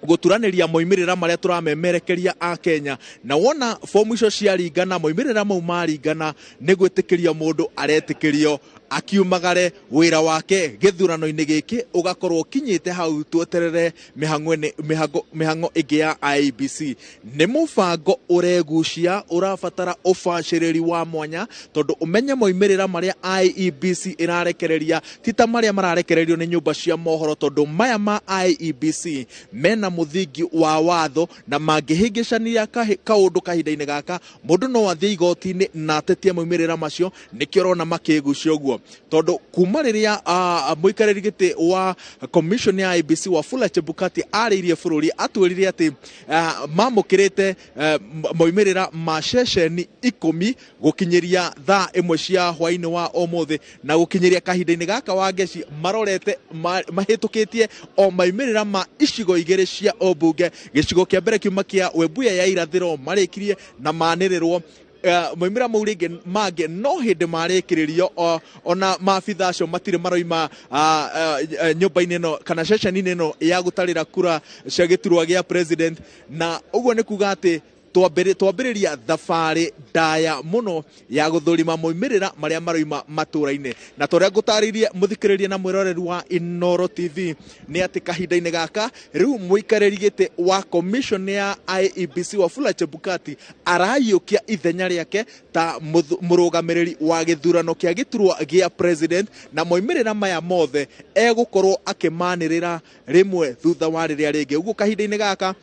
gũturanĩria moimĩrĩra marĩa tũramemerekeria a Kenya. Na wona fomu icio ciaringana, moimĩrĩra mau maringana, nĩ gwĩtĩkĩrio mũndũ aretĩkĩrio akiumagare wĩra wake gĩthurano-inĩ gĩkĩ ũgakorwo ũkinyĩte hau. Tweterere mĩhang'o ĩngĩ ya IEBC. Nĩ mũbango ũregucia ũrabatara ũbacĩrĩri wa mwanya, tondũ ũmenye moimĩrĩra marĩa IEBC ĩrarekereria ti ta marĩa mararekererio nĩ nyũmba cia mohoro, tondũ maya ma IEBC mena mũthingi wa watho na mangĩhĩngĩcania kaũndũ kahinda-inĩ gaka mũndũ no athiĩ igoti-inĩ na atetie moimĩrĩra macio. Nĩkĩo ũrona makĩgucia ũguo, tondũ kuma rĩrĩa mũikarĩri gĩtĩ wa commission ya IEBC Wafula Chebukati arĩirie bũrũri atwĩrire atĩ mamũkĩrĩte moimĩrĩra ma ceceni 10 gũkinyĩria thaa 1 cia hwaĩ-inĩ wa ũmũthĩ, na gũkinyĩria kahinda-inĩ gaka Wangeci marorete mahĩtũkĩtie o maumĩrĩra ma icigo 2 cia ũmbunge. Gĩcigo kĩa mbere kiuma kĩa Webuye ya irathĩro marĩkirie na manĩrĩrwo moimĩrĩra mau rĩngĩ mangĩ no hĩndĩ marĩkĩrĩrio, ona maabitha acio matirĩ maroima nyũmba-inĩ ĩno kana ceceni-inĩ ĩno ya gũtarĩra kura cia gĩturwa gĩa president. Na ũguo nĩ kuga atĩ twambĩrĩria thabarĩ ndaya mũno ya gũthũrima moimĩrĩra marĩa maroima matũra-inĩ. Na torĩa ngũtarĩirie mũthikĩrĩria na mwĩroreri wa Inooro TV nĩ atĩ kahinda-inĩ gaka rĩu mũikarĩri gĩtĩ wa commission ya IEBC Wafula Chebukati araiyũkia ithenya rĩake ta mũrũgamĩrĩri wa gĩthurano kĩa gĩturwa gĩa president, na moimĩrĩra maya mothe egũkorwo akĩmanĩrĩra rĩmwe thutha wa rĩrĩa rĩngĩ. Ũguo kahinda-inĩ gaka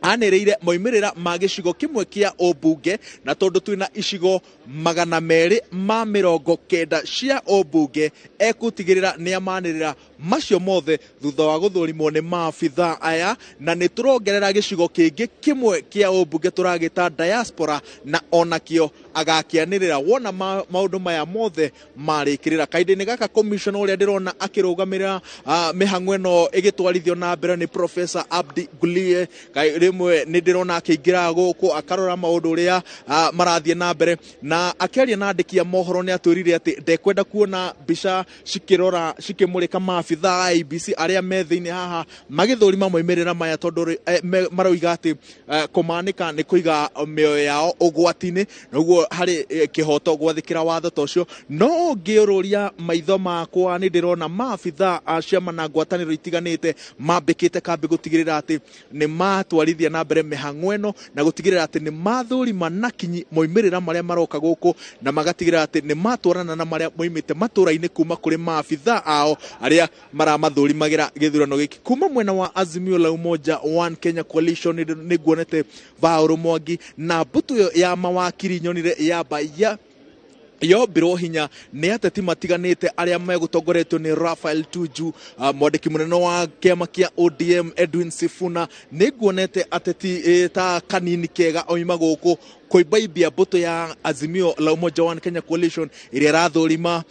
anĩrĩire moimĩrĩra ma gĩcigo kĩmwe kĩa ũmbunge, na tondũ twĩna icigo 290 cia ũmbunge ekũtigĩrĩra nĩ amanĩrĩra macio mothe thutha wa gũthũrimwo nĩ maabitha aya. Na nĩ tũrongerera gĩcigo kĩngĩ kĩmwe kĩa ũmbunge tũragĩta diaspora, na onakĩo agakĩanĩrĩra wona maũndũ maya mothe marĩkĩrĩra. Kahinda-inĩ gaka commissioner ũrĩa ndĩrona akĩrũgamĩrĩra mĩhang'o ĩno ĩgĩtwarithio na mbere nĩ Professor Abdi Gulie. Rĩmwe nĩ ndĩrona akĩingĩra gũkũ akarora maũndũ ũrĩa marathiĩ na mbere, na akĩaria na andĩki a mohoro nĩ atwĩrire atĩ ndekwenda kuona mbica cikĩrora cikĩmũrĩka maabitha maabitha a IEBC arĩa me thĩinĩ haha magĩthũrima moimĩrĩra maya tondũ maroiga atĩ kũmanĩka nĩ kũiga mĩoyo yao ũgwati-inĩ, na ũguo harĩ kĩhoto gwathĩkĩra watho ta ũcio. No ngĩũrũria maitho makwa nĩ ndĩrona maabitha a ciama na ngwatanĩro itiganĩte mambĩkĩte kambĩ gũtigĩrĩra atĩ nĩ matwarithia na mbere mĩhang'o ĩno na gũtigĩrĩra atĩ nĩ mathũrima na kinyi moimĩrĩra marĩa maroka gũkũ, na magatigĩrĩra atĩ nĩ matwarana na marĩa moimĩte matũra-inĩ kuma kũrĩ maabitha ao arĩa maramathũrimagĩra gĩthurano gĩkĩ. Kuma mwena wa Azimio la Umoja One Kenya Coalition nĩ nguonete Vaũrũ Mwangi na mbũtũ ĩyo ya mawakiri nyonire yamba ya yombirwo hinya nĩ ateti matiganĩte arĩa megũtongoretio nĩ Raphael Tuju, mwandĩki mũnene wa kĩama kĩa ODM Edwin Sifuna. Nĩ nguonete ateti ta Kanini Kega oima gũkũ kũimbaimbia mbũtũ ya Azimio la Umoja One Kenya Coalition ĩrĩa ĩrathũrima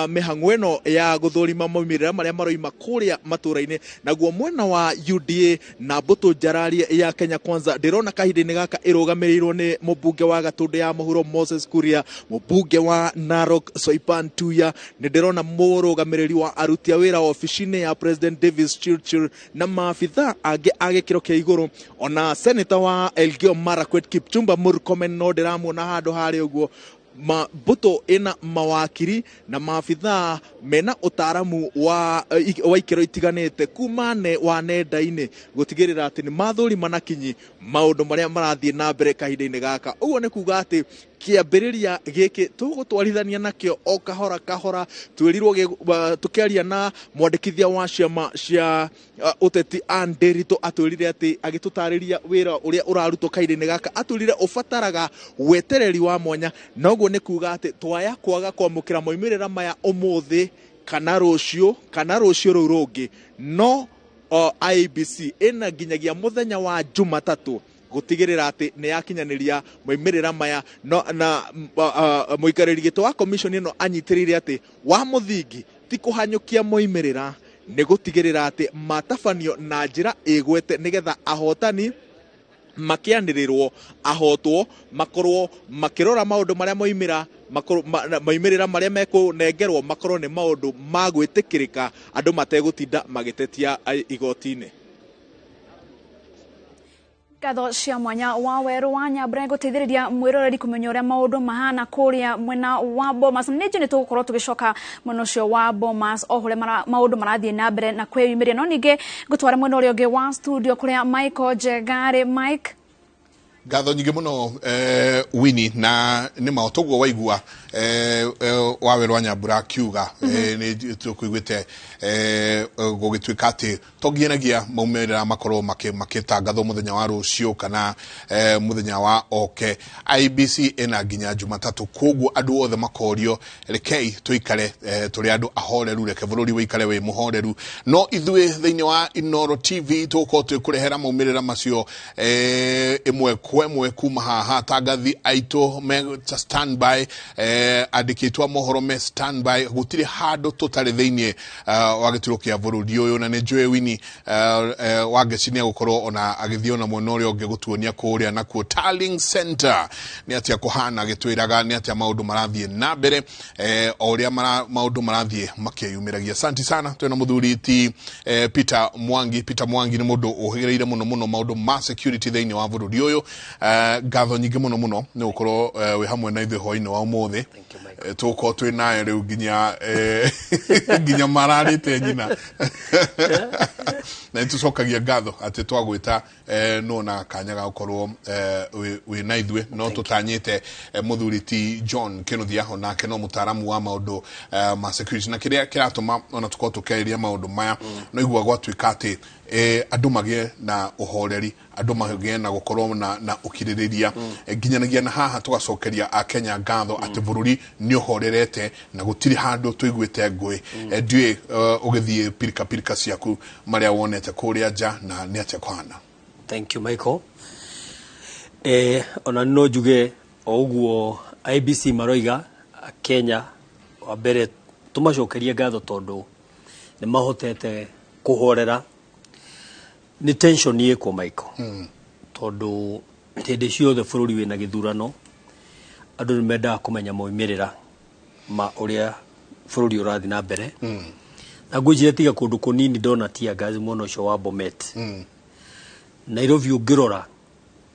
mĩhang'o ĩno ya gũthũrima maumĩrĩra marĩa maroima kũrĩa matũra-inĩ. Naguo mwena wa UDA na mbũtũ njararie ya Kenya Kwanza ndĩrona kahinda-inĩ gaka ĩrũgamĩrĩirwo nĩ mũmbunge wa Gatũndũ ya Mũhuro Moses Kuria, mũmbunge wa Narok Soipan Tuya, nĩ ndĩrona mũrũgamĩrĩri wa aruti a wĩra obici-inĩ ya President Davis Chirchir na maabitha angĩ a gĩkĩro kĩa igũrũ, ona senator wa Elgeyo Marakwet Kipchumba Murkomen no ndĩramuona handũ harĩa ũguo. Mbũtũ ĩna mawakiri na maabitha mena ũtaaramu wa ikĩro itiganĩte kuma wa nenda-inĩ gũtigĩrĩra atĩ nĩ mathũrima na kinyi maũndũ marĩa marathiĩ na mbere kahinda-inĩ gaka. Ũguo nĩ kuga atĩ kĩambĩrĩria gĩkĩ tũgũtwarithania nakĩo o kahora kahora. Twĩrirwo tũkĩaria na mwandĩkithia wa ciama cia ũteti Ann Nderitu, atwĩrire atĩ agĩtũtarĩria wĩra ũrĩa ũrarutwo kahinda-inĩ gaka, atwĩrire ũbataraga wetereri wa mwanya, na ũguo nĩ kuga atĩ twaya kwaga kwamũkĩra moimĩrĩra maya ũmũthĩ kana rũciũ kana rũciũ rũu rũngĩ, no IEBC ĩna nginyagia mũthenya wa Jumatatũ gũtigĩrĩra atĩ nĩ yakinyanĩria moimĩrĩra maya. No, na mũikarĩri gĩtĩ wa commission ĩno anyitĩrĩire atĩ wa mũthingi ti kũhanyũkia moimĩrĩra, nĩ gũtigĩrĩra atĩ matabanio na njĩra ĩgwete nĩgetha ahotani makĩanĩrĩrwo, ahotwo makorwo makĩrora maũndũ marĩa moimĩra, moimĩrĩra marĩa mekũnengerwo makorwo nĩ maũndũ ma gwĩtĩkĩrĩka andũ mategũtinda magĩtetia igoti-inĩ. Ngatho cia mwanya wa Werũ wa Nyambura gũteithĩrĩria mwĩroreri kũmenya ũrĩa maũndũ mahana kũrĩa mwena wa Bomas. Nĩ njũĩ nĩ tũgũkorwo tũgĩcoka mwena ũcio wa Bomas o ũrĩa maũndũ marathiĩ na mbere na kwĩyumĩria, no ningĩ ngũtwara mwena ũrĩa ũngĩ wa studio kũrĩa Michael Njengari. Mike, ngatho nyingĩ mũno Winnie, na nĩ ma toguo waigua wa Werũ wa Nyambura akiuga nĩ tũkũiguĩte gũgĩtuĩka atĩ to nginyagia maumĩrĩra makorwo makĩtangathwo mũthenya wa rũciũ kana mũthenya wa oke. IEBC ĩna nginya Jumatatũ, koguo andũ othe makorio rekei tũikare tũrĩ andũ ahoreru, reke bũrũri wĩikare wĩ mũhoreru. No ithuĩ thĩinĩ wa Inooro TV tũgũkorwo twĩkũrehera maumĩrĩra macio ĩmwe kwa ĩmwe kuma haha. Tangathi aitũ me standby, andĩkĩtwo mohoro me standby, gũtirĩ handũ tũtarĩ thĩinĩ wa gĩturwa kĩa bũrũri ũyũ. Na nĩ njũĩ Winnie Wangeci nĩ egũkorwo ona agĩthiĩ ona mwena ũrĩa ũngĩ gũtuonia kũrĩa nakuo Tallying Center nĩ atĩa kũhana, agĩtwĩraga nĩ atĩa maũndũ marathiĩ na mbere o ũrĩa maũndũ marathiĩ makĩyumĩragia. Asante sana. Twĩna mũthuri ti Peter Mwangi. Peter Mwangi nĩ mũndũ ũhĩgĩrĩire mũno mũno maũndũ ma security thĩinĩ wa bũrũri ũyũ. Ngatho nyingĩ mũno mũno nĩ gũkorwo wĩ hamwe na ithuĩ hwaĩ-inĩ wa ũmũthĩ. Tũgũkorwo twĩ naye rĩu nginya nginya mararĩte nyina na nĩtũcokagia ngatho atĩ twagwĩta nona kanya ga gũkorwo wĩ na ithuĩ. No tũtanyĩte mũthuri ti John Kinuthia, onake no mũtaaramu wa maũndũ ma security, na kĩrĩa kĩratũma ona tũkorwo tũkĩarĩria maũndũ maya no igua gwatuĩka atĩ andũ magĩe na ũhoreri, andũ magĩe na gũkorwo na ũkirĩrĩria nginyanagia na haha tũgacokeria akenya ngatho atĩ bũrũri nĩ ũhorerete na gũtirĩ handũ tũiguĩte ngũĩ. Ndiũĩ ũgĩthiĩ pirika pirika ciaku marĩa wonete kũrĩa nja na nĩ atĩa kũhana. Thank you Michael. Ona no njuge o ũguo IEBC maroiga Kenya wa mbere tũmacokerie ngatho tondũ nĩ mahotete kũhorera. Nĩ tension ĩkuo Michael, tondũ hĩndĩ ciothe bũrũri wĩna gĩthurano andũ nĩ mendaga kũmenya moimĩrĩra ma ũrĩa bũrũri ũrathiĩ na mbere. Na ngwĩciria tiga kũndũ kũnini ndona tear gas mwena ũcio wa Bomet. Nairobi ũngĩrora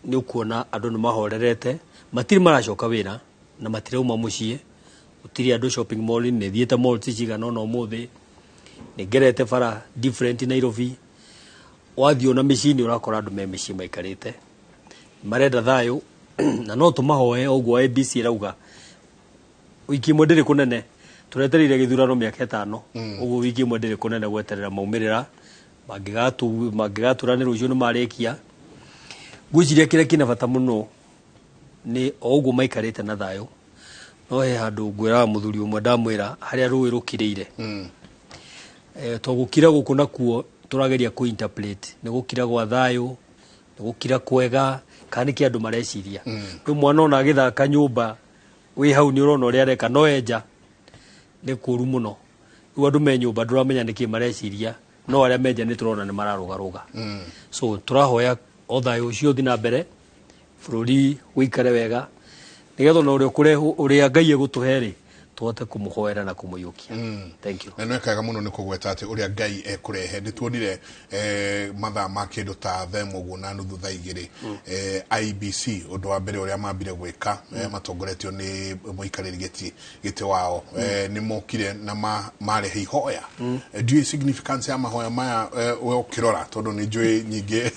nĩ ũkuona andũ nĩ mahorerete, matirĩ maracoka wĩra na matirauma mũciĩ, gũtirĩ andũ shopping mall. Nĩ thiĩte mall cigana ũna ũmũthĩ, nĩ ngerete bara different Nairobi. Wathiĩ ona mĩciĩ-inĩ ũrakora andũ me mĩciĩ maikarĩte, marenda thayũ, na no tũmahoe ũguo IEBC ĩrauga wiki ĩmwe ndĩrĩ kũnene, tũretereire gĩthurano mĩaka 5. Ũguo wiki ĩmwe ndĩrĩ kũnene gweterera maumĩrĩra mangĩgatura nĩ rũciũ nĩ marĩkia. Ngwĩciria kĩrĩa kĩna bata mũno nĩ o ũguo maikarĩte na thayũ. No he handũ ngwĩraga mũthuri ũmwe, ndamwĩra harĩa rũĩ rũkirĩire, to gũkira gũkũ nakuo tũrageria kũ interpret nĩ gũkira gwa thayũ, nĩ gũkira kwega, kana nĩ kĩ andũ mareciria. Rĩu mwana ona agĩthaka nyũmba wĩ hau nĩ ũrona ũrĩa areka, no enja nĩ kũru mũno. Rĩu andũ me nyũmba ndũramenya nĩkĩ mareciria, no arĩa menja nĩ tũrona nĩ mararũgarũga. So tũrahoya o thayũ ũcio ũthiĩ na mbere, bũrũri ũikare wega, nĩgetha ona ũrĩa ũkũrehwo, ũrĩa Ngai egũtũhe rĩ, tũhote kũmũhoera na kũmũiyũkia. Thank you. Na nĩ wega mũno nĩ kũgweta atĩ ũrĩa Ngai ekũrehe. Nĩ tuonire mathaa ma kĩndũ ta 1:30 ũguo 2:30, IEBC ũndũ wa mbere ũrĩa mambire gwĩka, matongoretio nĩ mũikarĩri gĩtĩ wao, nĩ mokire na marehe ihoya. Ndiũĩ significance ya mahoya maya, we ũkĩrora, tondũ nĩ njũĩ nyingĩ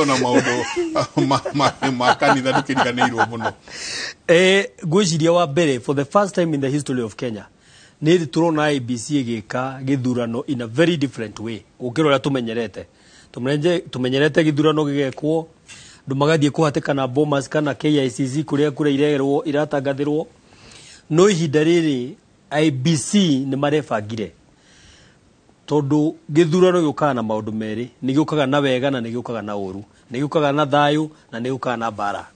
ona maũndũ ma kanitha ndũkĩriganĩirwo mũno. Ngwĩciria wa mbere, for the first time in the history of Kenya, nĩ tũrona IEBC ĩgĩka gĩthurano in a very different way gũkĩra ũrĩa tũmenyerete. Tũmenyerete gĩthurano gĩgekwo, andũ magathiĩ kũhatĩkana Bomas kana KICC kũrĩa kura irerwo iratangathĩrwo, no ihinda rĩrĩ IEBC nĩ marebangire, tondũ gĩthurano gĩũkaga na maũndũ merĩ: nĩ gĩũkaga na wega na nĩ gĩũkaga na ũru, nĩ gĩũkaga na thayũ na nĩ gĩũkaga na mbara.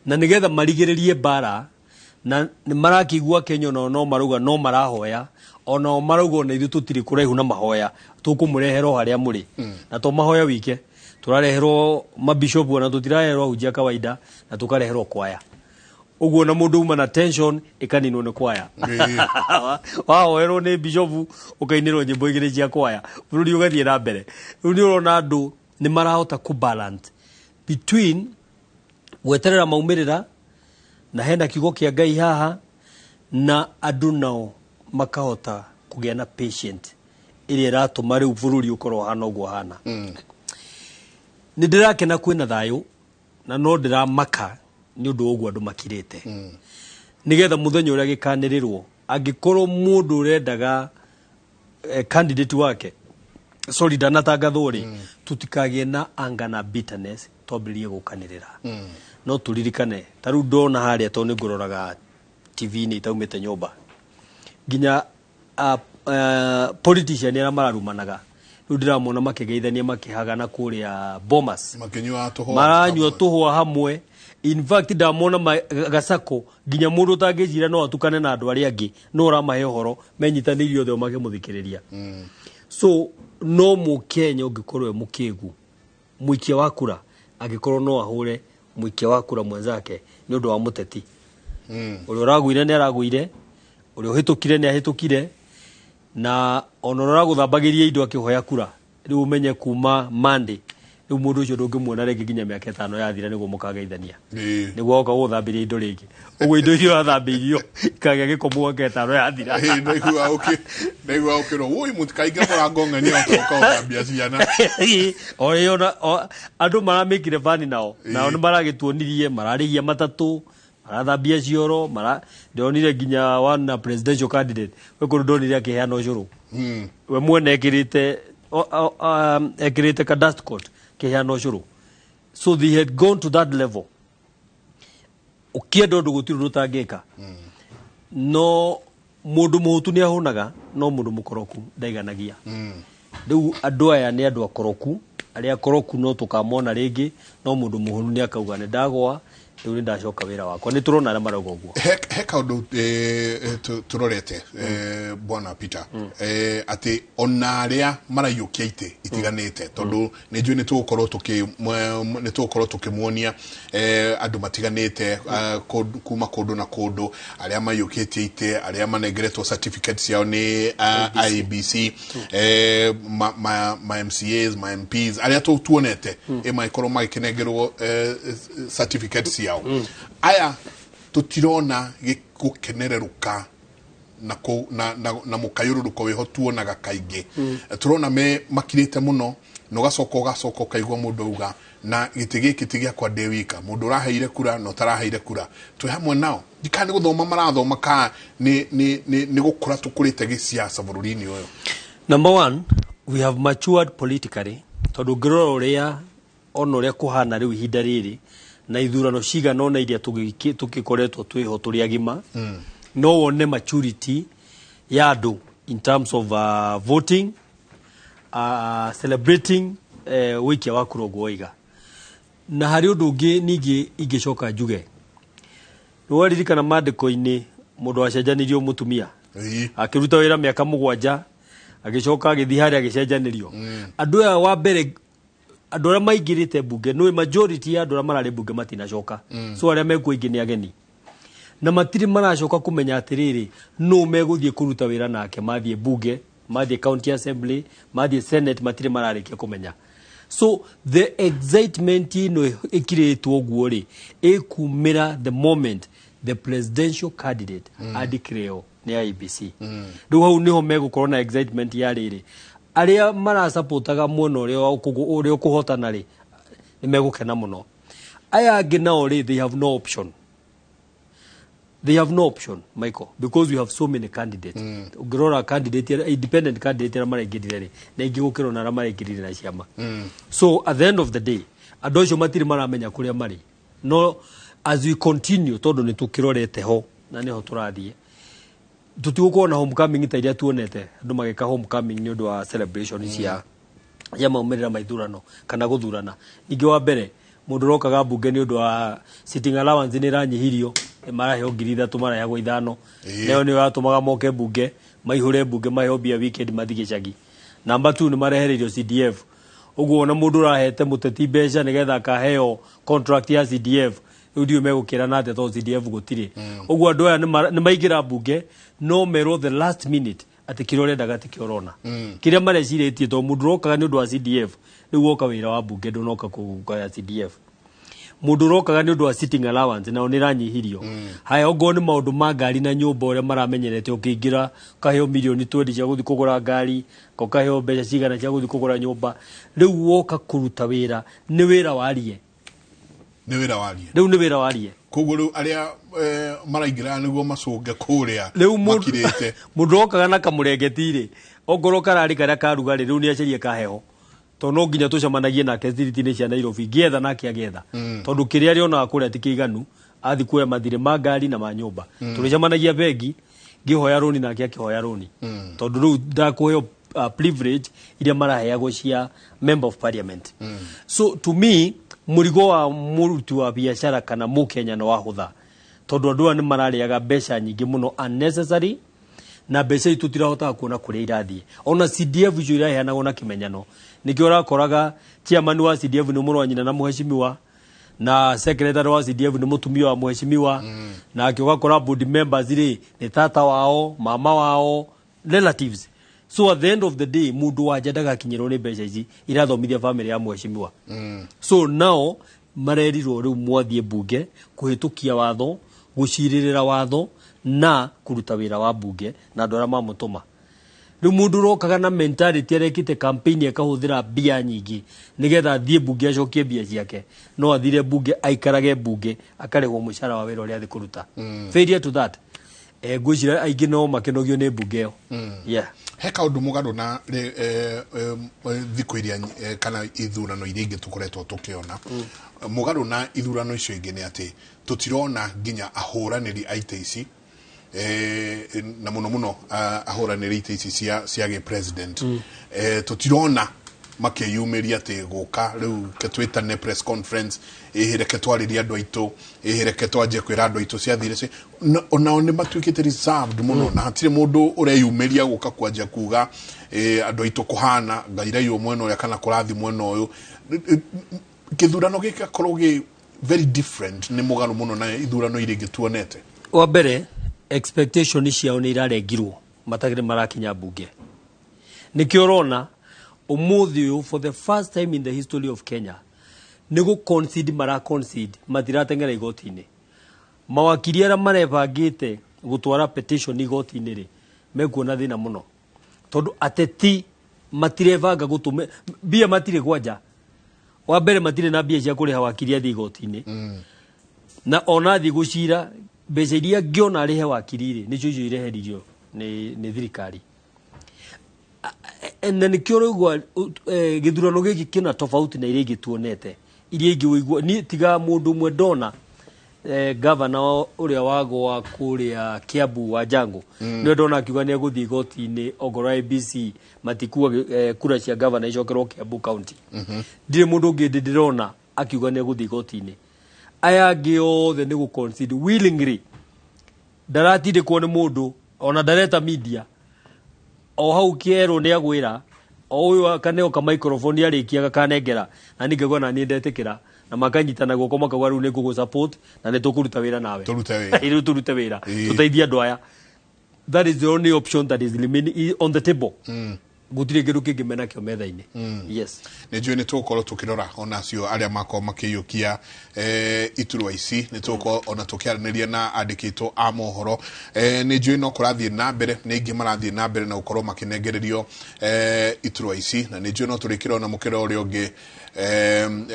Na nĩgetha marigĩrĩrie mbara, na nĩ marakĩigua Kenya onao no marauga no marahoya, onao marauga ona ithuĩ tũtirĩ kũraihu na mahoya, tũkũmũrehera o harĩa mũrĩ. Na to mahoya wike tũrareherwo, mabishopu, ona tũtirareherwo ahunjia kawaida, na tũkareherwo kwaya. Ũguo na mũndũ uma na tension ĩkaninwo nĩ kwaya, wahoerwo nĩ bishopu, ũkainĩrwo nyĩmbo igĩrĩ cia kwaya, bũrũri ũgathiĩ na mbere. Rĩu nĩ ũrona andũ nĩ marahota kũ balance between gweterera maumĩrĩra na hena kiugo kĩa Ngai haha, na andũ nao makahota kũgĩa na patient ĩrĩa ĩratũma rĩu bũrũri ũkorwo ũhana ũguo ũhana. Nĩ ndĩrakena kwĩna thayũ, na no ndĩramaka nĩ ũndũ wa ũguo andũ makirĩte, nĩgetha mũthenya ũrĩa gĩkanĩrĩrwo, angĩkorwo mũndũ ũrendaga candidate wake, sorry, ndanatangathwo rĩ, tũtikagĩe na anger na bitterness twambĩrĩrie gũkanĩrĩra. No tũririkane ta rĩu ndona harĩa, tondũ nĩ ngũroraga TV-inĩ itaumĩte nyũmba, nginya politician arĩa mararumanaga rĩu ndĩramona makĩgeithania, makĩhagana kũrĩa Bomas, makĩnyua tũhũa, maranyua tũhũa hamwe. In fact, ndamona gacako nginya mũndũ ũtangĩcira no atukane na andũ arĩa angĩ, no ũramahe ũhoro menyitanĩirie othe o makĩmũthikĩrĩria. So no mũkenya ũngĩkorwo e mũkĩgu, mũikia wa kura angĩkorwo no ahũre mũikia wa kura mwenzake nĩ ũndũ wa mũteti, ũrĩa ũragũire nĩ aragũire, ũrĩa ũhĩtũkire nĩ ahĩtũkire, na ona ũrĩa ũragũthambagĩria indo akĩhoya kura, rĩu ũmenye kuma Monday rĩu mũndũ ũcio ndũngĩmuona rĩngĩ nginya mĩaka 5 yathira, nĩguo mũkageithania, nĩguo oka gũgũthambĩria indo rĩngĩ. Ũguo indo iria ũrathambĩirio ikagĩa gĩko mwaka 5 yathira. Ndaigua ũkĩrwo woi mũtikainge mũrango ng'ani otoka ũthambia ciana. O ĩyo andũ maramĩkire bani nao nĩ maragĩtuonirie mararĩhia matatũ, marathambia cioro, mara ndonire nginya one na presidential candidate we kũndũ ndonire akĩheana ũcũrũ, we mwene ekĩrĩte ekĩrĩte ka dust coat kĩheana ũcũrũ. So they had gone to that level. Ũkĩenda ũndũ gũtirĩ ũndũ ũtangĩka, no mũndũ mũhũtu nĩ ahũnaga, no mũndũ mũkoroku ndaiganagia. Rĩu andũ aya nĩ andũ akoroku, arĩa akoroku no tũkamona rĩngĩ, no mũndũ mũhũnu nĩ akauga nĩ ndagwa. Rĩu nĩ ndacoka wĩra wakwa. Nĩ tũrona arĩa marauga ũguo. He kaũndũ tũrorete, bwana Peter, atĩ ona arĩa maraiyũkia itĩ itiganĩte, tondũ nĩ njũĩ nĩ tũgũkorwo tũkĩmuonia andũ matiganĩte kuma kũndũ na kũndũ, arĩa maiyũkĩtie itĩ, arĩa manengeretwo certificate ciao nĩ IEBC, ma MCAs, ma MPs, arĩa tuonete magĩkorwo magĩkĩnengerwo certificate ciao. Aya tũtirona gũkenererũka na, na mũkayũrũrũko wĩho tuonaga kaingĩ. Tũrona me makirĩte mũno, na ũgacoka ũkaigua mũndũ auga na gĩtĩ gĩkĩ ti gĩakwa ndĩ wika, mũndũ ũraheire kura na ũtaraheire kura twĩ hamwe nao. Ndikana nĩ gũthoma marathoma ka nĩ gũkũra tũkũrĩte gĩciaca bũrũri-inĩ ũyũ? Number one, we have matured politically, tondũ ũngĩrora ũrĩa ona ũrĩa kũhana rĩu ihinda rĩrĩ na ithurano cigana ũna iria tũgĩkoretwo twĩho tũrĩ agima, no wone maturity ya andũ in terms of voting, celebrating ũikia wa kura ũguo waiga. Na harĩ ũndũ ũngĩ ningĩ ingĩcoka njuge, nĩ waririkana mandĩko-inĩ mũndũ wacenjanirio mũtumia akĩruta wĩra mĩaka 7, agĩcoka agĩthiĩ harĩa agĩcenjanĩrio. Andũ aya wa mbere, andũ arĩa maingĩrĩte mbunge, nĩ majority ya andũ arĩa mararĩ mbunge matinacoka. So arĩa mekuo aingĩ nĩ ageni na matirĩ maracoka kũmenya atĩrĩrĩ, nũ megũthiĩ kũruta wĩra nake mathiĩ mbunge, mathiĩ county assembly, mathiĩ senate, matirĩ mararĩkia kũmenya. So the excitement ĩno ĩkirĩtwo ũguo rĩ, ĩkumĩra the moment the presidential candidate adeclare nĩ IEBC. Rĩu hau nĩho megũkorwo na excitement ya rĩrĩ, arĩa marasapotaga mwena ũrĩa ũkũhotana rĩ, nĩ megũkena mũno. Aya angĩ nao rĩ, they have no option. They have no option, Michael, because we have so many candidates. Ũngĩrora candidate, independent candidate arĩa maraingĩrire rĩ, na ingĩ gũkĩra ona arĩa maraingĩrire na ciama. So at the end of the day, andũ acio matirĩ maramenya kũrĩa marĩ. No as we continue, tondũ nĩ tũkĩrorete ho na nĩho tũrathiĩ, tũtigũkorwo na homecoming ta iria tuonete andũ magĩka homecoming nĩ ũndũ wa celebration cia maumĩrĩra ma ithurano kana gũthurana. Ningĩ wa mbere, mũndũ ũrokaga mbunge nĩ ũndũ wa sitting allowance nĩ ĩranyihirio, maraheo 3,000, maraheagwo 5,000. Nayo nĩyo yatũmaga moke mbunge, maihũre mbunge, maheo mbia weekend mathiĩ gĩcagi. Number 2, nĩ marehereirio CDF. Ũguo ona mũndũ ũrahete mũteti mbeca nĩgetha akaheo contract ya CDF, rĩu ndiũĩ megũkĩrana atĩa tondũ CDF gũtirĩ. Ũguo andũ aya nĩ maingĩra mbunge, no merwo the last minute atĩ kĩrĩa ũrendaga ti kĩo ũrona. Kĩrĩa marecirĩtie, tondũ mũndũ ũrokaga nĩ ũndũ wa CDF, rĩu woka wĩra wa mbunge, ndũnoka kũgaya CDF. Mũndũ ũrokaga nĩ ũndũ wa sitting allowance nao nĩ ĩranyihirio. Haya, ongorwo nĩ maũndũ ma ngari na nyũmba ũrĩa maramenyerete, ũkĩingĩra ũkaheo mirioni 20 cia gũthiĩ kũgũra ngari, ũkaheo mbeca cigana cia gũthiĩ kũgũra nyũmba. Rĩu woka kũruta wĩra, nĩ wĩra warie. Nĩ wĩra warie. Rĩu nĩ wĩra warie. Koguo rĩu arĩa maraingĩra nĩguo macũnge kũrĩa makirĩte. Mũndũ okaga na kamũrengeti rĩ, ongorwo kararĩ karĩa karuga rĩ, rĩu nĩ acarie kaheho. Tondũ no nginya tũcemanagie nake thiriti-inĩ cia Nairobi, ngĩetha nake agĩetha. Tondũ kĩrĩa arĩonaga kũrĩa ti kĩiganu, athiĩ kuoya mathirĩ ma ngari na ma nyũmba. Tũrĩcemanagia bengi, ngĩhoya rũni nake akĩhoya rũni. Tondũ rĩu ndakũheo privilege iria maraheagwo cia member of parliament. So to me, mũrigo wa mũruti wa biacara kana mũkenya nĩ wahũtha. Tondũ andũ aya nĩ mararĩaga mbeca nyingĩ mũno unnecessary, na mbeca itũ tũtirahotaga kuona kũrĩa irathiĩ. Ona CDF icio iraheanagwo na kĩmenyano. Nĩkĩo ũrakoraga chairman wa CDF nĩ mũrũ wa nyina na mũheshimiwa, na secretary wa CDF nĩ mũtumia wa mũheshimiwa, nake ũgakora board members rĩ nĩ tata wao, mama wao, relatives. So at the end of the day, mũndũ wa nja ndagakinyĩrwo nĩ mbeca ici irathomithia family ya mũheshimiwa. So now marerirwo rĩu mwathiĩ mbunge kũhĩtũkia watho, gũcirĩrĩra watho na kũruta wĩra wa mbunge na andũ arĩa mamũtũma. Rĩu mũndũ ũrokaga na mentality arekĩte campaign akahũthĩra mbia nyingĩ nĩgetha athiĩ mbunge acokie mbia ciake, no athire mbunge aikarage mbunge akarĩhwo mũcara wa wĩra ũrĩa athiĩ kũruta. Failure to that, ngwĩciria aingĩ no makenogio nĩ mbunge ĩyo. Yeah. He kaũndũ mũgarũ na thikũ iria kana ithurano iria ingĩ tũkoretwo tũkĩona. Mũgarũ na ithurano icio ingĩ nĩ atĩ tũtirona nginya ahũranĩri a itĩ ici, na mũno mũno ahũranĩri itĩ ici cia gĩ president. Tũtirona Makĩyumĩria atĩ gũka rĩu ke twĩtane press conference, ĩhĩ reke twarĩrie andũ aitũ, ĩhĩ reke twanjie kwĩra andũ aitũ ciathire onao nĩ matuĩkĩte reserved mũno, na hatirĩ mũndũ ũreyumĩria gũka kwanjia kuga andũ aitũ kũhana ngairaiywo mwena ũrĩa kana kũrathi mwena ũyũ. Gĩthurano gĩgakorwo gĩ very different, nĩ mũgarũ mũno na ithurano iria ingĩ tuonete. Wa mbere, expectation ciao nĩ irarengirwo matagĩrĩ marakinya mbunge. Nĩkĩo ũrona ũmũthĩ ũyũ, for the first time in the history of Kenya, nĩ gũ concede mara concede, matirateng'era igoti-inĩ. Mawakiri arĩa marebangĩte gũtwara petition igoti-inĩ rĩ, mekuona thĩna mũno, tondũ ateti matirebanga gũtũme mbia, matirĩ kwanja. Wa mbere, matirĩ na mbia cia kũrĩha wakiri athiĩ igoti-inĩ, na ona athiĩ gũcira, mbeca iria angĩona arĩhe wakiri rĩ, nĩcio icio ireheririo nĩ thirikari. Na nĩkĩo ũraigua gĩthurano gĩkĩ kĩna tofauti na iria ingĩ tuonete, iria ingĩ ũigua niĩ tiga mũndũ ũmwe ndona, gavana ũrĩa wagwa kũrĩa Kiambu wa Jango, nĩwe ndona akiuga nĩ egũthiĩ igoti-inĩ ongorwo IEBC matikua kura cia gavana icokerwo Kiambu County. Ndirĩ mũndũ ũngĩ ndĩ ndĩrona akiuga nĩ egũthiĩ igoti-inĩ. Aya angĩ othe nĩ gũ concede willingly, ndaratindĩkwo nĩ mũndũ, ona ndareta media. O hau kĩerwo nĩ agwĩra o ũyũ akaneo ka microphone, arĩkia gakanengera na niĩ ngaigua na niĩ ndetĩkĩra, na makanyitana guoko makauga rĩu nĩ ngũgũ support na nĩ tũkũruta wĩra nawe. Tũrute wĩra. Rĩu tũrute wĩra, tũteithie andũ aya. That is the only option that is remaining on the table. Gũtirĩ kĩndũ kĩngĩ menakĩo metha-inĩ. Yes. Nä njå nä tågåkorwo tå kä rora onacio arä a makorwo makä iyå iturwa ici, nä tågåkorwo ona tå kä aranä ria na andä a mohoro. Nä njå no kå rathiä na mbere, nä aingä marathiä na mbere na gå korwo makä nengererio iturwa ici, na nä njå no tå rä kä ra ona må kä ra å rä a å ngä,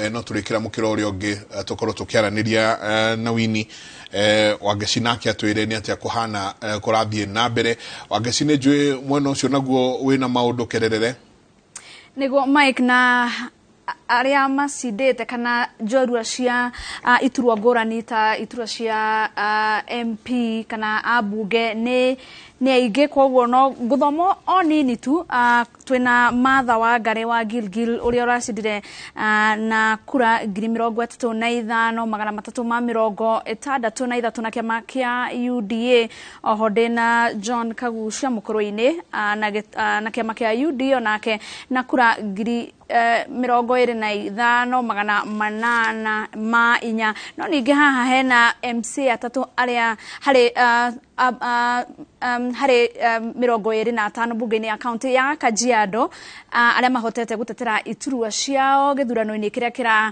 no tå rä kä ra må kä ra å rä a å ngä tå korwo tå kä aranä ria na Wini Wangeci nake atwä re nä atä a kå hana kå rathiä na mbere. Wangeci, nä njå mwena å cio naguo wä na maå ndå kererere. Nĩguo, Mike, na arĩa macindĩte kana njorua cia iturwa ngũrani ta iturwa cia MP kana ambunge nĩ aingĩ, koguo no ngũthoma o nini tu. Twĩna Martha Wangari wa Gilgil ũrĩa ũracindire na kura 35,363 na kĩama kĩa UDA. Oho ndĩna John Kagucia Mũkũrũ-inĩ na kĩama kĩa UDA onake na kura 25,804. No ningĩ haha hena MC atatũ arĩa harĩ 25 bunge-inĩ ya kaunti ya Kajiado, arĩa mahotete gũtetera iturwa ciao gĩthurano-inĩ kĩrĩa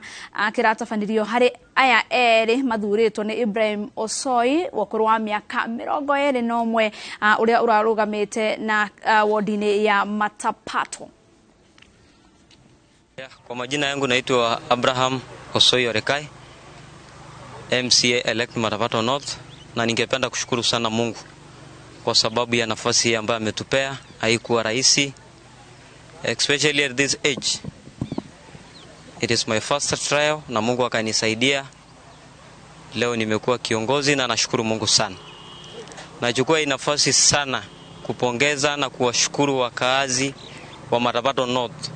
kĩratabanirio. Harĩ aya erĩ mathurĩtwo nĩ Ibrahim Osoi wa ũkũrũ wa mĩaka 21, ũrĩa ũrarũgamĩte na wodi-inĩ ya Matapato. Kwa majina yangu naitwa Abraham Osoi Orekai, MCA elect Matapato North, na ningependa kushukuru sana Mungu kwa sababu ya nafasi ambayo ametupea. Haikuwa rahisi, especially at this age. It is my first trial na Mungu akanisaidia. Leo nimekuwa kiongozi na nashukuru Mungu sana. Nachukua hii nafasi sana kupongeza na kuwashukuru wakaazi wa Matapato North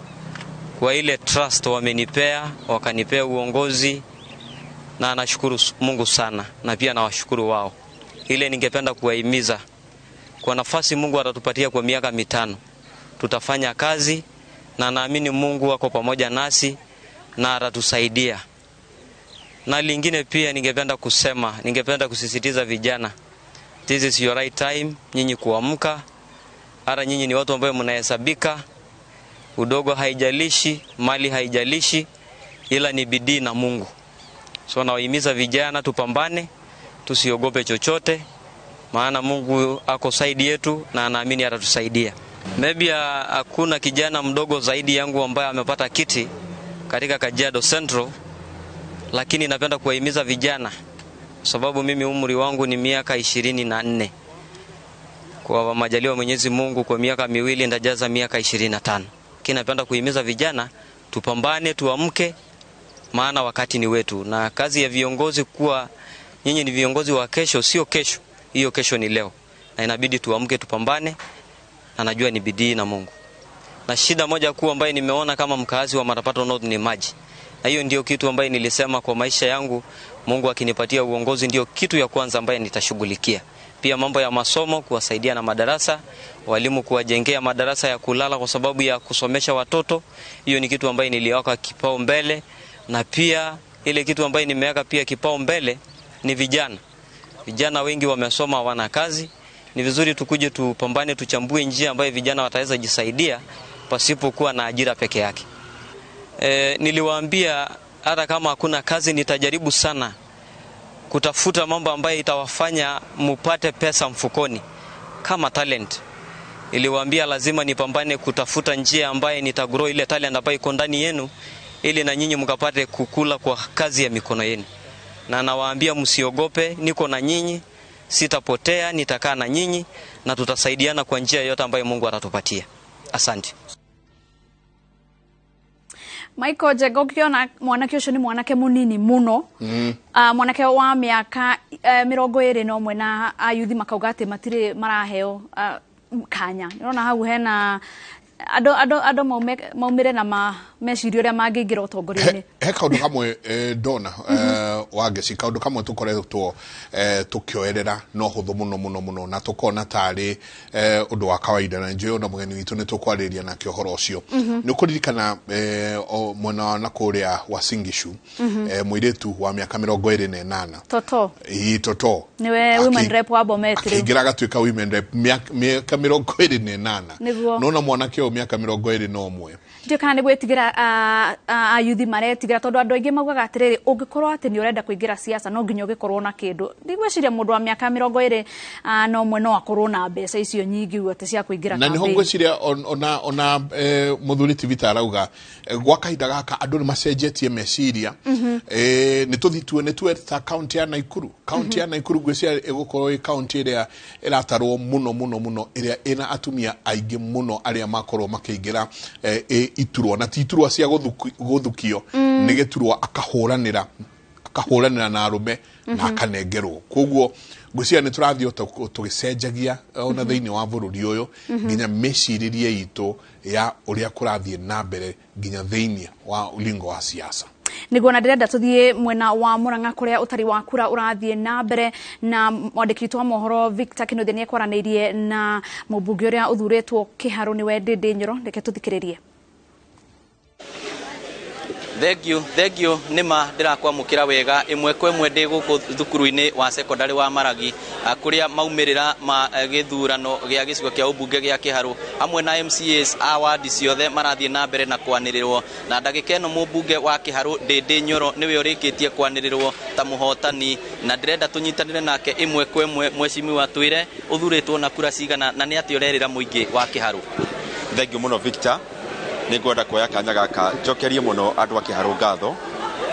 kwa ile trust wamenipea, wakanipea uongozi, na nashukuru Mungu sana, na pia nawashukuru wao. Ile ningependa kuwahimiza, kwa nafasi Mungu atatupatia kwa miaka 5, tutafanya kazi na naamini Mungu ako pamoja nasi na atatusaidia. Na lingine pia ningependa kusema, ningependa kusisitiza vijana, this is your right time, nyinyi kuamka. Hata nyinyi ni watu ambao mnahesabika. Udogo haijalishi, mali haijalishi, ila ni bidii na Mungu. So nawahimiza vijana tupambane, tusiogope chochote, maana Mungu ako side yetu na anaamini atatusaidia. Maybe hakuna kijana mdogo zaidi yangu ambaye amepata kiti katika Kajiado Central, lakini napenda kuwahimiza vijana sababu mimi umri wangu ni miaka 24. Kwa majaliwa Mwenyezi Mungu kwa miaka 2 nitajaza miaka 25. Lakini napenda kuhimiza vijana tupambane, tuamke, maana wakati ni wetu. Na kazi ya viongozi kuwa nyinyi ni viongozi wa kesho, sio kesho. Hiyo kesho ni leo. Na inabidi tuamke, tupambane, na najua ni bidii na Mungu. Na shida moja kuu ambayo nimeona kama mkazi wa Matapato North ni maji. Na hiyo ndio kitu ambayo nilisema kwa maisha yangu, Mungu akinipatia uongozi ndio kitu ya kwanza ambaye nitashughulikia. Pia mambo ya masomo, kuwasaidia na madarasa, walimu kuwajengea madarasa ya kulala kwa sababu ya kusomesha watoto, hiyo ni kitu ambayo niliweka kipao mbele. Na pia ile kitu ambayo nimeweka pia kipao mbele ni vijana. Vijana wengi wamesoma hawana kazi. Ni vizuri tukuje tupambane, tuchambue njia ambayo vijana wataweza jisaidia pasipokuwa na ajira peke yake. Niliwaambia hata kama hakuna kazi nitajaribu sana kutafuta mambo ambayo itawafanya mupate pesa mfukoni kama talent. Niliwaambia lazima nipambane kutafuta njia ambayo nitagrow ile talent ambayo iko ndani yenu ili na nyinyi mkapate kukula kwa kazi ya mikono yenu. Na nawaambia msiogope, niko na nyinyi, sitapotea, nitakaa na nyinyi na tutasaidiana kwa njia yote ambayo Mungu atatupatia. Asante. Michael Njenga ukiona mwanake ucio ni mwanake munini muno. Mwanake wa miaka 21 na ayuthi makauga ati matire maraheo kanya. Urona hau hena andu maumire na meciria uria mangĩingĩra ũtongoria-inĩ. He kaundu kamwe ndona Wangeci, kaundu kamwe tukoretwo tukioerera no huthu muno muno muno na tukona tari undu wa kawaida, na njũĩ ona mũgeni witũ nĩ tũkwarĩria nake ũhoro ũcio. Nĩ ũkũririkana mwena wa na kũrĩa Uasin Gishu, mũirĩtu wa mĩaka 28 Toto. Ii, Toto niwe women rep wa Bomet rĩu. Akĩingĩra agatuĩka women rep mĩaka 28. Nĩguo. Nona mwanake ũyũ mĩaka 21. Ndio kana nĩ gwĩtigĩra ayuthi maretigĩra, tondũ andũ aingĩ maugaga atĩrĩrĩ, ũngĩkorwo atĩ nĩ ũrenda kũingĩra siasa no nginya ũgĩkorwo na kĩndũ. Ndigwĩciria mũndũ wa mĩaka 21 no akorwo na mbeca icio nyingĩ ũguo atĩ cia kũingĩra na niho campaign. Ngwĩciria ona mũthuri ti Vita arauga gwa kahinda gaka andũ nĩ macenjetie meciria. Nĩ tũthiĩ nĩ tuwe ta kaunti ya Naikuru, kaunti ya Naikuru ngwĩciria ĩgũkorwo ĩ kaunti ĩrĩa ĩratarwo mũno mũno mũno, ĩrĩa ĩna atumia aingĩ mũno arĩa makorwo makĩingĩra iturwa, na ti iturwa cia gũthukio, nĩ gĩturwa akahũranĩra na arũme na akanengerwo. Koguo ngwĩciria nĩ tũrathiĩ tũgĩcenjagia ona thĩinĩ wa bũrũri ũyũ, nginya mĩcirĩrie itũ ya ũrĩa kũrathiĩ na mbere nginya thĩinĩ wa ulingo wa siasa. Niguo na ndĩrenda tũthiĩ mwena wa Murang'a kũrĩa ũtari wa kura ũrathiĩ na mbere, na mwandĩki witũ wa mohoro Victor Kinuthia nĩ ekwaranĩirie na mũmbunge ũrĩa ũthurĩtwo Kĩharũ nĩwe Ndĩndĩ Nyoro. Reke tũthikĩrĩrie. Thank you nĩma ndĩrakwamũkĩra wega ĩmwe kwa ĩmwe ndĩ gũkũ thukuru-inĩ wa secondary wa Maragi, kũrĩa maumĩrĩra ma gĩthurano gĩa gĩcigo kĩa ũmbunge gĩa Kĩharũ hamwe na MCAs a wadi ciothe marathiĩ na mbere na kwanĩrĩrwo. Na ndagĩka ĩno mũmbunge wa Kĩharũ Ndĩndĩ Nyoro nĩwe ũrĩkĩtie kwanĩrĩrwo ta mũhotani, na ndĩrenda tũnyitanĩre nake ĩmwe kwa ĩmwe. Mheshimiwa, twĩre ũthurĩtwo na kura cigana na nĩ atĩa ũrerĩra mũingĩ wa Kĩharũ? Thank you mũno Victor. Nĩngwenda kuoya kanya gaka njokerie mũno andũ a Kĩharũ ngatho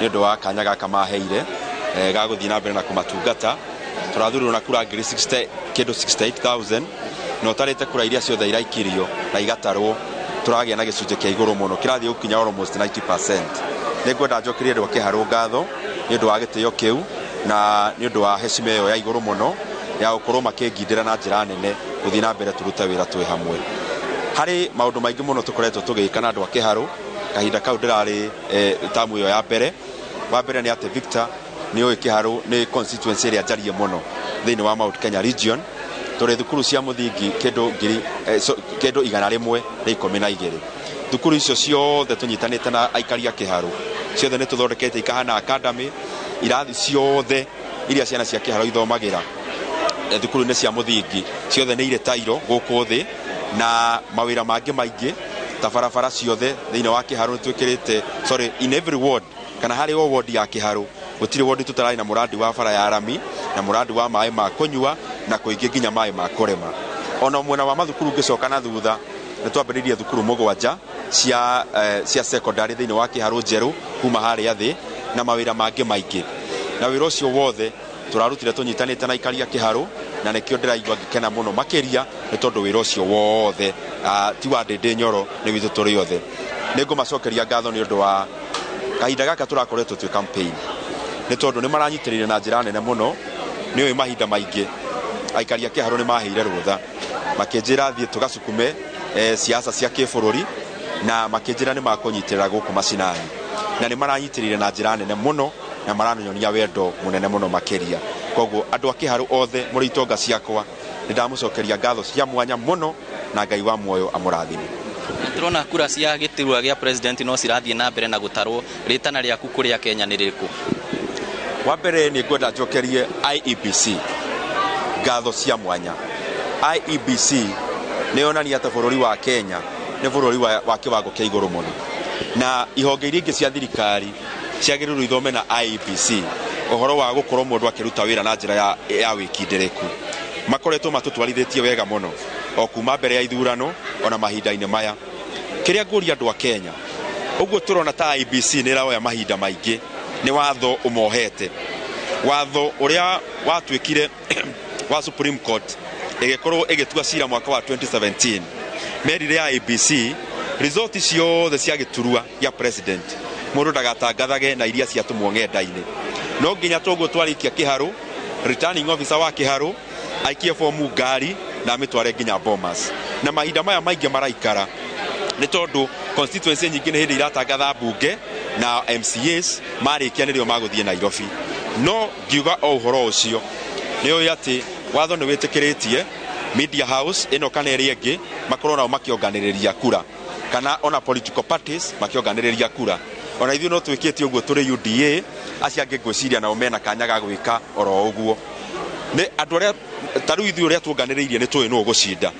nĩ ũndũ wa kanya gaka maheire ga gũthiĩ na mbere na kũmatungata. Tũrathurirwo na kura ngiri 60 kĩndũ 68,000 na ũtarĩte kura iria ciothe iraikirio na igatarwo tũragĩa na gĩcunjĩ kĩa igũrũ mũno kĩrathiĩ gũkinya almost 90%. Nĩngwenda njokerie andũ a Kĩharũ ngatho nĩ ũndũ wa gĩtĩo kĩu na nĩ ũndũ wa heshima ĩyo ya igũrũ mũno ya gũkorwo makĩngindĩra na njĩra nene gũthiĩ na mbere tũrute wĩra twĩ hamwe. Harĩ maũndũ maingĩ mũno tũkoretwo tũgĩka na andũ a Kĩharũ kahinda kau ndĩrarĩ tamu ĩyo ya mbere. Wa mbere nĩ atĩ Victor nĩ ũĩ Kĩharũ nĩ constituency ĩrĩa njarie mũno thĩinĩ wa Mount Kenya region. Tũrĩ thukuru cia mũthingi kĩndũ ngiri kĩndũ 112. Thukuru icio ciothe tũnyitanĩte na aikari a Kĩharũ ciothe nĩ tũthondekete ikahana academy, irathi ciothe iria ciana cia Kĩharũ ithomagĩra thukuru-inĩ cia mũthingi ciothe nĩ irĩ tairo gũkũ thĩ, na mawĩra mangĩ maingĩ ta barabara ciothe thĩinĩ wa Kĩharũ nĩ twĩkĩrĩte, sorry, in every ward kana harĩ o ward ya Kĩharũ gũtirĩ ward tũtararĩ na mũrandi wa bara ya rami na mũrandi wa maĩ ma kũnyua na kũingĩ nginya maĩ ma kũrĩma. Ona mwena wa mathukuru ngĩcoka na thutha nĩ twambĩrĩirie thukuru 7 cia secondary thĩinĩ wa Kĩharũ njerũ kuma harĩa thĩ na mawĩra mangĩ maingĩ. Na wĩra ũcio wothe tũrarutire tũnyitanĩte na aikari a Kĩharũ, na nĩkĩo ndĩraigua ngĩkena mũno makĩria nĩ tondũ wĩra ũcio wothe ti wa Ndĩndĩ Nyoro nĩ witũ tũrĩ othe. Nĩngũmacokeria ngatho nĩ ũndũ wa kahinda gaka tũrakoretwo twĩ campaign, nĩ tondũ nĩ maranyitĩrĩire na njĩra nene mũno. Nĩ ũĩ mahinda maingĩ aikari a Kĩharũ nĩ maheire rũtha makĩnjĩra thiĩ tũgacukume siasa cia kĩbũrũri, Na makĩnjĩra nĩ makũnyitĩrĩra gũkũ macinani, na nĩ maranyitĩrĩire na njĩra nene mũno, na maranyonia wendo mũnene mũno makĩria. Koguo andũ a Kĩharũ othe mũrĩ itonga ciakwa, nĩ ndamũcokeria ngatho cia mwanya mũno, na Ngai wa muoyo amũrathime. Turona kura cia gĩturwa gĩa president no cirathiĩ na mbere na gũtarwo. Rĩtana rĩaku kũrĩa Kenya nĩ rĩrĩkũ? Wa mbere nĩ ngwenda njokerie IEBC ngatho cia mwanya. IEBC nĩ yonania atĩ bũrũri wa Kenya nĩ bũrũri wa kĩwango kĩa igũrũ mũno, na ihonge iria ingĩ cia thirikari ciagĩrĩirwo ithome na IEBC ũhoro wa gũkorwo mũndũ akĩruta wĩra na njĩra ya wĩkindĩrĩku. Makoretwo matũtwarithĩtie wega mũno o kuma mbere ya ithurano ona mahinda-inĩ maya. Kĩrĩa ngũria andũ a Kenya, ũguo tũrona ta IEBC nĩ ĩraoya mahinda maingĩ, nĩ watho ũmohete, watho ũrĩa watuĩkire wa Supreme Court ĩgĩkorwo ĩgĩtua cira mwaka wa 2017. Merire IEBC result ciothe cia gĩturwa gĩa president mũndũ ndagatangathage na iria ciatũmwo ng'enda-inĩ. No nginya toguo twarĩkia Kĩharũ, returning officer wa Kĩharũ aikie fomu ngari na amĩtware nginya Bomas. Na mahinda maya maingĩ maraikara nĩ tondũ constituency nyingĩ nĩ hĩndĩ iratangatha mbunge na MCAs, marĩkia nĩrĩo magũthiĩ Nairobi. No ngiuga o ũhoro ũcio, nĩ ũĩ atĩ watho nĩ wĩtĩkĩrĩtie media house ĩno kana ĩrĩa ĩngĩ makorwo nao makĩonganĩrĩria kura, kana ona political parties makĩonganĩrĩria kura. Ona ithuĩ no twĩkĩte ũguo tũrĩ UDA, acio angĩ ngwĩciria nao mena kanya ga gwĩka oro ũguo. Nĩ andũ arĩa ta rĩu ithuĩ ũrĩa tuonganĩrĩirie nĩ tũĩ nũ ũgũcinda,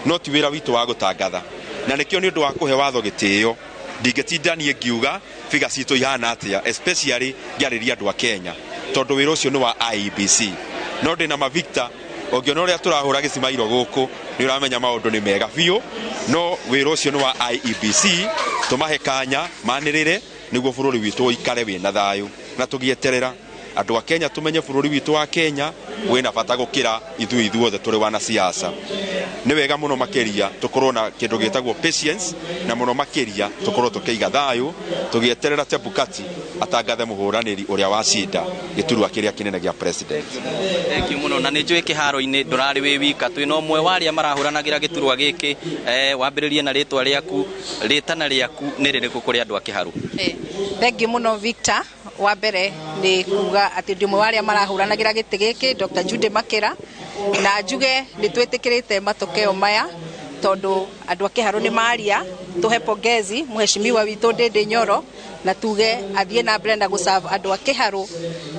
no ti wĩra witũ wa gũtangatha. Na nĩkĩo nĩ ũndũ wa kũhe watho gĩtĩo, ndingĩtinda niĩ ngiuga figa citũ ihana atĩa, especially ngĩarĩria andũ a Kenya, tondũ wĩra ũcio nĩ wa IEBC. No ndĩna ma Victor, ũngĩona ũrĩa tũrahũra gĩcimairo gũkũ nĩ ũramenya maũndũ nĩ mega biũ, no wĩra ũcio nĩ wa IEBC. Tũmahe kanya manĩrĩre nĩguo bũrũri witũ ũikare wĩna thayũ, na tũgĩeterera andũ a Kenya tũmenye bũrũri witũ wa Kenya wĩna bata gũkĩra ithuĩ ithuothe tũrĩ wanasiasa. Nĩ wega mũno makĩria tũkorwo na kĩndũ gĩtagwo patience, na mũno makĩria tũkorwo tũkĩiga thayũ tũgĩeterera Chebukati atangathe mũhũranĩri ũrĩa wacinda gĩturwa kĩrĩa kĩnene gĩa president. Thank you mũno. Na nĩ njũĩ kĩharo-inĩ ndũrarĩ wĩ wika, twĩna ũmwe wa arĩa marahũranagĩra gĩturwa gĩkĩ. Wambĩrĩrie na rĩtwa rĩaku, rĩtana rĩaku nĩ rĩrĩkũ kũrĩ andũ a Kĩharũ? Thank you mũno Victor. Wa mbere nĩ kuga atĩ ndĩ ũmwe wa arĩa marahũranagĩra gĩtĩ gĩkĩ, Dr. Jude Makĩra, na njuge nĩ twĩtĩkĩrĩte matokeo maya tondũ andũ a Kĩharũ nĩ maria. Tũhe pongezi mheshimiwa witũ Ndindi Nyoro, na tuge athiĩ na mbere na gũserve andũ a Kĩharũ,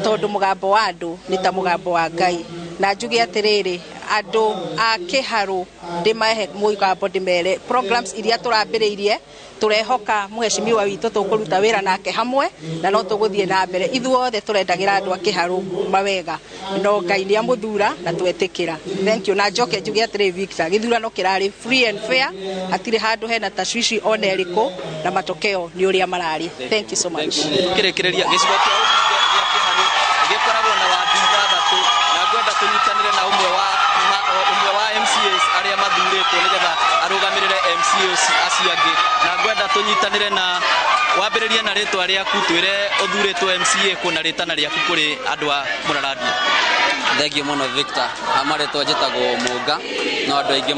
tondũ mũgambo wa andũ nĩ ta mũgambo wa Ngai. Na njuge atĩrĩrĩ, andũ a Kĩharũ ndĩmahe mũgambo, ndĩmere programs iria tũrambĩrĩirie, tũrehoka mheshimiwa witũ tũkũruta wĩra nake hamwe, na no tũgũthiĩ na mbere. Ithuothe tũrendagĩra andũ a Kĩharũ mawega, no Ngai nĩ amũthura na twetĩkĩra. Thank you. Na njoke njuge atĩrĩ Victor, gĩthurano kĩrarĩ free and fair, hatirĩ handũ hena tashwishi ona ĩrĩkũ, na matokeo nĩ ũrĩa mararĩ. Thank you so much. Kĩrĩkĩrĩria, gĩcigo kĩa ũmbunge gĩa Kĩharũ gĩkoragwo na wadi ithathatũ, na ngwenda tũnyitanĩre na ũmwe wa MCAs arĩa mathurĩtwo nĩgetha arũgamĩrĩre MCAs acio angĩ, na ngwenda tũnyitanĩre na wambĩrĩrie na rĩtwa rĩaku, twĩre ũthurĩtwo MCA kũ na rĩtana rĩaku kũrĩ andũ a Mũrarandia. Thank you mũno Victor. Marĩtwa njĩtagwo Mũnga, no andũ aingĩ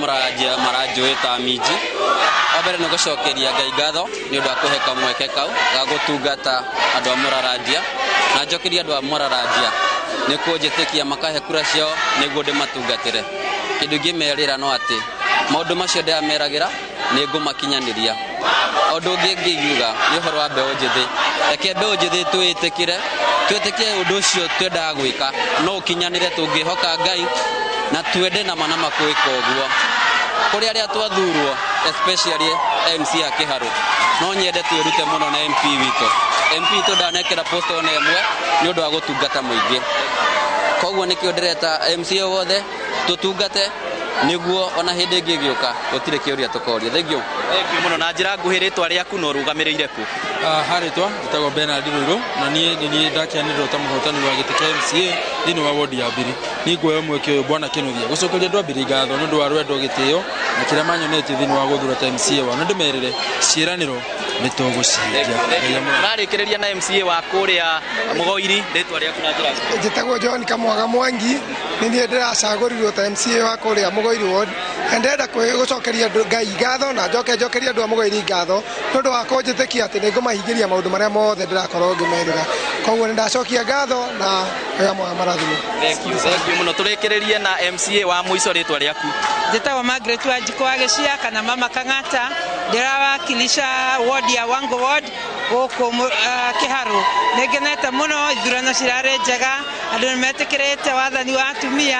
maranjũĩ ta Minji. Wa mbere nĩ gũcokeria Ngai ngatho nĩ ũndũ wa kũhe kamweke kau ga gũtungata andũ a Mũrarandia, na njokeria andũ a Mũrarandia nĩ kũnjĩtĩkia makahe kura ciao nĩguo ndĩmatungatĩre. Kĩndũ ingĩmerĩra no atĩ maũndũ macio ndĩrameragĩra nĩ ngũmakinyanĩria. Ũndũ ũngĩ ngĩiuga nĩ ũhoro wa mbeũ njĩthĩ. Reke mbeũ njĩthĩ twĩtĩkĩre, twĩtĩkie ũndũ ũcio twendaga gwĩka no ũkinyanĩre tũngĩhoka Ngai na twende nama nama gwĩka ũguo. Kũrĩ arĩa twathurwo, especially MC a Kĩharũ, no nyende twĩrute mũno na MP witũ. MP witũ ndanekĩra post ona ĩmwe nĩ ũndũ wa gũtungata mũingĩ. Koguo nĩkĩo ndĩreta MCA wothe tũtungate nĩguo ona hĩndĩ ĩngĩ ĩgĩũka gũtirĩ kĩũria tũkoria. Thank you. Thank you mũno. Na njĩra nguhĩ, rĩtwa rĩaku na ũrũgamĩrĩire kũ? Harĩtwa njĩtagwo Bernard Rũirũ, na niĩ nĩ niĩ ndakĩanĩrĩrwo ta mũhotani wa gĩtĩ kĩa MCA thĩinĩ wa wodi ya Mbiri. Niĩ nguoya mweke ũyũ, bwana Kĩnuthia, gũcokeria andũ a Mbiri ngatho nĩ ũndũ wa rwendo, gĩtĩo na kĩrĩa manyonetie thĩinĩ wa gũthura ta MCA wao, na ndĩmerĩre ciĩranĩro Nĩ tũgũcihingia. Tũrarĩkĩrĩria na MCA wa kũrĩa Mũgoiri, rĩtwa rĩaku na njĩra. Njĩtagwo John Kamwaga Mwangi, nĩ niĩ ndĩracagũrirwo ta MCA wa kũrĩa Mũgoiri ward. Na ndĩrenda gũcokeria andũ Ngai ngatho na njoke njokerie andũ a Mũgoiri ngatho nĩ ũndũ wa kũnjĩtĩkia atĩ nĩ ngũmahingĩria maũndũ marĩa mothe ndĩrakorwo ngĩmerĩra. Koguo nĩ ndacokia ngatho na wega mwega marathimo. Thank you, thank you mũno. Tũrĩkĩrĩrie na MCA wa mũico, rĩtwa rĩaku. Njĩtagwo Margaret Wanjikũ wa Gĩcia kana Mama Kang'ata, ndĩrawakilisha ward ya Wango ward gũkũ Kĩharũ. Nĩ ngenete mũno, ithurano cirarĩ njega, andũ nĩ metĩkĩrĩte wathani wa atumia.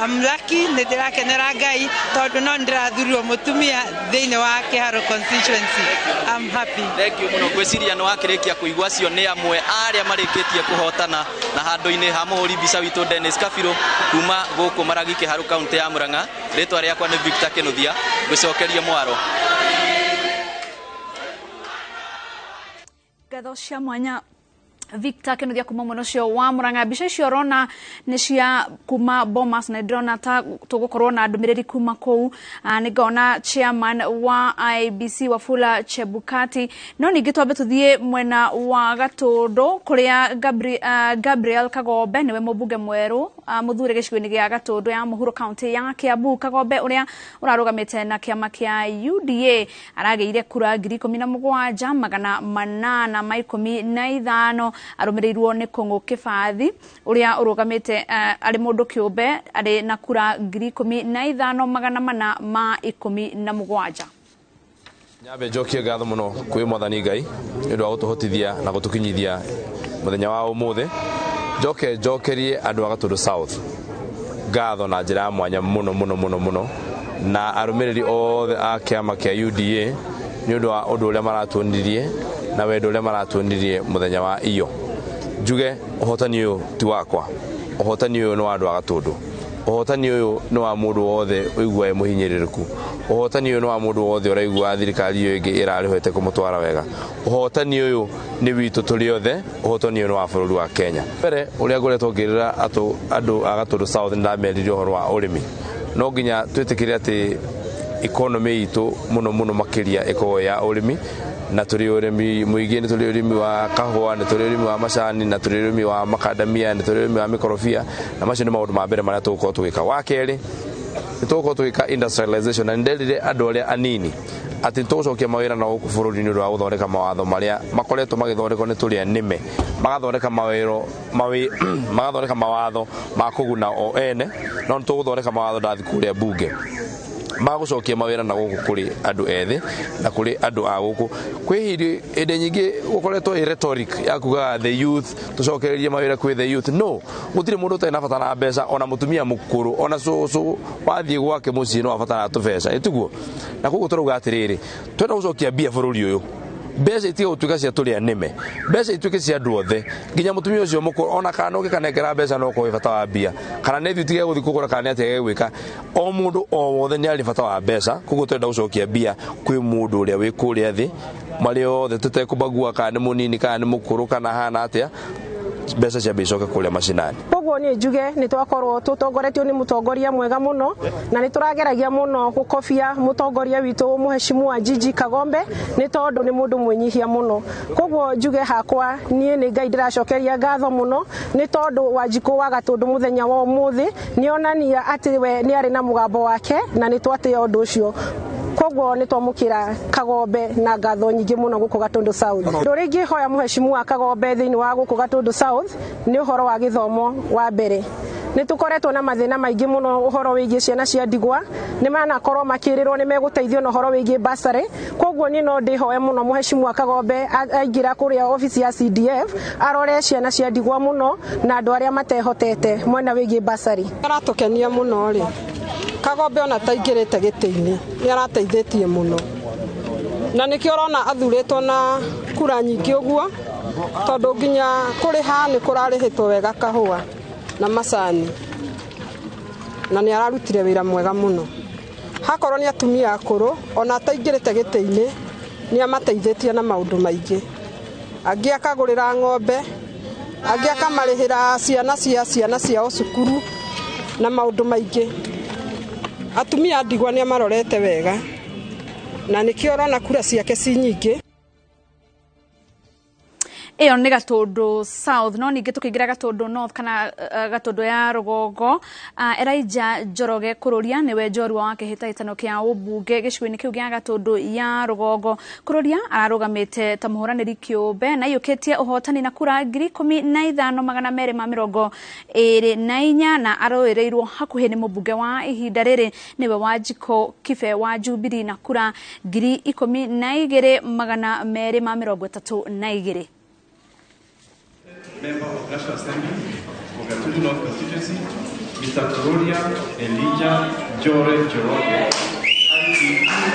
I'm lucky, nĩ ndĩrakenera Ngai tondũ no nĩndĩrathurirwo mũtumia thĩinĩ wa Kĩharũ constituency. I'm happy. Thank you mũno. Ngwĩciria nĩ wakĩrĩkia kũigua acio nĩ amwe arĩa marĩkĩtie kũhotana na handũ-inĩ ha mũhũri mbica witũ Dennis Kabirũ kuma gũkũ Maragi Kĩharũ, kaunti ya Murang'a. Rĩtwa rĩakwa nĩ Victor Kĩnuthia, ngũcokerie mwaro. Ngatho cia mwanya Victor Kinuthia kuma mwena ũcio wa Murang'a. Mbica icio ũrona nĩ cia kuma Bomas na ndĩrona ta tũgũkorwo na ndũmĩrĩri kuma kũu. Nĩ ngona chairman wa IEBC Wafula Chebukati, no ningĩ twambe tũthiĩ mwena wa Gatũndũ kũrĩa Gabriel Kagombe nĩwe mũmbunge mwerũ mũthure gĩcigo-inĩ gĩa Gatũndũ ya mũhuro, kaunti ya Kiambu. Kagombe ũrĩa ũrarũgamĩte na kĩama kĩa UDA aragĩire kura 17,815, arũmĩrĩirwo nĩ Kũng'ũ Kĩbathi ũrĩa ũrũgamĩte arĩ mũndũ kĩũmbe arĩ na kura 15,417. Nyambe njokie ngatho mũno kwĩ Mwathani Ngai nĩ ũndũ wa gũtũhotithia na gũtũkinyithia mũthenya wa ũmũthĩ. Njoke njokerie andũ a Gatũndũ South ngatho na njĩra ya mwanya mũno mũno mũno mũno, na arũmĩrĩri othe a kĩama kĩa UDA nĩ ũndũ wa ũndũ ũrĩa maratuonirie na wendo ũrĩa maratuonirie mũthenya wa iyo. Njuge ũhotani ũyũ ti wakwa, ũhotani ũyũ nĩ wa andũ a Gatũndũ, ũhotani ũyũ nĩ wa mũndũ wothe ũiguaga mũhinyĩrĩrĩku, ũhotani ũyũ nĩ wa mũndũ wothe ũraigua thirikari ĩyo ĩngĩ ĩrarĩhete kũmũtwara wega, ũhotani ũyũ nĩ witũ tũrĩ othe, ũhotani ũyũ nĩ wa bũrũri wa Kenya. Mbere ũrĩa ngoretwo ngĩrĩra andũ a Gatũndũ South nĩ ndamerire ũhoro wa ũrĩmi, no nginya twĩtĩkĩre atĩ economy itũ mũno mũno makĩria ĩkoragwo ya ũrĩmi, na tũrĩ ũrĩmi mũingĩ, nĩ tũrĩ ũrĩmi wa kahũa, nĩ tũrĩ ũrĩmi wa macani, na tũrĩ ũrĩmi wa makandamia, nĩ tũrĩ ũrĩmi wa mĩkorobia, na macio nĩ maũndũ ma mbere marĩa tũgũkorwo tũgĩka. Wa kerĩ nĩ tũgũkorwo tũgĩka industrialization, na nĩ nderire andũ arĩa anini atĩ nĩ tũgũcokia mawĩra na gũkũ bũrũri nĩ ũndũ wa gũthondeka mawatho marĩa makoretwo magĩthondekwo nĩ tũrĩa nĩme, magathondeka magathondeka mawatho ma kũguna o ene, no nĩ tũgũthondeka mawatho ndathi kũrĩa bunge magũcokia mawĩra na gũkũ kũrĩ andũ ethĩ na kũrĩ andũ a gũkũ. Kwĩ hĩndĩ nyingĩ gũkoretwo ĩ rhetoric ya kugaga the youth, tũcokererie mawĩra kwĩ the youth. No gũtirĩ mũndũ ũtarĩ na bata na mbeca, ona mũtumia mũkũrũ ona cũcũ wathiĩ gwake mũciĩ no abataraga tũbeca, ĩtiguo? Na koguo tũrauga atĩrĩrĩ, twenda gũcokia mbia bũrũri ũyũ, mbeca itige gũtuĩka cia tũrĩa nĩme, mbeca ituĩke cia andũ othe, nginya mũtumia ũcio mũkũrũ ona kana ũngĩkanengera mbeca no ũkorwo wĩ bata wa mbia, kana nĩ ithuĩ tige gũthiĩ kũgũra, kana nĩ atĩa gegwĩka, o mũndũ o wothe nĩ arĩ bata wa mbeca. Koguo tũrenda gũcokia mbia kwĩ mũndũ ũrĩa wĩ kũrĩa thĩ, marĩ othe tũtekũbagua kana nĩ mũnini kana nĩ mũkũrũ kana hana atĩa, mbeca ciambe icoke kũrĩa macinani. Koguo niĩ njuge nĩ twakorwo tũtongoretio nĩ mũtongoria mwega mũno, na nĩ tũrageragia mũno gũkobia mũtongoria witũ mũheshimu Gigi Kagombe nĩ tondũ nĩ mũndũ mwĩnyihia mũno. Koguo njuge hakwa niĩ nĩ Ngai ndĩracokeria ngatho mũno nĩ tondũ Wanjikũ wa Gatũndũ mũthenya wa ũmũthĩ nĩ onania atĩ we nĩ arĩ na mũgambo wake na nĩ twatĩĩa ũndũ ũcio. Koguo nĩ twamũkĩra Kagombe na ngatho nyingĩ mũno gũkũ Gatũndũ South. Ũndũ ũrĩa ingĩhoya mũheshimu wa Kagombe thĩinĩ wa gũkũ Gatũndũ South nĩ ũhoro wa gĩthomo wa mbere. Nĩ tũkoretwo na mathĩna maingĩ mũno ũhoro wĩgiĩ ciana cia ndigwa, nĩ manakorwo makĩrĩrwo nĩ megũteithio na ũhoro wĩgiĩ bursary. Koguo niĩ no ndĩhoe mũno mũheshimu wa Kagombe aingĩra kũrĩa obici ya CDF arore ciana cia ndigwa mũno na andũ arĩa matehotete mwena wĩgiĩ bursary. Aratũkenia mũno rĩ Kagombe ona taingĩrĩte gĩtĩ-inĩ nĩ arateithĩtie mũno, na nĩkĩo ũrona athurĩtwo na kura nyingĩ ũguo, tondũ nginya kũrĩha nĩ kũrarĩhĩtwo wega kahũa na macani, na nĩ ararutire wĩra mwega mũno. Hakorwo nĩ atumia akũrũ ona ataingĩrĩte gĩtĩ-inĩ nĩ amateithĩtie na maũndũ maingĩ, angĩ akagũrĩra ng'ombe, angĩ akamarĩhĩra ciana ciao cukuru na maũndũ maingĩ. Atumia a ndigwa nĩ amarorete wega, na nĩkĩo ũrona kura ciake ci nyingĩ. Ĩyo nĩ Gatũndũ South, no ningĩ tũkĩingĩra Gatũndũ North kana Gatũndũ ya rũgongo, Elijah Njoroge Kũrũria nĩwe njorua wa kĩhĩtahĩtano kĩa ũmbunge gĩcigo-inĩ kĩu gĩa Gatũndũ ya rũgongo. Kũrũria ararũgamĩte ta mũhũranĩri kĩũmbe na aiyũkĩtie ũhotani na kura 15,224 na arũĩrĩirwo hakuhĩ nĩ mũmbunge wa ihinda rĩrĩ nĩwe Wanjikũ Kibe wa Jubilee na kura 12,232. Member of National Assembly for Gatundu North Constituency, Mr. Kururia Elijah Njore Njoroge, ID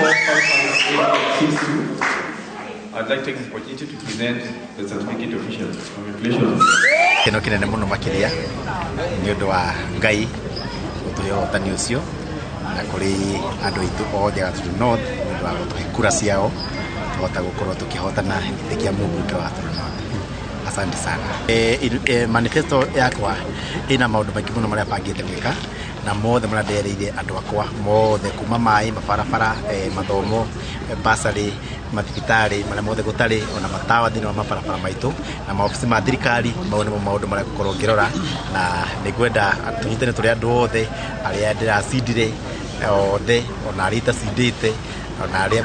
4558862. I'd like to take this opportunity to present the certificate officially. Congratulations. Gĩkeno kĩnene mũno makĩria nĩ ũndũ wa Ngai gũtũhe ũhotani ũcio na kũrĩ andũ aitũ othe a Gatundu North nĩ ũndũ wa gũtũhe kura ciao tũhota gũkorwo tũkĩhotana gĩtĩ kĩa mũmbunge wa Gatundu North. Asante sana. Manifesto yakwa ĩna maũndũ maingĩ mũno marĩa bangĩte gwĩka na mothe marĩa ndereire andũ akwa mothe kuma maĩ, mabarabara, mathomo, basarĩ, mathibitarĩ marĩa mothe gũtarĩ ona matawa thĩinĩ wa mabarabara maitũ na maobici ma thirikari. Mau nĩmo maũndũ marĩa ngũkorwo ngĩrora na nĩ ngwenda tũnyitane tũrĩ andũ othe arĩa ndĩracindire othe ona arĩa itacindĩte ona arĩa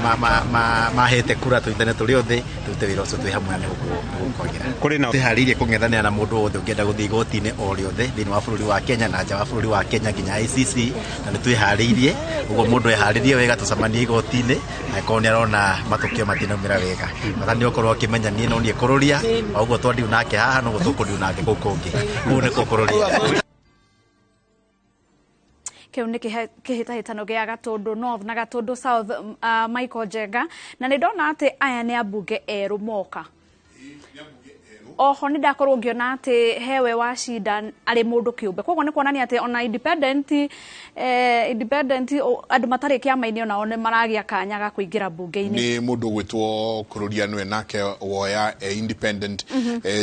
mahete kura, tũnyitane tũrĩ othe tũrute wĩra ũcio twĩ hamwe na nĩguo kwagĩra. Kũrĩ na Twĩharĩirie kũng'ethanĩra na mũndũ wothe ũngĩenda gũthiĩ igoti-inĩ o rĩothe thĩinĩ wa bũrũri wa Kenya na nja wa bũrũri wa Kenya nginya ICC, na nĩ twĩharĩirie ũguo mũndũ eharĩrie wega tũcemanie igoti-inĩ angĩkorwo nĩ arona matokeo matinaumĩra wega. Bata nĩ ũkorwo ũkĩmenya niĩ no niĩ Kũrũria, o ũguo twandiu nake haha noguo tũkũndiu nake kũu kũngĩ, kũu nĩkuo Kũrũria. Kĩu nĩ kĩhĩtahĩtano gĩa Gatũndũ North na Gatũndũ South, Michael Njenga, na nĩ ndona atĩ aya nĩ ambunge erũ moka. Oho nĩ ndakorwo ngĩona atĩ hewe wacinda arĩ mũndũ kĩũmbe, koguo nĩ kuonania atĩ ona independent andũ matarĩ kĩama-inĩ onao nĩ maragĩa kanya ga kũingĩra mbunge-inĩ. Nĩ mũndũ ũgwĩtwo Kũrũria nĩwe nake woya independent.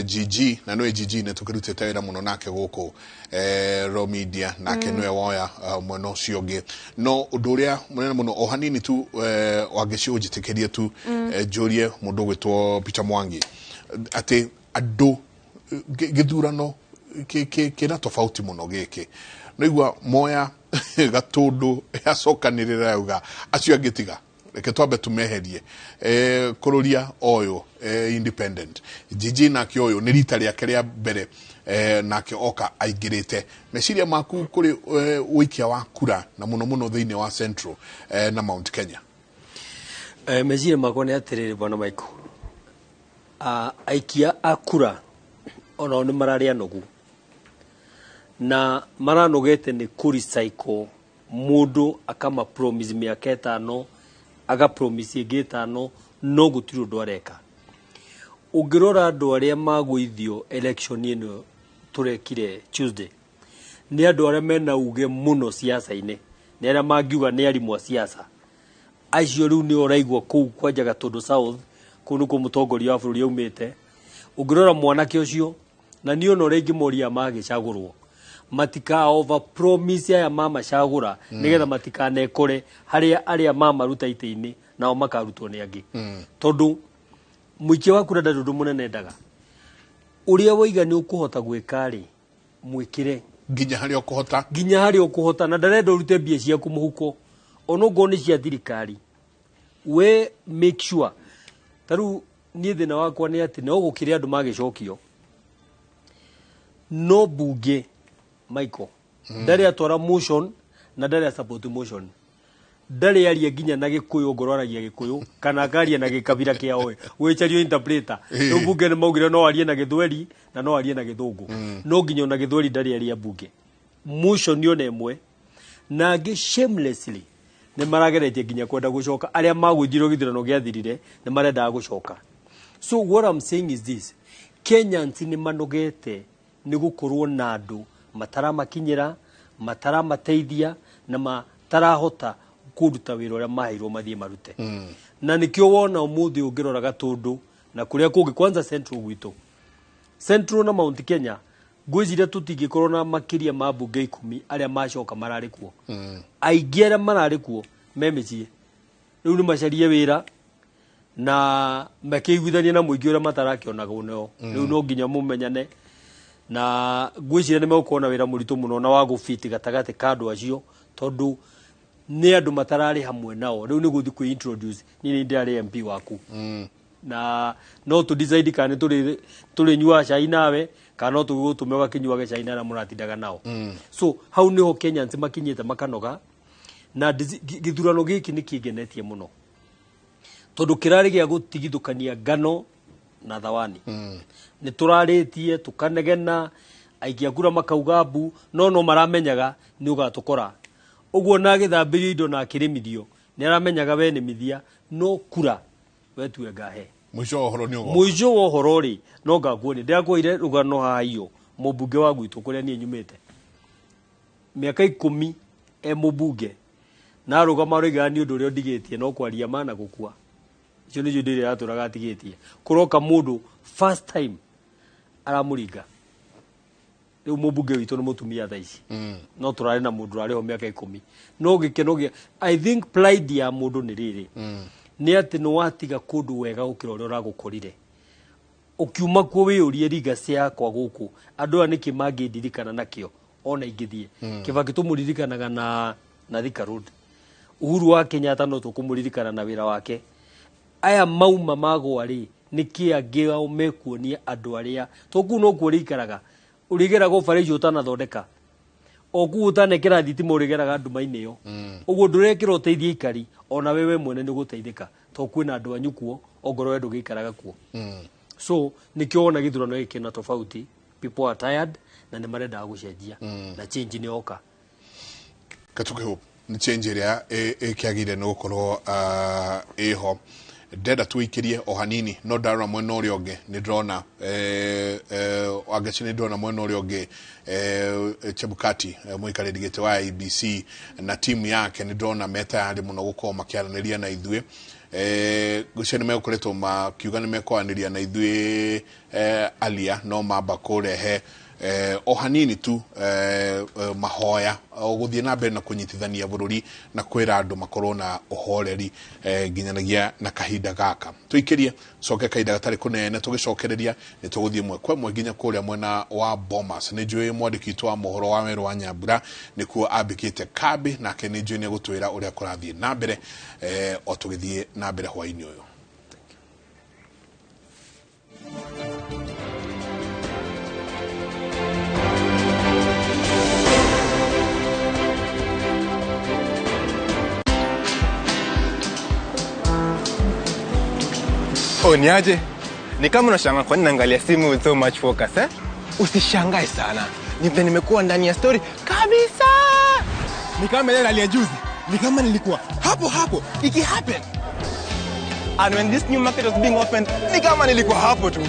GG na nĩwe GG nĩ tũkĩrutĩte wĩra mũno nake gũkũ Raw Media nake nĩwe woya mwena ũcio ũngĩ. No ũndũ ũrĩa mũnene mũno o hanini tu, wangĩci ũnjĩtĩkĩrie tu njũrie mũndũ ũgwĩtwo Peter Mwangi atĩ andũ gĩthurano kĩna tofauti mũno gĩkĩ naigua moya Gatũndũ yacokanĩrĩra yauga acio angĩ tiga reke twambe tumeherie. Kũrũria ũyũ independent, GG nake ũyũ nĩ rita rĩake rĩa mbere, nake oka aingĩrĩte. Meciria maku kũrĩ ũikia wa kura na mũno mũno thĩinĩ wa Central na Mount Kenya? Meciria makwa nĩ atĩrĩrĩ, bwana Michael, aikia a kura onao nĩ mararĩ anogu na maranogete nĩ kũ recycle mũndũ akama promise mĩaka 5, aga promise ĩngĩ 5, no gũtirĩ ũndũ areka. Ũngĩrora andũ arĩa magũithio election ĩno tũrekire Tuesday nĩ andũ arĩa mena uge mũno siasa-inĩ, nĩ arĩa mangiuga nĩ arimũ a siasa acio. Rĩu nĩ ũraigua kũu kwanja Gatũndũ South, kũu nĩkuo mũtongoria wa bũrũri aumĩte. Ũngĩrora mwanake ũcio na niĩ ona ũrĩa ingĩmoria magĩcagũrwo matika over promise aya mamacagũra nĩgetha matikanekore harĩa arĩa mamaruta itĩ-inĩ nao makarutwo nĩ angĩ, tondũ mũikia wa kura ndarĩ ũndũ mũnene endaga. Ũrĩa waiga nĩ ũkũhota gwĩka rĩ, mwĩkĩre nginya harĩa ũkũhota, nginya harĩa ũkũhota, na ndarenda ũrute mbia ciaku mũhuko onokorwo nĩ cia thirikari. We make sure ta rĩu niĩ thĩna wakwa nĩ atĩ no gũkĩrĩ andũ magĩcokio no bunge Michael ndarĩ atwara motion na ndarĩ a support motion, ndarĩ aria nginya na Gĩkũyũ, ngorwo aragia Gĩkũyũ kana akaria na gĩkabira kĩao gwĩcario interpreter. Rĩu bunge nĩ maugire no arie na Gĩthweri na no arie na Gĩthũngũ, no nginya ona Gĩthweri ndarĩ aria bunge motion ona ĩmwe. Na angĩ shamelessly nĩ marageretie nginya kwenda gũcoka, arĩa magũithirio gĩthurano gĩathirire nĩ marendaga gũcoka. So what I'm saying is this: Kenyans nĩ manogete nĩ gũkorwo na andũ mataramakinyĩra, mataramateithia na matarahota kũruta wĩra ũrĩa maheirwo mathiĩ marute. Na nĩkĩo wona ũmũthĩ ũngĩrora Gatũndũ na kũrĩa kũngĩ, kwanza Central gwitũ, Central na Mount Kenya, ngwĩciria tũtingĩkorwo na makĩria ma mbunge 10 arĩa macoka mararĩ kuo. Aingĩ arĩa mararĩ kuo me mĩciĩ rĩu nĩ macarie wĩra. Na makĩiguithania na mũingĩ ũrĩa matarakĩonagwo nao. Rĩu no nginya mũmenyane, na ngwĩciria nĩ megũkorwo na wĩra mũritũ mũno na wa gũbiti gatagatĩ ka andũ acio, tondũ nĩ andũ matararĩ hamwe nao. Rĩu nĩ gũthiĩ kwĩ introduce, niĩ nĩ ndĩrarĩ MP waku, na no tũ decide kana nĩ tũrĩnyuaga cai nawe kana no tũgũtũme ũgakĩnyuage cai na arĩa mũratindaga nao. So hau nĩho Kenyans makinyĩte makanoga na gĩthurano gĩkĩ nĩ kĩngenetie mũno, tondũ kĩrarĩ gĩa gũtigithũkania ngano na thawani. Nĩ tũrarĩtie tũkanegena, aikia kura makauga mbu, no maramenyaga nĩ ũgatũkora ũguo, na agĩthambĩrio indo na akĩrĩmithio nĩ aramenyaga we nĩ mithia, no kura wetue ngahe. Mũico wa ũhoro nĩ ũgoka. Mũico wa ũhoro rĩ, no ngakuonia. Ndĩrakuoire rũgano haha iyo mũmbunge wa gwitũ kũrĩa niĩ nyumĩte, mĩaka 10 e mũmbunge, na arũgama aroigaga nĩ ũndũ ũrĩa ũndigĩtie no kwaria ma na gũkua. Icio nĩcio indo iria aratũraga atigĩtie. Kũroka mũndũ first time aramũringa. Rĩu mũmbunge witũ nĩ mũtumia thaa ici, no tũrarĩ na mũndũ ũrarĩ ho mĩaka 10. No gĩkeno gĩa, I think pride ya mũndũ nĩ rĩrĩ, nĩ atĩ nĩ watiga kũndũ wega gũkĩra ũrĩa ũragũkorire. Ũkiuma kuo wĩyũrie, legacy yakwa gũkũ, andũ aya nĩkĩ mangĩndirikana nakĩo ona ingĩthiĩ? Kibaki tũmũririkanaga na Thika Road. Uhuru wa Kenyatta no tũkũmũririkana na wĩra wake. Aya mauma magwa rĩ, nĩkĩ angĩ ao mekuonia andũ arĩa to kũu no kuo ũrĩikaraga, ũrĩgeragwo bara icio ũtanathondeka, o kũu ũtanekĩra thitima, ũrĩgeraga nduma-inĩ ĩyo. Ũguo ndũrekĩra ũteithie aikari, ona wewe mwene nĩ ũgũteithĩka, to kwĩna andũ anyu kuo ongorwo we ndũgĩikaraga kuo. So nĩkĩo wona gĩthurano gĩkĩ na tofauti. People are tired na nĩ marendaga gũcenjia, na change nĩ yoka. Katuke Hope nĩ change ĩrĩa ĩkĩagĩrĩire nĩ gũkorwo ĩho. Ndenda tuikĩrie o hanini, no ndarora mwena ũrĩa ũngĩ nĩ ndĩrona Wangeci, nĩ ndĩrona mwena ũrĩa ũngĩ Chebukati, mũikarĩri gĩtĩ wa IEBC na timu yake, nĩ ndĩrona me tayari mũno gũkorwo makĩaranĩria na ithuĩ. Ngwĩciria nĩ megũkoretwo makiuga nĩ mekwaranĩria na ithuĩ alia, no mamba kũrehe o hanini tu mahoya o gũthiĩ na mbere na kũnyitithania bũrũri na kwĩra andũ makorwo na ũhoreri nginyanagia na kahinda gaka tũikĩrie. Coke kahinda gatarĩ kũnene tũgĩcokereria nĩ tũgũthiĩ ĩmwe kwa ĩmwe nginya kũrĩa mwena wa Bomas. Nĩ njũĩ mwandĩki witũ wa mohoro wa Werũ wa Nyambura nĩkuo ambĩkĩte kambĩ, nake nĩ njũĩ nĩ egũtwĩra ũrĩa kũrathiĩ na mbere o tũgĩthiĩ na mbere hwaĩ-inĩ ũyũ. Oh, niaje? Ni kama unashangaa kwa nini naangalia simu with so much focus, eh? Usishangae sana. Ni vile nimekuwa ndani ya story kabisa. Ni kama ile ya juzi. Ni kama nilikuwa hapo hapo iki happen. And when this new market was being opened, ni kama nilikuwa hapo tu.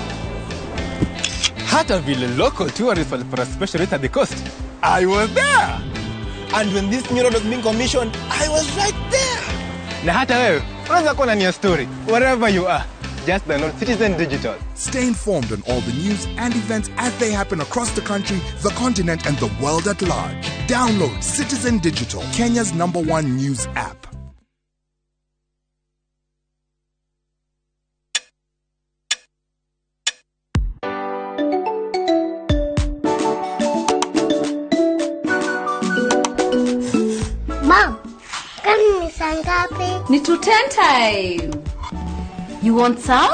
Hata vile local tourists walipata special rate at the coast, I was there. And when this new road was being commissioned, I was right there. Na hata wewe unaweza kuwa ndani ya story wherever you are. Just download Citizen Digital. Stay informed on all the news and events as they happen across the country, the continent, and the world at large. Download Citizen Digital, Kenya's #1 news app. Mom, kwani ni saa ngapi? Ni 2:10 time. You want some?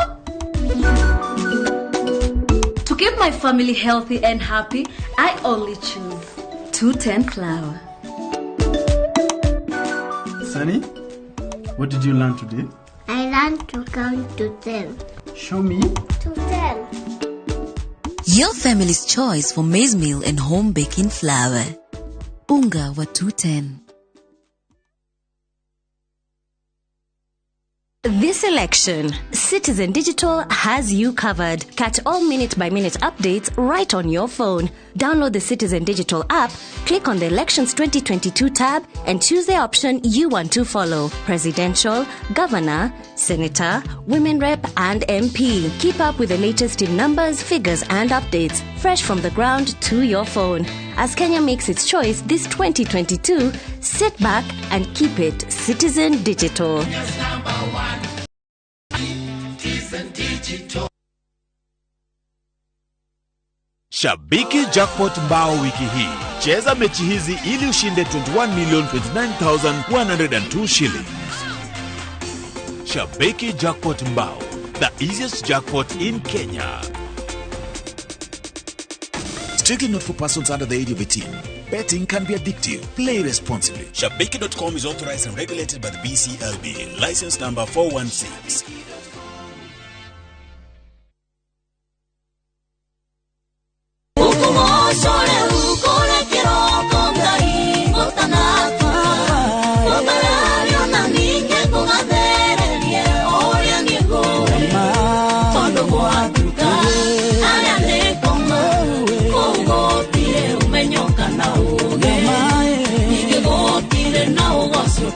To keep my family healthy and happy, I only choose 210 flour. Sunny, what did you learn today? I learned to count to 10. Show me. To 10. Your family's choice for maize meal and home baking flour. Unga wa 210. This election, Citizen Digital has you covered. Catch all minute-by-minute updates right on your phone. Download the Citizen Digital app, click on the Elections 2022 tab, and choose the option you want to follow. Presidential, Governor, Senator, Women Rep, and MP. Keep up with the latest in numbers, figures, and updates, fresh from the ground to your phone. As Kenya makes its choice this 2022, sit back and keep it Citizen Digital. Shabiki Jackpot Mbao wiki hii. Cheza mechi hizi ili ushinde 21,029,102 shillings. Shabiki Jackpot Mbao, the easiest jackpot in Kenya. Strictly not for persons under the age of 18. Betting can be addictive. Play responsibly. Shabiki.com is authorized and regulated by the BCLB. License number 416.